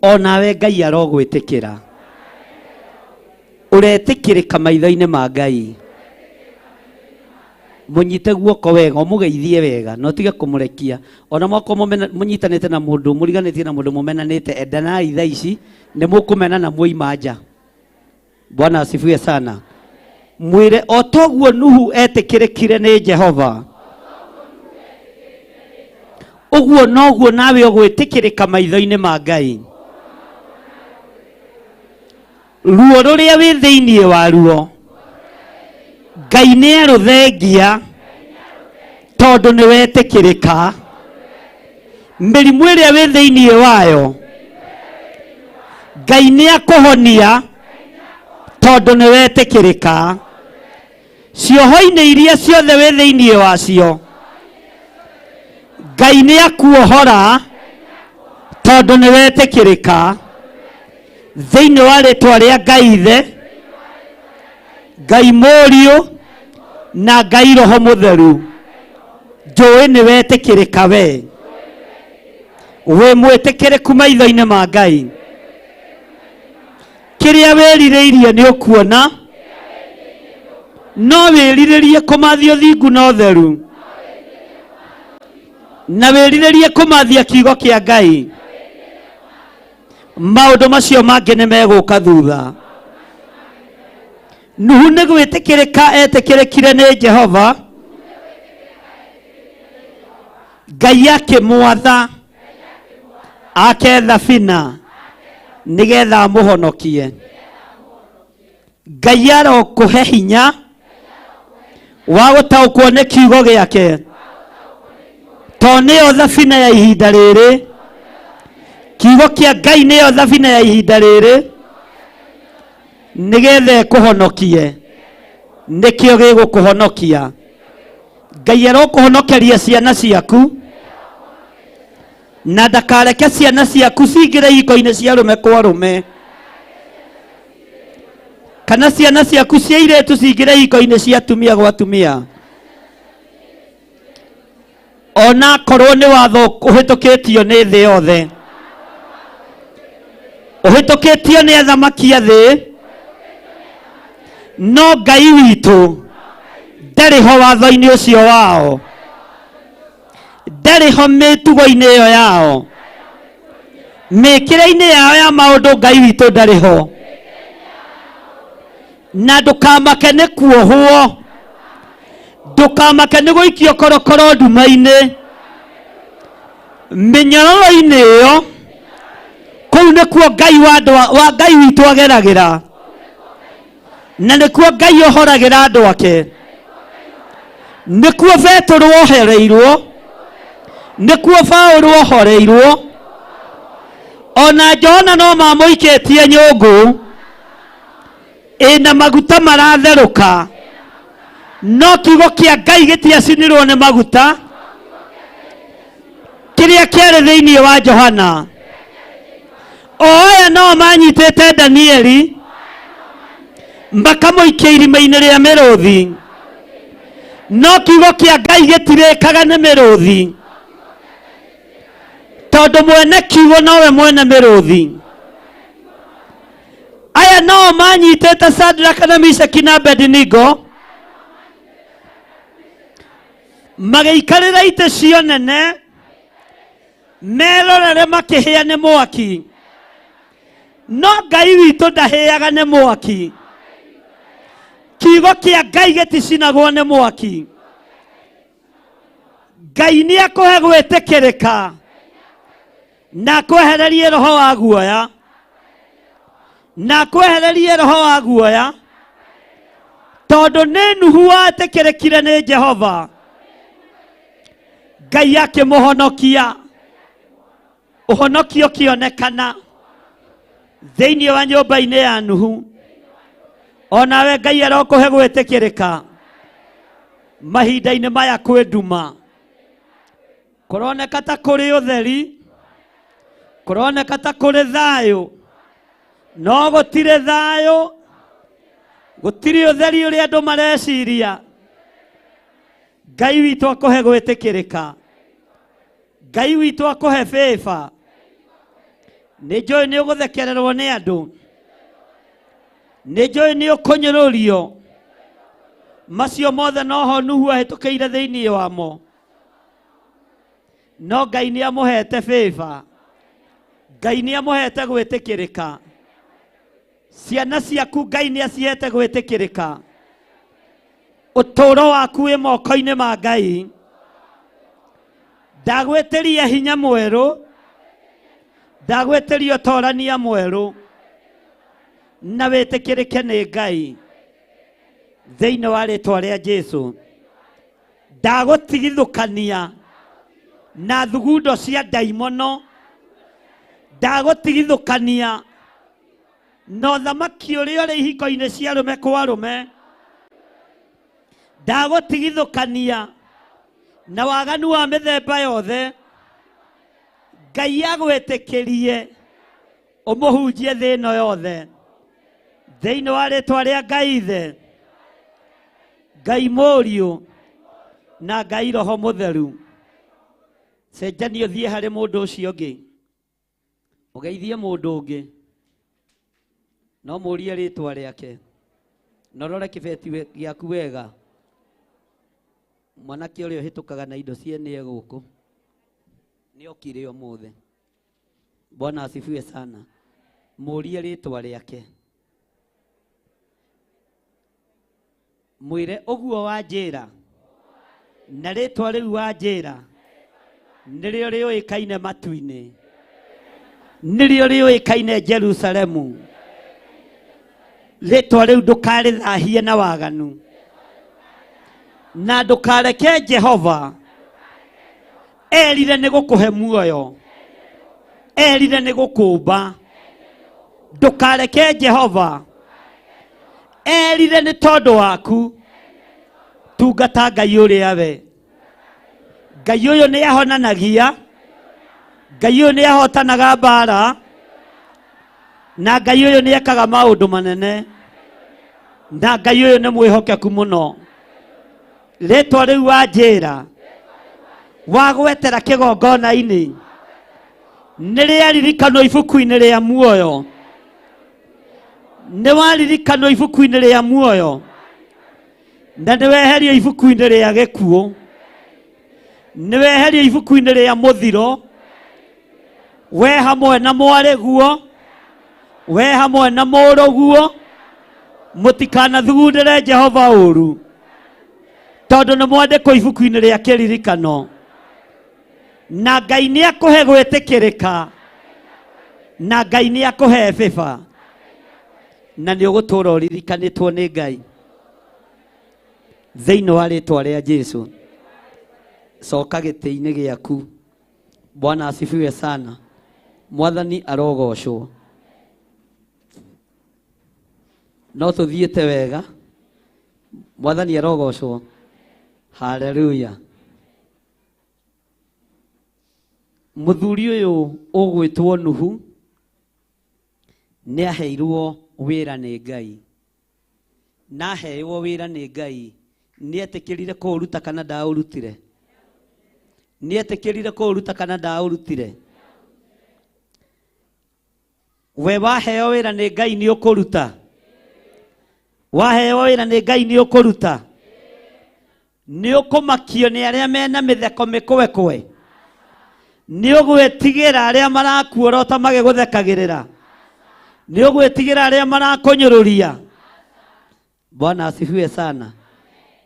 onawe Ngai arogwĩtĩkĩra. Ũretĩkĩrĩka maitho-inĩ ma Ngai. Mũnyite guoko wega, ũmũgeithie wega, na ũtige kũmũrekia. Ona mwakorwo mũnyitanĩte na mũndũ, mũriganĩtie na mũndũ mũmenanĩte, endanai thaa ici, nĩ mũkũmenana mwoima nja. Bwana asifiwe sana. Mwĩre o toguo Nuhu etĩkĩrĩkire nĩ Jehova, ũguo noguo nawe ũgwĩtĩkĩrĩka maitho-inĩ ma Ngai. Ruo rũrĩa wĩ thĩinĩ waruo, Ngai nĩ arũthengia tondũ nĩ wetĩkĩrĩka. Mĩrimũ ĩrĩa wĩ thĩinĩ wayo, Ngai nĩ akũhonia tondũ nĩ wetĩkĩrĩka. Cioho-inĩ iria ciothe wĩ thĩinĩ wacio, Ngai nĩ akuohora tondũ nĩ wetĩkĩrĩka. Thĩinĩ wa rĩtwa rĩa Ngai Ithe, Ngai Mũriũ na Ngai Roho Mũtheru, njũĩ nĩ wetĩkĩrĩka we. Wĩ mwĩtĩkĩrĩku maitho-inĩ ma Ngai. Kĩrĩa wĩrirĩirie nĩ ũkuona, no wĩrirĩrie kũmathia ũthingu na ũtheru, na wĩrirĩrie kũmathia kiugo kĩa Ngai. Maũndũ macio mangĩ nĩ megũka thutha. Nuhu nĩ gwĩtĩkĩrĩka etĩkĩrĩkire nĩ Jehova, Ngai akĩmwatha ake thabina nĩgetha amũhonokie. Ngai arokũhe hinya wa gũtaũkwo nĩ kiugo gĩake, to nĩyo thabina ya ihinda rĩrĩ. Kiugo kĩa Ngai nĩyo thabina ya ihinda rĩrĩ, nĩgetha ĩkũhonokie. Nĩkĩo gĩgũkũhonokia. Ngai arokũhonokeria ciana ciaku, na ndakareke ciana ciaku cingĩre ihiko-inĩ cia arũme kwa arũme, kana ciana ciaku cia airĩtu cingĩre ihiko-inĩ cia atumia gwa atumia, ona akorwo nĩ watho ũhĩtũkĩtio nĩ thĩ yothe, ũhĩtũkĩtio nĩ athamaki a thĩ, no Ngai witũ ndarĩ ho watho-inĩ ũcio wao, ndarĩ ho mĩtugo-inĩ ĩyo yao, mĩkĩre-inĩ yao ya maũndũ Ngai witũ ndarĩ ho. Na ndũkamake nĩ kuohwo, ndũkamake nĩ gũikio korokoro nduma-inĩ, mĩnyororo-inĩ ĩyo, kũu nĩkuo Ngai wa andũ wa Ngai witũ ageragĩra, na nĩkuo Ngai ohoragĩra andũ ake, nĩkuo Petero ohereirwo, nĩkuo Paũlũ ohoreirwo, ona Johana no mamũikĩtie nyũngũ ĩna maguta maratherũka, no kiugo kĩa Ngai gĩtiacinirwo nĩ maguta kĩrĩa kĩarĩ thĩinĩ wa Johana. O aya no manyitĩte Danieli makamũikia irima-inĩ rĩa mĩrũthi, no kiugo kĩa Ngai gĩtirĩkaga nĩ mĩrũthi, tondũ mwene kiugo nowe mwene mĩrũthi. Aya no manyitĩte Shadraka na Meshaki na Abednego magĩikarĩra itĩ cio nene, merorere makĩhĩa nĩ mwaki, no Ngai witũ ndahĩaga nĩ mwaki. Kiugo kĩa Ngai gĩticinagwo nĩ mwaki. Ngai nĩ akũhe gwĩtĩkĩrĩka na akwehererie roho wa guoya, na akwehererie roho wa guoya, tondũ nĩ Nuhu wetĩkĩrĩkire nĩ Jehova, Ngai akĩmũhonokia. Ũhonokio ũkĩonekana thĩinĩ wa nyũmba-inĩ ya Nuhu. Onawe Ngai arokũhe gwĩtĩkĩrĩka mahinda-inĩ maya kwĩ nduma. Kũroneka ta kũrĩ ũtheri, kũroneka ta kũrĩ thayũ, no gũtirĩ thayũ, gũtirĩ ũtheri ũrĩa andũ mareciria. Ngai witũ akũhe gwĩtĩkĩrĩka, Ngai witũ akũhe favor. Nĩ njũĩ nĩ ũgũthekererwo nĩ andũ, nĩ njũĩ nĩ ũkũnyũrũrio, macio mothe noho Nuhu ahĩtũkĩire thĩinĩ wamo, no Ngai nĩ amũhete favor, Ngai nĩ amũhete gwĩtĩkĩrĩka. Ciana ciaku Ngai nĩ acihete gwĩtĩkĩrĩka. Ũtũũro waku wĩ moko-inĩ ma Ngai. Ndagwĩtĩria hinya mwerũ, ndagwĩtĩria ũtorania mwerũ, na wĩtĩkĩrĩke nĩ Ngai thĩinĩ wa rĩtwa rĩa Jesu. Ndagũtigithũkania na thugundo cia ndaimono, ndagũtigithũkania na ũthamaki ũrĩa ũrĩ ihiko-inĩ cia arũme kwa arũme, ndagũtigithũkania na waganu wa mĩthemba yothe. Ngai agwĩtĩkĩrie ũmũhunjie thĩ ĩno yothe thĩinĩ wa rĩtwa rĩa Ngai Ithe, Ngai Mũriũ na Ngai Roho Mũtheru. Cenjania ũthiĩ harĩ mũndũ ũcio ũngĩ, ũgeithie mũndũ ũngĩ, no mũrie rĩtwa rĩake, na ũrore kĩbeti gĩaku wega. Mwanake ũrĩa ũhĩtũkaga na indo ciene e gũkũ nĩ okire ũmũthĩ. Bwana asifiwe sana. Mũrie rĩtwa rĩake, mwĩre ũguo wanjĩra, na rĩtwa rĩu wanjĩra nĩrĩo rĩũĩkaine matu-inĩ, nĩrĩo rĩũĩkaine Jerusalemu. Rĩtwa rĩu ndũkarĩthahie na waganu, na ndũkareke Jehova erire nĩ gũkũhe muoyo, erire nĩ gũkũmba. Ndũkareke Jehova erire nĩ tondũ waku. Tungata Ngai ũrĩa we. Ngai ũyũ nĩ ahonanagia, Ngai ũyũ nĩ ahotanaga mbara, na Ngai ũyũ nĩ ekaga maũndũ manene, na Ngai ũyũ nĩ mwĩhokeku mũno. Rĩtwa rĩu wanjĩra wagwetera kĩgongona-inĩ nĩ rĩaririkanwo ibuku-inĩ rĩa muoyo, nĩ waririkanwo ibuku-inĩ rĩa muoyo, na nĩ weherio ibuku-inĩ rĩa gĩkuũ, nĩ weherio ibuku-inĩ rĩa mũthiro, we hamwe na mwarĩguo, we hamwe na mũrũguo, mũtikanathugundĩre Jehova ũru, tondũ nĩ mwandĩkwo ibuku-inĩ rĩa kĩririkano. Na Ngai nĩ akũhe gwĩtĩkĩrĩka, na Ngai nĩ akũhe favor, na nĩ ũgũtũũra ũririkanĩtwo nĩ Ngai thĩinĩ wa rĩtwa rĩa Jesu. Coka gĩtĩ-inĩ gĩaku. Bwana asifiwe sana. Mwathani arogocwo. No tũthiĩte wega. Mwathani arogocwo. Haleluya. Mũthuri ũyũ ũgwĩtwo Nuhu nĩ aheirwo wĩra nĩ Ngai, na aheirwo wĩra nĩ Ngai nĩ etĩkĩrire kũũruta kana ndaũrutire? Nĩ etĩkĩrire kũũruta kana ndaũrutire? We waheo wĩra nĩ Ngai nĩ ũkũruta? Waheo wĩra nĩ Ngai nĩ ũkũruta? Nĩ ũkũmakio nĩ arĩa mena mĩtheko mĩkwekwe? Nĩ ũgwĩtigĩra arĩa marakuorota magĩgũthekagĩrĩra? Nĩ ũgwĩtigĩra arĩa marakũnyũrũria? Bwana asifiwe sana.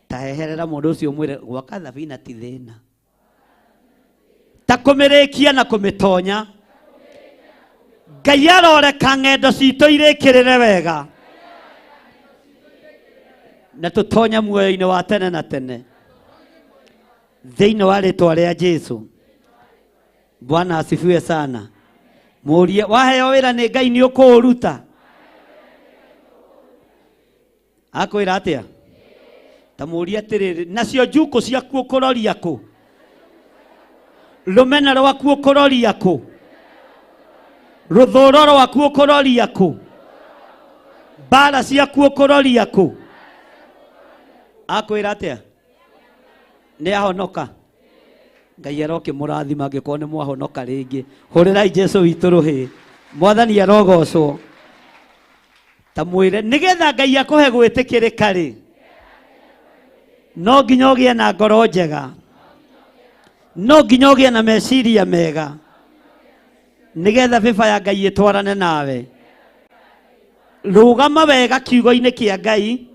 Ta heherera mũndũ ũcio mwĩre gwaka thabina ti thĩna. Ta kũmĩrĩkia na kũmĩtonya. Ngai aroreka ng'endo citũ irĩkĩrĩre wega na tũtonye muoyo-inĩ wa tene na tene thĩinĩ wa rĩtwa rĩa Jesu. Bwana asifiwe sana. Mũrie waheo wĩra nĩ Ngai nĩ ũkũũruta? Akwĩra atĩa? Ta mũrie atĩrĩrĩ, nacio njukũ ciaku ũkũroria kũ? Rũmena rwaku ũkũroria kũ? Rũthũro rwaku ũkũroria kũ? Mbara ciaku ũkũroria kũ? Akwĩra atĩa? Nĩ ahonoka. Ngai arokĩmũrathima angĩkorwo nĩ mwahonoka rĩngĩ. Hũrĩrai Jesu witũ rũhĩ. Mwathani arogocwo. Ta mwĩre nĩgetha Ngai akũhe gwĩtĩkĩrĩka rĩ, no nginya ũgĩe na ngoro njega, no nginya ũgĩe na meciria mega, nĩgetha bĩba ya Ngai ĩtwarane nawe. Rũgama wega kiugo-inĩ kĩa Ngai,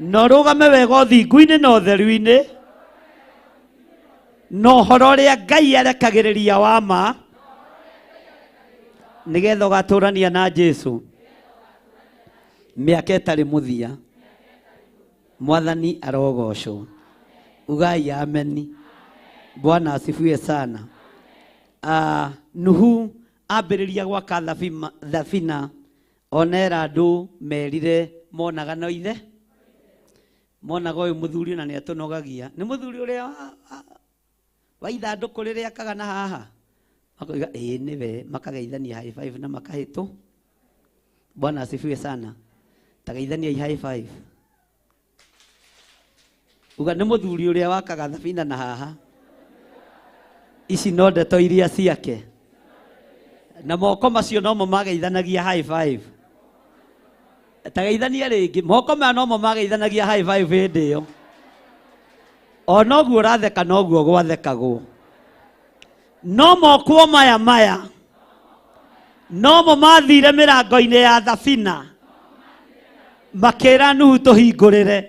na ũrũgame wega ũthingu-inĩ na ũtheru-inĩ, na ũhoro ũrĩa Ngai arekagĩrĩria wa ma, nĩgetha ũgatũrania na Jesu mĩaka ĩtarĩ mũthia. Mwathani arogocwo. Ugai ameni. Bwana asifiwe sana. Nuhu ambĩrĩria gwaka thabina, onera andũ merire monaga no ithe, monaga ũyũ mũthuri na nĩatũnogagia. Nĩ mũthuri ũrĩa wa ithandũkũ rĩrĩa akaga na haha, makoiga ĩĩ nĩwe, makageithania high five na makahĩtũ. Bwana asifiwe sana. Tageithania high five. Uga nĩ mũthuri ũrĩa wakaga thabina na haha. Ici no ndeto iria ciake. Na moko macio nomo mageithanagia high five. Tageithania rĩngĩ, moko maya nomo mageithanagia high five hĩndĩ ĩyo. O noguo ũratheka noguo gwathekagwo. No moko maya maya nomo mathire mĩrango-inĩ ya thabina makĩra Nuhu tũhingũrĩre.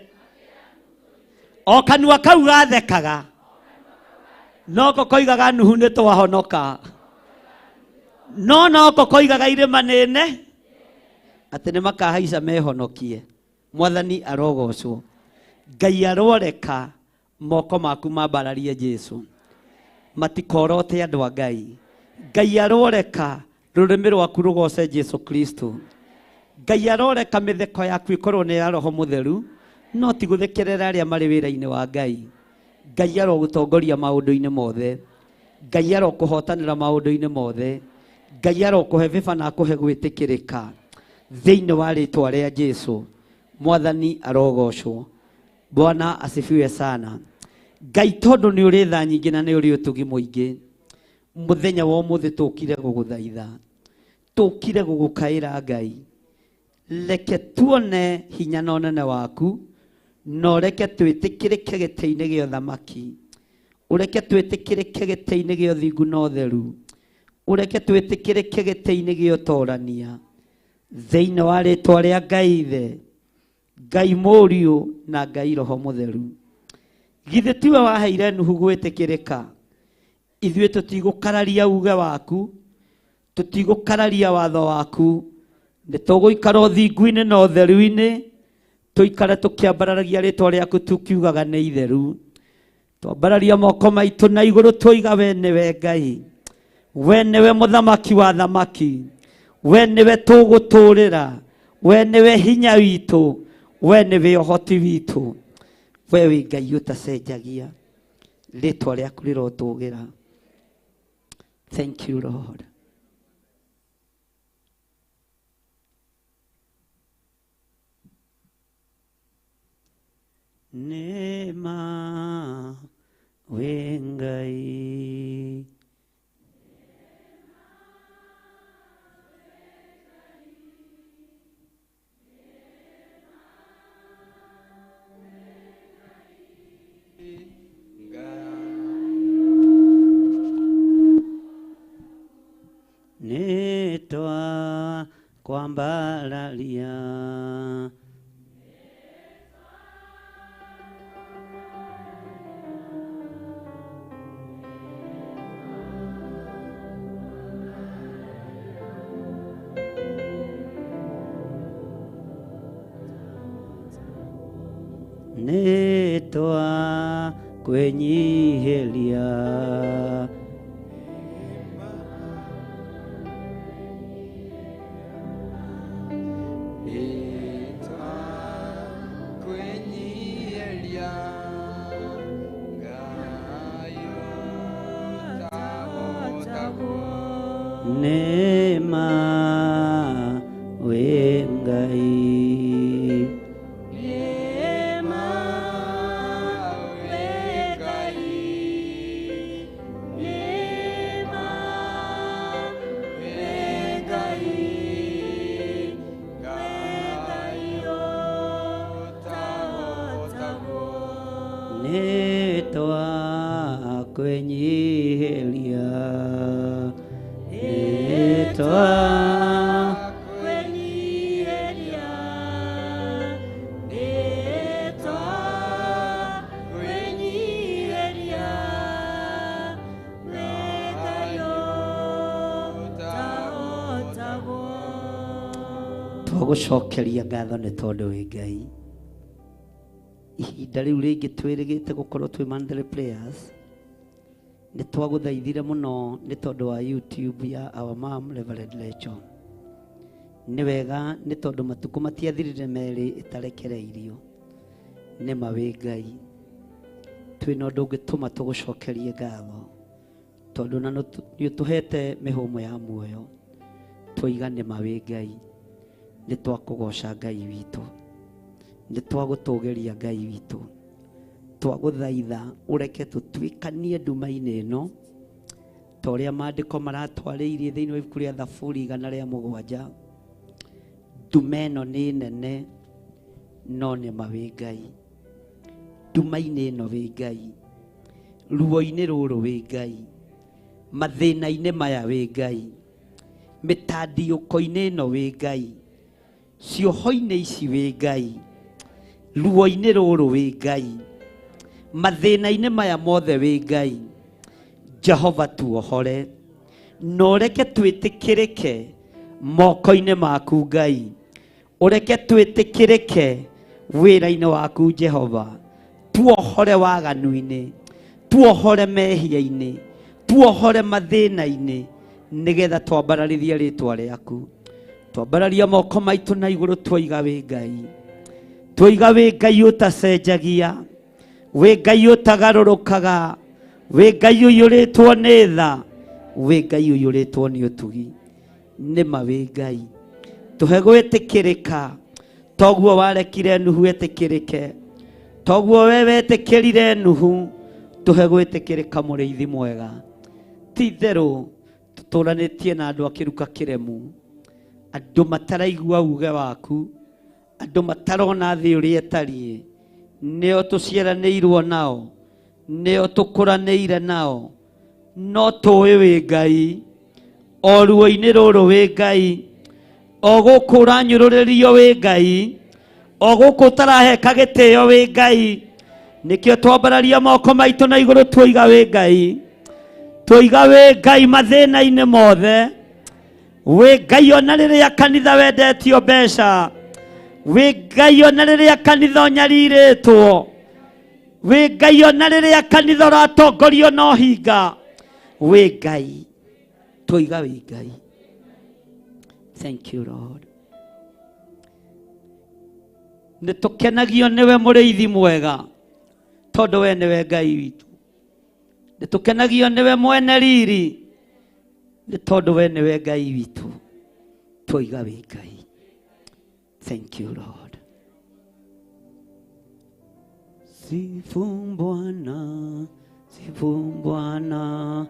O kanua kau gathekaga noko koigaga Nuhu nĩ twahonoka, no noko koigaga irĩma nene atĩ nĩ makahaica mehonokie. Mwathani arogocwo. Ngai aroreka moko maku mambararie Jesu, matikorote andũ a Ngai. Ngai aroreka rũrĩmĩ rwaku rũgoce Jesu Kristo. Ngai aroreka mĩtheko yaku ĩkorwo nĩ ya Roho Mũtheru, no ti gũthekerera arĩa marĩ wĩra-inĩ wa Ngai. Ngai arogũtongoria maũndũ-inĩ mothe. Ngai arokũhotanĩra maũndũ-inĩ mothe. Ngai arokũhe bĩba na akũhe gwĩtĩkĩrĩka thĩinĩ wa rĩtwa rĩa Jesu. Mwathani arogocwo. Bwana asifiwe sana. Ngai tondũ nĩ ũrĩ tha nyingĩ na nĩ ũrĩ ũtugi mũingĩ, mũthenya wa ũmũthĩ tũkire gũgũthaitha, tũkire gũgũkaĩra Ngai. Reke tuone hinya na ũnene waku, na ũreke twĩtĩkĩrĩke gĩtĩ-inĩ gĩa ũthamaki, ũreke twĩtĩkĩrĩke gĩtĩ-inĩ gĩa ũthingu na ũtheru, ũreke twĩtĩkĩrĩke gĩtĩ-inĩ gĩa ũtorania thĩinĩ wa rĩtwa rĩa Ngai Ithe, Ngai Mũriũ na Ngai Roho Mũtheru. Githĩ tiwe waheire Nuhu gwĩtĩkĩrĩka? Ithuĩ tũtigũkararia uge waku, tũtigũkararia watho waku, nĩ tũgũikara ũthingu-inĩ na ũtheru-inĩ, tũikare tũkĩambararagia rĩtwa rĩaku tukiugaga nĩ itheru. Twambararia moko maitũ na igũrũ twoiga we nĩwe Ngai, we nĩwe mũthamaki wa thamaki, we nĩwe tũgũtũrĩra, we nĩwe hinya witũ, we nĩwe ũhoti witũ, we wĩ Ngai ũtacenjagia. Rĩtwa rĩaku rĩrotũgĩra. Thank you Lord. Nema wĩ Ngai. Nĩtwa kwambararia. Nĩ twakwĩnyihĩria. Nĩ ma wĩ Ngai. Nĩ twakwĩnyihĩria. Nĩ twagũcokeria ngatho nĩ tondũ wĩ Ngai. Ihinda rĩu rĩngĩ twĩrĩgĩte gũkorwo twĩ monthly prayers, nĩ twagũthaithire mũno nĩ tondũ wa YouTube ya our mom Reverend Rachel. Nĩ wega nĩ tondũ matukũ matiathirire merĩ ĩtarekereirio. Nĩ ma wĩ Ngai. Twĩna ũndũ ũngĩtũma tũgũcokerie ngatho, tondũ na nĩ ũtũhete mĩhũmũ ya muoyo. Twoiga nĩ ma wĩ Ngai. Nĩ twakũgoca Ngai witũ, nĩ twagũtũgĩria Ngai witũ. Twagũthaitha ũreke tũtuĩkanie nduma-inĩ ĩno ta ũrĩa maandĩko maratwarĩirie thĩinĩ wa ibuku rĩa Thaburi 107. Nduma ĩno nĩ nene, no nĩ ma wĩ Ngai. Nduma-inĩ ĩno wĩ Ngai, ruo-inĩ rũrũ wĩ Ngai, mathĩna-inĩ maya wĩ Ngai, mĩtandiũko-inĩ ĩno wĩ Ngai, cioho-inĩ ici wĩ Ngai, ruo-inĩ rũrũ wĩ Ngai, mathĩna-inĩ maya mothe wĩ Ngai. Jehova tuohore na ũreke twĩtĩkĩrĩke moko-inĩ maku Ngai, ũreke twĩtĩkĩrĩke wĩra-inĩ waku Jehova. Tuohore waganu-inĩ, tuohore mehia-inĩ, tuohore mathĩna-inĩ, nĩgetha twambararithie rĩtwa rĩaku. Twambararia moko maitũ na igũrũ, twoiga wĩ Ngai, twoiga wĩ Ngai ũtacenjagia, wĩ Ngai ũtagarũrũkaga, wĩ Ngai ũiyũrĩtwo nĩ tha, wĩ Ngai ũiyũrĩtwo nĩ ũtugi. Nĩ ma wĩ Ngai. Tũhe gwĩtĩkĩrĩka toguo warekire Nuhu etĩkĩrĩke, toguo we wetĩkĩrire Nuhu. Tũhe gwĩtĩkĩrĩka, mũrĩithi mwega. Ti itherũ tũtũranĩtie na andũ a kĩruka kĩremu, andũ mataraigua uge waku, andũ matarona thĩ ũrĩa ĩtariĩ. Nĩo tũciaranĩirwo nao, nĩo tũkũranĩire nao, no tũĩ wĩ Ngai. O ruo-inĩ rũrũ wĩ Ngai, o gũkũ ũranyũrũrĩrio wĩ Ngai, o gũkũ ũtaraheka gĩtĩo wĩ Ngai. Nĩkĩo twambararia moko maitũ na igũrũ, tuoiga wĩ Ngai, tuoiga wĩ Ngai mathĩna-inĩ mothe wĩ Ngai. Ona rĩrĩa kanitha wendetio mbeca wĩ Ngai, ona rĩrĩa kanitha ũnyarirĩtwo wĩ Ngai, ona rĩrĩa kanitha ũratongorio na ũhinga wĩ Ngai. Twoiga wĩ Ngai. Thank you, Lord. Nĩ tũkenagio nĩwe mũrĩithi mwega, tondũ we nĩwe Ngai witũ. Nĩ tũkenagio nĩwe mwene riri, nĩ tondũ we nĩwe Ngai witũ. Twoiga wĩ Ngai. Thank you, Lord. Sifu Bwana, sifu Bwana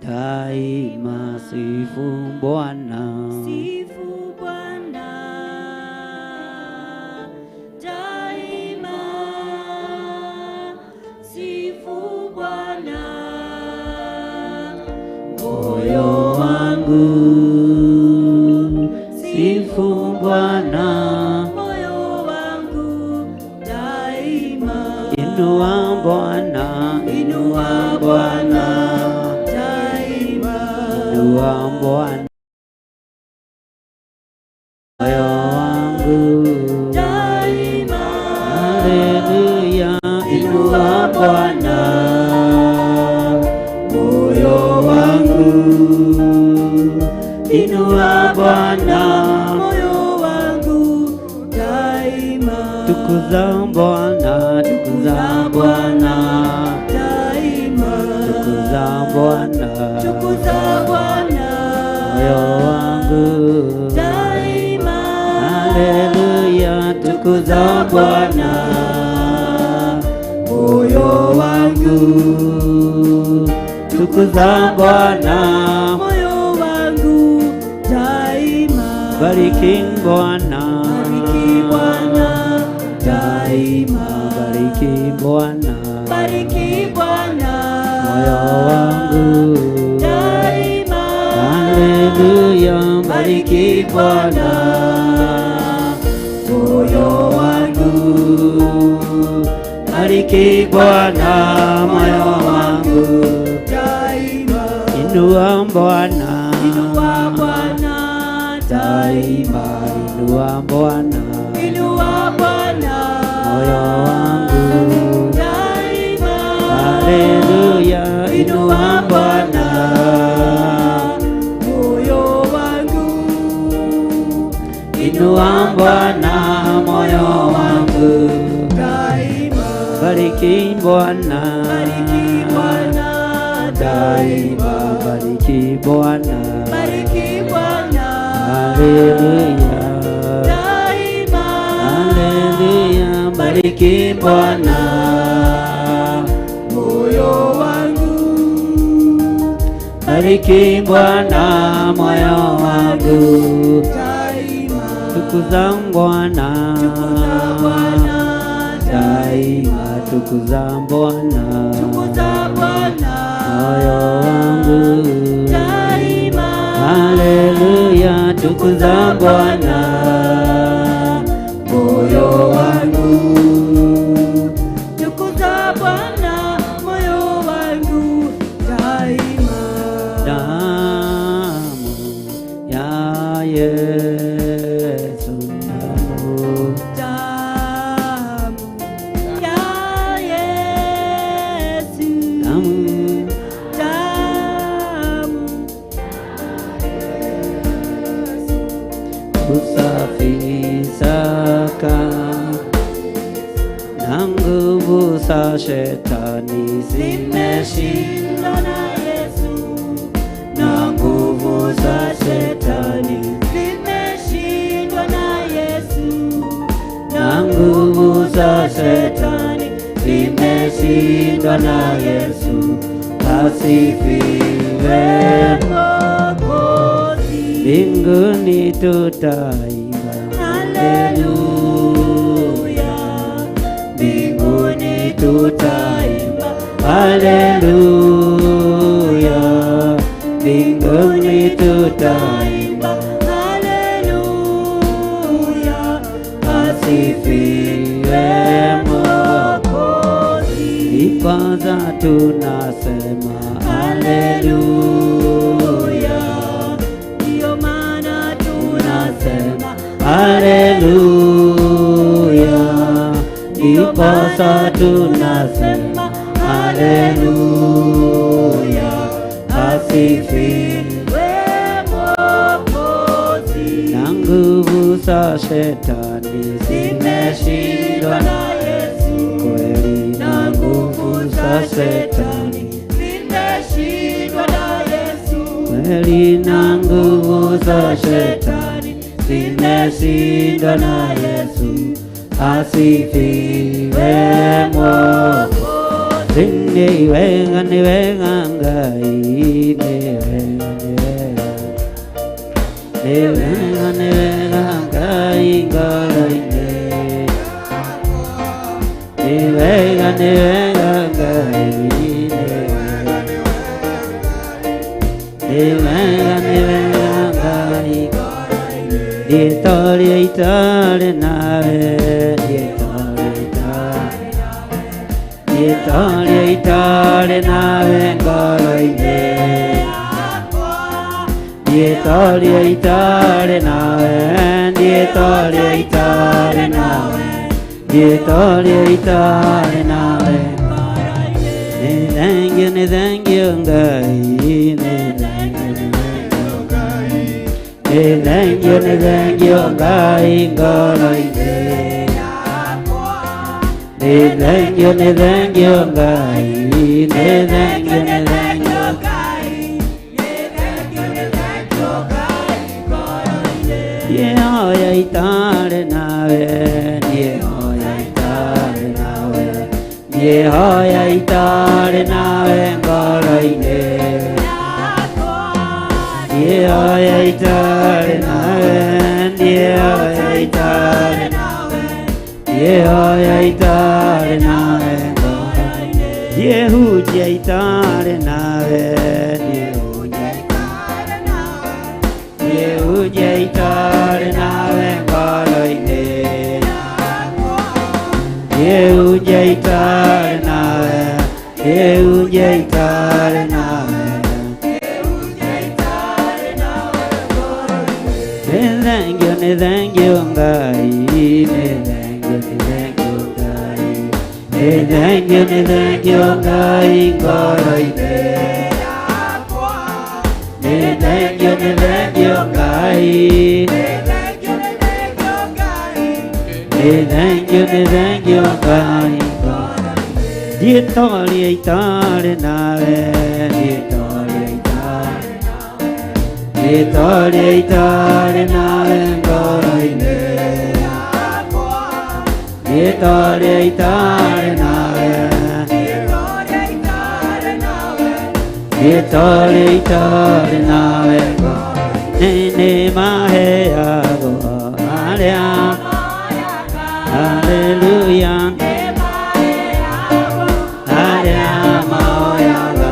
daima, sifu Bwana. Sifu Bwana daima, sifu Bwana. Moyo wangu, sifu Bwana. Moyo wangu daima, Inua Bwana, inua Bwana, daima, inua Bwana. Moyo wangu, daima, haleluya. Tukuza Bwana, tukuza Bwana daima. Tukuza Bwana, Tukuza Bwana moyo wangu daima. Haleluya, tukuza Bwana moyo wangu, tukuza Bwana moyo wangu daima. Bariki Bwana, Bariki Bwana daima. Bariki Bwana, Bariki Bwana moyo wangu daima. Haleluya, bariki Bwana moyo wangu, bariki Bwana moyo wangu daima. Inua Bwana, Inua Bwana daima, inua Bwana Inua Bwana moyo wangu daima. Haleluya, inua Bwana moyo wangu, inua Bwana moyo wangu daima. Bariki Bwana, Bariki Bwana daima, bariki Bwana, Bariki Bwana haleluya, daima. Haleluya, bariki Bwana moyo wangu, bariki Bwana moyo wangu daima. Tukuza Bwana, Tukuza Bwana daima, tukuza Bwana Tukuza Bwana moyo wangu daima. Haleluya, tukuza Bwana moyo wangu, tukuza Bwana moyo wangu daima. Damu ya Yesu, damu Damu ya Yesu, damu damu kusafisaka na nguvu za shetani zimeshinda zimeshindwa na Yesu, na nguvu za shetani zimeshindwa na Yesu, na nguvu za shetani zimeshindwa na Yesu. Asifiwe Mwokozi. Mbinguni tutaimba Haleluya, mbinguni tutaimba haleluya, mbinguni tutaimba haleluya, asifiwe Mwokozi. Ipaza tunasema Haleluya, ndiyo maana tunasema haleluya, ndiposa tunasema haleluya, asifiwe Mwokozi. Na nguvu za shetani Zimeshindwa zimeshindwa na Yesu, kweli, na nguvu za shetani zimeshindwa na Yesu, kweli na nguvu za shetani zimeshindwa na Yesu, asifiwe Mwokozi. Ni wega, ni wega Ngai, ni wega, ni wega, ni wega, ni wega Ngai ngoro-inĩ, ni wega, ni wega Ngai, ni wega, ni wega, ni wega Ngai, ndiĩtoria itarĩ nawe, ndiĩtoria itarĩ, ndiĩtoria itarĩ nawe ngoro-inĩ, ndiĩtoria itarĩ nawe, ndiĩtoria itarĩ nawe, ndiĩtoria itarĩ nawe. Nĩ thengiũ, nĩ thengiũ Ngai, nĩ thengiũ, nĩ thengiũ, nĩ thengiũ Ngai ngoro-inĩ. Nĩ thengio, nĩ thengio Ngai, nĩ thengio, nĩ thengio Niĩ itarĩ nawe, niĩ hoya itarĩ nawe, niĩ hoya itarĩ nawe ngoro-inĩ. Niĩ hoya itarĩ nawe, niĩ hoya itarĩ nawe, niĩ hoya itarĩ nawe ngoro-inĩ. Niĩ hunjia itarĩ nawe, niĩ hunjia niĩ hunjia itarĩ nawe ngoro-inĩ. Niĩ hunjia itarĩ nawe, niĩ hunjia itarĩ nawe. Nĩ thengio, nĩ thengio Ngai, nĩ thengio, nĩ thengio Ngai, nĩ thengio, nĩ thengio Ngai ngoro-inĩ. Nĩ thengio, nĩ thengio Ngai, nĩ thengio, nĩ thengio Ngai. Niĩ toria itarĩ nawe, niĩ toria itarĩ niĩ toria itarĩ nawe ngoro-inĩ. Niĩ toria itarĩ nawe, niĩ toria itarĩ nawe ngoro-inĩ. Nĩ maheagwo arĩa, haleluya, arĩa moyaga,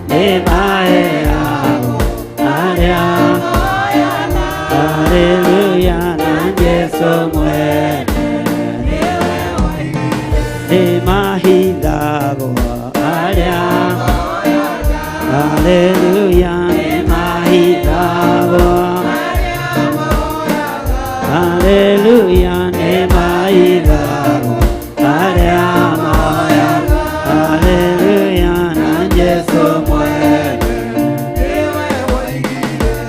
nĩ maheagwo arĩa, haleluya, na Jesu mwene nĩ mahithagwo arĩa, haleluya, nĩ mahithagwo, haleluya, nĩ mahithagwo arĩa moyaga, haleluya, na Jesu mwene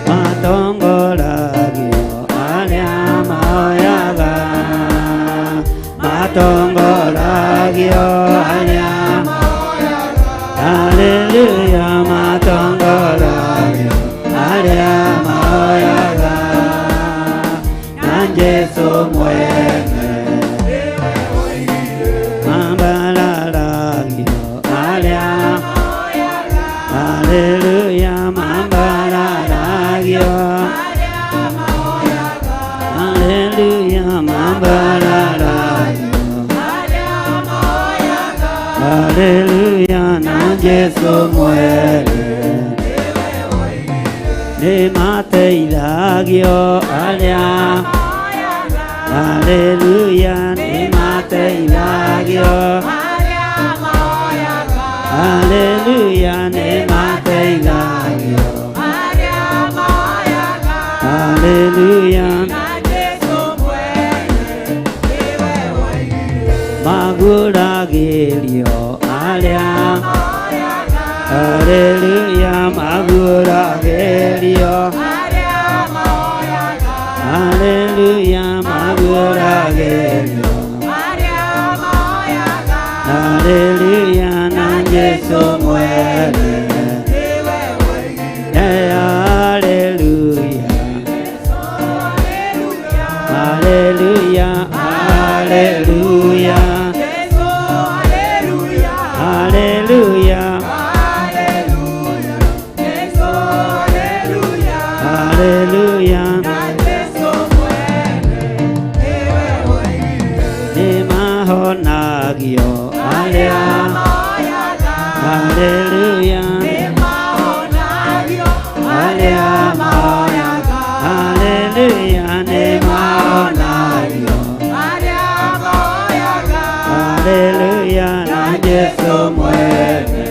matongoragio arĩa moyaga, matongoragio arĩa, haleluya, matongoragio arĩa moyaga, na Jesu mwene mambararagio arĩa, haleluya, mambararagio, haleluya, mambararagio, haleluya, na Jesu mwene nĩ mateithagio arĩa, haleluya, nĩ mateithagio, haleluya, nĩ mateithagio, haleluya, maguragĩrio arĩa, haleluya, maguragĩrio, haleluya, maguragĩrio, haleluya, na Jesu mwene. Haleluya, haleluya, haleluya, haleluya, haleluya, nĩ mahonagio arĩa, haleluya, arĩa moyaga, haleluya, nĩ mahonagio, haleluya, na Jesu mwene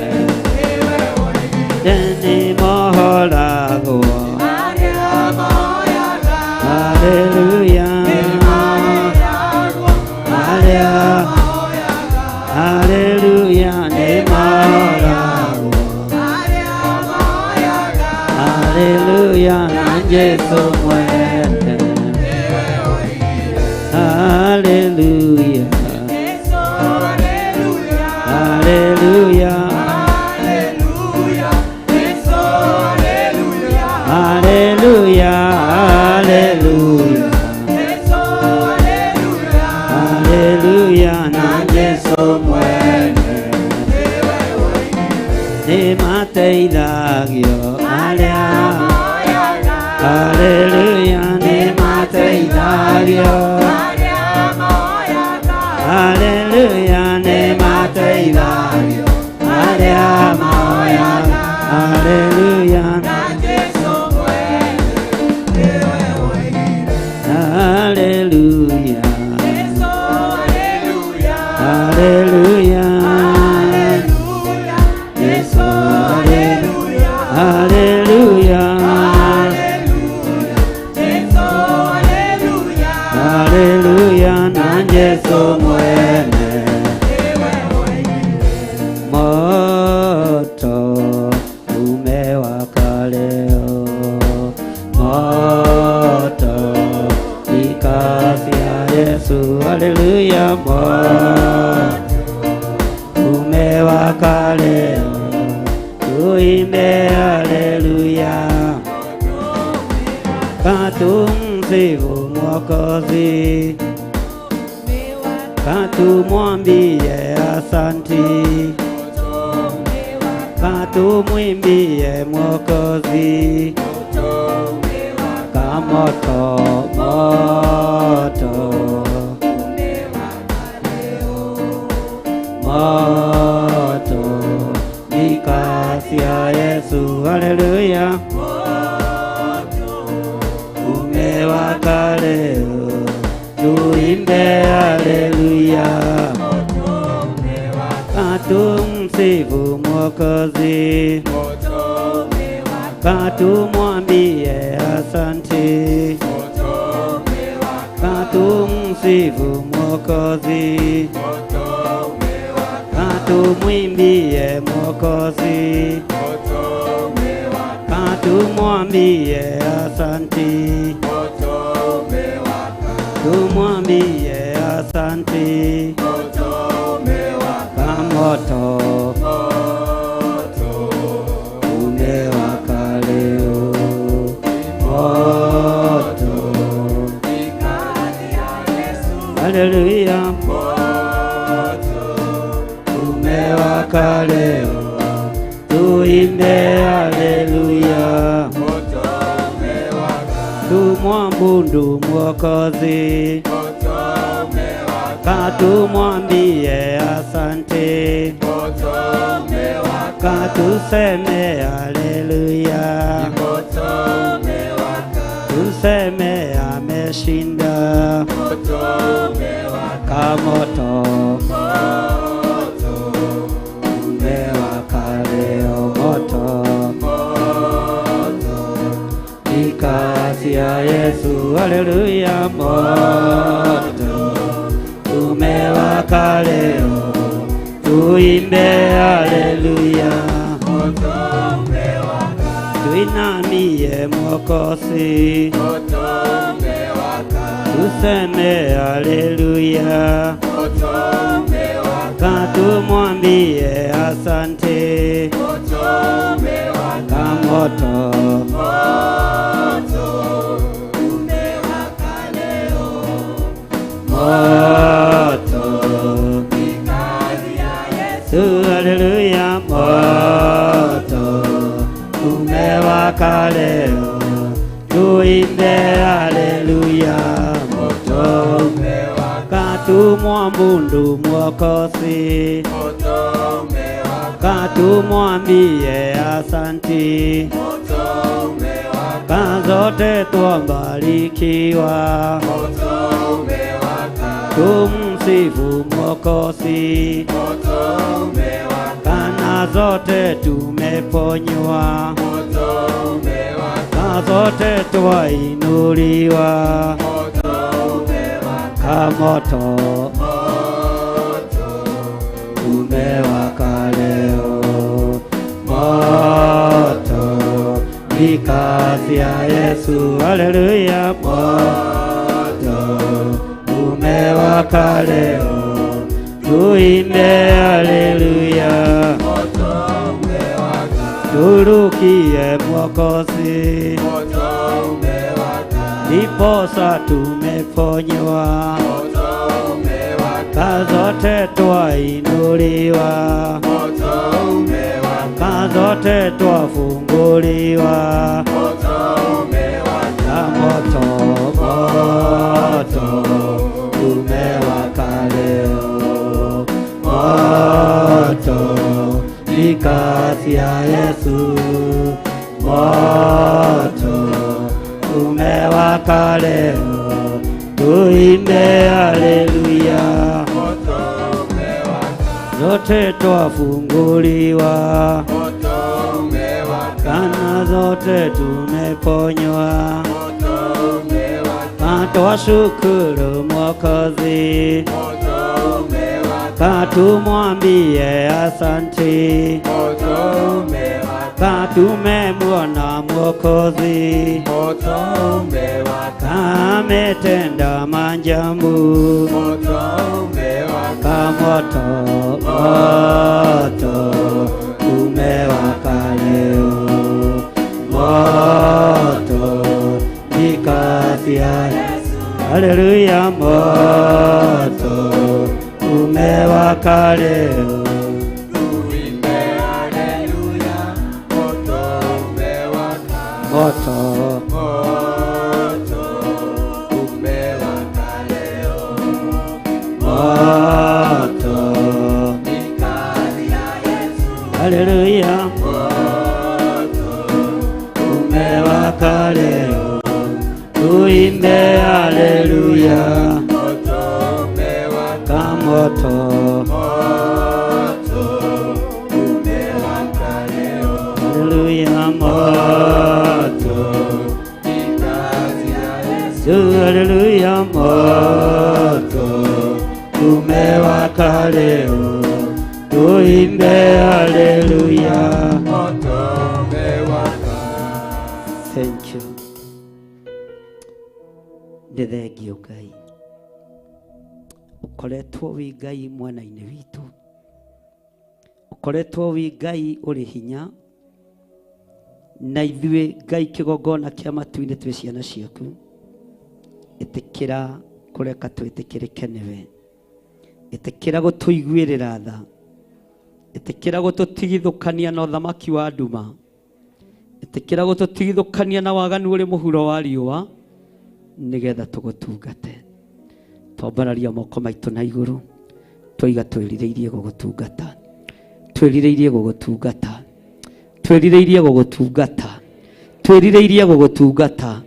nĩ mohoragwo, haleluya, arĩa, haleluya, nĩ mohoragwo, haleluya, na Jesu mwene, haleluya. Jesu mwene. Moto umewaka leo, moto ni kazi ya Yesu, haleluya. Moto umewaka leo, tuimbe haleluya. Katumsifu Mwokozi, katumwambie asanti, katumwimbie Mwokozi. Kamoto moto moto ni kazi ya Yesu, haleluya. Umewaka leo, tuimbe haleluya. Katumsifu Mwokozi, katumwambie asante, katumsifu Mwokozi, katumwimbie Mwokozi, katumwambie asante, tumwambie asante. Kamoto umewaka leo, moto haleluya. Umewaka leo, tuimbe haleluya. Tumwabudu Mwokozi, katumwambie asante, katuseme haleluya, tuseme ameshinda. Kamoto umewaka leo, moto ni kazi ya Yesu, haleluya. Moto umewaka leo, tuimbe haleluya. Tuinamie Mwokozi, tuseme haleluya, katumwambie asante. Kamoto moto haleluya. Moto umewaka leo, tuimbe haleluya. Moto katumwabudu Mwokozi, katumwambie asanti, kazote twabarikiwa, tumsifu Mwokozi, kana zote tumeponywa, na zote twainuliwa. Kamoto umewaka leo, moto ni kazi ya Yesu, haleluya. Moto umewaka leo, tuimbe haleluya. Turukie Mwokozi, ndiposa tumeponywa, kazote twainuliwa, kazote twafunguliwa. Na moto moto umewaka leo, moto ni kazi ya Yesu, moto umewaka leo, tuimbe haleluya. Zote twafunguliwa, kana zote tumeponywa, Twashukuru Mwokozi, katumwambie asante, katumemwona Mwokozi, kametenda manjambu, kamoto moto umewaka leo, moto ni kazi ya Yesu. Haleluya, moto umewaka leo. Moto moto, haleluya, umewaka leo, tuimbe haleluya, kamoto haleluya, moto haleluya, moto umewaka leo, tuimbe haleluya. Thank you. Nĩ thengio Ngai, ũkoretwo wĩ Ngai mwena-inĩ witũ, ũkoretwo wĩ Ngai ũrĩ hinya, na ithuĩ Ngai kĩgongona kĩa matu-inĩ twĩ ciana ciaku. Ĩtĩkĩra kũreka twĩtĩkĩrĩke nĩwe, ĩtĩkĩra gũtũiguĩrĩra tha, ĩtĩkĩra gũtũtigithũkania na ũthamaki wa nduma, ĩtĩkĩra gũtũtigithũkania na waganu ũrĩ mũhuro wa riũa, nĩgetha tũgũtungate. Twambararia moko maitũ na igũrũ, twoiga twĩrirĩirie gũgũtungata, twĩrirĩirie gũgũtungata, twĩrirĩirie gũgũtungata, twĩrirĩirie gũgũtungata,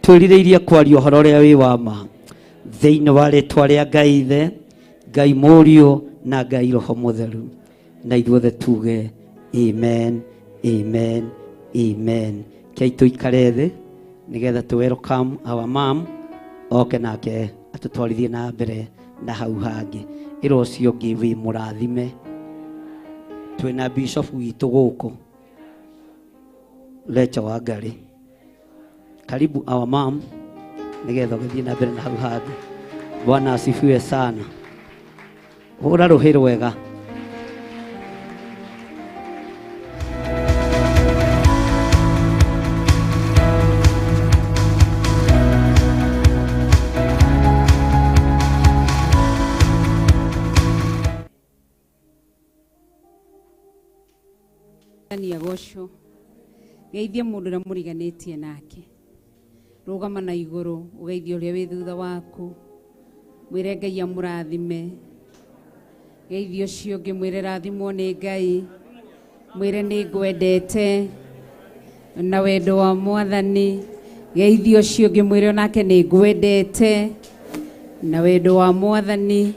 twĩrirĩirie kwaria ũhoro ũrĩa wĩ wa ma, thĩinĩ wa rĩtwa rĩa Ngai Ithe, Ngai Mũriũ na Ngai Roho Mũtheru, na ithuothe tuge amen, amen, amen. Kei tũikare thĩ nĩgetha tũ welcome our mom oke nake atũtwarithie na mbere na hau hangĩ. Ĩra ũcio ũngĩ wĩ mũrathime. Twĩna bishop witũ gũkũ Lecha wa Ngarĩ. Karibu our mom nĩgetha ũgĩthiĩ na mbere na hau hangĩ. Bwana asifiwe sana. Hũra rũhĩ rwega. Mwathani agocwo, geithie mũndũ ũrĩa mũriganĩtie nake, rũgama na igũrũ ũgeithie ũrĩa wĩ thutha waku, mwĩre Ngai amũrathime. Geithie ũcio ũngĩ, mwĩre rathimwo nĩ Ngai, mwĩre nĩ ngwendete na wendo wa Mwathani. Geithie ũcio ũngĩ, mwĩre onake nĩ ngwendete na wendo wa Mwathani.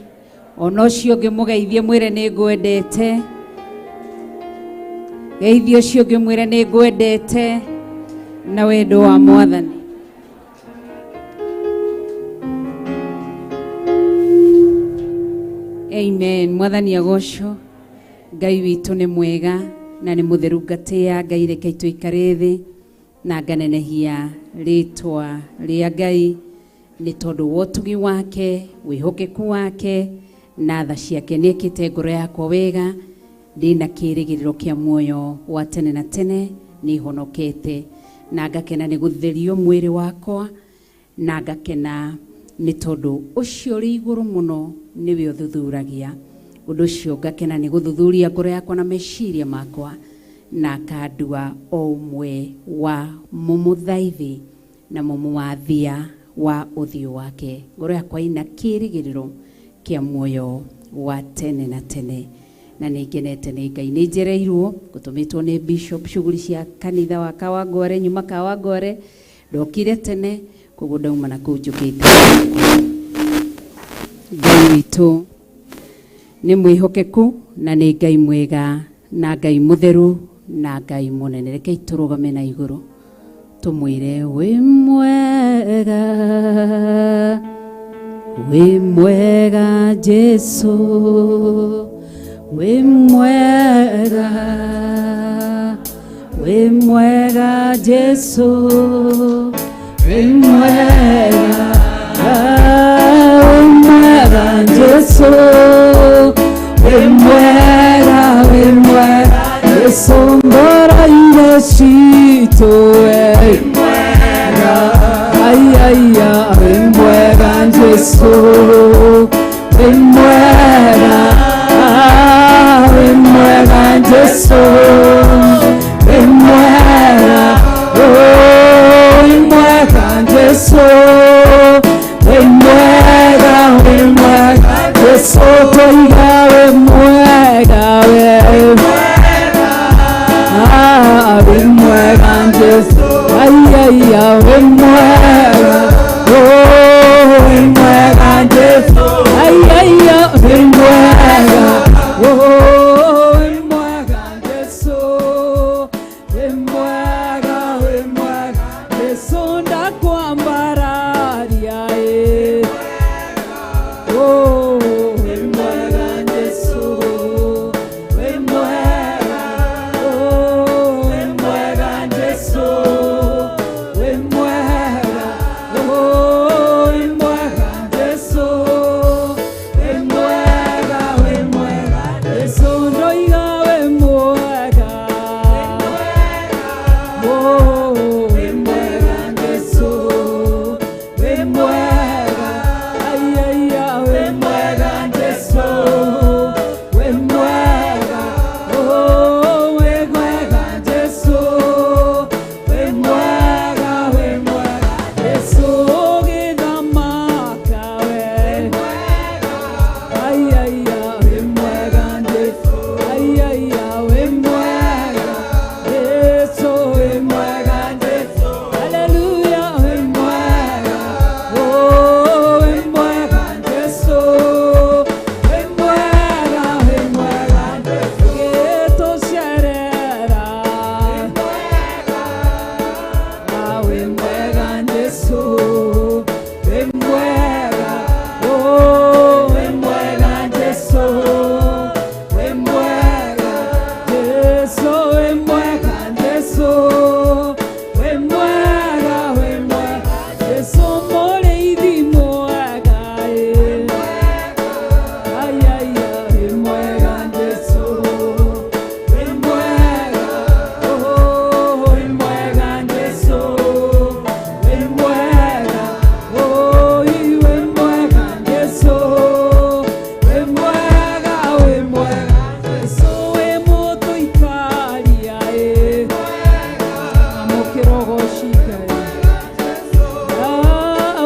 Ona ũcio ũngĩ mũgeithie, mwĩre nĩ ngwendete. Geithie ũcio ũngĩ, mwĩre nĩ ngwendete na wendo wa Mwathani. Amen. Mwathani agocwo. Ngai witũ nĩ mwega na nĩ mũtheru. Ngatĩĩa Ngai, reke tũikare thĩ na nganenehia rĩtwa rĩa Ngai nĩ tondũ wa ũtugi wake, wĩhokeku wake na tha ciake. Nĩ ekĩte ngoro yakwa wega, ndĩna kĩĩrĩgĩrĩro kĩa muoyo wa tene na tene, nĩ honokete na ngakena nĩ gũtherio mwĩrĩ wakwa, na ngakena nĩ tondũ ũcio ũrĩ igũrũ mũno nĩwe ũthuthuragia. Ũndũ ũcio ngakena nĩ gũthuthuria ngoro yakwa na meciria makwa, na akandua o ũmwe wa mũmũthaithi na mũmũwathia wa ũthiũ wake. Ngoro yakwa ĩna kĩĩrĩgĩrĩro kĩa muoyo wa tene na tene, na nĩ ngenete nĩ Ngai. Nĩ njereirwo gũtũmĩtwo nĩ bishop shughuli cia kanitha wa Kawangware, nyuma Kawangware, ndokire tene, koguo ndauma na kũu njũkĩte. Ngai witũ nĩ mwĩhokeku na nĩ Ngai mwega na Ngai mũtheru na Ngai mũnene. Rekei tũrũgame na igũrũ tũmwĩre wĩ mwega. Wĩ mwega Jesu, wĩ mwega, wĩ mwega Jesu, wĩ mwega, wĩ mwega Jesu, wĩ mwega, wĩ mwega Jesu, ngoro-inĩ citũ wĩ mwega, ai ai wĩ mwega Jesu, wĩ mwega, wĩ mwega Jesu, wĩ mwega, wĩ mwega Jesu, wĩ mwega, wĩ mwega Jesu, tũiga wĩ mwega, wĩ mwega, wĩ mwega Jesu, ai ai wĩ mwega, wĩ mwega Jesu, ai ai wĩ mwega, wĩ mwega Jesu, wĩ mwega, wĩ mwega Jesu, ndakwambararia wĩ mwega Jesu, wĩ mwega, wĩ mwega Jesu, wĩ mwega, wĩ mwega Jesu, wĩ mwega, wĩ mwega Jesu, ndoiga wĩ mwega, wĩ mwega Jesu, wĩ mwega, ai ai wĩ mwega Jesu, wĩ mwega, wĩ mwega Jesu, wĩ mwega, wĩ mwega Jesu, ũgĩthamaka we, ai ai wĩ mwega Jesu, ai ai wĩ mwega Jesu, wĩ mwega Jesu, haleluya, wĩ mwega, wĩ mwega Jesu, wĩ mwega, wĩ mwega Jesu, gĩtũcerera, wĩ mwega Jesu, wĩ mwega, wĩ mwega Jesu, wĩ mwega Jesu, wĩ mwega Jesu, wĩ mwega, wĩ mwega Jesu, mũrĩithi mwega, ai ai wĩ mwega Jesu, wĩ mwega, wĩ mwega Jesu, wĩ mwega, wĩ mwega Jesu, wĩ mwega, wĩ mwega Jesu, wĩ mũtũikaria, amũkĩra ũgoci Ngai.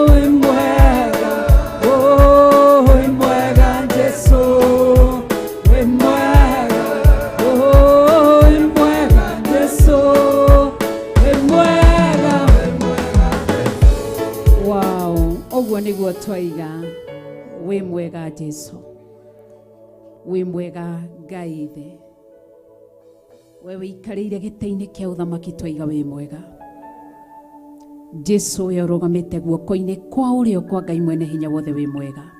Wĩ mwega, wĩ mwega Jesu, wĩ mwega, wĩ mwega Jesu, wĩ mwega, wĩ mwega. Wow, ũguo nĩguo twaiga wĩ mwega Jesu, wĩ mwega Ngai ithe, we wĩikarĩire gĩtĩ-inĩ kĩa ũthamaki, twaiga wĩ mwega Jesu, we ũrũgamĩte guoko-inĩ kwa ũrĩo kwa Ngai mwene hinya wothe, wĩ mwega.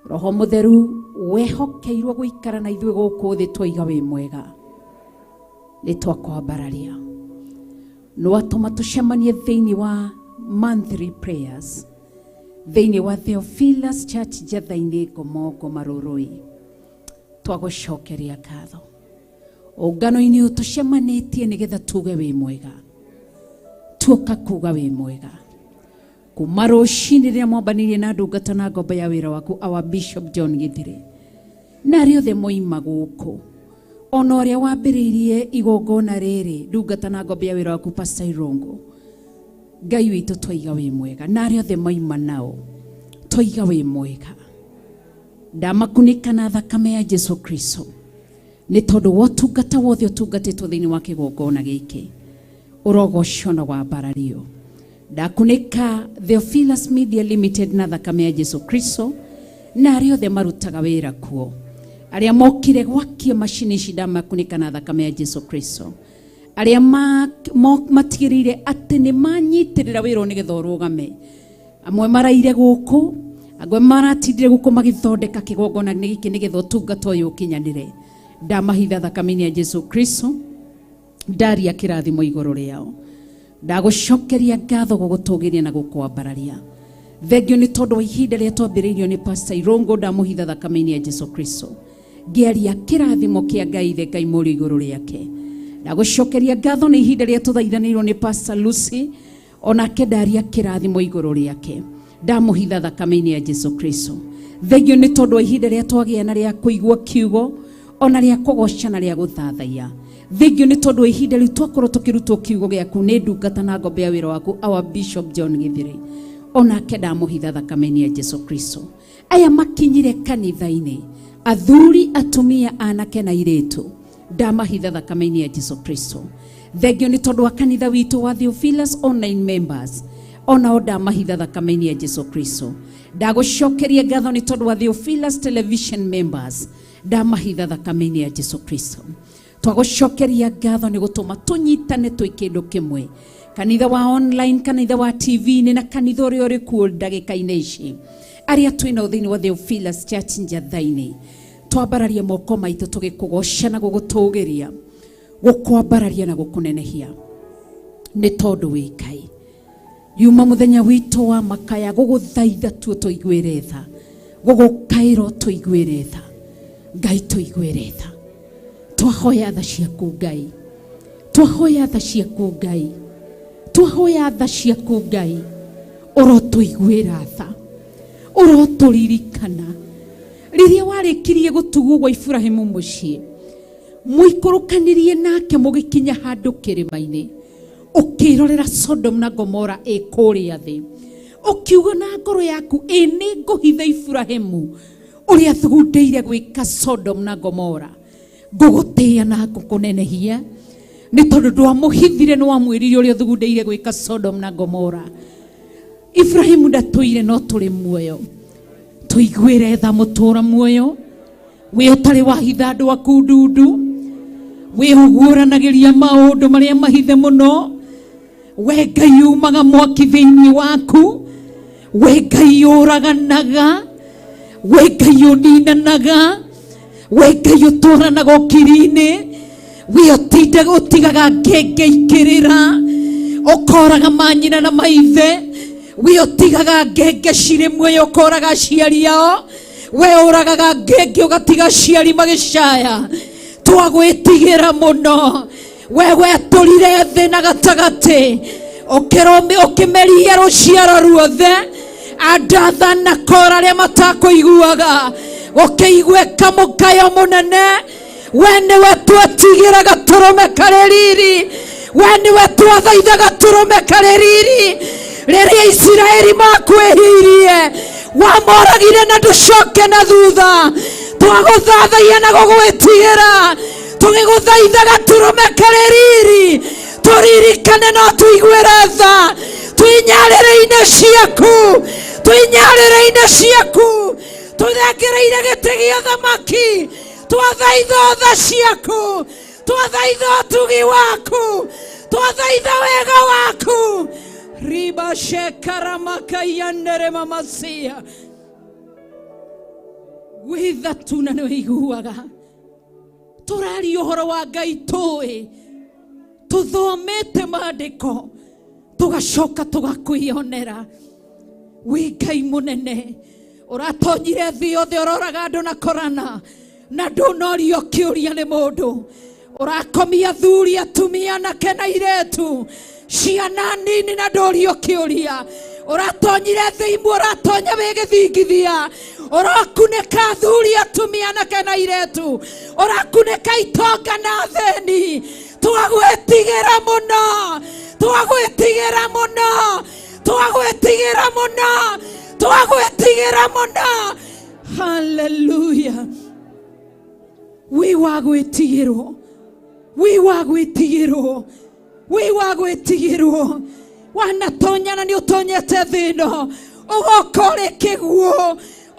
Roho Mũtheru wehokeirwo gũikara na ithuĩ gũkũ thĩ, twaiga wĩ mwega. Nĩ twakwambararia, nĩwatũma tũcemanie thĩinĩ wa monthly prayers thĩinĩ wa Theophilus Church Njatha-inĩ Ngomongo Marũrũi. Twagũcokeria ngatho ũngano-inĩ ũyũ tũcemanĩtie nĩgetha tuge wĩ mwega, tuoka kuga wĩ mwega kuma rũcinĩ rĩrĩa mwambanĩirie na ndungata na ngombo ya wĩra waku, our Bishop John Githire, na arĩa othe moima gũkũ, ona ũrĩa wambĩrĩirie igongona rĩrĩ, ndungata na ngombo ya wĩra waku, Pastor Irongo. Ngai witũ, twaiga wĩ mwega, na arĩa othe moima nao, twaiga wĩ mwega. Ndamakunĩka na thakame ya Jesu Kristo nĩ tondũ wa ũtungata wothe ũtungatĩtwo thĩinĩ wa kĩgongona gĩkĩ, ũrogocwo na wambarario. Ndakunĩka Theophilus Media Limited na thakame ya Jesu Kristo na arĩa othe marutaga wĩra kuo, arĩa mokire gwakia macini ici, ndamakunĩka na thakame ya Jesu Kristo, arĩa matigĩrĩire atĩ nĩ manyitĩrĩra wĩra ũyũ nĩgetha ũrũgame. Amwe maraire gũkũ, amwe maratindire gũkũ magĩthondeka kĩgongona gĩkĩ nĩgetha ũtungata ũyũ ũkinyanĩre. Ndamahitha thakame-inĩ ya Jesu Kristo, ndaria kĩrathimo igũrũ rĩao. Ndagũcokeria ngatho gũgũtũgĩria na gũkwambararia. Thengio nĩ tondũ wa ihinda rĩrĩa twambĩrĩirio nĩ Pastor Irũngũ, ndamũhitha thakame-inĩ ya Jesu Kristo. Ngĩaria kĩrathimo kĩa Ngai Ithe, Ngai Mũriũ igũrũ rĩake. Ndagũcokeria ngatho nĩ ihinda rĩrĩa tũthaithanĩirwo nĩ Pastor Lucy, onake ndaria kĩrathimo igũrũ rĩake. Ndamũhitha thakame-inĩ ya Jesu Kristo. Thengio nĩ tondũ wa ihinda rĩrĩa twagĩa na rĩa kũigua kiugo, ona rĩa kũgoca na rĩa gũthathaiya. Thengio nĩ tondũ wa ihinda rĩu twakorwo tũkĩrutwo kiugo gĩaku nĩ ndungata na ngombe ya wĩra waku, our Bishop John Githiri. Onake ndamũhitha thakame-inĩ ya Jesu Kristo. Aya makinyire kanitha-inĩ, athuri, atumia, anake na airĩtu, ndamahitha thakame-inĩ ya Jesu Kristo. Thengio nĩ tondũ wa kanitha witũ wa Theophilus online members, onao ndamahitha thakame-inĩ ya Jesu Kristo. Ndagũcokeria ngatho nĩ tondũ wa Theophilus television members, ndamahitha thakame-inĩ ya Jesu Kristo. Twagũcokeria ngatho nĩ gũtũma tũnyitane twĩ kĩndũ kĩmwe, kanitha wa online, kanitha wa TV-inĩ na kanitha ũrĩa ũrĩ kuo ndagĩka-inĩ ici, arĩa twĩnao thĩinĩ wa Theophilus Church Njatha-inĩ. Twambararie moko maitũ tũgĩkũgoca na gũgũtũgĩria, gũkwambararia na gũkũnenehia, nĩ tondũ wĩ Ngai. Riuma mũthenya witũ wa makaya, gũgũthaitha tuo tũiguĩre tha, gũgũkaĩra tũiguĩre tha. Ngai tũiguĩre tha. Twahoya tha ciaku Ngai, twahoya tha ciaku Ngai, twahoya tha ciaku Ngai. Ũrotũiguĩra tha, ũrotũririkana rĩrĩa warĩkirie gũtugwo gwa Iburahĩmu mũciĩ, mũikũrũkanirie nake mũgĩkinya handũ kĩrĩma-inĩ, ũkĩrorera Sodom na Gomora ĩ kũrĩa thĩ, ũkiuga na ngoro yaku, ĩ nĩ ngũhitha Iburahĩmu ũrĩa thugundĩire gwĩka Sodom na Gomora. Ngũgũtĩĩa na ngũkũnenehia nĩ tondũ ndwamũhithire, nĩ wamwĩrire ũrĩa ũthugundĩire gwĩka Sodom na Gomora. Ibrahimu ndatũire no tũrĩ muoyo. Tũiguĩre tha mũtũra muoyo, wĩ ũtarĩ wahitha andũ aku ndundu, wĩ ũguũranagĩria maũndũ marĩa mahithe mũno. We Ngai umaga mwaki thĩinĩ waku, we Ngai ũraganaga, we Ngai ũninanaga, we Ngai ũtwaranaga ũkiri-inĩ, we ũtindaga ũtigaga ngenge ikĩrĩra, ũkoraga manyina na maithe, we ũtigaga ngenge cirĩ muoyo ũkoraga aciari ao, we ũragaga ngenge ũgatiga aciari magĩcaya. Twagwĩtigĩra mũno, we wetũrire thĩ na gatagatĩ, ũkĩmeria rũciaro ruothe, Adatha na Kora arĩa matakũiguaga, gũkĩiguĩka mũkayo mũnene. We nĩwe twetigĩra gatũrũme karĩ riri, we nĩwe twathaitha gatũrũme karĩ riri. Rĩrĩa Isiraeli makwĩhirie, wamoragire na ndũcoke na thutha. Twagũthathaia na gũgwĩtigĩra, tũgĩgũthaitha gatũrũme karĩ riri. Tũririkane no tũiguĩre tha, twĩnyarĩrĩ-inĩ ciaku, twĩnyarĩrĩ-inĩ ciaku, tũthengereire gĩtĩ gĩa ũthamaki. Twathaitha tha ciaku, twathaitha ũtugi waku, twathaitha wega waku. Riba shekaramakaiyanere mamasia. Wĩ tha tu na nĩ ũiguaga. Tũraria ũhoro wa Ngai tũĩ, tũthomete maandĩko, tũgacoka tũgakwĩonera. Wĩ Ngai mũnene, ũratonyire thĩ yothe, ũroraga andũ na korana, na ndũnorio kĩũria nĩ mũndũ. Ũrakomia athuri, atumia, anake na airĩtu, ciana nini, na ndũrio kĩũria. Ũratonyire thĩ imwe, ũratonya wĩ gĩthingithia, ũrakunĩka athuri, atumia, anake na airĩtu, ũrakunĩka itonga na athĩni. Twagwĩtigĩra mũno, twagwĩtigĩra mũno, twagwĩtigĩra mũno, twagwĩtigĩra mũno. Hallelujah. Wĩ wa gwĩtigĩrwo, wĩ wa gwĩtigĩrwo, wĩ wa gwĩtigĩrwo. Wanatonyana nĩ ũtonyete thĩ ĩno, ũgoka ũrĩ kĩguũ,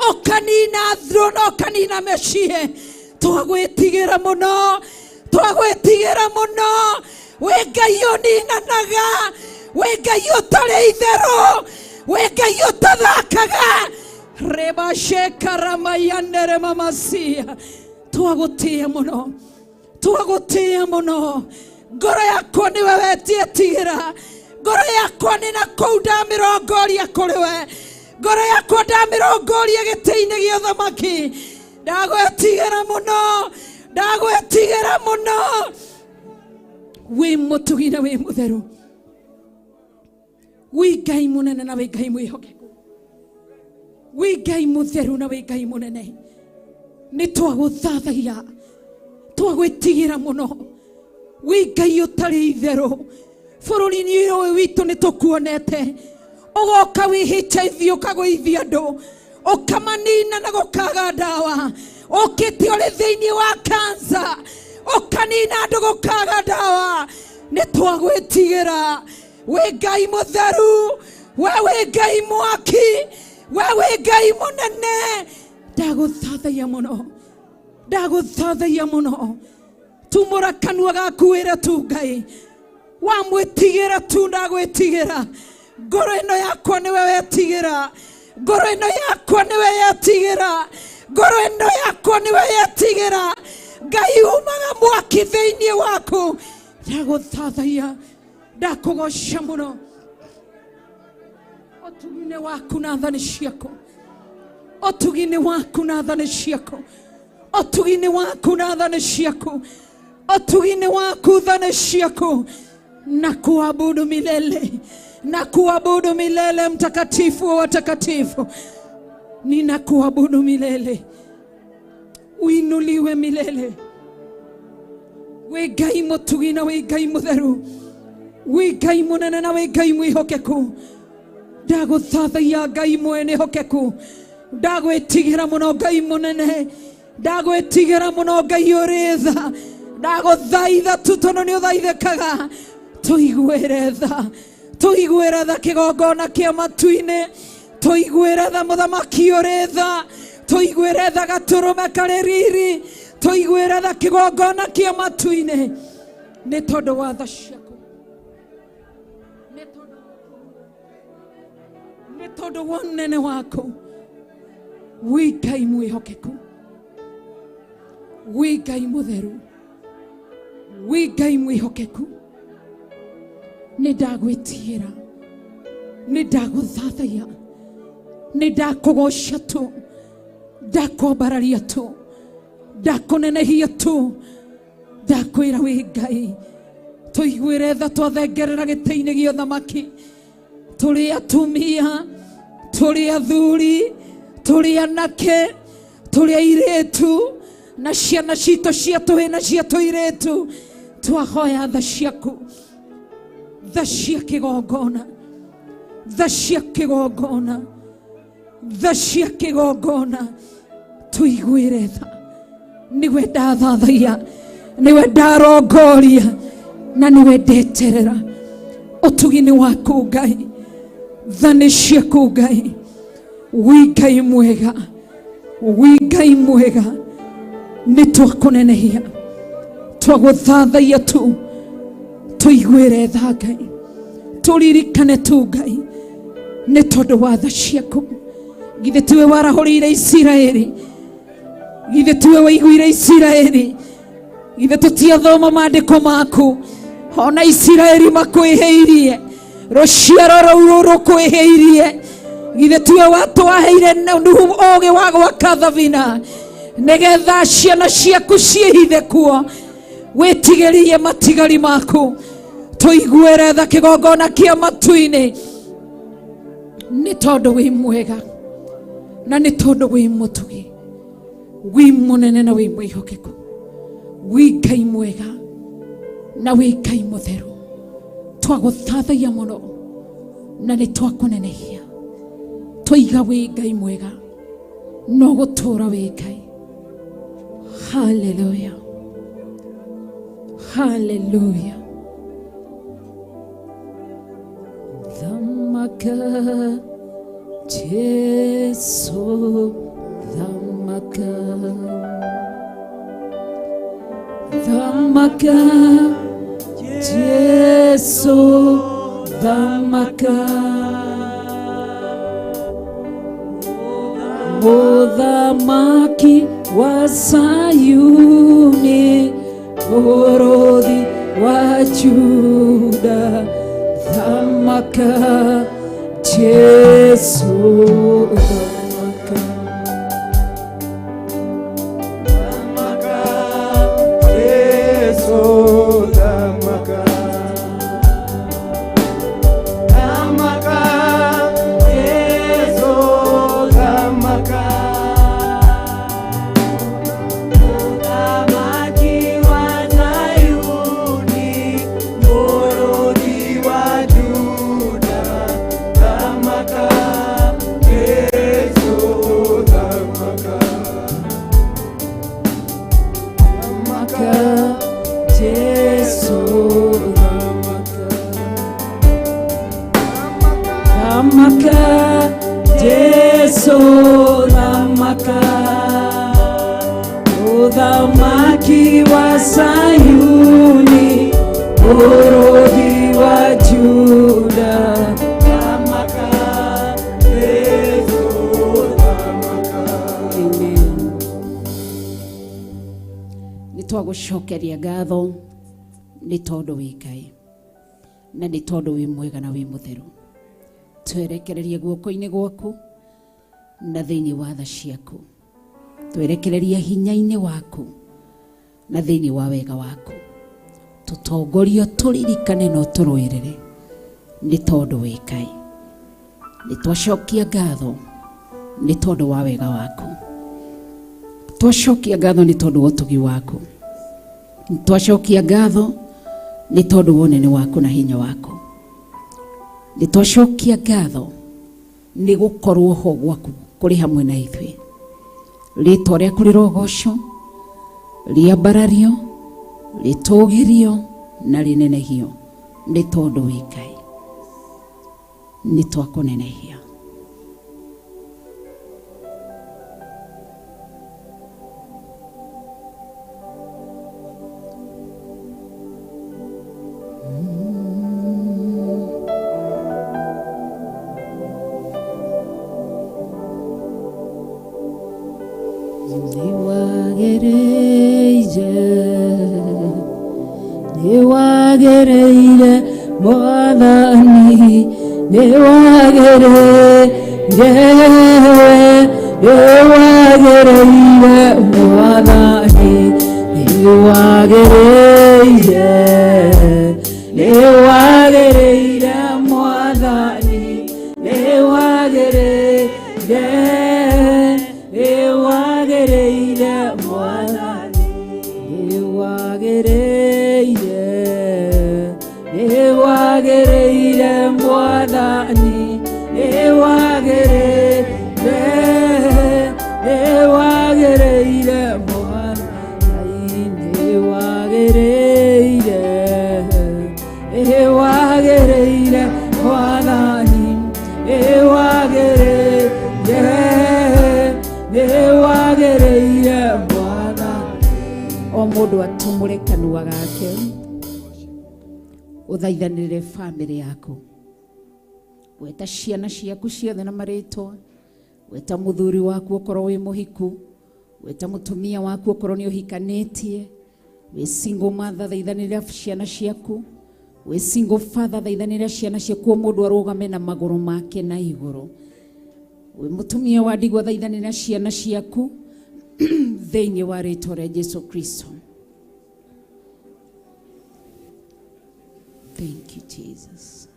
ũkanina thũ na ũkanina mĩciĩ. Twagwĩtigĩra mũno, twagwĩtigĩra mũno. Wĩ Ngai ũninanaga, wĩ Ngai ũtarĩ itherũ, Wĩ Ngai ũtathakaga. Rebashekaramayandere mamasia. Twagũtĩĩa mũno, twagũtĩĩa mũno. Ngoro yakwa nĩwe wetietigĩra, ngoro yakwa nĩ na kũu ndamĩrongoria kũrĩ we, ngoro yakwa ndamĩrongoria gĩtĩ-inĩ gĩa ũthamaki. Ndagwetigĩra mũno, ndagwetigĩra mũno. Wĩ mũtugi na wĩ mũtheru, wĩ Ngai mũnene na wĩ Ngai mwĩhokeku, wĩ Ngai mũtheru na wĩ Ngai mũnene. Nĩ twagũthathaia, twagwĩtigĩra mũno. Wĩ Ngai ũtarĩ itherũ. Bũrũri-inĩ ũyũ witũ nĩ tũkuonete ũgoka wĩ HIV ũkagũithia andũ ũkamanina na gũkaga ndawa, ũkĩte ũrĩ thĩinĩ wa kansa ũkanina andũ gũkaga ndawa. Nĩ twagwĩtigĩra. Wĩ Ngai mũtheru, we wĩ Ngai mwaki, we wĩ Ngai mũnene. Ndagũthathaia mũno, ndagũthathaia mũno. Tumũra kanua gaku wĩre tu Ngai wamwĩtigĩra tu, ndagwĩtigĩra. Ngoro ĩno yakwa nĩwe wetigĩra, ngoro ĩno yakwa nĩwe yetigĩra, ngoro ĩno yakwa nĩwe yetigĩra. Ngai umaga mwaki thĩinĩ waku. Ndagũthathaia, ndakũgoca mũno. Ũtugi-inĩ waku na tha nĩ ciaku, ũtugi-inĩ waku na tha nĩ ciaku, ũtugi-inĩ waku na tha nĩ ciaku, ũtugi-inĩ waku tha nĩ ciaku. Na kuabudu milele, na kuabudu milele, mtakatifu wa watakatifu. Ninakuabudu milele, uinuliwe milele. Wĩ Ngai mũtugi na wĩ Ngai mũtheru, wĩ Ngai mũnene na wĩ Ngai mwĩhokeku. Ndagũthathaia Ngai mwene hokeku, ndagwĩtigĩra mũno Ngai mũnene, ndagwĩtigĩra mũno Ngai ũrĩ tha. Ndagũthaitha tu tondũ nĩ ũthaithĩkaga. Tũiguĩre tha, tũiguĩre tha kĩgongona kĩa matu-inĩ, tũiguĩre tha mũthamaki ũrĩ tha, tũiguĩre tha gatũrũme karĩ riri, tũiguĩre tha kĩgongona kĩa matu-inĩ. Nĩ tondũ wa tha ciaku, nĩ tondũ wa ũnene waku. Wĩ Ngai mwĩhokeku, wĩ Ngai mũtheru, wĩ Ngai mwĩhokeku. Nĩ ndagwĩtigĩra, nĩ ndagũthathaia, nĩ ndakũgoca tu, ndakwambararia tu, ndakũnenehia tu, ndakwĩra wĩ Ngai. Tũiguĩre tha twathengerera gĩtĩ-inĩ gĩa ũthamaki. Tũrĩ atumia, tũrĩ athuri, tũrĩ anake, tũrĩ airĩtu, na ciana citũ cia tũhĩ na cia tũirĩtu. Twahoya tha ciaku, tha cia kĩgongona, tha cia kĩgongona, tha cia kĩgongona. Tũiguĩre tha. Nĩwe ndathathaia, nĩwe ndarongoria, na nĩwe ndeterera. Ũtugi nĩ waku Ngai, tha nĩ ciaku Ngai. Wĩ Ngai mwega, wĩ Ngai mwega. Nĩ twakũnenehia, twagũthathaia tu. Tũiguĩre tha Ngai, tũririkane tu Ngai, nĩ tondũ wa tha ciaku. Githĩ tiwe warahũrĩire Isiraeli? Githĩ tiwe waiguire Isiraeli? Githĩ tũtiathoma maandĩko maku? Ona Isiraeli makwĩhĩirie, rũciaro rũu rũkwĩhĩirie. Githĩ tiwe watwaheire Nuhu ũũgĩ wa gwaka thabina, nĩgetha ciana ciaku ciĩhithe kuo? Wĩtigĩrie matigari maku. Tũiguĩre tha kĩgongona kĩa matu-inĩ, nĩ tondũ wĩ mwega na nĩ tondũ wĩ mũtugi, wĩ mũnene na wĩ mwĩhokeku, wĩ Ngai mwega na wĩ Ngai mũtheru. Twagũthathaia mũno na nĩ twakũnenehia. Twaiga wĩ Ngai mwega, no gũtũũra wĩ Ngai. Haleluya, haleluya. Thamaka Jesu, thamaka, thamaka Jesu, thamaka. Mũthamaki wa Sayuni, Mũrũthi wa Juda, thamaka Jesu, thamaka. Thamaka Jesu, thamaka. Thamaka Jesu, thamaka. Mũthamaki wa Zayuni, Mũrũthi wa Juda, thamaka Jesu, thamaka. Thamaka Jesu, thamaka. Thamaka Jesu, thamaka. Mũthamaki wa Sayuni, Mũrũthi wa Juda, Thamaka Jesu, thamaka. Amen. Nĩ twagũcokeria ngatho nĩ tondũ wĩ Ngai na nĩ tondũ wĩ mwega na wĩ mũtheru. Twerekererie guoko-inĩ gwaku na thĩinĩ wa tha ciaku, twerekererie hinya-inĩ waku na thĩinĩ wa wega waku, tũtongorio tũririkane na ũtũrũĩrĩre nĩ tondũ wĩ Ngai. Nĩ twacokia ngatho nĩ tondũ wa wega waku, twacokia ngatho nĩ tondũ wa ũtugi waku, twacokia ngatho nĩ tondũ wa ũnene waku na hinya waku, nĩ twacokia ngatho nĩ gũkorwo ho gwaku kũrĩ hamwe na ithuĩ. Rĩtwa rĩaku rĩrogocwo, rĩambarario, rĩtũgĩrio na rĩnenehio nĩ tondũ wĩ Ngai. Nĩ twakũnenehia. Nĩwagĩrĩire Mwathani, nĩwagĩrĩire, nĩwagĩrĩire Mwathani, nĩwagĩrĩire, nĩwagĩrĩire Mwathani, nĩwagĩrĩire, nĩwagĩrĩire Mwathani, nĩwagĩrĩire, nĩwagĩrĩire Mwathani, nĩwagĩrĩire, nĩwagĩrĩire Mwathani, nĩwagĩrĩire, nĩwagĩrĩire Mwathani, nĩwagĩrĩire, nĩwagĩrĩire Mwathani. O mũndũ atumũre kanua gake ũthaithanĩrĩre bamĩrĩ yaku, weta ciana ciaku ciothe na marĩtwa, weta mũthuri waku okorwo wĩ mũhiku, weta mũtumia waku okorwo nĩ ũhikanĩtie, wĩ single mother thaithanĩrĩra ciana ciaku, wĩ single father thaithanĩrĩra ciana ciaku, o mũndũ arũgame na magũrũ make na igũrũ, wĩ mũtumia wa ndigwa thaithanĩrĩra ciana ciaku thĩinĩ wa rĩtwa rĩa Jesu Kristo. Thank you, Jesus.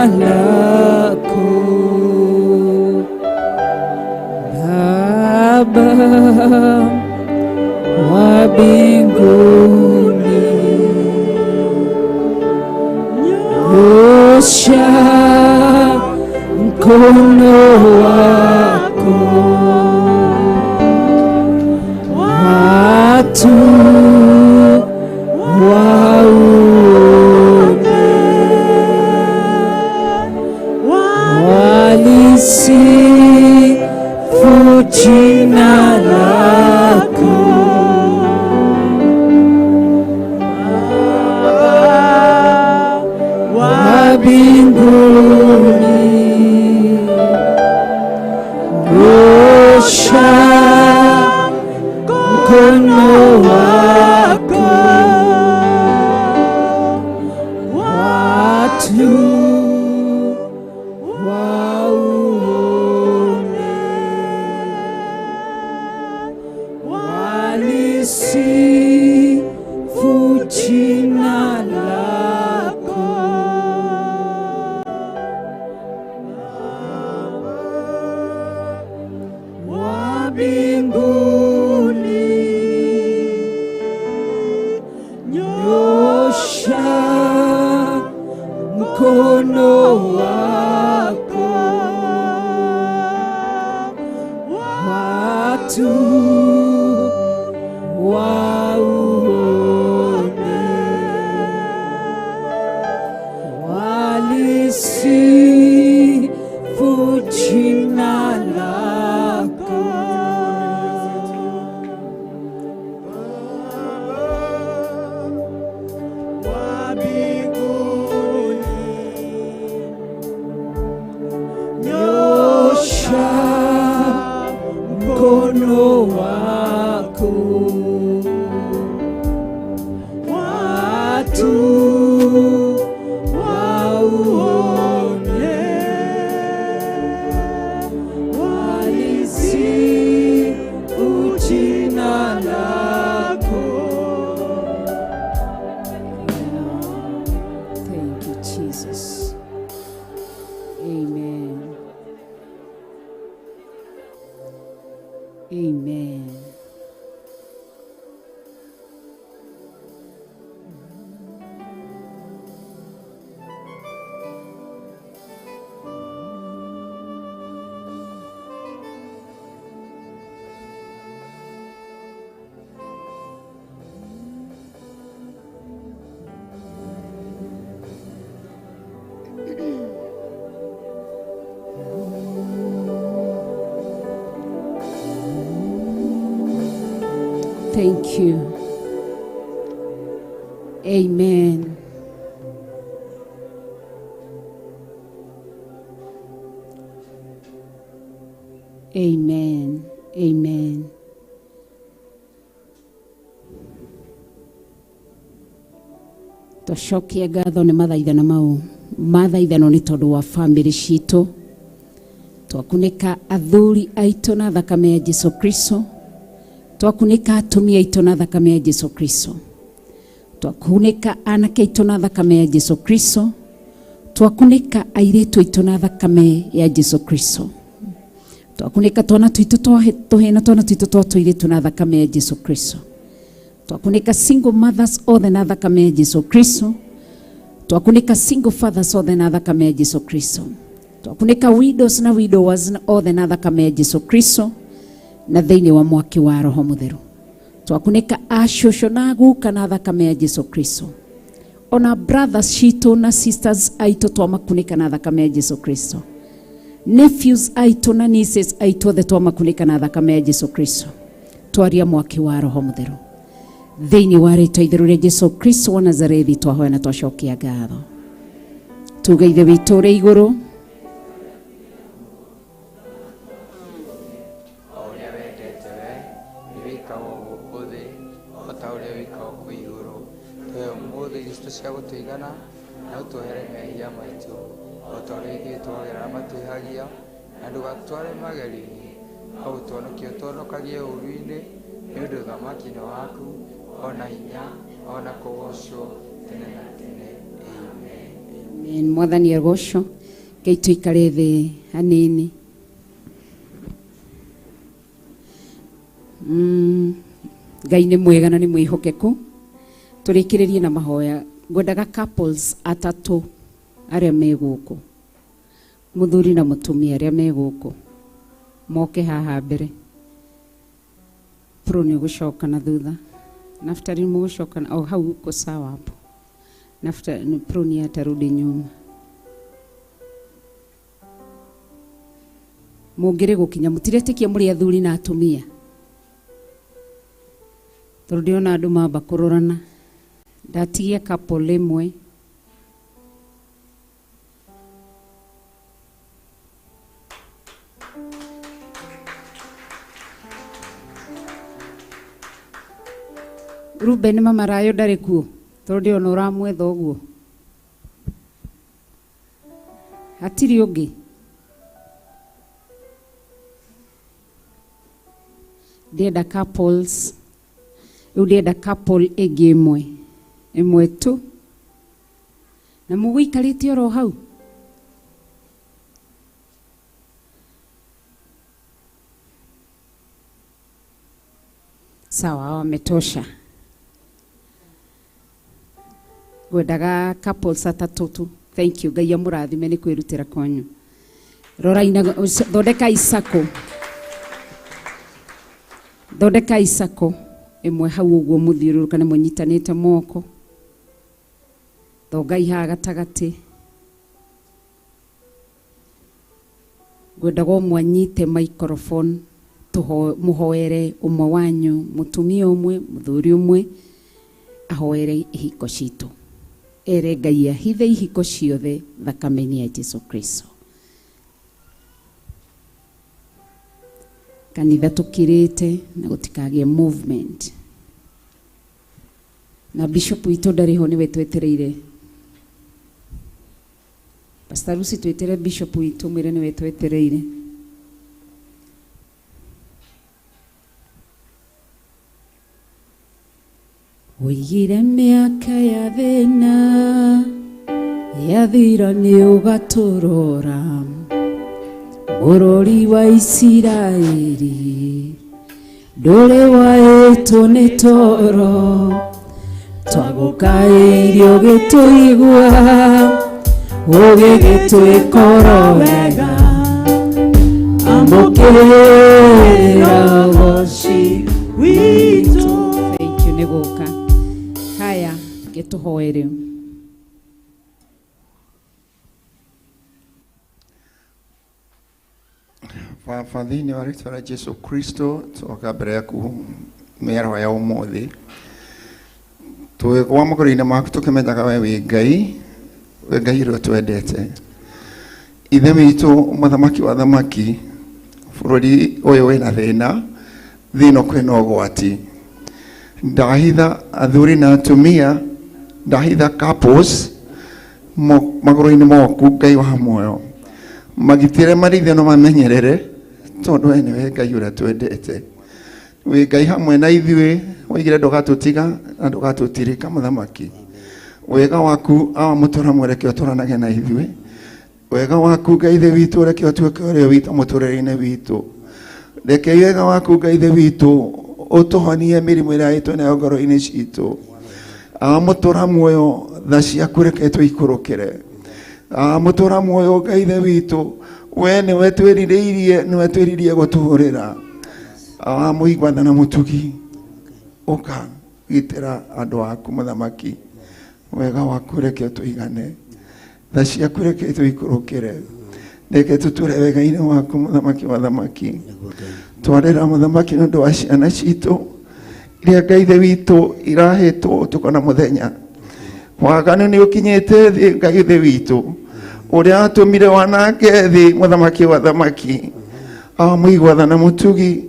lako Baba wa mbinguni, nyosha mkono wako, watu waone, walisifu jina lako Baba wa mbinguni, nyosha mkono wako, watu waone, walisifu jina lako wa mbinguni, nyosha mkono wako, watu waone, walisifu jina lako. Wa mbinguni, Nyosha mkono wako, watu waone, walisifu jina lako. Thank you, Jesus. Amen. Amen. Thank you. Amen. Amen. Amen. Twacokia ngatho nĩ mathaithano mau, mathaithano nĩ tondũ wa famĩlĩ citũ. Twakunĩka athuri aitũ na thakame ya Jesu Kristo, twakunĩka atumia aitũ na thakame ya Jesu Kristo, twakunĩka anake aitũ na thakame ya Jesu Kristo, twakunĩka airĩtu aitũ na thakame ya Jesu Kristo, twakunĩka twana twitũ tũhĩ na twana twitũ twa tũirĩtu na thakame ya Jesu Kristo, twakunĩka single mothers othe na thakame ya Jesu Kristo, twakunĩka single fathers othe na thakame ya Jesu Kristo, twakunĩka widows na widowers othe na thakame ya Jesu Kristo, na thĩinĩ wa mwaki wa Roho Mũtheru. Twakunĩka acũcũ na guka na thakame ya Jesu Kristo, ona brothers citũ na sisters aitũ twamakunĩka na thakame ya Jesu Kristo, nephews aitũ na nieces aitũ othe twamakunĩka na thakame ya Jesu Kristo. Twaria mwaki wa Roho Mũtheru thĩinĩ wa rĩtwa itheru rĩa Jesu Kristo wa Nazarethi, twahoya na twacokia ngatho. Tuge Ithe witũ ũrĩ igũrũ, o ũrĩa wendete we nĩ wĩkagwo gũkũ thĩ o ta ũrĩa wĩkagwo kũu igũrũ. Tũhe ũmũthĩ irio citũ cia gũtũigana, na ũtuohere mehia maitũ o ta ũrĩa ithuĩ tuohagĩra arĩa matwĩhagia, na ndũgatũtware magerio-inĩ, no ũtũhonokie ũtũhonokagie ũũru-inĩ, nĩ ũndũ ũthamaki nĩ waku, ona hinya, ona kũgoocwo tene na tene. Amen. Mwathani agocwo Ngai tuikare thi hanini. Ngai nĩ mwega na nĩ mwĩhokeku. Tũrĩkĩrĩrie na mahoya. Ngwendaga couples atatũ arĩa me gũkũ, mũthuri na mũtumia arĩa me gũkũ moke haha mbere. Pro nĩ ũgũcoka na thutha, Naftali mũgũcoka na oh, hau uko sawa hapo. Naftali pro ni atarudi nyuma. Mũngĩrĩ gũkinya mũtiretĩkia mũrĩ athuri na atumia, tondũ ndĩrona andũ mamba kũrorana. Ndatigia couple ĩmwe. Ruben mama Rayo ndarĩ kuo, tondũ ndĩrona ũramwetha ũguo. Hatirĩ ũngĩ. Ndĩrenda couples, rĩu ndĩrenda couple ĩngĩ ĩmwe ĩmwe tu, na mũgũikarĩte oro hau. Sawa, wametosha. Ngwendaga couples atatũ tu. Thank you. Ngai amũrathime nĩ kwĩrutĩra kwanyu. Rora ina thondeka icako, thondeka icako ĩmwe hau ũguo mũthiũrũrũkane mũnyitanĩte moko. Thongai haha gatagatĩ. Ngwendaga ũmwe anyite microphone, mũhoere ũmwe wanyu, mũtumia ũmwe, mũthuri ũmwe, ahoere ihiko citũ. Ere Ngai ahithe ihiko ciothe thakame-inĩ ya Jesu Kristo. Kanitha tũkirĩte na gũtikagĩe movement. Na bishop witũ ndarĩ ho, nĩwe twetereire. Pastor Lucy, twĩtere bishop witũ mwĩre nĩwe twetereire. Oigire mĩaka ya thĩna yathira nĩ ũgatũrora, bũrũri wa Isiraeli ndũrĩ waĩtwo nĩ toro, twagũkaĩire ũgĩtũigua, ũgĩgĩtwĩkora wega, amũkĩra ũgoci witũ. Thank you nĩ gũka. Haya, gĩtũhoe rĩu. Baba, thĩinĩ wa rĩtwa rĩa Jesu Kristo, twoka mbere yaku mĩaraho ya ũmũthĩ. Twĩgwa magũrũ-inĩ maku tũkĩmenyaga we wĩ Ngai, wĩ Ngai ũrĩa ũtwendete. Ithe witũ, mũthamaki wa thamaki, bũrũri ũyũ wĩna thĩna, thĩ ĩno kwĩna ũgwati. Ndahitha athuri na atumia, ndahitha couples magũrũ-inĩ moku Ngai wa muoyo. Magitĩre marĩithie no mamenyerere, tondũ we nĩwe Ngai ũrĩa twendete. Wĩ Ngai hamwe na ithuĩ, waigire ndũgatũtiga na ndũgatũtirika mũthamaki. Wega waku awa mũtũra mwereke ũtũranage na ithuĩ. Wega waku Ngai Ithe witũ reke ũtuĩke ũrĩa witũ mũtũrĩre-inĩ witũ. Reke wega waku Ngai Ithe witũ ũtũhonie mĩrimũ ĩrĩa ĩtũ nayo ngoro-inĩ citũ. Awa mũtũra muoyo tha ciaku reke tũikũrũkĩre. Awa mũtũra muoyo Ngai Ithe witũ, we nĩwe twĩrirĩirie, nĩwe twĩrirĩirie gũtũhũrĩra. Awa mũigua tha na mũtugi, ũka gitĩra andũ aku mũthamaki. Wega waku reke ũtũigane, tha ciaku reke tũikũrũkĩre, reke tũtũre wega-inĩ waku mũthamaki wa thamaki. Twarĩra mũthamaki nĩ ũndũ wa ciana citũ iria Ngai Ithe witũ irahĩtwo ũtukũ na mũthenya. Waganu nĩ ũkinyĩte thĩ Ngai Ithe witũ, ũrĩa watũmire wanange thĩ mũthamaki wa thamaki. Awa mũigua tha na mũtugi,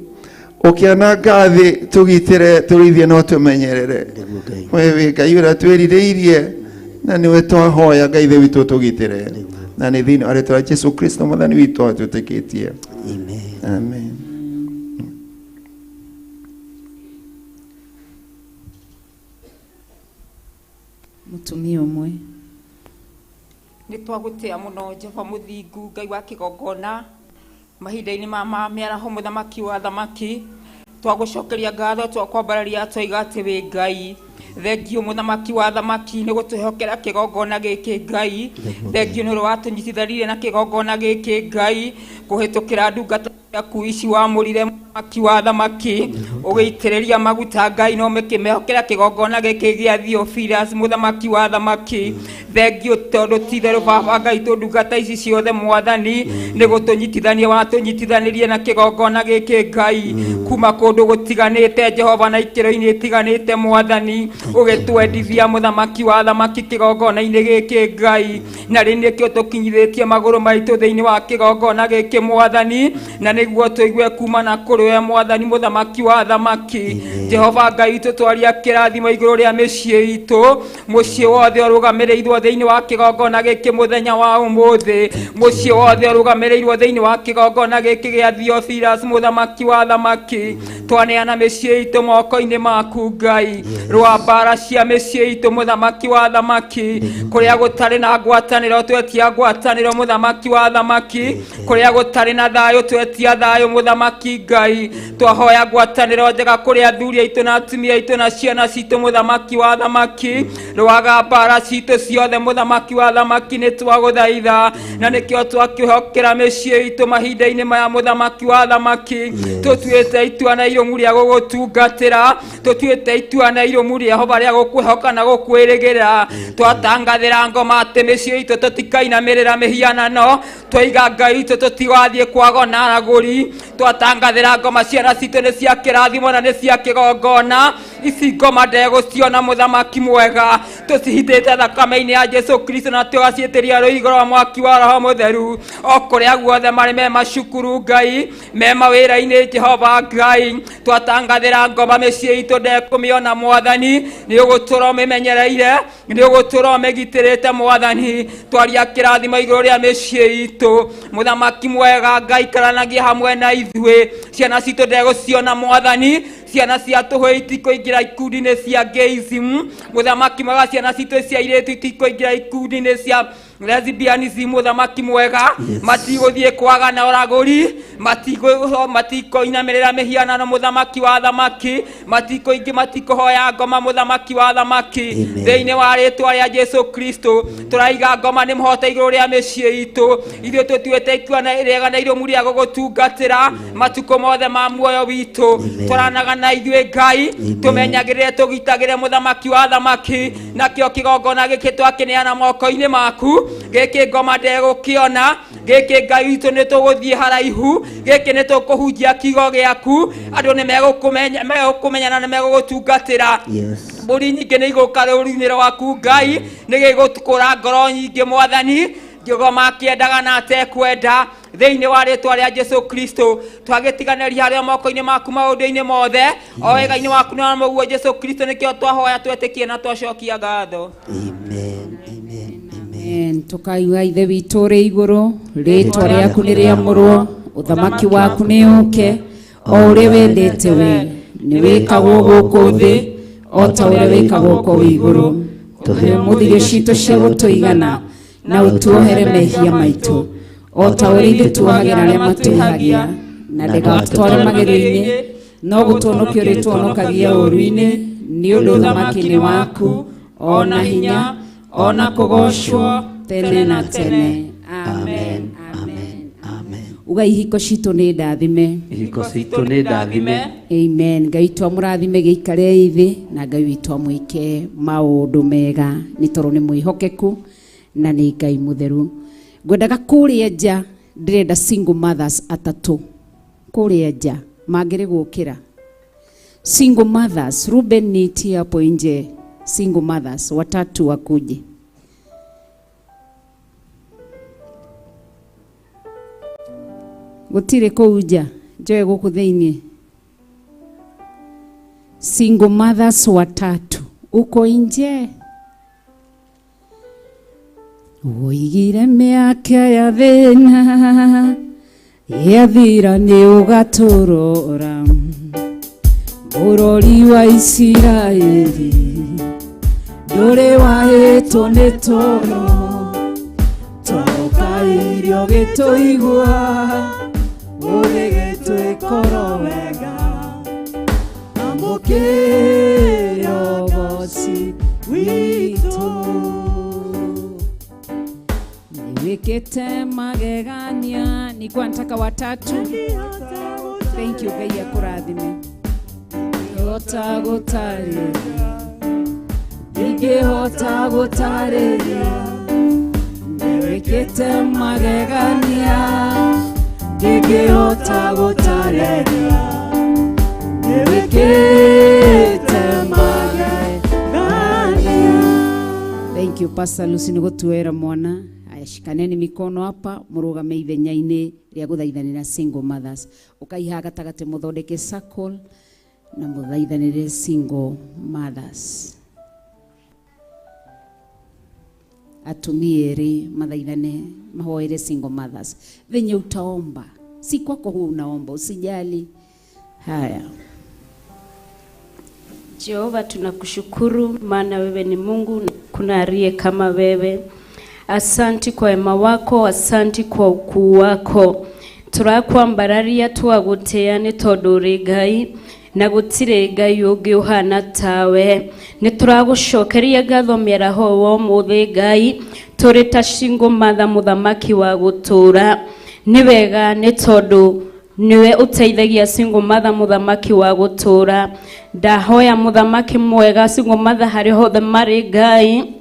ũkĩananga thĩ tũgitĩre, tũrĩithie no tũmenyerere. We wĩ Ngai ũrĩa twĩrirĩirie na nĩwe twahoya Ngai Ithe witũ tũgitĩre, na nĩ thĩinĩ wa rĩtwa rĩa Jesu Kristo mwathani witũ atwĩtĩkĩtie. Amen. Mũtumia ũmwe. Nĩ twagũtĩa mũno Jehova mũthingu Ngai wa kĩgongona mahinda-inĩ ma mĩaraho mũthamaki wa thamaki twagũcokeria ngatho twakwambararia twaiga atĩ wĩ Ngai. Thengiũ mũthamaki wa thamaki nĩ gũtwĩhokera kĩgongona gĩkĩ Ngai. Thengiũ nĩ ũrĩa watũnyitithanirie na kĩgongona gĩkĩ Ngai kũhĩtũkĩra ndungata ciaku ici wamũrire mũthamaki wa thamaki ũgĩitĩrĩria maguta Ngai no mĩkĩmehokera kĩgongona gĩkĩ gĩa Theophilus mũthamaki wa thamaki. Thengiũ tondũ ti itherũ baba Ngai tũ ndungata ici ciothe mwathani nĩ gũtũnyitithania watũnyitithanirie na kĩgongona gĩkĩ Ngai kuma kũndũ gũtiganĩte Jehova na ikĩro-inĩ itiganĩte mwathani ũgĩtwendithia mũthamaki wa thamaki kĩgongona-inĩ gĩkĩ Ngai na rĩ nĩkĩo tũkinyithĩtie magũrũ maitũ thĩinĩ wa kĩgongona gĩkĩ mwathani na nĩguo tũigue kuma na kũrĩ we mwathani mũthamaki wa thamaki. Jehova Ngai witũ twaria kĩrathimo igũrũ rĩa mĩciĩ itũ mũciĩ wothe ũrũgamĩrĩirwo thĩinĩ wa kĩgongona gĩkĩ mũthenya wa ũmũthĩ mũciĩ wothe ũrũgamĩrĩirwo thĩinĩ wa kĩgongona gĩkĩ gĩa Theophilus mũthamaki wa thamaki. Twaneana mĩciĩ itũ moko-inĩ maku Ngai rwa mbara cia mĩciĩ itũ mũthamaki wa thamaki kũrĩa gũtarĩ na ngwatanĩro twetia ngwatanĩro mũthamaki wa thamaki kũrĩa gũtarĩ na thayũ twetia thayũ mũthamaki Ngai twahoya ngwatanĩro njega kũrĩ athuri aitũ na atumia aitũ na ciana citũ mũthamaki wa thamaki rwaga mbara citũ ciothe mũthamaki wa thamaki nĩ twagũthaitha na nĩkĩo twakĩhokera mĩciĩ itũ mahinda-inĩ maya mũthamaki wa thamaki tũtuĩte itua na irũmu rĩa gũgũtungatĩra tũtuĩte itua na irũmu rĩa Jehova rĩa gũkwĩhoka na gũkwĩrĩgĩrĩra twatangathĩra ngoma atĩ mĩciĩ itũ tũtikainamĩrĩra mĩhianano twaiga Ngai witũ tũtigathiĩ kwagona aragũri twatangathĩra ngoma ciana citũ nĩ cia kĩrathimo na nĩ cia kĩgongona ici ngoma ndegũciona mũthamaki mwega tũcihithĩte thakame-inĩ ya Jesu Kristo na tũgaciĩtĩria rũigo rwa mwaki wa Roho Mũtheru o kũrĩa guothe marĩ me macukuru Ngai me mawĩra-inĩ Jehova Ngai twatangathĩra ngoma mĩciĩ itũ ndekũmĩona mwathani nĩ ũgũtũra ũmĩmenyereire nĩ ũgũtũra ũmĩgitĩrĩte mwathani twaria kĩrathimo igũrũ rĩa mĩciĩ itũ mũthamaki mwega Ngai ikaranagia hamwe na ithuĩ ciana citũ ndegũciona mwathani ciana cia tũhũ itikũingĩra ikundi-inĩ cia gayism mũthamaki mwega ciana citũ cia airĩtu itikũingĩra ikundi-inĩ cia lesbianism mũthamaki mwega matigũthiĩ kwagana ũragũri matikũinamĩrĩra mĩhianano mũthamaki wa thamaki matikũingĩ matikũhoya ngoma mũthamaki wa thamaki thĩinĩ wa rĩtwa rĩa Jesu Kristo tũraiga ngoma nĩ mũhote igũrũ rĩa mĩciĩ itũ ithuĩ tũtuĩte itua na rĩega na irũmu rĩa gũgũtungatĩra matukũ mothe ma muoyo witũ twaranaga na ithuĩ Ngai tũmenyagĩrĩre tũgitagĩre mũthamaki wa thamaki nakĩo kĩgongona gĩkĩ twakĩneana moko-inĩ maku gĩkĩ ngoma ndegũkĩona gĩkĩ Ngai witũ nĩ tũgũthiĩ haraihu gĩkĩ nĩ tũkũhunjia kiugo gĩaku andũ nĩ megũkũmenya na nĩ megũgũtungatĩra mbũri nyingĩ nĩ igũka rũũru-inĩ rwaku Ngai nĩ gĩgũkũra ngoro nyingĩ mwathani ngĩgoma akĩendaga na atekwenda thĩinĩ wa rĩtwa rĩa Jesu Kristo twagĩtiganĩria harĩa moko-inĩ maku maũndũ-inĩ mothe o wega-inĩ waku na mũguo Jesu Kristo nĩkĩo twahoya twetĩkie na twacokia ngatho. Amen. Amen. Amen. Tukaiga ithe witũ ũrĩ igũrũ rĩtwa rĩaku nĩ rĩamũrwo ũthamaki waku nĩ ũke o ũrĩa wendete we nĩ wĩkagwo gũkũ thĩ o ta ũrĩa wĩkagwo kũu igũrũ tũhe ũmũthĩ irio citũ cia gũtũigana na ũtuohere mehia maitũ o ta ũrĩa ithuĩ tuohagĩra arĩa matwĩhagia na ndũgatũtware magerio-inĩ no gũtũhonokia ũrĩtũhonokagia ũũru-inĩ nĩ ũndũ ũthamaki nĩ waku ona hinya ona kũgocwo tene na tene. Amen. Amen. Amen. Uga ihiko citũ nĩ ndathime. Ihiko citũ nĩ ndathime. Amen. Ngai witũ amũrathime gĩikare thĩ na Ngai witũ amwĩke maũndũ mega nĩ tondũ nĩ mwĩhokeku na nĩ Ngai mũtheru. Ngwendaga kũrĩa nja ndĩrenda single mothers atatũ kũrĩa nja mangĩrĩ gũkĩra single mothers. Ruben nitie hapo nje single mothers watatu wakuje. Gũtirĩ kũu nja njoe gũkũ thĩinĩ. Single mothers watatu uko nje. Woigire mĩaka ya thĩna yathira nĩ ũgatũrora bũrũri wa Isiraeli ndũrĩ wahĩtwo nĩ toro Ũgĩtũigua ũgĩgĩtwĩkoro wega amũkĩra ũgoci witũ. Niwikite magegania. Nilikuwa nataka watatu. Thank you, Ngai akũrathime. Ndingĩhota gũtarĩria, ndingĩhota gũtarĩria, nĩwĩkĩte magegania, ndingĩhota gũtarĩria, nĩwĩkĩte magegania. Thank you, Pastor Lucy, nĩ gũtuoera mwana. Aya, shikaneni mikono hapa mũrũgame ithenya-inĩ rĩa gũthaithanĩra single mothers. Ũkaiha gatagatĩ mũthondeke circle na mũthaithanĩre single mothers. Atumia erĩ mathaithane mahoere single mothers. Venye utaomba, si kwako huwa unaomba, usijali. Haya. Jehova, tunakushukuru maana wewe ni Mungu na kuna aliye kama wewe. Asanti kwa wema wako, asanti kwa ukuu wako. Turakwambararia twagutia ni tondu uri Ngai na gutire Ngai ungi uhana tawe. Ni turagucokeria ngatho miaraho wa umuthi Ngai, turi ta single mother muthamaki wa gutura. Ni wega ni tondu niwe uteithagia single mother muthamaki wa gutura. Ndahoya muthamaki mwega single mother hari hothe mari Ngai,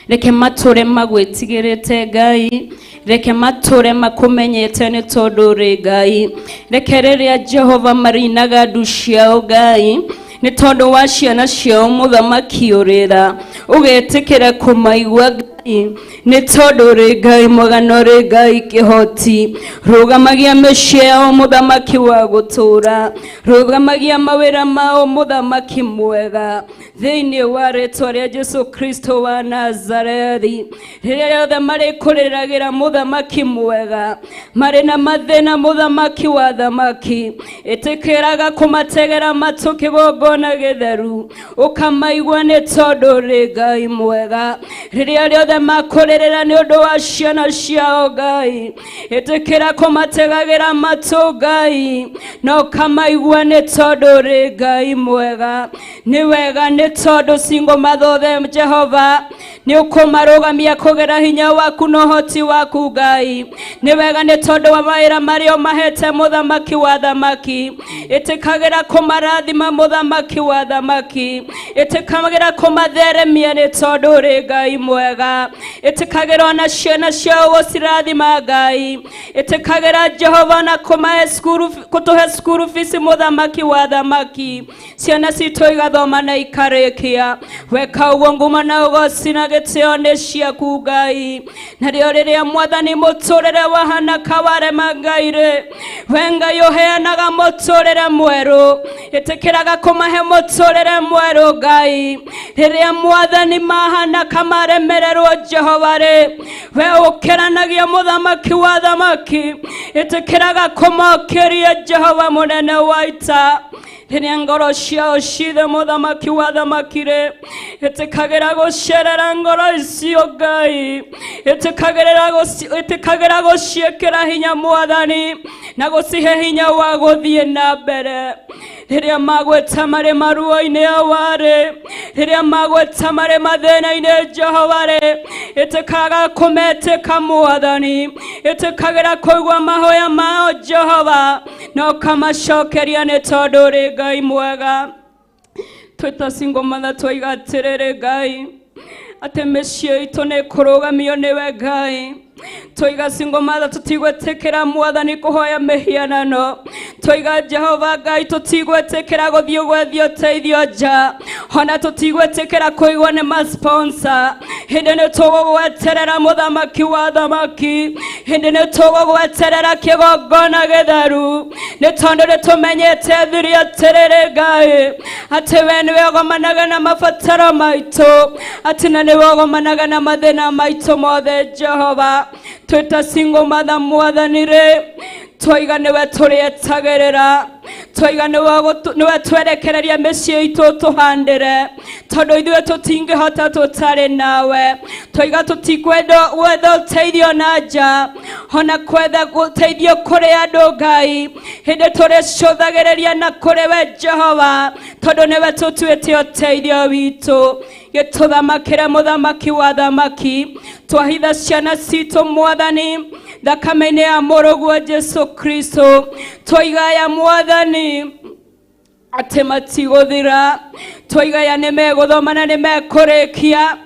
reke mature magwitigirite Ngai, reke mature makumenyete ni tondu uri Ngai, reke riria Jehova marinaga ndu ciao Ngai, ni tondu wa ciana ciao muthamaki urira ugetikira kumaigua Ngai, ni tondu uri Ngai mwega na uri Ngai kihoti. Rugamagia mĩciĩ yao muthamaki wa gũtũũra, rugamagia mawĩra mao muthamaki mwega, thĩinĩ wa rĩtwa rĩa Jesu Kristo wa Nazarethi. Rĩrĩa rĩothe marĩkũrĩragĩra muthamaki mwega, marĩ na mathĩna muthamaki wa thamaki, ĩtĩkĩraga kũmategera matũ kĩgongona gĩtheru, ũkamaigua nĩ tondũ ũrĩ Ngai mwega. Rĩrĩa rĩothe makũrĩrĩra nĩ ũndũ wa ciana ciao Ngai, ĩtĩkĩra kũmategagĩra matũ Ngai, na ũkamaigua nĩ tondũ ũrĩ Ngai mwega. Nĩ wega nĩ tondũ single mother Jehova nĩ ũkũmarũgamia kũgera hinya waku na ũhoti waku Ngai. Nĩ wega nĩ tondũ wa mawĩra marĩa ũmahete mũthamaki wa thamaki, ĩtĩkagĩra kũmarathima mũthamaki wa thamaki, ĩtĩkagĩra kũmatheremia nĩ tondũ ũrĩ Ngai mwega, ĩtĩkagĩra ona ciana ciao gũcirathima Ngai, ĩtĩkagĩra Jehova na kũmahe cukuru, kũtũhe cukuru fees mũthamaki wa thamaki, ciana citũ igathoma na ikarĩkia. Weka ũguo nguma na ũgoci na gĩtĩo nĩ ciaku Ngai. Narĩo rĩrĩa mwathani mũtũrĩre wahana kawarema Ngai rĩ, we Ngai ũheanaga mũtũrĩre mwerũ, ĩtĩkĩraga kũmahe mũtũrĩre mwerũ Ngai. Rĩrĩa mwathani mahana kamaremererwo Jehova rĩ, we ũkĩranagia mũthamaki wa thamaki, ĩtĩkĩraga kũmokĩria Jehova mũnene wa ita. Rĩrĩa ngoro ciao cithe mũthamaki wa thamaki rĩ, ĩtĩkagĩra gũcerera ngoro icio Ngai, ĩtĩkagĩra gũciĩkĩra hinya mwathani na gũcihe hinya wa gũthiĩ na mbere. Rĩrĩa magwĩta marĩ maruo-inĩ awarĩ, rĩrĩa magwĩta marĩ mathĩna-inĩ Jehova rĩ, ĩtĩkaga kũmetĩka mwathani, ĩtĩkagĩra kũigua mahoya mao Jehova, na ũkamacokeria nĩ tondũ ũrĩ Ngai mwega. Twĩta single mother twaiga atĩrĩrĩ Ngai, atĩ mĩciĩ itũ nĩ ĩkũrũgamio nĩwe Ngai. Twaiga single mother tũtigwĩtĩkĩra mwathani kũhoya mĩhianano. Twaiga Jehova Ngai tũtigwĩtĩkĩra gũthiĩ gwethia ũteithio nja, ona tũtigwĩtĩkĩra kũigua nĩ ma-sponsor. Hĩndĩ nĩ tũgũgweterera mũthamaki wa thamaki, hĩndĩ nĩ tũgũgweterera kĩgongona gĩtheru, nĩ tondũ nĩ tũmenyete thiri atĩrĩrĩ Ngai, atĩ we nĩwe ũgomanaga na mabataro maitũ, atĩ na nĩwe ũgomanaga na mathĩna maitũ mothe Jehova. Twĩta single mother mwathani rĩ, twaiga nĩwe tũrĩetagĩrĩra, Twaiga nĩwe twerekereria mĩciĩ itũ tũhandĩre, tondũ ithuĩ tũtingĩhota tũtarĩ nawe. Twaiga tũtikwenda gwetha ũteithio na nja, ona kwetha ũteithio kũrĩ andũ Ngai, hĩndĩ tũrĩcũthagĩrĩria na kũrĩ we Jehova, tondũ nĩwe tũtuĩte ũteithio witũ. Gĩtũthamakĩre mũthamaki wa thamaki, twahitha ciana citũ Mwathani thakame-inĩ ya mũrũguo Jesu Kristo. Twaigaya Mwathani atĩ matigũthira, twaigaya nĩ megũthoma na nĩ mekũrĩkia,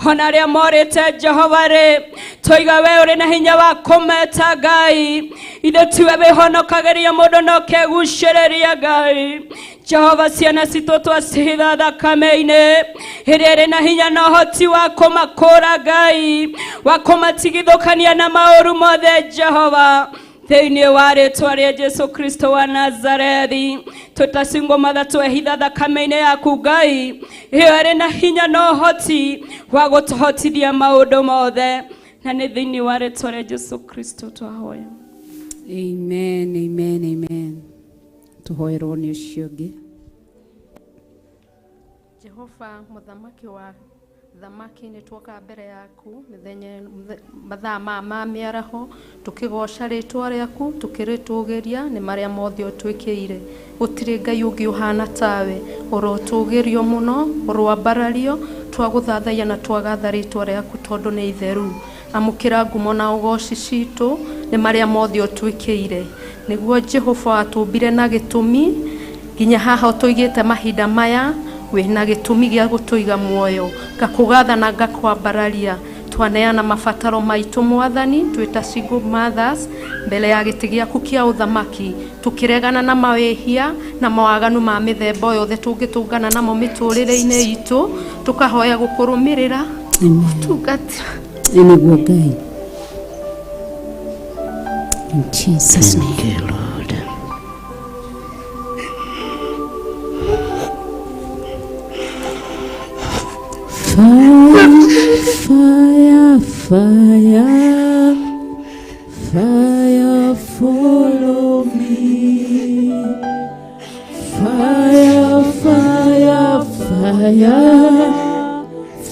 ona arĩa morĩte Jehova rĩ, twaiga we ũrĩ na hinya wa kũmeta Ngai. Ithe tiwe wĩhonokagĩria mũndũ no kegucĩrĩria Ngai. Jehova ciana citũ twacihitha thakame-inĩ ĩrĩa ĩrĩ na hinya na ũhoti wa kũmakũra Ngai, wa kũmatigithũkania na maũru mothe Jehova, thĩinĩ wa rĩtwa rĩa Jesu Kristo wa Nazarethi. Tũtacingũmatha twehitha thakame-inĩ yaku Ngai, ĩyo ĩrĩ na hinya na ũhoti wa gũtũhotithia maũndũ mothe, na nĩ thĩinĩ wa rĩtwa rĩa Jesu Kristo twahoya. Amen, amen, amen. Tũhoerwo nĩ ũcio ũngĩ. Jehova mũthamaki wa thamaki, nĩ tuoka mbere yaku mĩthenya mathaa ma mĩaraho, tũkĩgoca rĩtwa rĩaku, tũkĩrĩtũgĩria nĩ marĩa mothe ũtwĩkĩire. Gũtirĩ Ngai ũngĩ ũhana tawe, ũrotũgĩrio mũno, ũroambarario, twagũthathaiya na twagatha rĩtwa rĩaku tondũ nĩ itheru. Amũkĩra ngumo na ũgoci citũ nĩ marĩa mothe ũtwĩkĩire. Nĩguo Jehova watũmbire na gĩtũmi, nginya haha ũtũigĩte mahinda maya wĩna gĩtũmi gĩa gũtũiga muoyo. Ngakũgatha na ngakwambararia. Twaneana mabataro maitũ Mwathani, twĩ ta single mothers mbere ya gĩtĩ gĩaku kĩa ũthamaki, tũkĩregana na mawĩhia na mawaganu ma mĩthemba yothe tũngĩtũngana namo mĩtũrĩre-inĩ itũ, tũkahoya gũkũrũmĩrĩra gũtungatĩra. Nĩguo Ngai. In Jesus' name. Thank you, Lord. Fire, fire, fire, fire, follow me. Fire, fire, fire,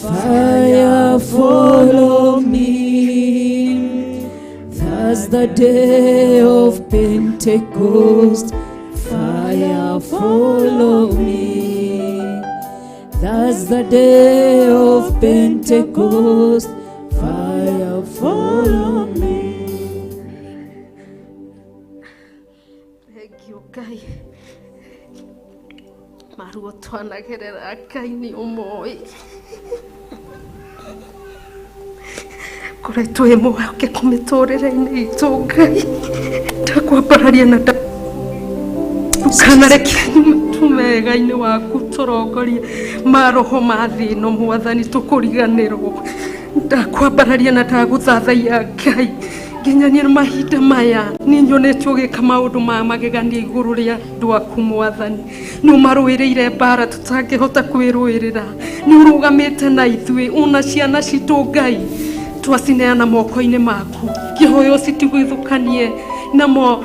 fire, follow me. That's the day of Pentecost. Fire, follow me. That's the day of Pentecost. Fire, follow me. Thank you Ngai. Maruo twanagerera Ngai nĩ ũmoĩ. Koretwo wĩ mwĩhokeku mĩtũrĩre-inĩ itũ Ngai. Ndakwambararia na ndũkanareke tumega-inĩ waku tũrongorie maroho ma thĩ ĩno Mwathani tũkũriganĩrwo. Ndakwambararia na ndagũthathaiya Ngai. Nginya niĩ mahinda maya nĩ nyonete ũgĩka maũndũ ma magegania igũrũ rĩa andũ aku Mwathani. Nĩ ũmarũĩrĩire mbara tũtangĩhota kwĩrũĩrĩra. Nĩ ũrũgamĩte na ithuĩ ona ciana citũ Ngai twacineana moko-inĩ maku. Ngĩhoya ũcitigithũkanie namo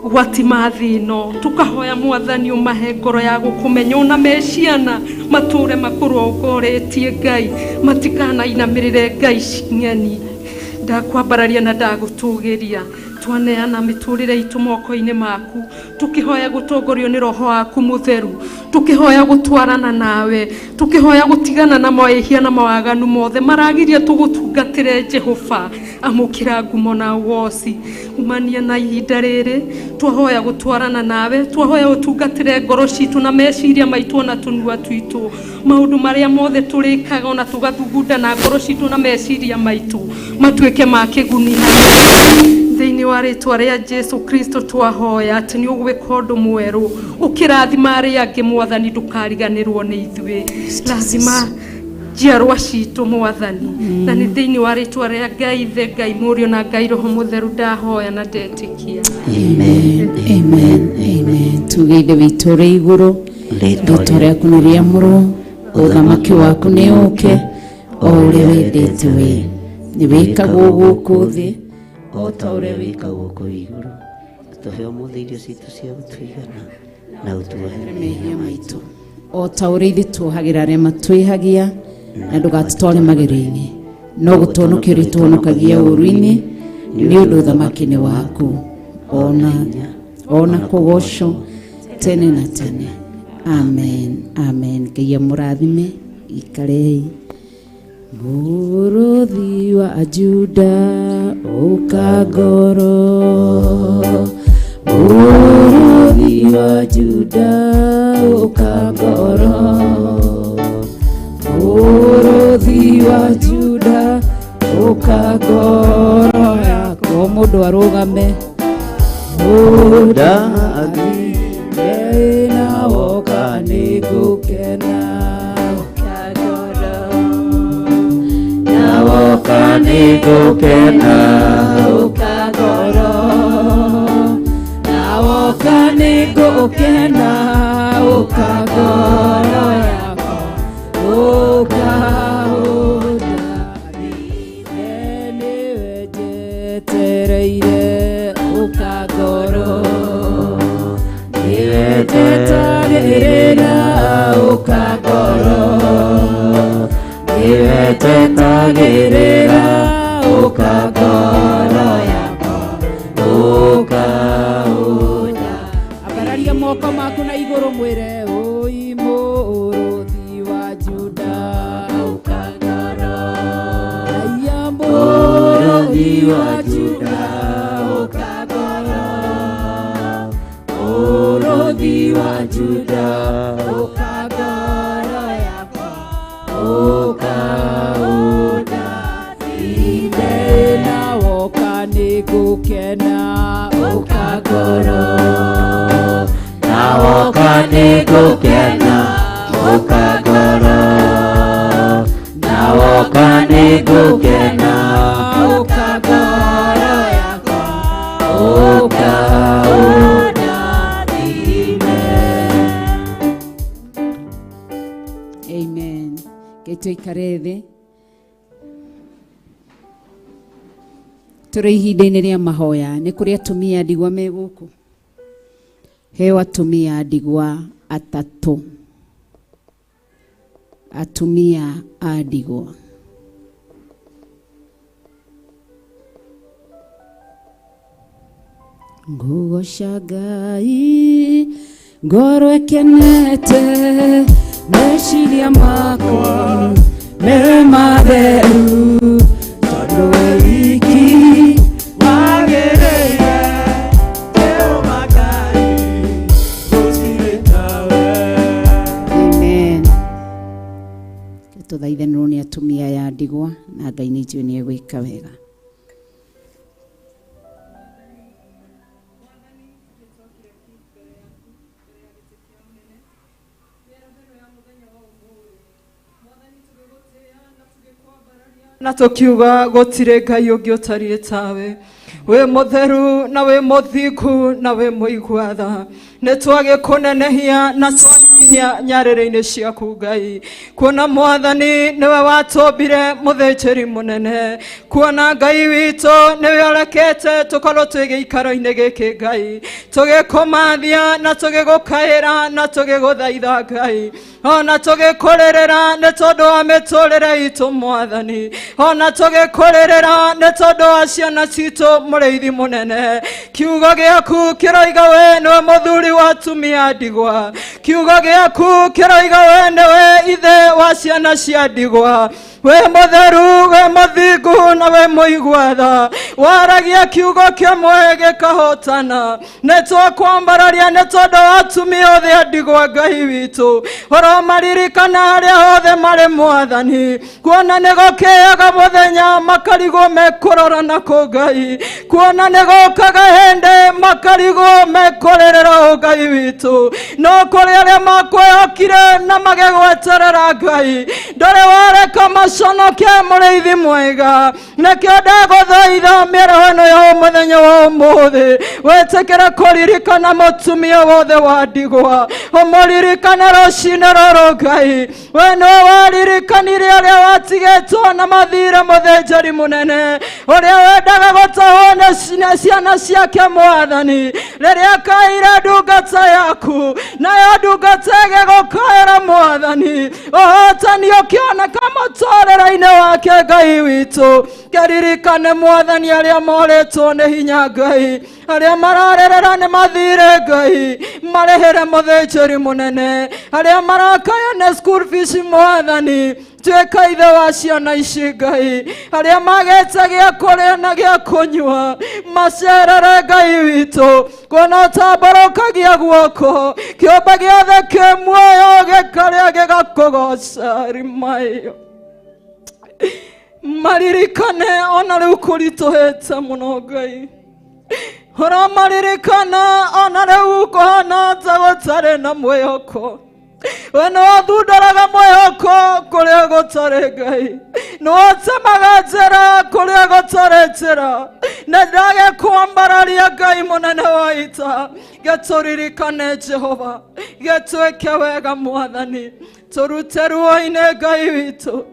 gwati ma thĩ ĩno. Tũkahoya Mwathani ũmahe ngoro ya gũkũmenya ona me ciana matũre makũrongoretie Ngai, matikanainamĩrĩre Ngai ng'eni. Ndakwambararia na ndagũtũgĩria. Twaneana mĩtũrĩre itũ moko-inĩ maku, tũkĩhoya gũtongorio nĩ Roho waku Mũtheru, tũkĩhoya gũtwarana nawe, tũkĩhoya gũtigana na mawĩhia na mawaganu mothe maragiria tũgũtungatĩre Jehova. Amũkĩra ngumo na ũgoci umania na ihinda rĩrĩ. Twahoya gũtwarana nawe, twahoya ũtungatĩre ngoro citũ na meciria maitũ ona tũnua twitũ, maũndũ marĩa mothe tũrĩkaga ona tũgathugunda na ngoro citũ na meciria maitũ matuĩke ma kĩguni thĩinĩ wa rĩtwa rĩa Jesu Kristo. Twahoya atĩ nĩ ũgwĩka ũndũ mwerũ, ũkĩrathima arĩa angĩ Mwathani, ndũkariganĩrwo nĩ ithuĩ. Rathima njiarwa citũ Mwathani, na nĩ thĩinĩ wa rĩtwa rĩa Ngai Ithe, Ngai Mũriũ na Ngai Roho Mũtheru ndahoya na ndetĩkia. Amen, amen, amen. Tuge Ithe witũ ũrĩ igũrũ, rĩtwa rĩaku nĩ rĩamũrwo, ũthamaki waku nĩ ũũke, o ũrĩa wendete we nĩ wĩkagwo gũkũ thĩ o ta ũrĩa wĩkagwo kũu igũrũ. Tũhe ũmũthĩ irio citũ cia gũtũigana, Na ũtuohere Mehia maitũ o ta ũrĩa ithuĩ tuohagĩra arĩa matwĩhagia, na ndũgatũtware magerio-inĩ, no gũtũhonokia ũrĩtũhonokagia ũũru-inĩ, nĩ ũndũ ũthamaki nĩ waku, ona kũgocwo tene na tene. Amen, amen. Ngai amũrathime. Ikarei. Mũrũthi wa Juda ũka ngoro, Mũrũthi wa Juda ũka ngoro, Mũrũthi wa Juda ũka ngoro yakwa. Mũndũ arũgame. Ũndathime na woka nĩngũkena, ũka ngoro, na woka nĩngũkena, ũka ngoro, na woka nĩngũkena, ũka ngoro yakwa, ũka ũndathime, nĩwe njetereire, ũka ngoro, nĩwe njetagĩrĩra, ũka ngoro, nĩwe njetagĩrĩra, ũka ngoro yakwa, ũka ũnda. Ambararia moko maku na igũrũ mwĩre, ũi mũrũthi wa Juda ũka ngoro, aya mũrũthi wa Juda ũka ngoro, mũrũthi wa Juda ũka ngoro yakwa, ũka ũndathime, na woka nĩngũkena, ũka ngoro, na woka nĩngũkena, ũka ngoro, na woka nĩngũkena, ũka ngoro yakwa, ũka ũndathime. Amen. Ngai tũikare thĩ. Tũrĩ ihinda-inĩ rĩa mahoya. Nĩ kũrĩ atumia ndigwa me gũkũ? Heo atumia ndigwa atatũ. Atumia a ndigwa. Ngũgoca Ngai ngoro ĩkenete, meciria makwa me matheru, tondũ we wiki wagĩrĩire, Jehova Ngai, gũtirĩ tawe. Amen. Tũthaithanĩrwo nĩ atumia aya ndigwa, na Ngai nĩ njũĩ nĩ egwĩka wega. Na tũkiuga gũtirĩ Ngai ũngĩ ũtariĩ tawe, wĩ mũtheru na wĩ mũthingu na wĩ mũigua tha. Nĩ twagĩkũnenehia na twanyihia nyarĩrĩ-inĩ ciaku Ngai, kuona Mwathani nĩwe watũmbire mũthĩnjĩri mũnene, kuona Ngai witũ nĩwe ũrekete tũkorwo twĩ gĩikaro-inĩ gĩkĩ Ngai, tũgĩkũmathia na tũgĩgũkaĩra na tũgĩgũthaitha Ngai, ona tũgĩkũrĩrĩra nĩ tondũ wa mĩtũrĩre itũ Mwathani, ona tũgĩkũrĩrĩra nĩ tondũ wa ciana citũ mũrĩithi mũnene. Kiugo gĩaku kĩroiga we nĩwe mũthuri wa atumia ndigwa, kiugo gĩaku kĩroiga we nĩwe ithe wa ciana cia ndigwa, wĩ mũtheru, wĩ mũthingu na wĩ mũigua tha, waragia kiugo kĩmwe gĩkahotana. Nĩ twakwambararia nĩ tondũ wa atumia othe a ndigwa Ngai witũ, ũromaririkana harĩa hothe marĩ Mwathani, kuona nĩ gũkĩaga mũthenya makarigwo mekũrora nakũ Ngai, kuona nĩ gũkaga hĩndĩ makarigwo mekũrĩrĩra Ngai witũ, no kũrĩ arĩa makwĩhokire na magĩgweterera Ngai, ndũrĩ wareka maconoke mũrĩithi mwega. Nĩkĩo ndagũthaitha mĩaraho ĩno ya mũthenya wa ũmũthĩ, wĩtĩkĩre kũririkana mũtumia wothe wa ndigwa, ũmũririkane rũcinĩ rũrũ Ngai. We nĩwe waririkanire arĩa watigĩtwo na mathirĩ mũthĩnjĩri mũnene, ũrĩa wendaga gũtahwo nĩ ciana ciake Mwathani, rĩrĩa kaire ndungata yaku, nayo ndungata ĩgĩgũkaĩra Mwathani, ũhotani ũkĩoneka mũtũrĩre-inĩ wake Ngai witũ. Kĩririkane Mwathani arĩa morĩtwo nĩ hinya Ngai, arĩa mararerera nĩ mathirĩ Ngai, marĩhĩre mũthĩnjĩri mũnene, arĩa marakaya nĩ school fees Mwathani, tuĩka ithe wa ciana ici Ngai, arĩa magĩte gĩa kũrĩa na gĩa kũnyua, macerere Ngai witũ, kuona ũtambũrũkagia guoko, kĩũmbe gĩothe kĩ muoyo gĩkarĩa gĩgakũgoca rimayo. Maririkane ona rĩu kũritũhĩte mũno Ngai, ũramaririkana ona rĩu kũhana ta gũtarĩ na mwĩhoko. We nĩwe ũthundũraga mwĩhoko kũrĩa gũtarĩ Ngai, nĩwe ũtemaga njĩra kũrĩa gũtarĩ njĩra. Nĩ ndagĩkwambararia Ngai mũnene wa ita, gĩtũririkane Jehova, gĩtwĩke wega Mwathani, tũrute ruo-inĩ Ngai witũ,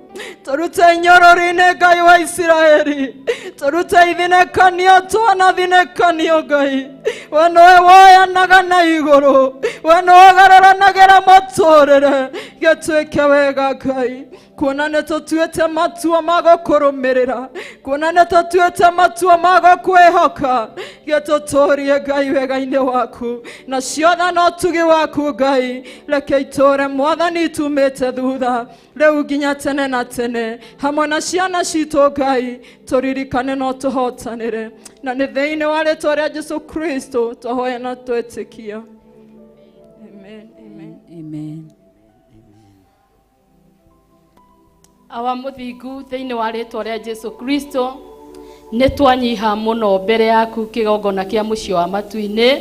tũrute inyororo-inĩ Ngai wa Isiraeli, tũrute ithinĩkanio twanathinĩkanio Ngai. We nĩwe woyanaga na igũrũ, we nĩwe ũgarũranagĩra mũtũrĩre, gĩtuĩke wega Ngai, kuona nĩ tũtuĩte matua ma gũkũrũmĩrĩra, kuona nĩ tũtuĩte matua ma gũkwĩhoka, gĩtũtũrie Ngai wega-inĩ waku, na ciothe na ũtugi waku Ngai, reke itũre Mwathani tumĩte thutha rĩu nginya tene na tene, hamwe na ciana citũ Ngai, tũririkane no tũhotanĩre, na nĩ thĩinĩ wa rĩtwa rĩa Jesu Kristo twahoya na twetĩkia. Amen, amen. Amen. Awa mũthingu thĩinĩ wa rĩtwa rĩa Jesu Kristo, nĩ twanyiha mũno mbere yaku kĩgongona kĩa mũciĩ wa matu-inĩ,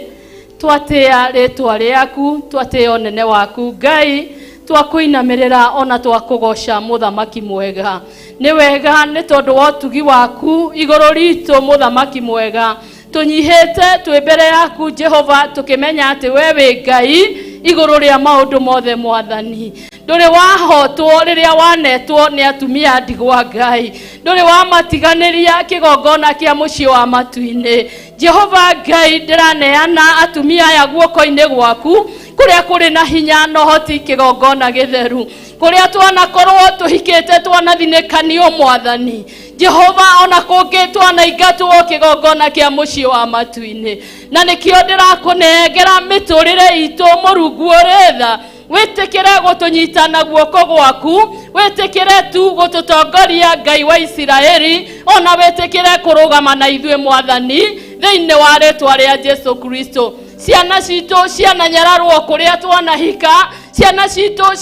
twatĩa rĩtwa rĩaku, twatĩa ũnene waku Ngai, twakũinamĩrĩra ona twakũgoca mũthamaki mwega. Nĩ wega nĩ tondũ wa ũtugi waku igũrũ ritũ mũthamaki mwega, tũnyihĩte twĩ mbere yaku Jehova, tũkĩmenya atĩ we wĩ Ngai igũrũ rĩa maũndũ mothe Mwathani. Ndũrĩ wahotwo rĩrĩa wanetwo nĩ atumia ndigwa Ngai, ndũrĩ wamatiganĩria kĩgongona kĩa mũciĩ wa matu-inĩ. Jehova Ngai, ndĩraneana atumia aya guoko-inĩ gwaku, kũrĩa kũrĩ na hinya na ũhoti kĩgongona gĩtheru, kũrĩa twanakorwo tũhikĩte twanathinĩkanio Mwathani Jehova, ona kũngĩ twanaingatwo kĩgongona kĩa mũciĩ wa matu-inĩ. Na nĩkĩo ndĩrakũnengera mĩtũrĩre itũ Mũrungu ũrĩ tha, wĩtĩkĩre gũtũnyita na guoko gwaku, wĩtĩkĩre tu gũtũtongoria Ngai wa Isiraeli, ona wĩtĩkĩre kũrũgama na ithuĩ Mwathani thĩinĩ wa rĩtwa rĩa Jesu Kristo. Ciana citũ ciananyararwo kũrĩa twanahika, ciana citũ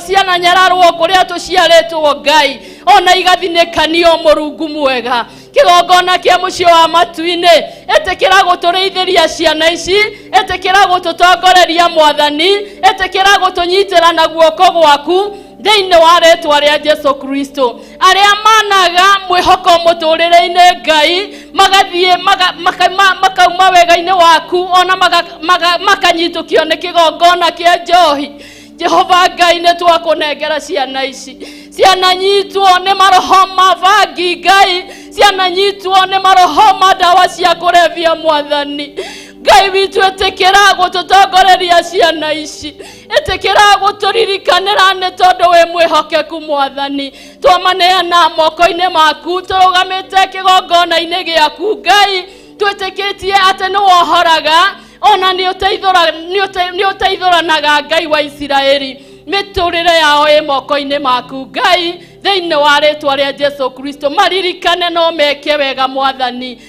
ciananyararwo kũrĩa tũciarĩtwo Ngai, ona igathinĩkanio Mũrungu mwega. Kĩgongona kĩa mũciĩ wa matu-inĩ, ĩtĩkĩra gũtũrĩithĩria ciana ici, ĩtĩkĩra gũtũtongoreria Mwathani, ĩtĩkĩra gũtũnyitĩra na guoko gwaku thĩinĩ wa rĩtwa rĩa Jesu Kristo. Arĩa managa mwĩhoko mũtũrĩre-inĩ Ngai, magathiĩ makauma wega-inĩ waku, ona makanyitũkio nĩ kĩgongona kĩa njohi. Jehova Ngai, nĩ twakũnengera ciana ici, ciana nyitwo nĩ maroho ma bangi Ngai, ciana nyitwo nĩ maroho ma ndawa cia kũrebia Mwathani Ngai witũ, ĩtĩkĩra gũtũtongoreria ciana ici, ĩtĩkĩra gũtũririkanĩra nĩ tondũ wĩ mwĩhokeku Mwathani. Twamaneana moko-inĩ maku, tũrũgamĩte kĩgongona-inĩ gĩaku Ngai, twĩtĩkĩtie atĩ nĩ wohoraga ona nĩ ũteithũranaga Ngai wa Isiraeli. Mĩtũrĩre yao ĩ moko-inĩ maku Ngai, thĩinĩ wa rĩtwa rĩa Jesu Kristo. Maririkane no meke wega Mwathani.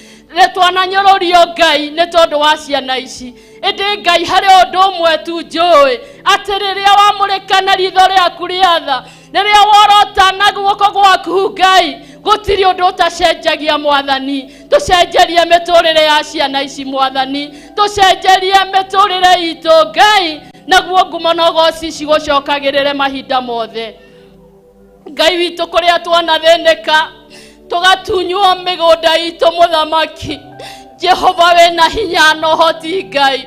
Twananyũrũrio Ngai nĩ tondũ wa ciana ici, ĩndĩ Ngai harĩ ũndũ ũmwe tu njũĩ, atĩ rĩrĩa wamũrĩka na ritho rĩaku rĩa tha, rĩrĩa worota na guoko gwaku Ngai, gũtirĩ ũndũ ũtacenjagia Mwathani. Tũcenjerie mĩtũrĩre ya ciana ici Mwathani, tũcenjerie mĩtũrĩre itũ Ngai, naguo ngumo na ũgoci cigũcokagĩrĩre mahinda mothe. Ngai witũ kũrĩa twanathĩnĩka tũgatunywo mĩgũnda itũ mũthamaki. Jehova wĩna hinya na ũhoti Ngai,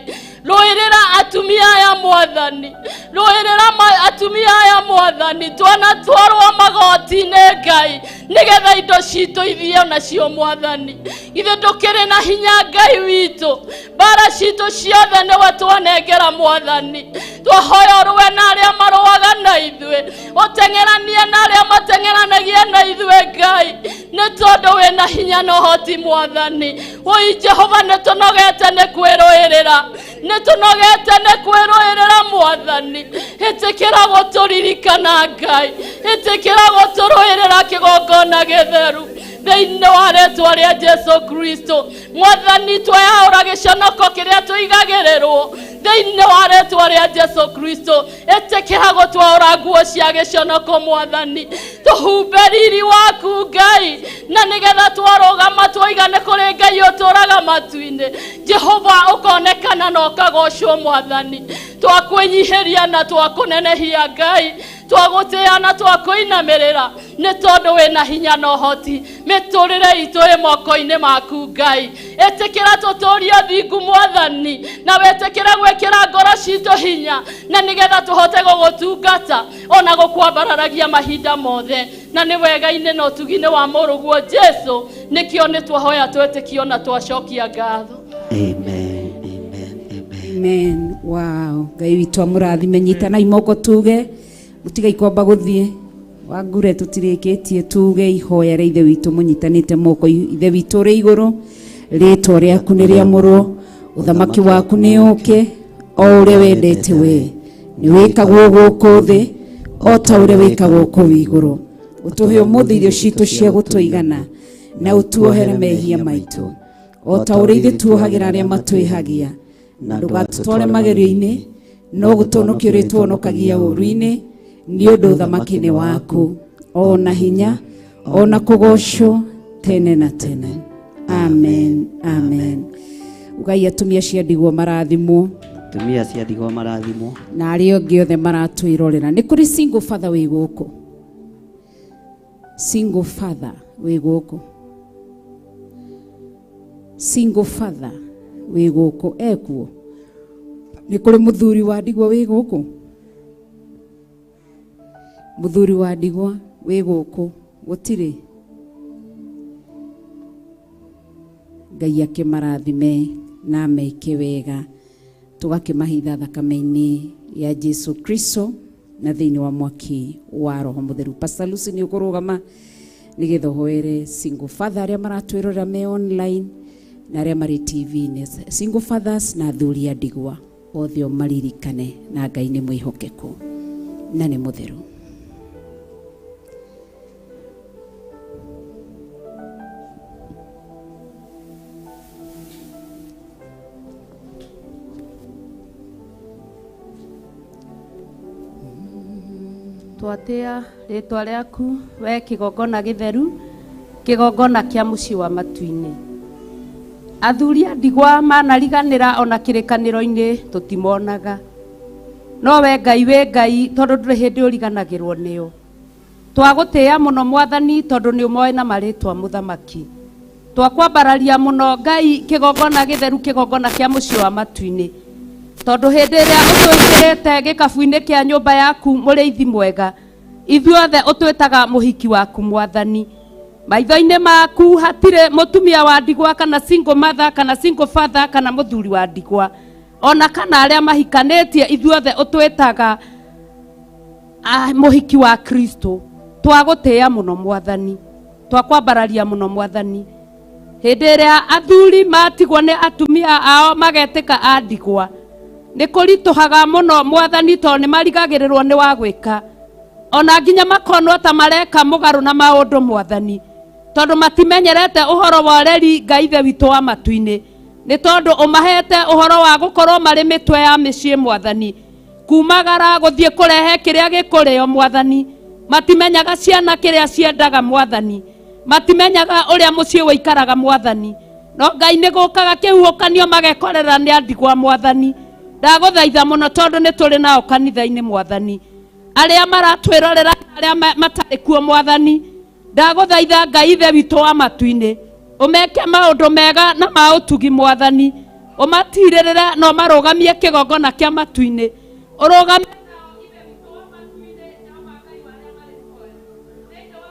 rũĩrĩra atumia aya mwathani, rũĩrĩra atumia aya mwathani, twanatwarwo magoti-inĩ Ngai nĩgetha indo citũ ithiĩ onacio mwathani. Ithuĩ ndũkĩrĩ na hinya Ngai witũ, mbara citũ ciothe nĩwe twanengera mwathani. Twahoya ũrũe na arĩa marũaga na ithuĩ, ũteng'eranie na arĩa mateng'eranagia na ithuĩ Ngai, nĩ tondũ wĩna hinya na ũhoti mwathani. Woi Jehova, nĩ tũnogete nĩ kwĩrũĩrĩra, nĩ tũnogete nĩ kwĩrũĩrĩra mwathani. Ĩtĩkĩra gũtũririkana Ngai, ĩtĩkĩra gũtũrũĩrĩra kĩgongona gĩtheru thĩinĩ wa rĩtwa rĩa Jesu Kristo mwathani. Tweyaũra gĩconoko kĩrĩa tũigagĩrĩrwo thĩinĩ wa rĩtwa rĩa Jesu Kristo. Ĩtĩkĩra gũtwaũra nguo cia gĩconoko mwathani, tũhumbe riri waku Ngai, na nĩgetha twarũgama twoiga nĩ kũrĩ Ngai ũtũraga matu-inĩ. Jehova ũkonekana na ũkagocwo mwathani. Twakwĩnyihĩria na twakũnenehia Ngai, twagũtĩĩa na twakũinamĩrĩra, nĩ tondũ wĩna hinya na ũhoti. Mĩtũrĩre itũ ĩ moko-inĩ maku Ngai. Ĩtĩkĩra tũtũrie thingu mwathani, na wĩtĩkĩre gwĩkĩra ngoro citũ hinya, na nĩgetha tũhote gũgũtungata ona gũkwambararagia mahinda mothe. Na nĩ wega-inĩ na ũtugi-inĩ wa mũrũguo Jesu nĩkĩo nĩ twahoya twetĩkio na twacokia ngatho. Amen. Amen. Amen. Amen. Wow. Ngai witũ amũrathime. Nyitanai moko tuge mũtigaikomba gũthiĩ wangure tũtirĩkĩtie, tuge ihoya rĩa Ithe witũ mũnyitanĩte moko. Ithe witũ ũrĩ igũrũ, rĩtwa rĩaku nĩ rĩamũrwo, ũthamaki waku nĩ ũke, o ũrĩa wendete we nĩ wĩkagwo gũkũ thĩ o ta ũrĩa wĩkagwo kũu igũrũ. Ũtũhe ũmũthĩ irio citũ cia gũtũigana, na ũtuohere mehia maitũ o ta ũrĩa ithuĩ tuohagĩra arĩa matwĩhagia, na ndũgatũtware magerio-inĩ, no gũtũhonokia ũrĩtũhonokagia ũũru-inĩ, nĩ ũndũ ũthamaki nĩ waku, o na hinya, o na kũgocwo tene na tene. Amen. Amen. Ugai atumia cia ndigwa marathimwo. Atumia cia ndigwa marathimwo. Na arĩa angĩ othe maratwĩrorera. Nĩ kũrĩ single father wĩ gũkũ? Single father wĩ gũkũ? Single father wĩ gũkũ ekuo? Nĩ kũrĩ mũthuri wa ndigwa wĩ gũkũ? Mũthuri wa ndigwa wĩ gũkũ? Gũtirĩ. Ngai akĩmarathime na meke wega, tũgakĩmahitha thakame-inĩ ya Jesu Kristo na thĩinĩ wa mwaki wa Roho Mũtheru. Pastor Lucy, nĩ ũkũrũgama nĩgetha ũhoere single father arĩa maratwĩrorera me online na arĩa marĩ TV-inĩ, single fathers na athuri a ndigwa othe ũmaririkane, na Ngai nĩ mwĩhokeku na nĩ mũtheru. Twatĩa rĩtwa rĩaku we kĩgongona gĩtheru, kĩgongona kĩa mũciĩ wa matu-inĩ. Athuri a ndigwa manariganĩra ona kĩrĩkanĩro-inĩ tũtimonaga, no we Ngai wĩ Ngai, tondũ ndũrĩ hĩndĩ ũriganagĩrwo nĩo. Twagũtĩĩa mũno mwathani, tondũ nĩ ũmoĩ na marĩtwa mũthamaki. Twakwambararia mũno Ngai, kĩgongona gĩtheru, kĩgongona kĩa mũciĩ wa matu-inĩ, tondũ hĩndĩ ĩrĩa ũtwĩkĩrĩte gĩkabu-inĩ kĩa nyũmba yaku mũrĩithi mwega, ithuothe ũtwĩtaga mũhiki waku mwathani. Maitho-inĩ maku hatirĩ mũtumia wa ndigwa kana single mother kana single father kana mũthuri wa ndigwa ona kana arĩa mahikanĩtie, ithuothe ũtwĩtaga mũhiki wa Kristo. Twagũtĩĩa mũno mwathani, twakwambararia mũno mwathani. Hĩndĩ ĩrĩa athuri matigwo nĩ atumia ao magetĩka a ndigwa, nĩ kũritũhaga mũno mwathani, tondũ nĩ marigagĩrĩrwo nĩ wa gwĩka, ona nginya makonwo ta mareka mũgarũ na maũndũ mwathani, tondũ matimenyerete ũhoro wa ũreri. Ngai Ithe witũ wa matu-inĩ, nĩ tondũ ũmahete ũhoro wa gũkorwo marĩ mĩtwe ya mĩciĩ mwathani, kumagara gũthiĩ kũrehe kĩrĩa gĩkũrĩo mwathani, matimenyaga ciana kĩrĩa ciendaga mwathani, matimenyaga ũrĩa mũciĩ ũikaraga mwathani, no Ngai nĩ gũkaga kĩhuhũkanio magekorera nĩ andigwa mwathani. Ndagũthaitha mũno, tondũ nĩ tũrĩ nao kanitha-inĩ mwathani, arĩa maratwĩrorera Arĩa matarĩ kuo mwathani, ndagũthaitha Ngai ithe witũ wa matu-inĩ, ũmeke maũndũ mega na ma ũtugi mwathani, ũmatirĩrĩre na ũmarũgamie kĩgongona kĩa matu-inĩ, ũrũgamie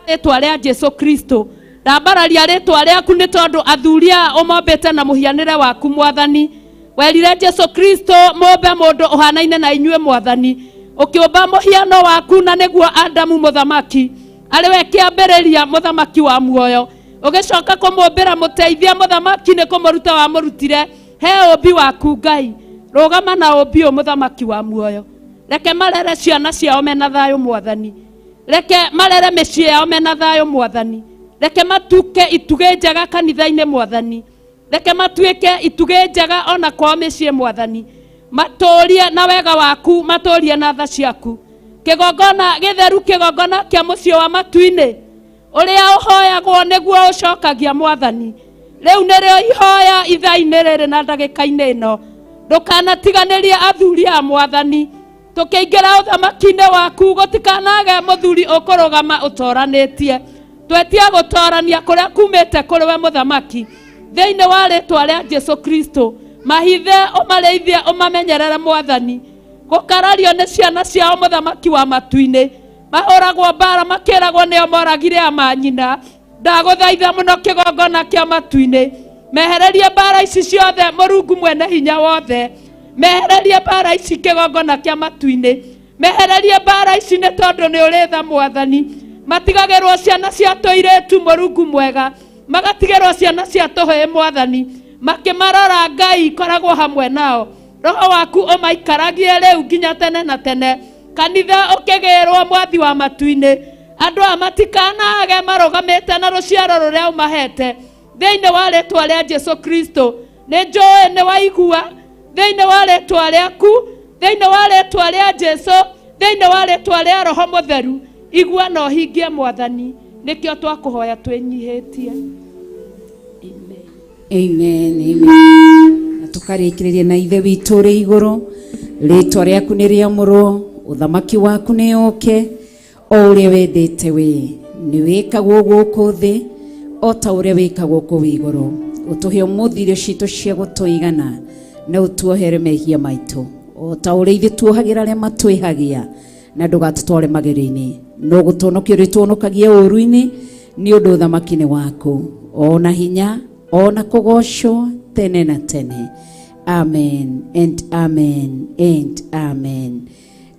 rĩtwa rĩa Jesu Kristo. Ndambararia rĩtwa rĩaku nĩ tondũ athuri aya ũmombĩte na mũhianĩre waku mwathani. Werire Jesu Kristo mũmbe mũndũ ũhanaine na inyuĩ mwathani, ũkĩũmba mũhiano waku na nĩguo Adamu mũthamaki arĩ we kĩambĩrĩria mũthamaki wa muoyo, ũgĩcoka kũmũmbĩra mũteithia mũthamaki nĩ kũmũruta wamũrutire he ũmbi waku Ngai. Rũgama na ũmbi ũyũ mũthamaki wa muoyo, reke marere ciana ciao mena thayũ mwathani, reke marere mĩciĩ yao mena thayũ mwathani, reke matuke itugĩ njega kanitha-inĩ mwathani, reke matuĩke itugĩ njega ona kwao mĩciĩ mwathani, matũrie na wega waku, matũrie na tha ciaku. Kĩgongona gĩtheru, kĩgongona kĩa mũciĩ wa matu-inĩ ũrĩa ũhoyagwo nĩguo ũcokagia mwathani, rĩu nĩrĩo ihoya ithaa-inĩ rĩrĩ na ndagĩka-inĩ ĩno. Ndũkanatiganĩrie athuri a mwathani, tũkĩingĩra ũthamaki-inĩ waku gũtikanage mũthuri ũkũrũgama ũtoranĩtie. Twetie gũtorania kũrĩa kumĩte kũrĩ we mũthamaki, thĩinĩ wa rĩtwa rĩa Jesu Kristo. Mahithe, ũmarĩithie, ũmamenyerere mwathani. Gũkarario nĩ ciana ciao mũthamaki wa matu-inĩ, mahũragwo mbara makĩragwo nĩo moragire amanyina. Ndagũthaitha mũno kĩgongona kĩa matu-inĩ, mehererie mbara ici ciothe Mũrungu mwene hinya wothe, mehererie mbara ici kĩgongona kĩa matu-inĩ, mehererie mbara ici nĩ tondũ nĩ ũrĩ tha mwathani. Matigagĩrwo ciana cia tũirĩtu Mũrungu mwega, magatigĩrwo ciana cia tũhĩĩ mwathani, makĩmarora Ngai koragwo hamwe nao, roho waku ũmaikaragie rĩu nginya tene na tene. Kanitha ũkĩgĩrwo mwathi wa matu-inĩ, andũ aya matikanage marũgamĩte na rũciaro rũrĩa ũmahete thĩinĩ wa rĩtwa rĩa Jesu Kristo. Nĩ njũĩ nĩ waigua thĩinĩ wa rĩtwa rĩaku, thĩinĩ wa rĩtwa rĩa Jesu, thĩinĩ wa rĩtwa rĩa Roho Mũtheru, igua na ũhingie mwathani. Nĩkĩo twakũhoya twĩnyihĩtie. Amen, amen. Na tũkarĩkĩrĩria na ithe witũ ũrĩ igũrũ, rĩtwa rĩaku nĩ rĩamũrwo, ũthamaki waku nĩ ũke, o ũrĩa wendete we nĩ wĩkagwo gũkũ thĩ o ta ũrĩa wĩkagwo kũu igũrũ. Ũtũhe ũmũthĩ irio citũ cia gũtũigana, na ũtuohere mehia maitũ o ta ũrĩa ithuĩ tuohagĩra arĩa matwĩhagia, na ndũgatũtware magerio-inĩ, no gũtũhonokia ũrĩtũhonokagia ũũru-inĩ, nĩ ũndũ ũthamaki nĩ waku, o na hinya, o na kũgoocwo tene na tene. Amen and amen and amen.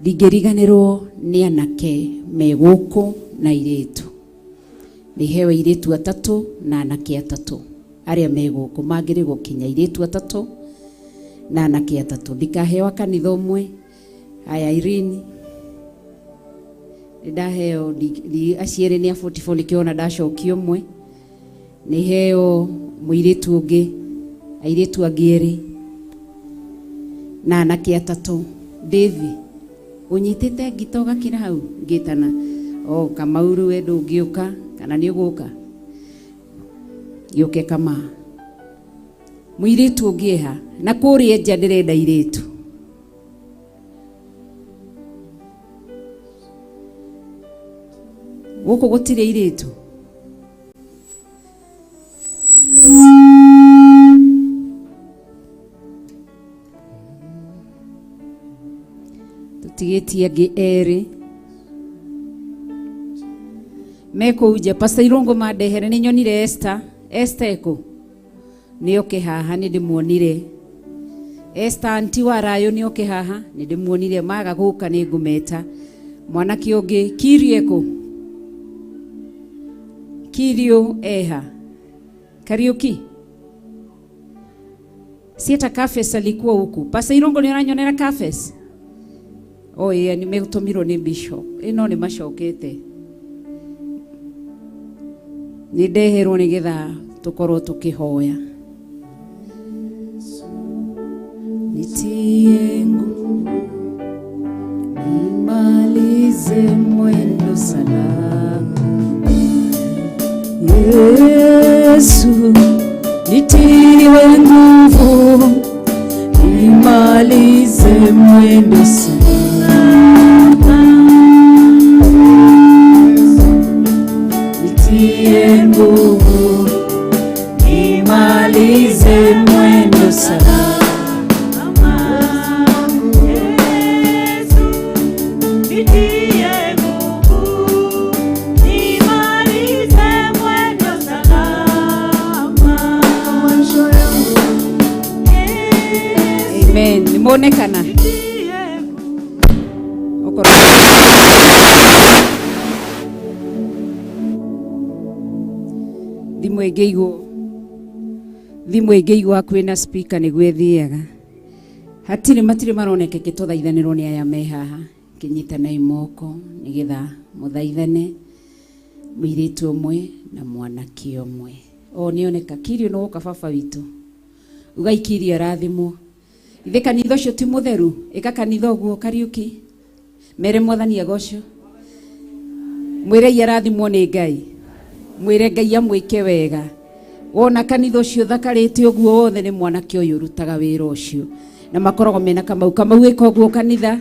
Ndingĩriganĩrwo nĩ anake me gũkũ na airĩtu. Nĩ heo airĩtu atatũ na anake atatũ arĩa me gũkũ, mangĩrĩ gũkinya airĩtu atatũ na anake atatũ. Ndikaheo kanitha ũmwe. Aya Irene, nĩ ndaheo acio erĩ nĩ a 44, nĩkĩo ona ndacokia ũmwe. Nĩ heo mũirĩtu ũngĩ, airĩtu angĩ erĩ na anake atatũ. Davy, ũnyitĩte ngita ũgakĩra hau ngĩtana, o Kamauru we ndũngĩũka kana nĩ ũgũka? Gĩũke Kama. Mũirĩtu ũngĩ eha? Na kũrĩa nja ndĩrenda airĩtu. Gũkũ gũtirĩ airĩtu. Tũtigĩtie angĩ erĩ me kũu nja. Pastor Irũngũ mandehere, nĩ nyonire Esther. Esther ekũ? Nĩ oke haha, nĩ ndĩmuonire. Esther anti wa Rayo nĩ oke haha, nĩ ndĩmuonire. Maga gũka nĩ ngũmeta. Mwanake ũngĩ Kirio ekũ? Kirio eha? Kariuki sieta Kafes alikuwa huku. Pastor Irũngũ nĩ ũranyonera Kafes? Oh yeah, nĩ megũtũmirwo nĩ bishop. Ĩno nĩ macokete. Nĩ ndeherwo nĩgetha tũkorwo tũkĩhoya. Nitie nguvu, nimalize mwendo salama. Yesu, nitiwe nguvu, nimalize mwendo salama. Salama. Yesu, nitie nguvu, nimalize mwendo salama. Amen. Nimeonekana. Okorwo thimũ ĩngĩigwo, thimũ ĩngĩigwo hakuhĩ na speaker nĩguo ĩthiaga. Hatirĩ matirĩ maroneka kĩtũthaithanĩrwo nĩ aya me haha. Kĩnyitanei moko nĩgetha mũthaithane mũirĩtu ũmwe na mwanake ũmwe. O nĩoneka Kirio nĩ woka baba witũ. Ugai Kirio arathimwo. Ithe kanitha ũcio ti mũtheru, ĩka kanitha ũguo Kariũki. Mere mwathani agocwo. Mwĩrei arathimwo nĩ Ngai. Mwĩre Ngai amwĩke wega. Wona kanitha ũcio ũthakarĩte ũguo wothe nĩ mwanake ũyũ ũrutaga wĩra ũcio. Na makoragwo mena Kamau. Kamau ĩka ũguo kanitha.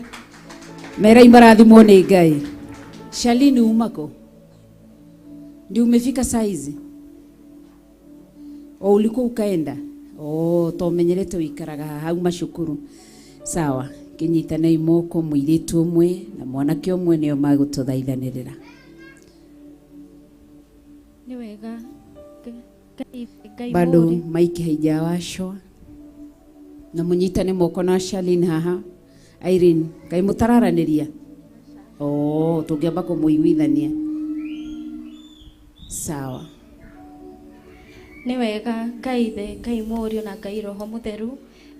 Merei marathimwo nĩ Ngai. Shalini umako? Ndio umefika saizi? O ulikuwa ukaenda? Oh, tomenyerete wikaraga haha auma cukuru. Sawa, kĩnyitanei moko mũirĩtu ũmwe na mwanake ũmwe nĩo magũtũthaithanĩrĩra. Nĩ wega Ngai Ngai Bado mũũri. maiki haijawashwa. Na mũnyitane moko na Charlene haha. Irene, kaĩ mũtararanĩria? Oh, tũngĩamba kũmũiguithania. Sawa. Nĩ wega Ngai Ithe, Ngai Mũriũ na Ngai Roho Mũtheru,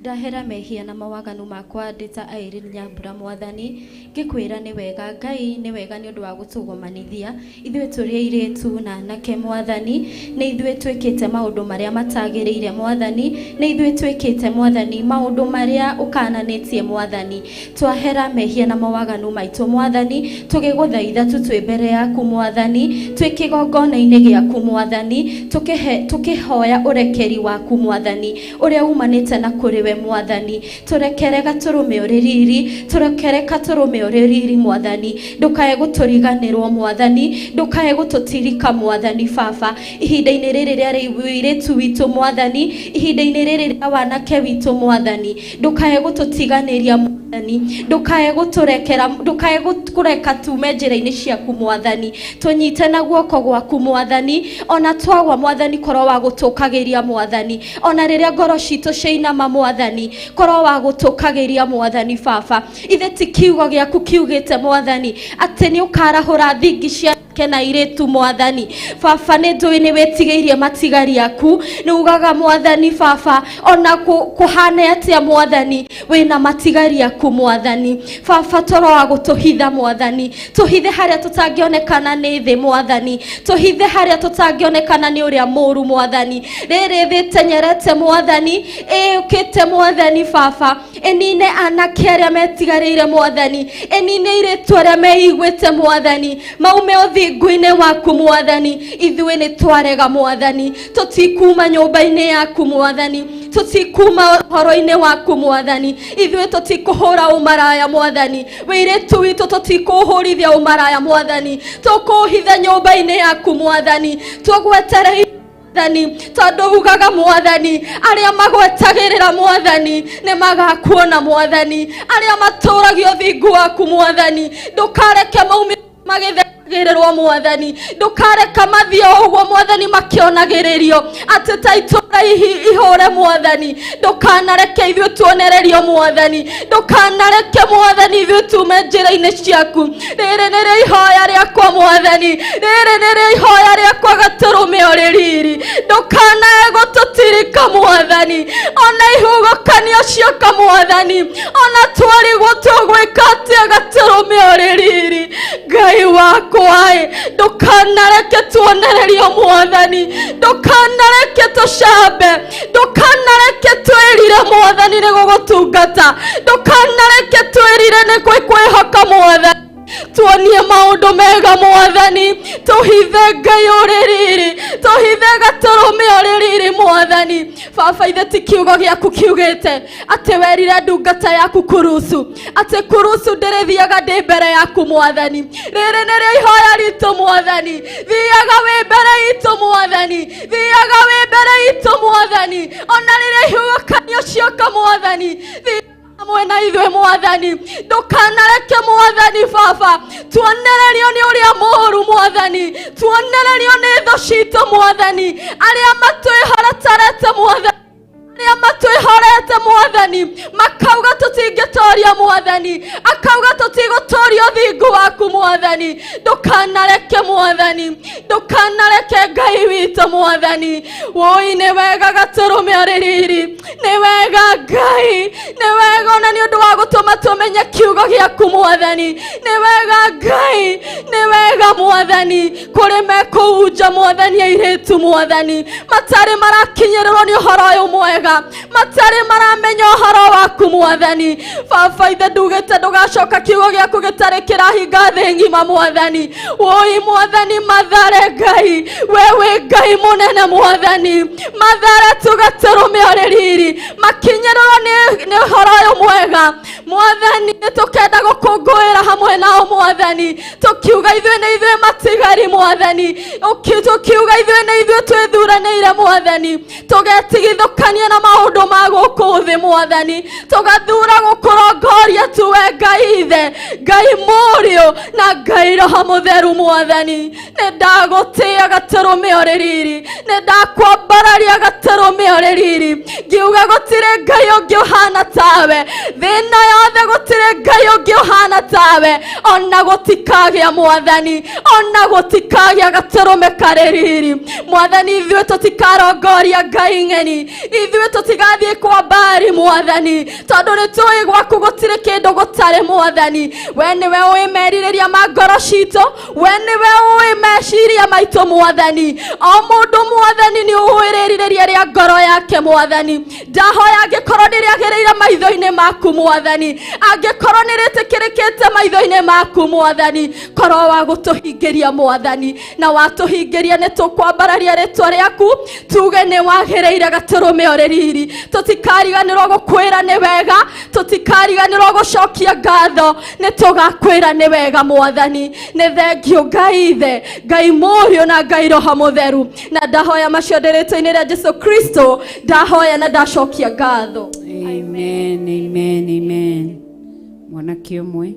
ndahera mehia na mawaganu makwa ndĩ ta Irene Nyambura mwathani, ngĩkwĩra nĩ wega Ngai, nĩ wega nĩ ũndũ wa gũtũgomanithia ithuĩ tũrĩ airĩtu na anake mwathani, nĩ ithuĩ twĩkĩte maũndũ marĩa matagĩrĩire mwathani, nĩ ithuĩ twĩkĩte mwathani maũndũ marĩa ũkananĩtie mwathani, twahera mehia na mawaganu maitũ mwathani, tũgĩgũthaitha tu twĩ mbere yaku mwathani, twĩ kĩgongona-inĩ gĩaku mwathani, tũkĩhoya ũrekeri waku mwathani, ũrĩa umanĩte na kũrĩ we mwathani, tũrekere gatũrũme ũrĩ riri, tũrekere gatũrũme ũrĩ riri mwathani, ndũkae gũtũriganĩrwo mwathani, ndũkae gũtũtirika mwathani baba, ihinda-inĩ rĩrĩ rĩa ũirĩtu witũ mwathani, ihinda-inĩ rĩrĩ rĩa wanake witũ mwathani, ndũkae gũtũtiganĩria mwathani, ndũkae gũtũrekera, ndũkae kũreka tume njĩra-inĩ ciaku mwathani, tũnyite na guoko gwaku mwathani, ona twagwa mwathani korwo wa gũtũkagĩria mwathani, ona rĩrĩa ngoro citũ ciainama mwathani, korwo wa gũtũkagĩria mwathani baba, ithe ti kiugo gĩaku kiugĩte mwathani atĩ nĩ ũkarahũra thingi cia kena irĩtu mwathani baba, nĩ njũĩ nĩ wĩtigĩirie matigari aku, nĩ ugaga mwathani baba ona kũhane atĩa mwathani wĩna matigari aku mwathani baba, toro wa gũtũhitha mwathani, tũhithe harĩa tũtangĩonekana nĩ thĩ mwathani, tũhithe harĩa tũtangĩonekana nĩ ũrĩa mũũru mwathani, rĩrĩ thĩ ĩtenyerete mwathani, ĩũkĩte mwathani baba, ĩnine anake arĩa metigarĩire mwathani, ĩnine airĩtu arĩa meiguĩte mwathani, maume ũthingu-inĩ waku mwathani, ithuĩ nĩ twarega mwathani, tũtikuma nyũmba-inĩ yaku mwathani, tũtikuma ũhoro-inĩ waku mwathani, ithuĩ tũtikũhũra ũmaraya mwathani, wĩirĩtu witũ tũtikũhũrithia ũmaraya mwathani, tũkũhitha nyũmba-inĩ yaku mwathani, tũgwetereire mwathani, tondũ ugaga mwathani arĩa magwetagĩrĩra mwathani nĩ magakuona mwathani, arĩa matũragia ũthingu waku mwathani, ndũkareke maume magĩthekagĩrĩrwo mwathani, ndũkareka mathiĩ o ũguo mwathani makĩonagĩrĩrio atĩ ta itũra ihũre mwathani, ndũkanareke ithuĩ tuonererio mwathani, ndũkanareke mwathani ithuĩ tume njĩra-inĩ ciaku. Rĩrĩ nĩrĩo ihoya rĩakwa mwathani, rĩrĩ nĩrĩo ihoya rĩakwa gatũrũme ũrĩ riri, ndũkanae gũtũtirika mwathani, ona ihuhũkanio cioka mwathani, ona twarigwo tũgwĩka atĩa gatũrũme ũrĩ riri, Ngai wakwa ĩ, ndũkanareke tuonererio mwathani, ndũkanareke tũcambe, ndũkanareke twĩrire mwathani nĩ gũgũtungata, ndũkanareke twĩrire nĩ kwĩhoka mwathani, Tuonie maũndũ mega mwathani, tũhithe Ngai ũrĩ riri, tũhithe gatũrũme ũrĩ riri mwathani. Baba ithe ti kiugo gĩaku kiugĩte atĩ werire ndungata yaku kurusu atĩ kurusu ndĩrĩthiaga ndĩ mbere yaku mwathani. Rĩrĩ nĩrĩo ihoya ritũ mwathani, thiaga wĩ mbere itũ mwathani, thiaga wĩ mbere itũ mwathani, ona rĩrĩa ihuhũkanio cioka mwathani, hamwe na ithuĩ mwathani. Ndũkanareke mwathani baba tuonererio nĩ ũrĩa mũũru mwathani, tuonererio nĩ thũ citũ mwathani, arĩa matwĩhoretarete mwathani, arĩa matwĩhorete mwathani, makauga tũtingĩtoria mwathani, akauga tũtigũtoria ũthingu waku mwathani. Ndũkanareke mwathani, ndũkanareke Ngai witũ mwathani. Woi nĩ wega gatũrũme ũrĩ riri, nĩ wega Ngai, nĩ wega ona nĩ ũndũ wa gũtũma tũmenye kiugo gĩaku mwathani, nĩ wega Ngai, nĩ wega mwathani. Kũrĩ mekũu nja mwathani, airĩtu mwathani matarĩ marakinyĩrĩrwo nĩ ũhoro ũyũ mwega, matarĩ maramenya ũhoro waku mwathani. Baba ithe ndugĩte ndũgacoka kiugo gĩaku gĩtarĩ kĩrahinga thĩ ng'ima mwathani. Woi mwathani, mathare Ngai, we wĩ Ngai mũnene mwathani, mathare tũgatũrũme ũrĩ riri, makinyĩrĩrwo nĩ ũhoro ũyũ mwega mwathani. Nĩ tũkenda gũkũngũĩra hamwe nao mwathani, tũkiuga ithuĩ nĩ ithuĩ matigari mwathani, tũkiuga ithuĩ nĩ ithuĩ twĩthuranĩire mwathani, tũgetigithũkania na maũndũ ma gũkũ thĩ mwathani, tũgathura gũkũrongoria tu we Ngai ithe, Ngai mũriũ na Ngai Roho Mũtheru mwathani. Nĩ ndagũtĩĩa gatũrũme ũrĩ riri, nĩ ndakwambararia gatũrũme ũrĩ riri, ngiuga gũtirĩ Ngai ũngĩ ũhana tawe thĩ ĩno yothe, gũtirĩ Ngai ũngĩ ũhana tawe, ona gũtikagĩa mwathani, ona gũtikagĩa gatũrũme karĩ riri mwathani. Ithuĩ tũtikarongoria Ngai ng'eni, ithuĩ tũtigathiĩ kwa mbari mwathani, tondũ nĩ tũĩ gwaku gũtirĩ kĩndũ gũtarĩ mwathani. We nĩwe ũĩ merirĩria ma ngoro citũ, we nĩwe ũĩ meciria maitũ mwathani. O mũndũ mwathani nĩ ũĩ rĩrirĩria rĩa ngoro yake mwathani. Ndahoya angĩkorwo nĩ rĩagĩrĩire maitho-inĩ maku mwathani, angĩkorwo nĩ rĩtĩkĩrĩkĩte maitho-inĩ maku mwathani, korwo wa gũtũhingĩria mwathani, na watũhingĩria nĩ tũkwambararia rĩtwa rĩaku, tuge nĩ wagĩrĩire gatũrũme ũrĩ riri. Tũtikariganĩrwo gũkwĩra nĩ wega, tũtikariganĩrwo gũcokia ngatho, nĩ tũgakwĩra nĩ wega mwathani. Nĩ thengio Ngai ithe, Ngai mũriũ na Ngai Roho Mũtheru, na ndahoya macio ndĩrĩtwa-inĩ rĩa Jesu Kristo, ndahoya na ndacokia ngatho. Amen, amen, amen. Mwanake ũmwe.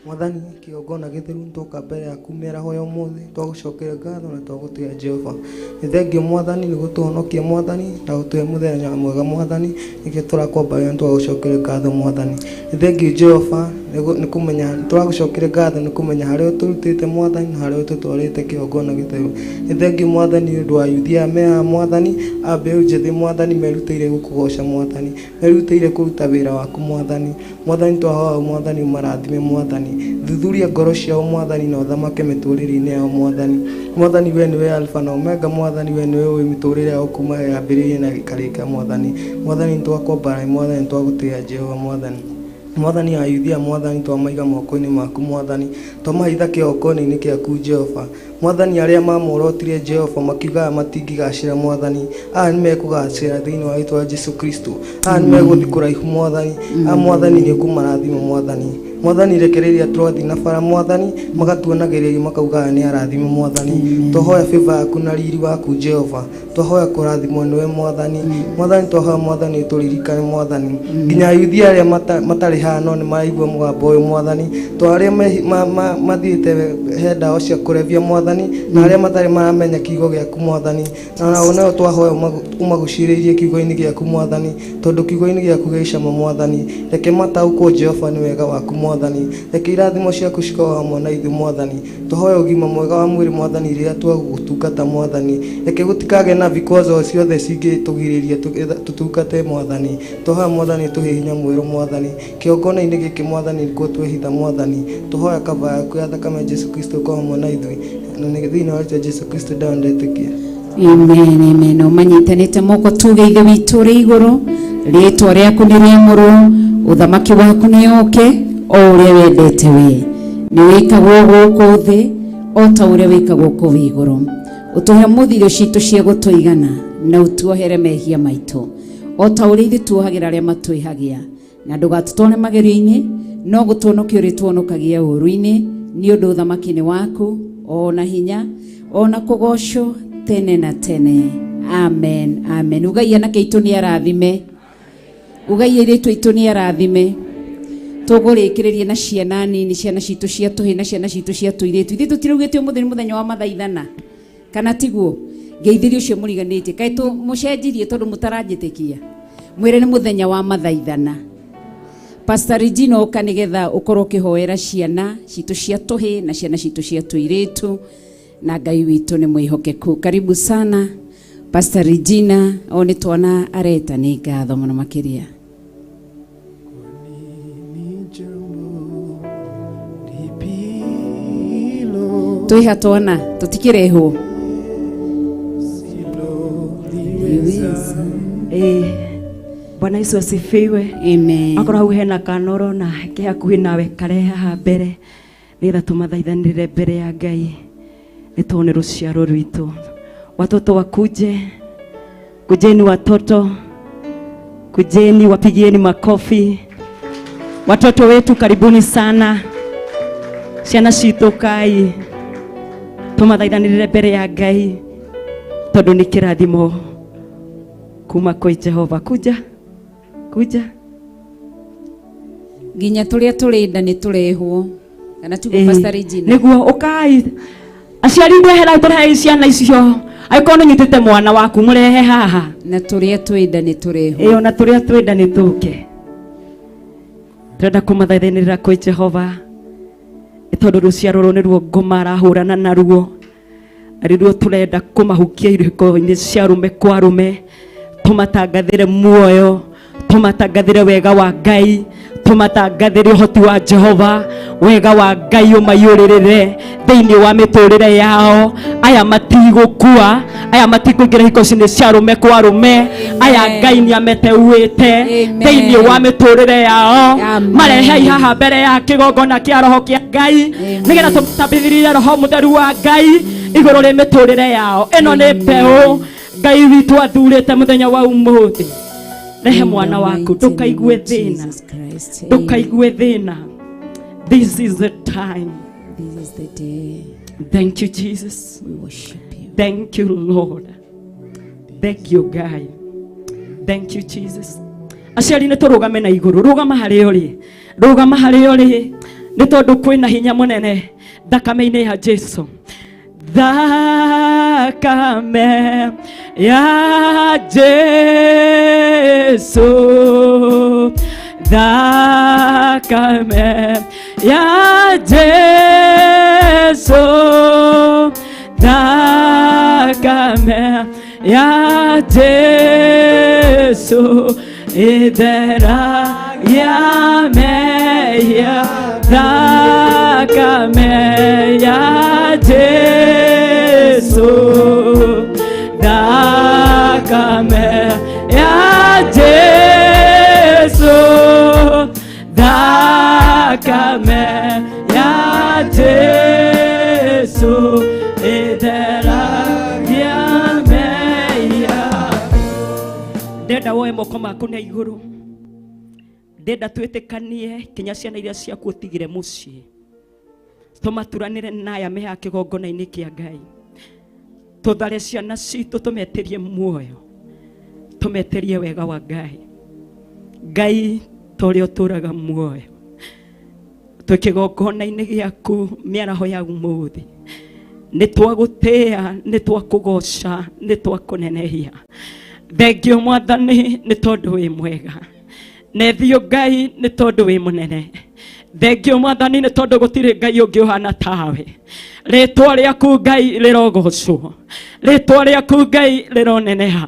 Mwathani, kĩgongona gĩtheru, nĩtwoka mbere yaku mĩaraho ya ũmũthĩ, twagũcokeria ngatho na twagũtĩĩa Jehova. Nĩ thengio mwathani nĩ gũtũhonokia mwathani na gũtũhe mũthenya mwega mwathani, nĩkĩo tũrakwambaria na twagũcokeria ngatho mwathani. Nĩ thengio Jehova nĩ kũmenya tũragũcokeria ngatho nĩ kũmenya harĩa ũtũrutĩte mwathani na harĩa ũtũtwarĩte kĩgongona gĩtheru. Nĩ thengio mwathani nĩ ũndũ wa yuthi aya me haha mwathani, a mbeũ njĩthĩ mwathani, merutĩire gũkũgoca mwathani, merutĩire kũruta wĩra waku mwathani. Mwathani twahoya mwathani ũmarathime mwathani, thuthuria ngoro ciao mwathani na ũthamake mĩtũrĩre-inĩ yao mwathani. Mwathani we nĩwe Alfa na Omega mwathani, we nĩwe ũĩ mĩtũrĩre yao kuma yambĩrĩrie na ĩkarĩka mwathani. Mwathani nĩtwakwambara mwathani, nĩtwagũtĩĩa Jehova mwathani. Mwathani ayuthia mwathani, twamaiga moko-inĩ maku mwathani, twamahitha kĩgongona-inĩ kĩaku Jehova. Mwathani arĩa mamorotire Jehova makiugaga matingĩgacĩra mwathani, aya nĩmekũgacĩra thĩinĩ wa rĩtwa rĩa Jesu Kristo, aya nĩmegũthiĩ kũraihu mwathani, aya mwathani nĩũkũmarathima mwathani. Mwathani rekereria twathiĩ na bara mwathani, magatuonagĩrĩria makaugaga nĩ arathime mwathani. Twahoya favor yaku na riri waku Jehova, twahoya kũrathimwo nĩwe mwathani. Mwathani twahoya mwathani ũtũririkane mwathani, nginya ayuthi arĩa matarĩ haha no nĩ maraigua mũgambo ũyũ mwathani, to arĩa mathiĩte he ndawa cia kũrebia mwathani, na arĩa matarĩ maramenya kiugo gĩaku mwathani, na nao nao twahoya ũmagucĩrĩrie kiugo-inĩ gĩaku mwathani, tondũ kiugo-inĩ gĩaku gĩ cama mwathani. Reke mataũkwo Jehova nĩ wega waku mwathani, reke irathimo ciaku cikorwo hamwe na ithuĩ mwathani. Twahoya ũgima mwega wa mwĩrĩ mwathani rĩrĩa twagũtungata mwathani, reke gũtikagĩe na vikwazo ciothe cingĩtũgirĩrĩria tũtungate mwathani. Twahoya mwathani tũhe hinya mwerũ mwathani, kĩgongona-inĩ gĩkĩ mwathani nĩkuo twehitha mwathani. Twahoya kaba yaku ya thakame Jesu Kristo ĩkorwo hamwe na ithuĩ, na nĩ thĩinĩ wa rĩtwa Jesu Kristo ndawa ndetĩkia. Amen, amen. Ũmanyitanĩte moko tuge ithe witũ ũrĩ igũrũ, rĩtwa rĩaku nĩ rĩamũrwo, Ũthamaki waku nĩ ũke o ũrĩa wendete we. Nĩ wĩkagwo gũkũ thĩ o ta ũrĩa wĩkagwo kũu igũrũ. Ũtũhe ũmũthĩ irio citũ cia gũtũigana na ũtuohere mehia maitũ o ta ũrĩa ithuĩ tuohagĩra arĩa matwĩhagia, na ndũgatũtware magerio-inĩ no gũtuonokia ũrĩtuonokagia ũũru-inĩ, nĩ ũndũ ũthamaki nĩ waku o na hinya o na kũgocwo tene na tene. Amen, amen. Ugai anake aitũ nĩ arathime, ugai airĩtu aitũ nĩ arathime. Tũgũrĩkĩrĩria na ciana nini, ciana citũ cia tũhĩ na ciana citũ cia tũirĩtu. Ithuĩ tũtiraugĩte ũmũthĩ nĩ mũthenya wa mathaithana, kana tiguo? Ngeithĩrie ũcio mũriganĩtie, kaĩ mũcenjirie tondũ mũtaranjĩtĩkia? Mwĩre nĩ mũthenya wa mathaithana. Pastor Regina ũka nĩgetha ũkorwo ũkĩhoera ciana citũ cia tũhĩ na ciana citũ cia tũirĩtu, na Ngai witũ nĩ mwĩhokeku. Karibu sana Pastor Regina, o nĩ twana areta, nĩ ngatho mũno makĩria. Twĩha twana tũtikĩrehwo. Bwana Yesu asifiwe. Amen. Akorwo hau hena kana ũrona ke hakuhĩ nawe karehe haha mbere nĩgetha tũmathaithanĩrĩre mbere ya Ngai, nĩ tondũ nĩ rũciaro rwitũ. Watoto wakuje, kujeni watoto, kujeni, wapigieni makofi. Watoto wetu karibuni sana, ciana citũ kai tũmathaithanĩrĩre mbere ya Ngai tondũ nĩ kĩrathimo kuma kwĩ Jehova. Kuja, kuja. Nginya tũrĩa tũrĩ nda nĩ tũrehwo, kana tiguo Pastor Regina? Nĩguo ũkai aciari mwehera tũrehe ciana icio, angĩkorwo nĩ ũnyitĩte mwana waku mũrehe haha, na tũrĩa twĩ nda nĩ tũrehwo. Ĩĩ, ona tũrĩa twĩ nda nĩ tũke. Tũrenda kũmathaithanĩrĩra kwĩ Jehova nĩ tondũ rũciaro rũrũ nĩruo ngoma arahũrana naruo, arĩruo tũrenda kũmahukia irĩko-inĩ cia arũme kwa arũme, tũmatangathĩre muoyo, tũmatangathĩre wega wa Ngai, tũmatangathĩre ũhoti wa Jehova, wega wa Ngai ũmaiyũrĩrĩre thĩinĩ wa mĩtũrĩre yao. Aya matigũkua, aya matikũingĩra hiko-inĩ cia arũme kwa arũme, aya Ngai nĩ ameteuĩte thĩinĩ wa mĩtũrĩre yao. Marehei haha mbere ya kĩgongona kĩa roho kĩa Ngai nĩgetha tũmatambithĩrie roho mũtheru wa Ngai igũrũ rĩ mĩtũrĩre yao. Ĩno nĩ mbeũ Ngai witũ athurĩte mũthenya wa ũmũthĩ. Rehe mwana waku, ndũkaigue thĩna, ndũkaigue thĩna. This is the time. This is the day. Thank you, Jesus. We worship you. Thank you, Lord. Thank you, God. Thank you, Jesus. Aciari nĩ tũrũgame na igũrũ, rũgama harĩa ũrĩ, rũgama harĩa ũrĩ, nĩ tondũ kwĩna hinya mũnene thakame-inĩ ya Jesu. Thakame ya Jesu, thakame ya Jesu, thakame ya Jesu, ithera ya mehia, thakame ya Jesu, thakame ya Jesu, thakame ya Jesu, ithera ya mehia. Ndenda woe moko maku na igũrũ, ndenda twĩtĩkanie kinya ciana iria ciaku ũtigire mũciĩ, tũmaturanĩre naya me haha kĩgongona-inĩ kĩa Ngai, tũthare ciana citũ, tũmetĩrie muoyo, tũmetĩrie wega wa Ngai. Ngai ta ũrĩa ũtũraga muoyo, twĩ kĩgongona-inĩ gĩaku mĩaraho ya ũmũthĩ, nĩ twagũtĩĩa, nĩ twakũgoca, nĩ twakũnenehia. Thengio Mwathani nĩ tondũ wĩ mwega, nethio Ngai nĩ tondũ wĩ mũnene. Thengio Mwathani nĩ tondũ gũtirĩ Ngai ũngĩ ũhana tawe. Rĩtwa rĩaku Ngai rĩrogocwo, rĩtwa rĩaku Ngai rĩroneneha,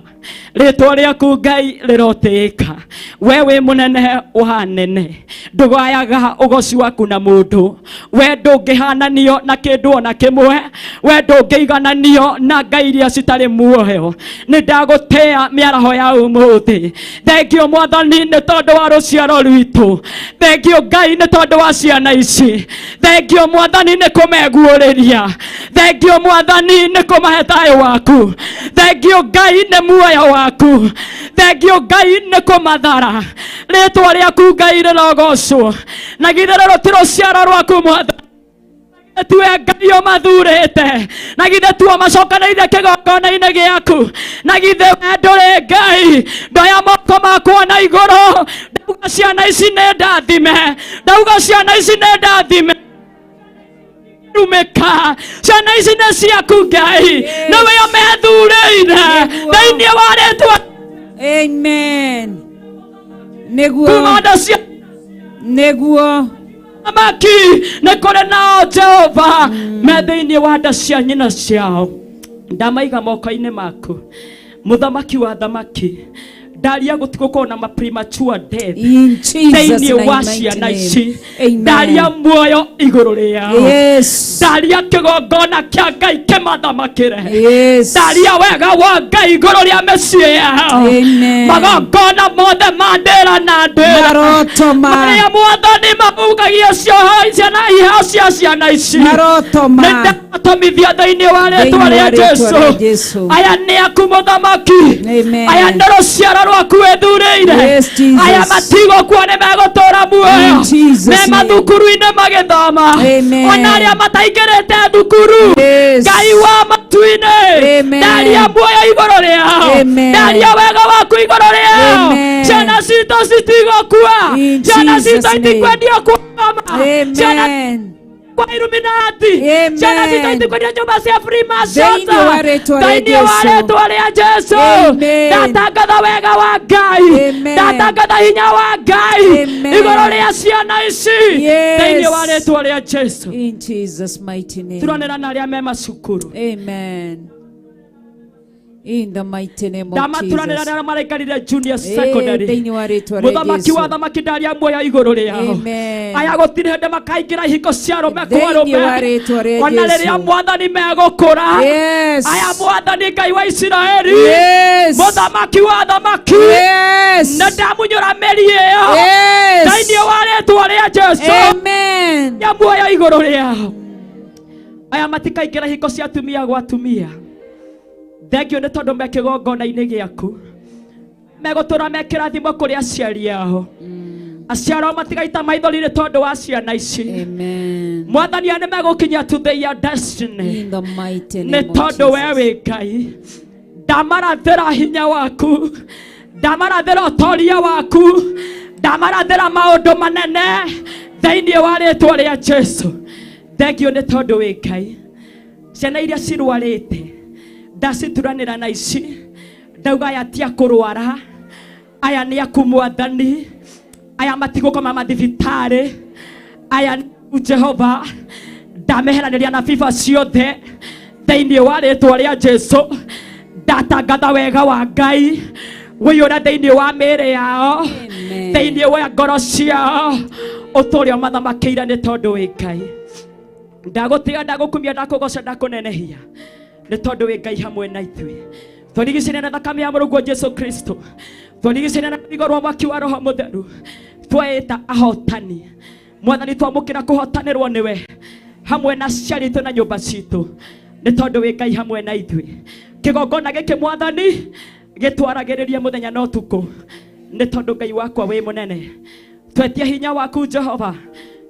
rĩtwa rĩaku Ngai rĩrotĩĩka. We wĩ mũnene wa nene, ndũgayaga ũgoci waku na mũndũ. We ndũngĩhananio na kĩndũ ona kĩmwe, we ndũngĩigananio na ngai iria citarĩ muoyo. Nĩ ndagũtĩa mĩaraho ya ũmũthĩ. Thengio Mwathani nĩ tondũ wa rũciaro rwitũ, thengio Ngai nĩ tondũ wa ciana ici, thengio Mwathani nĩ kũmeguũrĩria, thengio Mwathani nĩ kũmahe thayũ waku, thengio Ngai nĩ muoyo waku, thengio Ngai nĩ kũmathara. Rĩtwa rĩaku Ngai rĩrogocwo, na githĩ rũrũ ti rũciaro rwaku Mwathani, tiwe Ngai ũmathurĩte, na githĩ tuo macokanĩire kĩgongona-inĩ gĩaku, na githĩ we ndũrĩ Ngai. Ndoya moko makwa na igũrũ, ndauga ciana ici nĩ ndathime, ndauga ciana ici nĩ ndathime rumĩka, ciana ici nĩ ciaku Ngai, nĩwe ũmethurĩire thĩinĩ wa rĩtwa. Amen. Nĩguo kuma nda cia nĩguo thamaki nĩ kũrĩ nao Jehova me thĩinĩ wa nda cia nyina ciao. Ndamaiga moko-inĩ maku, mũthamaki wa thamaki. Ndaria gũtigũkorwo na ma premature death In Jesus' thĩinĩ wa mighty ciana name. ici. Amen. Ndaria muoyo igũrũ rĩao. Yes. Ndaria kĩgongona kĩa Ngai kĩmathamakĩre. Yes. Ndaria wega wa Ngai igũrũ rĩa mĩciĩ yao. Amen. Magongona mothe ma ndĩra na ndĩra Maroto ma- marĩa Mwathani mahukagia cioho ciana iheo cia ciana ici, Maroto ma- nĩ ndamatũmithia thĩinĩ wa rĩtwa Thĩinĩ wa rĩa rĩtwa rĩa Jesu. Jesu. Aya nĩ aku mũthamaki, Amen. aya nĩ rũciaro rwaku wĩthurĩire. Yes, Jesus. Aya matigũkua nĩ megũtũra muoyo, In Jesus' me name. mathukuru-inĩ magĩthoma, Amen. ona arĩa mataingĩrĩte thukuru. Yes. Ngai wa matu-inĩ, Amen. ndaria muoyo igũrũ rĩao, Amen. ndaria wega waku igũrũ rĩao. Amen. Ciana citũ citigũkua, In ciana Jesus' citũ name. itikwendio kũgoma, ciana Amen. kwa Illuminati, Amen. ciana citũ itikwendio nyũmba cia Freemason. Thĩinĩ wa rĩtwa rĩa Thĩinĩ wa Jesu. rĩtwa rĩa Jesu. Amen. Ndatangatha wega wa Ngai, Amen. ndatangatha hinya wa Ngai Amen. igũrũ rĩa ciana ici, Yes. thĩinĩ wa rĩtwa rĩa Jesu. In Jesus' mighty name. Turanĩra na arĩa me macukuru. Amen. In the mighty name of Ndamaturanĩra Jesus. na arĩa maraikarire junior Eh, secondary. thĩinĩ wa rĩtwa rĩa Mũthamaki Jesu. wa thamaki ndaria muoyo igũrũ rĩao. Amen. Aya gũtirĩ hĩndĩ makaingĩra ihiko cia arũme kwa Thĩinĩ arũme, wa rĩtwa rĩa ona Jesu. rĩrĩa Mwathani megũkũra. Yes. Aya Mwathani Ngai wa Isiraeli, Yes. mũthamaki wa thamaki, Yes. nĩ ndamunyũra mĩri ĩyo Yes. thĩinĩ wa rĩtwa rĩa Jesu. Amen. Ya muoyo igũrũ rĩao. Aya matikaingĩra ihiko cia atumia gwa atumia. Thengio nĩ tondũ me kĩgongona-inĩ gĩaku, megũtũra me kĩrathimo kũrĩ aciari ao. Aciari ao matigaita maithori nĩ tondũ wa ciana ici. Amen. Mwathani aya nĩ megũkinya to their destiny In the mighty nĩ name of tondũ we Jesus. wĩ Ngai. Ndamarathĩra hinya waku, ndamarathĩra ũtoria waku, ndamarathĩra maũndũ manene thĩinĩ wa rĩtwa rĩa Jesu. Thengio nĩ tondũ wĩ Ngai. Ciana iria cirwarĩte ndacituranĩra na ici, ndauga aya ti a kũrwara, aya nĩ aku Mwathani, aya matigũkoma mathibitarĩ, aya nĩ aku Jehova. Ndameheranĩria na biba ciothe thĩinĩ wa rĩtwa rĩa Jesu. Ndatangatha wega wa Ngai wĩiyũre thĩinĩ wa mĩĩrĩ yao, Amen. thĩinĩ wa ngoro ciao, ũtũũre ũmathamakĩire nĩ tondũ wĩ Ngai. Ndagũtĩa, ndagũkumia, ndakũgoca, ndakũnenehia nĩ tondũ wĩ Ngai hamwe na ithuĩ. Twarigicĩria na thakame ya mũrũguo Jesu Kristo, twarigicĩria na rũthingo rwa mwaki wa Roho Mũtheru, tweĩta ahotani. Mwathani, twamũkĩra kũhotanĩrwo nĩwe hamwe na aciari aitũ na nyũmba citũ nĩ tondũ wĩ Ngai hamwe na ithuĩ. Kĩgongona gĩkĩ Mwathani gĩtwaragĩrĩria mũthenya na ũtukũ nĩ tondũ Ngai wakwa wĩ mũnene. Twetia hinya waku Jehova,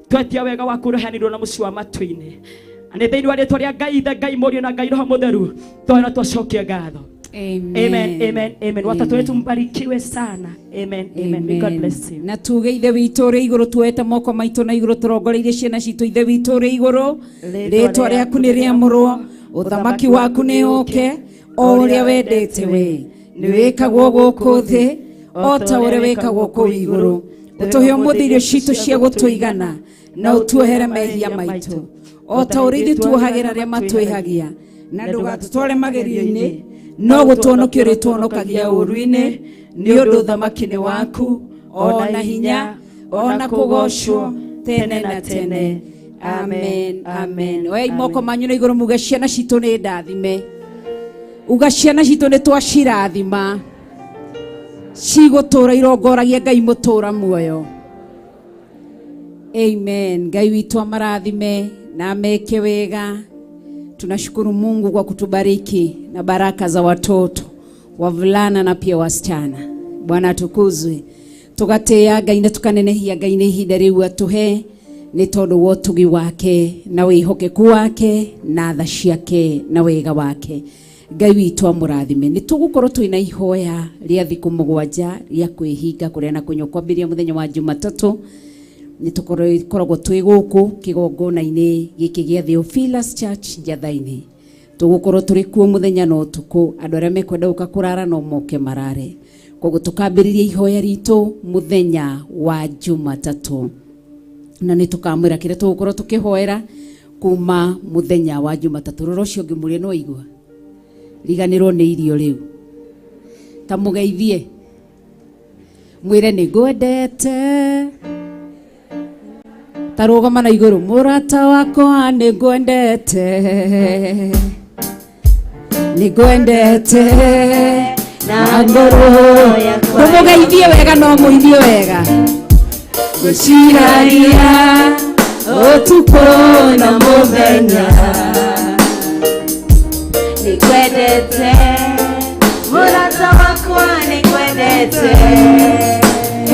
twetia wega waku ũrehanirwo na mũciĩ wa matu-inĩ. Na nĩ thĩinĩ wa rĩtwa rĩa Ngai Ithe, Ngai Mũriũ na Ngai Roho Mũtheru twona twacokia ngatho. Amen. Amen, amen, amen. Watoto wetu mbarikiwe sana. Amen, amen. May God bless you. Na tuge Ithe witũ ũrĩ igũrũ, tuoete moko maitũ na igũrũ tũrongoreirie ciana citũ. Ithe witũ ũrĩ igũrũ, rĩtwa rĩaku nĩ rĩamũrwo, ũthamaki waku nĩ ũke, o ũrĩa wendete we nĩ wĩkagwo gũkũ thĩ o ta ũrĩa wĩkagwo kũu igũrũ. Ũtũhe ũmũthĩ irio citũ cia gũtũigana, na ũtuohere mehia maitũ O ta ũrĩa ithuĩ tuohagĩra arĩa matwĩhagia, na ndũgatũtware magerio-inĩ, no gũtũhonokia ũrĩtũhonokagia ũũru-inĩ, nĩ ũndũ ũthamaki nĩ waku, ona hinya, ona kũgoocwo tene na tene. Amen, amen. Oyai moko manyu na igũrũ muge ciana citũ nĩ ndathime. Uga ciana citũ nĩ twacirathima, cigũtũra irongoragia Ngai mũtũra muoyo. Amen. Ngai witũ amarathime na ameke wega. Tunashukuru Mungu kwa kutubariki na baraka za watoto wavulana na pia wasichana. Bwana atukuzwe. Tugatĩa Ngai na tukanenehia Ngai nĩ ihinda rĩu atũhe nĩ tondũ wa ũtugi wake na wĩhokeku wake na tha ciake na wega wake. Ngai witũ amũrathime. Nĩ tũgũkorwo twĩna ihoya rĩa thikũ 7 rĩa kwĩhinga kũrĩa na kũnyua kwambĩrĩria mũthenya wa Jumatatũ. Nĩ tũkoragwo twĩ gũkũ kĩgongona-inĩ gĩkĩ gĩa Theophilus Church Njatha-inĩ. Tũgũkorwo tũrĩ kuo mũthenya na ũtukũ. Andũ arĩa mekwenda gũka kũrara no moke marare. Koguo tũkambĩrĩria ihoya ritũ mũthenya wa Jumatatũ, na nĩ tũkamwĩra kĩrĩa tũgũkorwo tũkĩhoera kuma mũthenya wa Jumatatũ. Rũra ũcio ũngĩ mũrĩa no igua riganĩrwo nĩ irio rĩu, ta mũgeithie mwĩre nĩ ngwendete, ta rũgama na igũrũ, mũrata wakwa nĩ ngwendete, nĩ ngwendete na ngoro yakwa. Ndũmũgeithie wega no mũinie wega. Gwĩciragia ũtukũ na mũthenya, nĩngwendete mũrata wakwa, nĩngwendete.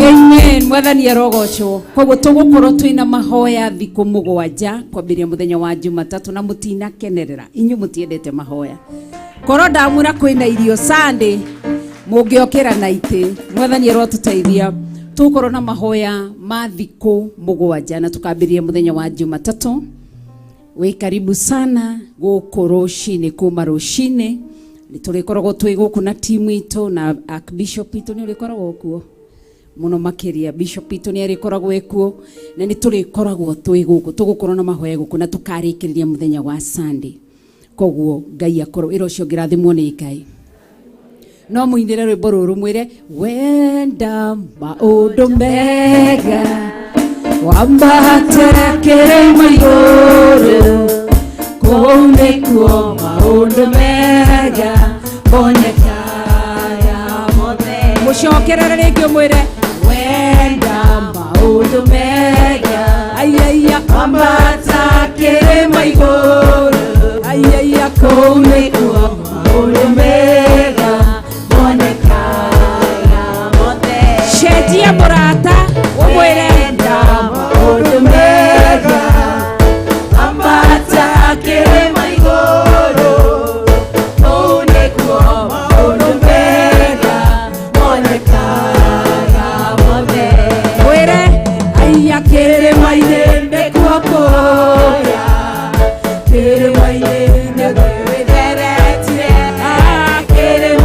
Amen. Mwathani arogocwo. Koguo tũgũkorwo twĩna mahoya thikũ 7 kwambĩrĩria mũthenya wa Jumatatũ, na mũtinakenerera. Inyuĩ mũtiendete mahoya. Korwo ndamwĩra kwĩna irio Sunday mũngĩokĩra na itĩ. Mwathani arotũteithia. Tũgũkorwo na mahoya ma thikũ 7 na tũkambĩrĩria mũthenya wa Jumatatũ. Wĩ karibu sana gũkũ rũcinĩ, kuma rũcinĩ nĩ tũrĩkoragwo twĩ gũkũ na timu itũ na Archbishop itũ nĩ ũrĩkoragwo kuo mũno makĩria. Bishop itũ nĩ arĩkoragwo ekuo na nĩ tũrĩkoragwo twĩ gũkũ, tũgũkorwo na mahoya gũkũ na tũkarĩkĩrĩria mũthenya wa Sunday. Koguo Ngai akorwo ĩra ũcio ũngĩrathimwo nĩ Ngai. No mũinĩre rwĩmbo rũrũ mwĩre wenda maũndũ mega wambate kĩrĩma igũrũ, kũu nĩkuo maũndũ mega monekaga mothe. Mũcokerere rĩngĩ ũmwĩre wenda maũndũ mega, aiaia wambata kĩrĩma igũrũ, aiaia kũu nĩkuo maũndũ mega monekaga mothe. Cenjia mũrata ũmwĩre wenda maũndũ mega wambata kĩrĩma igũrũ, kũu nĩkuo maũndũ mega monekaga mothe. Mwĩre aiya kĩrĩma-inĩ nĩkuo kũrĩa, kĩrĩma-inĩ nĩkuo wĩtheretie, kĩrĩma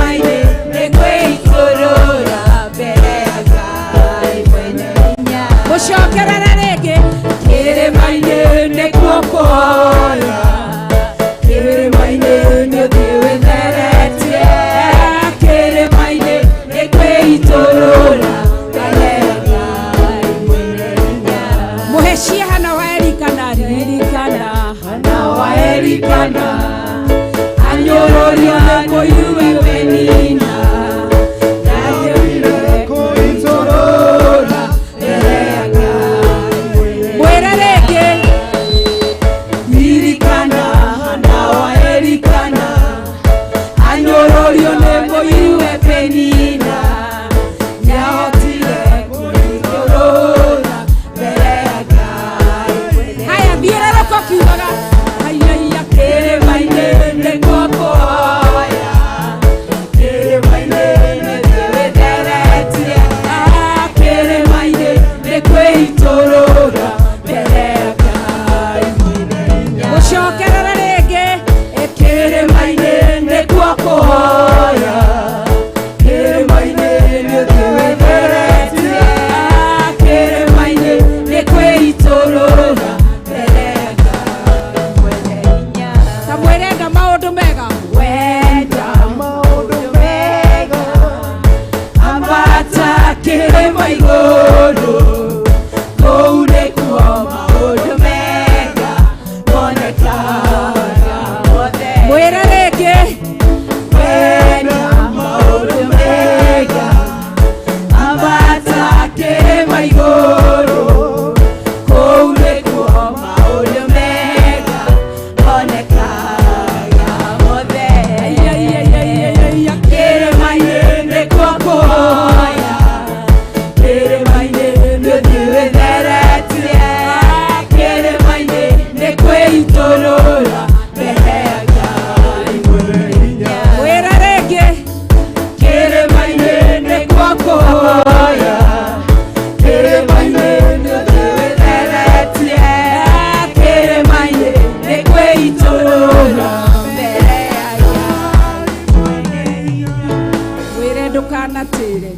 Ndũkanatĩre,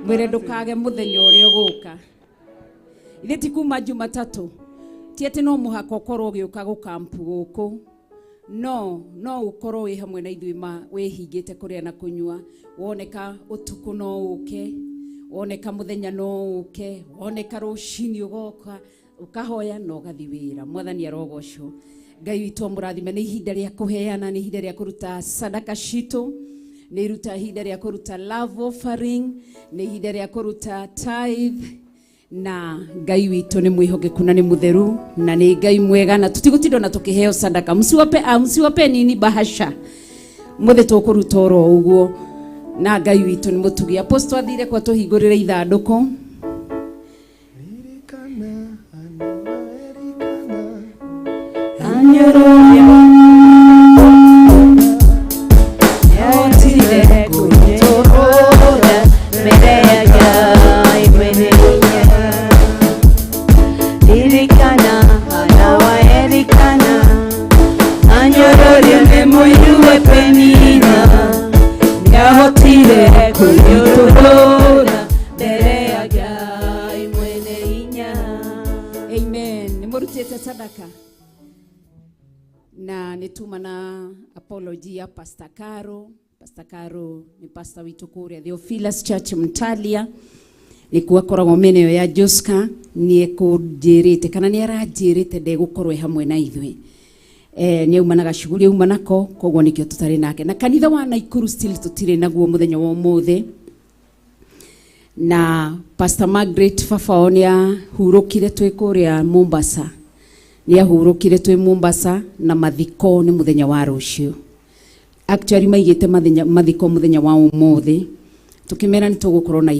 mwĩre ndũkage mũthenya ũrĩa ũgũka. Ithe ti kuma Jumatatũ, ti atĩ no mũhaka ũkorwo ũgĩũka gũkampu gũkũ, no no ũkorwo wĩ hamwe na ithuĩ ma wĩhingĩte kũrĩa na kũnyua. Woneka ũtukũ no ũke, woneka mũthenya no ũke, woneka rũcinĩ ũgoka ũkahoya na ũgathiĩ wĩra. Mwathani arogocwo. Ngai witũ amũrathime. Nĩ ihinda rĩa kũheana, nĩ ihinda rĩa kũruta sadaka citũ, nĩ iruta ihinda rĩa kũruta love offering, nĩ ihinda rĩa kũruta tithe. Na Ngai witũ nĩ mwĩhokeku na nĩ mũtheru na nĩ Ngai mwega, na tũtigũtinda na tũkĩheo sadaka. Msiwape, msiwape nini bahasha, mũthĩ tũkũruta oro ũguo. Na Ngai witũ nĩ mũtugi. Apostle athire kwa tũhingũrĩre ithandũkũ. Nĩahotire kũnyitũrũra mbere ya Ngai mwene hinya. Ririkana Hana wa Elikana, anyororio nĩ mũiruwe Penina. Nĩahotire kũnyitũrũra mbere ya Ngai mwene hinya. Amen. Nĩ mũrutĩte sadaka na nĩ tuma na apology ya Pastor Caro. Pastor Caro nĩ pastor witũ kũrĩa Theophilus Church Mtalia, nĩkuo akoragwo mĩena ĩyo ya Joska. Nĩ ekũnjĩrĩte kana nĩ aranjĩrĩte ndegũkorwo e hamwe na ithuĩ. Nĩ auma na gacuguri auma nako, koguo nĩkĩo tũtarĩ nake. Na kanitha wa Naikuru still tũtirĩ naguo mũthenya wa ũmũthĩ. Na Pastor Margaret baba wao nĩ ahurũkire twĩ kũrĩa Mombasa, nĩ ahurũkire twĩ Mombasa, na mathiko nĩ mũthenya wa rũciũ. Actually maigĩte mathiko mũthenya wa ũmũthĩ, tũkĩmera nĩ tũgũkorwo na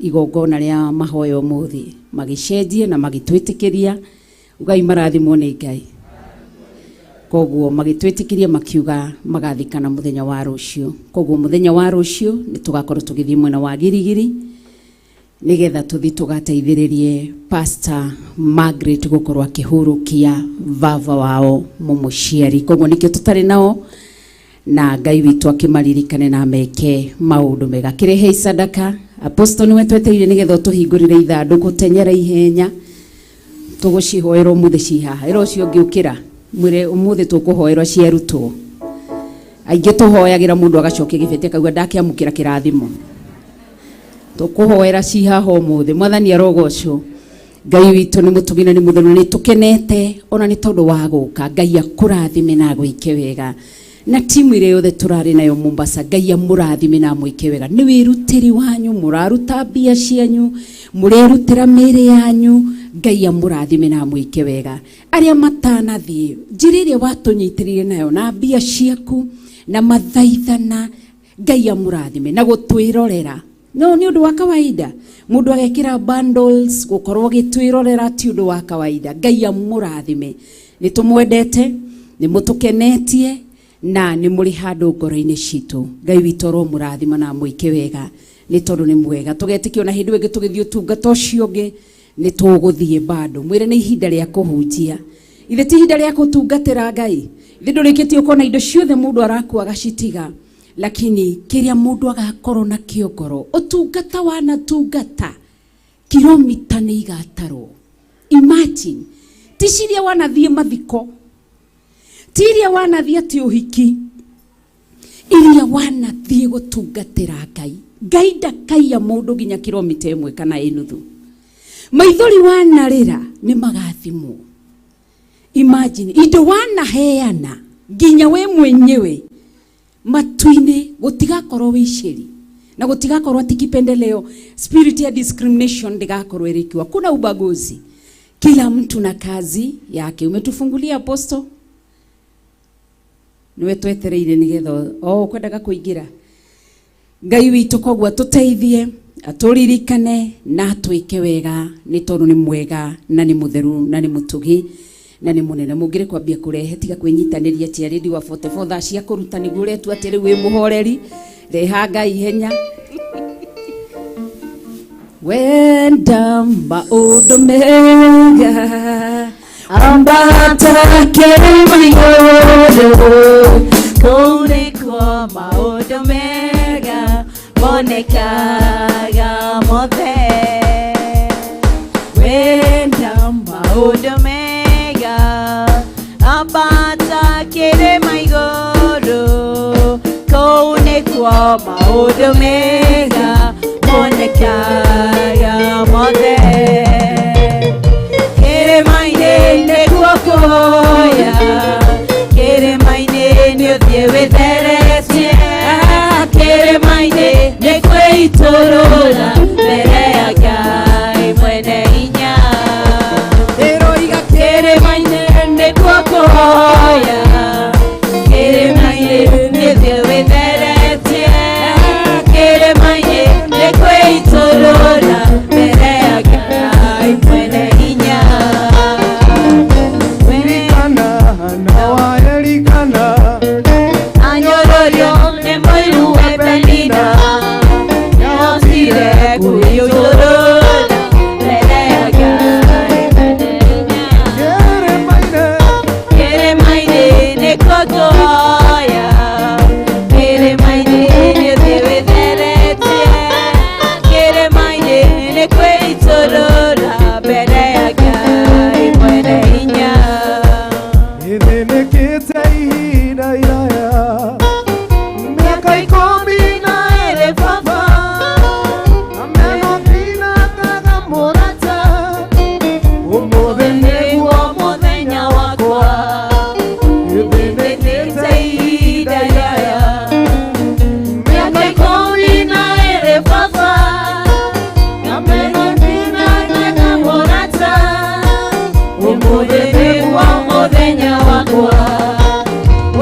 igongona rĩa mahoya ũmũthĩ, magĩcenjia na magĩtwĩtĩkĩria. Ugai marathimwo nĩ Ngai. Koguo magĩtwĩtĩkĩria makiuga magathikana mũthenya wa rũciũ. Koguo mũthenya wa rũciũ nĩ tũgakorwo tũgĩthiĩ mwena wa Girigiri nĩgetha tũthiĩ tũgateithĩrĩrie Pastor Margaret gũkorwo akĩhurũkia baba wao mũmũciari. Koguo nĩkĩo tũtarĩ nao, na Ngai witũ akĩmaririkane na meke maũndũ mega. Kĩrehe sadaka. Apostle nĩwe twetereire nĩgetha ũtũhingũrĩre ithandũkũ. Tenyera ihenya, tũgũcihoera ũmũthĩ ci haha. Ĩra ũcio ũngĩ ũkĩra, mwĩre ũmũthĩ tũkũhoerwo ciarutwo. Aingĩ tũhoyagĩra mũndũ agacokia gĩbeti akauga ndakĩamũkĩra kĩrathimo. Tũkũhoera ci haha ũmũthĩ. Mwathani arogocwo. Ngai witũ nĩ mũtugi na nĩ mũtheru, na nĩ tũkenete ona nĩ tondũ wa gũka. Ngai akũrathime na agwĩke wega. Na timu ĩrĩa yothe tũrarĩ nayo Mombasa, Ngai amũrathime na amwĩke wega. Nĩ wĩrutĩri wanyu, mũraruta mbia cianyu, mũrerutĩra mĩĩrĩ yanyu. Ngai amũrathime na amwĩke wega. Arĩa matanathiĩ, njĩra ĩrĩa watũnyitĩrĩire nayo na mbia ciaku na mathaithana, Ngai amũrathime na gũtwĩrorera. No nĩ ũndũ wa kawaida mũndũ agekĩra bundles gũkorwo agĩtwĩrorera, ti ũndũ wa kawaida. Ngai amũrathime. Nĩ tũmwendete, nĩ mũtũkenetie na nĩ mũrĩ handũ ngoro-inĩ citũ. Ngai witũ aromũrathima na amwĩke wega, nĩ tondũ nĩ mwega. Tũgetĩkia ona hĩndĩ ĩyo ĩngĩ tũgĩthiĩ ũtungata ũcio ũngĩ nĩ tũgũthiĩ bado. Mwĩre nĩ ihinda rĩa kũhunjia, ithe ti ihinda rĩa gũtungatĩra Ngai. Ithe ndũrĩkĩtie ũkona indo ciothe mũndũ arakua agacitiga, lakini kĩrĩa mũndũ agakorwo nakĩo ngoro, ũtungata wanatungata kilomita nĩ igatarwo. Imagine, ti ciria wanathiĩ mathiko, ti iria wanathiĩ atĩ ũhiki, iria wanathiĩ gũtungatĩra Ngai. Ngai ndakaiya mũndũ nginya kilomita ĩmwe kana ĩnuthu. Maithori wanarĩra nĩ magathimwo. Imagine, indo wanaheana nginya we mwenyewe matu-inĩ gũtigakorwo wĩicĩri na gũtigakorwo ati kipendeleo, spirit ya discrimination ndĩgakorwo ĩrĩkiwa. Kuna ubaguzi, kila mtu na kazi yake. Umetufungulia Apostle, niwe twetereire nigetha o kwendaga kũingĩra. Ngai witũ koguo atũteithie, atũririkane na atwĩke wega, nĩ tondũ nĩ mwega na nĩ mũtheru na nĩ mũtugi na nĩ mũnene. Mũngĩrĩ kwambia kũrehe, tiga kwĩnyitanĩria tia wa 44 thaa cia kũruta nĩguo ũretua atĩ rĩu wĩ mũhoreri. Reha Ngai ihenya. Wenda maũndũ mega, ambata kĩrĩma igũrũ, kũu nĩkuo maũndũ mega. Monekaga mothe wenda maũndũ mega ambata kĩrĩma igũrũ kũu nĩkuo maũndũ mega monekaga mothe kĩrĩma-inĩ nĩkuo kũhoya kĩrĩma-inĩ nĩ ũthiĩ wĩtheretie kĩrĩma-inĩ nĩ kwĩitũrũra mbere ya Ngai mwene hinya ĩroiga kĩrĩma-inĩ nĩkuo kũhoya kĩrĩma-inĩ nĩ ũthiĩ wĩtheretie kĩrĩma-inĩ nĩ kwĩitũrũra mbere ya Ngai mwene hinya Elikana na wa Elikana anyororio nĩ mũiru we Penina nĩahotire kwĩyũrũra mbere ya Ngai mwene hinya kĩrĩma-inĩ nĩkuo kũhoya kĩrĩma-inĩ nĩ ũthiĩ wĩtheretie kĩrĩma-inĩ nĩ kwĩitũrũra mbere ya Ngai mwene hinya Nĩthĩnĩkĩte ihinda iraya mĩaka 12 baba ameno ndinakaga mũrata ũmũthĩ nĩguo mũthenya wakwa nĩthĩnĩkĩte ihinda iraya mĩaka 12 baba ameno ndinakaga mũrata ũmũthĩ nĩguo mũthenya wakwa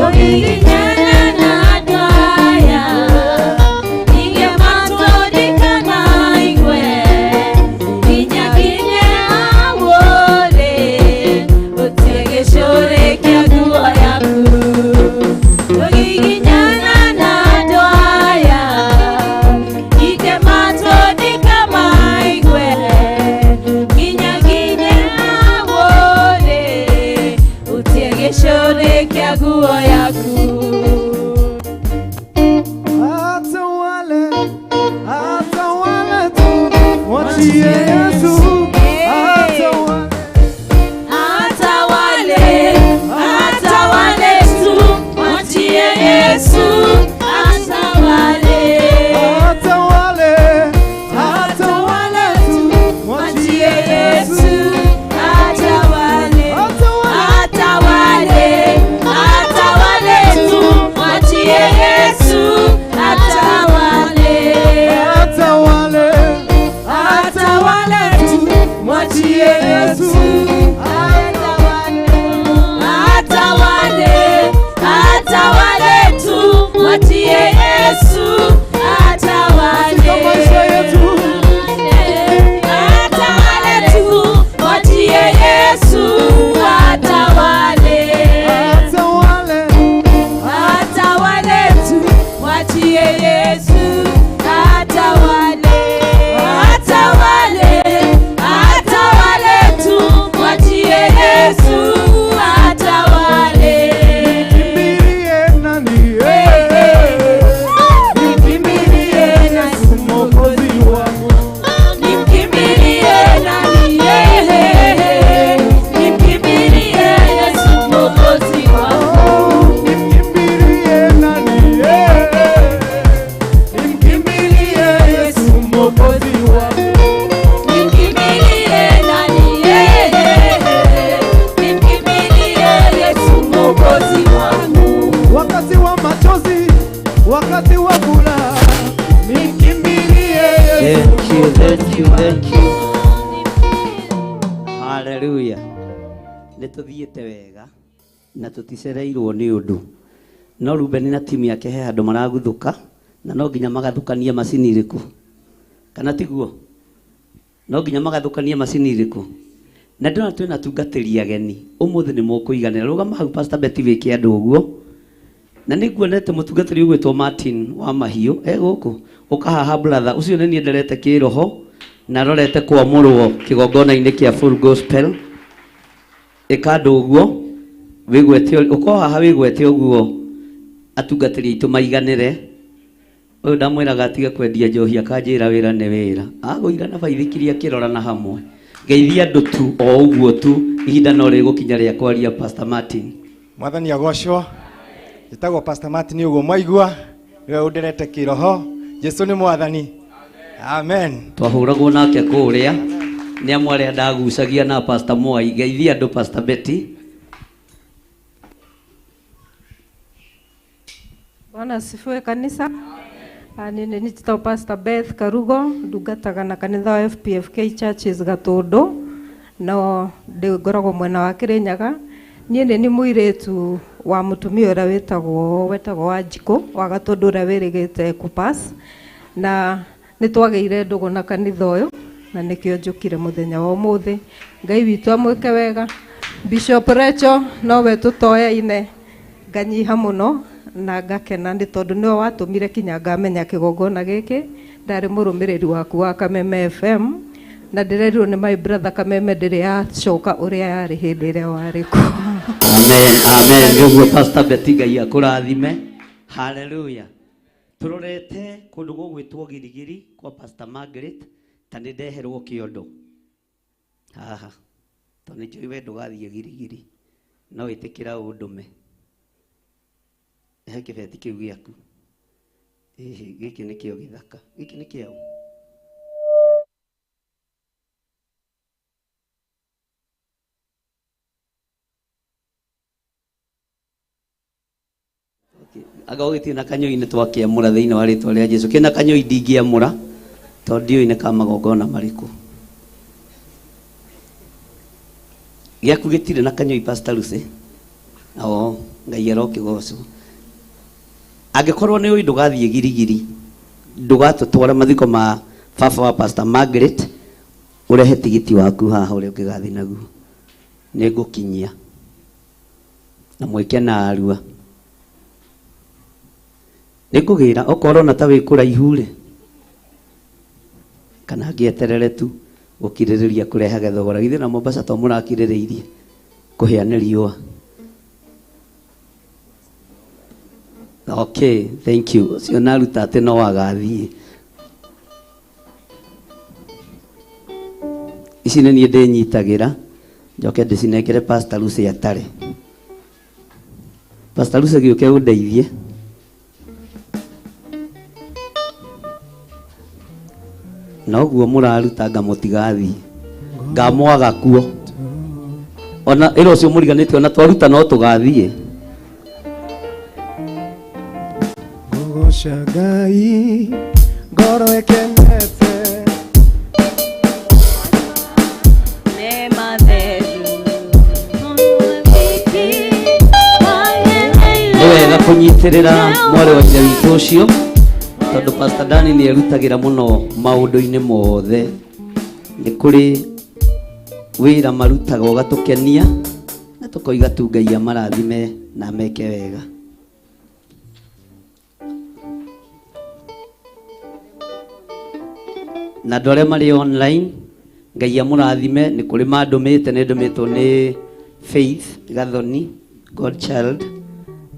ũgiginyana na andũ aya ingĩmatũndĩkana igue nginya nginye hau-rĩ ũtie gĩcũrĩ kĩa nguo yaku ũgiginyana na andũ aya ingĩmatũndĩka maigue nginya nginye hau-rĩ ũtie gĩcũrĩ kĩa nguo yaku Atawale, atawale tu, mwachie Yesu. Atawale, Atawale, atawale tu, mwachie Yesu. Atawale, atawale, atawale tu, mwachie Yesu. Atawale, atawale, atawale tu, mwachie Yesu. Atawale, atawale, atawale tu, mwachie Yesu. Atawale, atawale tu, mwachie Yesu. Atawale, maisha yetu. Atawale tu, mwachie Yesu. Atawale, Atawale, atawale tu, mwachie Yesu. Atawale, atawale, atawale tu, mwachie Yesu. Atawale, Kimbilie nani? Nimkimbilie nani? Mwokozi wangu. Nimkimbilie nani? Nimkimbilie Yesu Mwokozi wangu. Nimkimbilie nani? Nimkimbilie Yesu Mwokozi wangu. Nimkimbilie nani? Nimkimbilie Yesu Mwokozi wangu. Wakati wa machozi, wakati wa furaha, nimkimbilie Yesu. Thank you, thank you, thank you. Hallelujah. Nĩ tũthiĩte wega na tũticereirwo nĩ ũndũ no Ruben na timu yake he handũ maraguthũka na no nginya magathũkanie macini irĩkũ kana tiguo no nginya magathũkanie macini irĩkũ na ndĩrona twĩna tungatĩri ageni ũmũthĩ nĩ mũkũiganĩra rũgama hau Pastor Betty wĩke andũ ũguo na nĩ nguonete mũtungatĩri ũgwĩtwo Martin wa mahiũ e gũkũ ũkahaha brother ũcio nĩ niĩ nderete kĩroho na rorete kwamũrwo kĩgongona-inĩ kĩa Full Gospel ĩka andũ ũguo wĩgwete ũko haha wĩgwete ũguo atungatĩri aitũ maiganĩre Ũyũ ndamwĩraga atige kwendia njohi akanjĩra wĩra nĩ wĩra. Agũira na baithikiri akĩrorana hamwe. Ngeithia andũ tu o ũguo tu, ihinda no rĩgũkinya rĩa kwaria Pastor Martin. Mwathani agocwo. Njĩtagwo Pastor Martin ũguo mwaigua, nĩwe ũnderete kĩroho. Jesu nĩ mwathani. Amen. Twahũragwo nake kũrĩa nĩ amwe arĩa ndagucagia na Pastor Mwai. Geithia andũ Pastor Betty. Bwana asifiwe kanisa. Nĩ njĩtagwo Pastor Beth Karugo, ndungataga na kanitha wa FPFK Churches Gatũndũ, no ngoragwo mwena wa Kĩrĩnyaga. Niĩ nĩ mũirĩtu wa mũtumia ũrĩa wetagwo Wanjikũ wa Gatũndũ ũrĩa wĩrĩgĩte kũpass, na nĩ twagĩire ndũgũ na kanitha ũyũ, na nĩkĩo njũkire mũthenya wa ũmũthĩ. Ngai witũ amwĩke wega. Bishop Rachel nowe tũtoyaine, nganyiha mũno na ngakena nĩ tondũ nĩwe watũmire kinya ngamenya kĩgongona gĩkĩ. Ndarĩ mũrũmĩrĩri waku wa Kameme FM, na ndĩrerirwo nĩ my brother Kameme ndĩrĩ yacoka ũrĩa yarĩ hĩndĩ ĩrĩa warĩ kuo. Amen, amen. Nĩguo Pastor Betty, Ngai akũrathime. Hallelujah. Tũrorete kũndũ gũgwĩtwo Girigiri kwa Pastor Margaret, ta nĩ ndeherwo kĩondo haha, tondũ nĩ njũĩ we ndũgathiĩ Girigiri, no ĩtĩkĩra ũndũme. He kĩbeti kĩu gĩaku. Ĩhĩ, gĩkĩ nĩkĩo gĩthaka. Gĩkĩ nĩ kĩaũ? Anga ũgĩtirĩ na kanyũi nĩ twakĩamũra thĩinĩ wa rĩtwa rĩa Jesũ. Kĩna kanyũi ndingĩamũra tondũ ndiũĩ nĩ ka magongona marĩkũ. Gĩaku gĩtirĩ na kanyũi Pastor Lucy. O, Ngai arokĩgocwo. Angĩkorwo nĩ ũĩ ndũgathiĩ Girigiri, ndũgatũtwara mathiko ma baba wa Pastor Margaret, ũrehe tigiti waku haha ũrĩa ũngĩgathiĩ naguo. Nĩngũkinyia. Na mwĩke na arua. Nĩngũgĩra okorwo ũrona ta wĩ kũraihu rĩ, kana ngĩeterere tu gũkirĩrĩria kũrehage thogora. Githĩ na Mombasa to mũrakirĩrĩirie kũhĩa nĩ riũa. Okay, thank you. Ũcio naruta atĩ no agathiĩ. Ici nĩ niĩ ndĩnyitagĩra, njoke ndĩcinengere Pastor Lucy atarĩ. Pastor Lucy gĩũke ũndeithie. Noguo mũraruta ngamũtigathiĩ, ngamwaga kuo. Ona ĩra ũcio mũriganĩtie ona twaruta no tũgathiĩ. Ngũgoca Ngai ngoro ĩkenete. Nĩ wega kũnyitĩrĩra mwarĩ wa ithe witũ ũcio, tondũ Pastor Dani nĩ erutagĩra mũno maũndũ-inĩ mothe. Nĩ kũrĩ wĩra marutaga ũgatũkenia, na tũkoiga tu Ngai amarathime na ameke wega. Na andũ arĩa marĩ online, Ngai amũrathime. Nĩ kũrĩ mandũmĩte, nĩ ndũmĩtwo nĩ Faith Gathoni Godchild,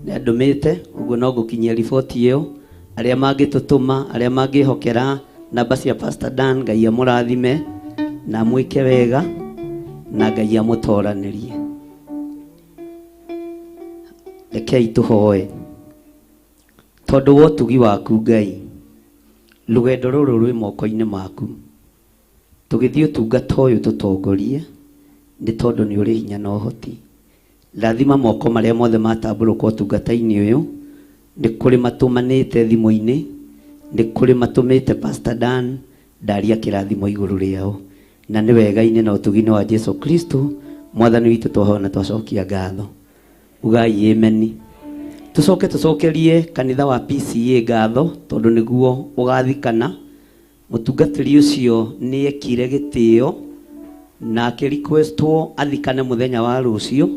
nĩ andũmĩte, ũguo no ngũkinyia riboti ĩyo. Arĩa mangĩtũtũma, arĩa mangĩhokera namba cia Pastor Dan, Ngai amũrathime na amwĩke wega, na Ngai amũtoranĩrie. Rekei tũhoe. Tondũ wa ũtugi waku Ngai, rũgendo rũrũ rwĩ moko-inĩ maku. Tũgĩthiĩ ũtungata ũyũ tũtongorie, nĩ tondũ nĩ ũrĩ hinya na ũhoti. Rathima moko marĩa mothe matambũrũka ũtungata-inĩ ũyũ. Nĩ kũrĩ matũmanĩte thimũ-inĩ, nĩ kũrĩ matũmĩte Pastor Dan ndaria kĩrathimo igũrũ rĩao. Na nĩ wega-inĩ na ũtugi-inĩ wa Jesu Kristo mwathani witũ twahoya na twacokia ngatho. Ugai ameni. Tũcoke tũcokerie kanitha wa PCA ngatho tondũ nĩguo ũgathikana. Mũtungatĩri ũcio nĩ ekire gĩtĩo na akĩ requestwo athikane mũthenya wa rũciũ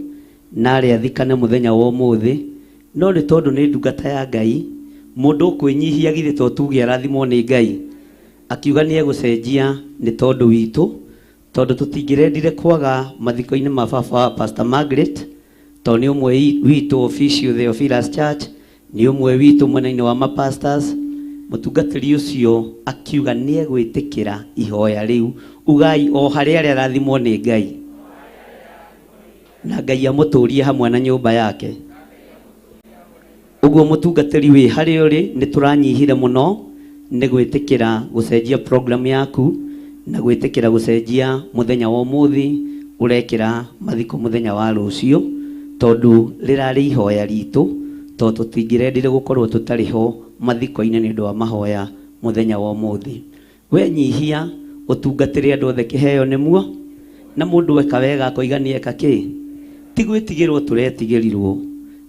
na arĩ athikane mũthenya wa ũmũthĩ, no nĩ tondũ nĩ ndungata ya Ngai, mũndũ ũkwĩnyihia githĩ to tuge arathimwo nĩ Ngai, akiuga nĩ egũcenjia nĩ tondũ witũ, tondũ tũtingĩrendire kwaga mathiko-inĩ ma baba wa Pastor Margaret, tondũ nĩ ũmwe witũ official Theophilus Church, nĩ ũmwe witũ mwena-inĩ wa mapastors, Mũtungatĩri ũcio akiuga nĩ egwĩtĩkĩra ihoya rĩu. Ugai o harĩa arĩa arathimwo nĩ Ngai, na Ngai amũtũrie hamwe na nyũmba yake. Ũguo mũtungatĩri wĩ harĩa ũrĩ, nĩ tũranyihire mũno nĩ gwĩtĩkĩra gũcenjia program yaku na gwĩtĩkĩra gũcenjia mũthenya wa ũmũthĩ ũrekĩra mathiko mũthenya wa rũciũ, tondũ rĩrarĩ ihoya ritũ, tondũ tũtingĩrendire gũkorwo tũtarĩ ho mathiko-inĩ nĩ ũndũ wa mahoya mũthenya wa ũmũthĩ. We nyihia ũtungatĩre andũ othe kĩheo nĩ muo, na mũndũ eka wega akoiga nĩ eka kĩ. Ti gwĩtigĩrwo tũretigĩrirwo,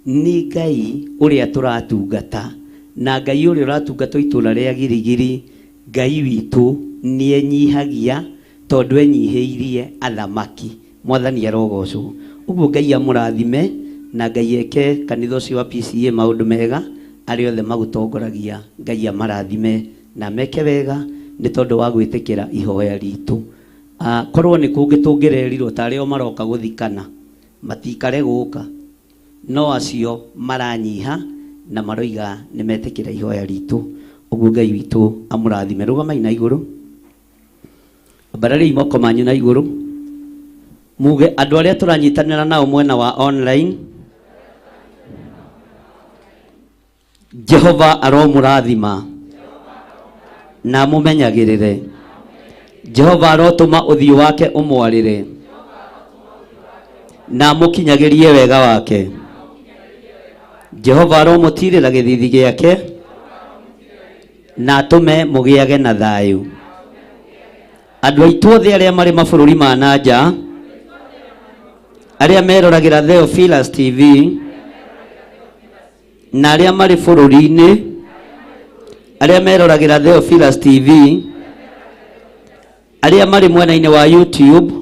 nĩ Ngai ũrĩa tũratungata, na Ngai ũrĩa ũratungata itũũra rĩa Girigiri, Ngai witũ nĩ enyihagia tondũ enyihĩirie athamaki. Mwathani arogocwo. Ũguo Ngai amũrathime na Ngai eke kanitha ũcio wa PCA maũndũ mega, arĩa othe magũtongoragia Ngai amarathime na meke wega nĩ tondũ wa gwĩtĩkĩra ihoya ritũ. Korwo nĩ kũngĩ tũngĩrerirwo tarĩ o maroka gũthikana, matikare gũka, no acio maranyiha na maroiga nĩ metĩkĩra ihoya ritũ. Ũguo Ngai witũ amũrathime. Rũgamai na igũrũ, ambarariai moko manyu na igũrũ, muge andũ arĩa tũranyitanĩra nao mwena wa online, Jehova aromũrathima na amũmenyagĩrĩre. Jehova arotũma ũthiũ wake ũmwarĩre na amũkinyagĩrie wega wake. Jehova aromũtirĩra gĩthithi gĩake na atũme mũgĩage na thayũ. Andũ aitũ othe arĩa marĩ mabũrũri ma na nja, arĩa meroragĩra Theophilus TV na arĩa marĩ bũrũri-inĩ, arĩa meroragĩra Theophilus TV, arĩa marĩ mwena-inĩ wa YouTube,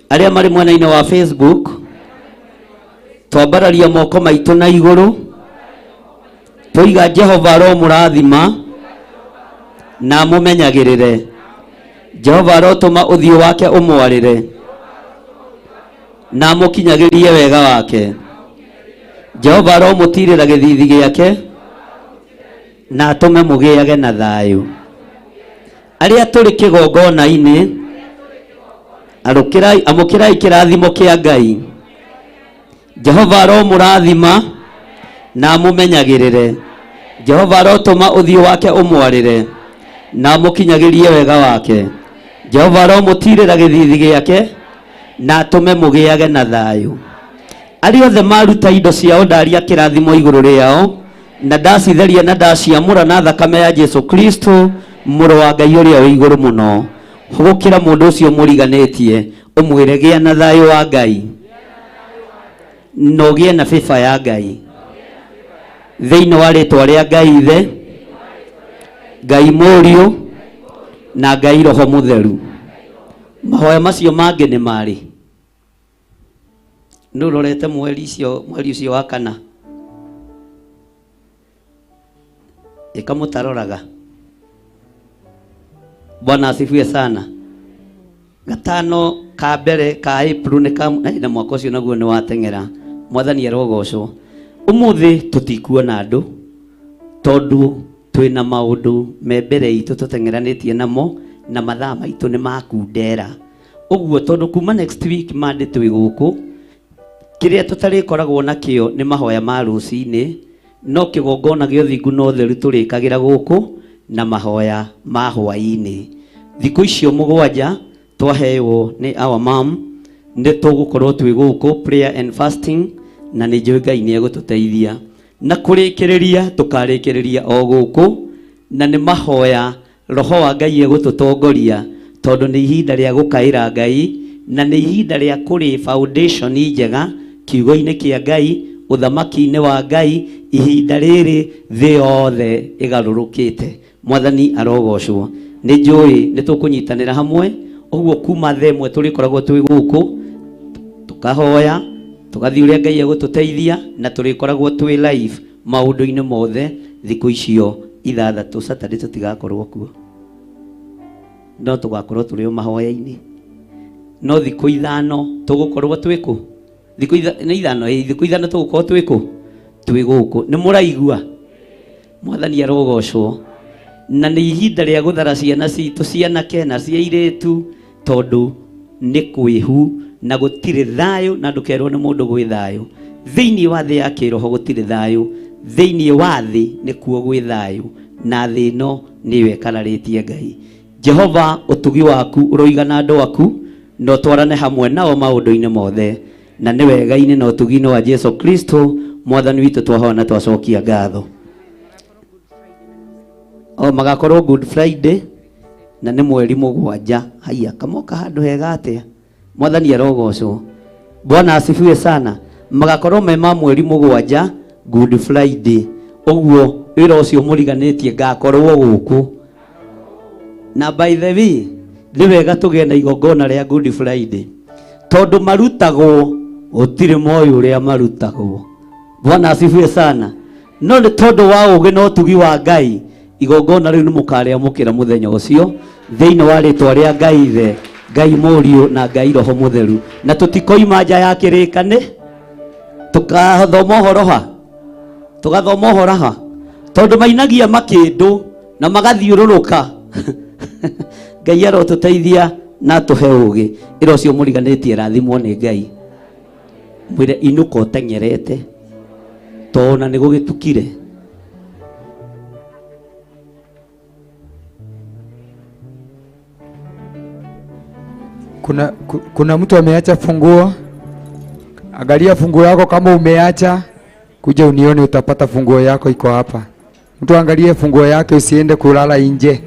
arĩa marĩ mwena-inĩ wa Facebook, twambararia moko maitũ na igũrũ, tũiga Jehova aromũrathima na amũmenyagĩrĩre. Jehova arotũma ũthiũ wake ũmwarĩre na amũkinyagĩrie wega wake. Jehova aromũtirĩra gĩthithi gĩake na atũme mũgĩage na thayũ. Arĩa tũrĩ kĩgongona-inĩ, amũkĩrai kĩrathimo kĩa Ngai. Jehova aromũrathima na amũmenyagĩrĩre. Jehova arotũma ũthiũ wake ũmwarĩre na amũkinyagĩrie wega wake. Jehova aromũtirĩra gĩthithi gĩake na atũme mũgĩage na thayũ. Arĩa othe maruta indo ciao ndaria kĩrathimo igũrũ rĩao, na ndacitheria na ndaciamũra na thakame ya Jesu Kristo mũrũ wa Ngai ũrĩa wĩ igũrũ mũno. Hũgũkĩra mũndũ ũcio mũriganĩtie, ũmwĩre gĩa na thayũ wa Ngai na ũgĩe na favor ya Ngai thĩinĩ wa rĩtwa rĩa Ngai Ithe, Ngai Mũriũ na Ngai Roho Mũtheru. Mahoya macio mangĩ nĩ marĩ nĩ ũrorete mweri ũcio wa kana ĩkamũtaroraga. Bwana asifiwe sana. Gatano ka mbere ka April nĩ ka na mwaka ũcio naguo nĩ wateng'era. Mwathani arogocwo. Ũmũthĩ tũtikuona andũ tondũ twĩna maũndũ me mbere itũ tũteng'eranĩtie namo na mathaa maitũ nĩ makundera. Ũguo tondũ kuma next week Monday twĩ gũkũ, kĩrĩa tũtarĩkoragwo nakĩo nĩ mahoya ma rũcinĩ, no kĩgongona gĩa ũthingu na ũtheru tũrĩkagĩra gũkũ na mahoya ma hwaĩ-inĩ. Thikũ icio mũgwanja twaheo nĩ our mom, nĩ tũgũkorwo twĩ gũkũ prayer and fasting, na nĩ njũĩ Ngai nĩ egũtũteithia. Na kũrĩkĩrĩria tũkarĩkĩrĩria o gũkũ, na nĩ mahoya Roho wa Ngai egũtũtongoria, tondũ nĩ ihinda rĩa gũkaĩra Ngai, na nĩ ihinda rĩa kũrĩ foundation njega kiugo-inĩ kĩa Ngai, ũthamaki-inĩ wa Ngai. Ihinda rĩrĩ thĩ yothe ĩgarũrũkĩte. Mwathani arogocwo. Nĩ njũĩ nĩ tũkũnyitanĩra hamwe, ũguo kuma thaa ĩmwe tũrĩkoragwo twĩ gũkũ tũkahoya, tũgathiĩ ũrĩa Ngai egũtũteithia, na tũrĩkoragwo twĩ live maũndũ-inĩ mothe thikũ icio ithathatũ. Saturday tũtigakorwo kuo, no tũgakorwo tũrĩ o mahoya-inĩ. No thikũ ithano tũgũkorwo twĩ kũ? Thikũ nĩ ithano, ĩ, thikũ ithano tũgũkorwo twĩ kũ? Twĩ gũkũ. Nĩ mũraigua? Mwathani arogocwo. Na nĩ ihinda rĩa gũthara ciana citũ cianake na cia airĩtu, tondũ nĩ kwĩhu na gũtirĩ thayũ, na ndũkerwo nĩ mũndũ gwĩ thayũ. Thĩinĩ wa thĩ ya kĩroho gũtirĩ thayũ, thĩinĩ wa thĩ nĩkuo gwĩ thayũ, na thĩ ĩno nĩyo ĩkararĩtie Ngai. Jehova, ũtugi waku ũroigana andũ aku, na ũtwarane hamwe nao maũndũ-inĩ mothe, na nĩ wega-inĩ na ũtugi-inĩ wa Jesu Kristo mwathani witũ twahoya na twacokia ngatho. O magakorwo Good Friday na nĩ mweri 7. Haiya, kamoka handũ hega atĩa? Mwathani arogocwo. Bwana asifiwe sana. Magakorwo me ma mweri 7 Good Friday. Ũguo wĩra ũcio mũriganĩtie ngakorwo gũkũ. Na by the way, nĩ wega tũgĩe na igongona rĩa Good Friday, tondũ marutagwo gũtirĩ moĩ ũrĩa marutagwo. Bwana asifiwe sana. No nĩ tondũ wa ũũgĩ na ũtugi wa Ngai, igongona rĩu nĩ mũkarĩamũkĩra mũthenya ũcio thĩinĩ wa rĩtwa rĩa Ngai Ithe, Ngai Mũriũ na Ngai Roho Mũtheru. Na tũtikoima nja ya kĩrĩkanĩ, tũkathoma ũhoro ha, tũgathoma ũhoro ha, tondũ mainagia makĩndũ na magathiũrũrũka. Ngai arotũteithia na atũhe ũũgĩ. Ĩra ũcio mũriganĩtie rathimwo nĩ Ngai, mwĩre inũka ũteng'erete, tona nĩ gũgĩtukire. Kuna mtu ameacha funguo. Angalia funguo yako kama umeacha, kuja unione, utapata funguo yako iko hapa. Mtu angalie funguo yake, usiende kulala nje.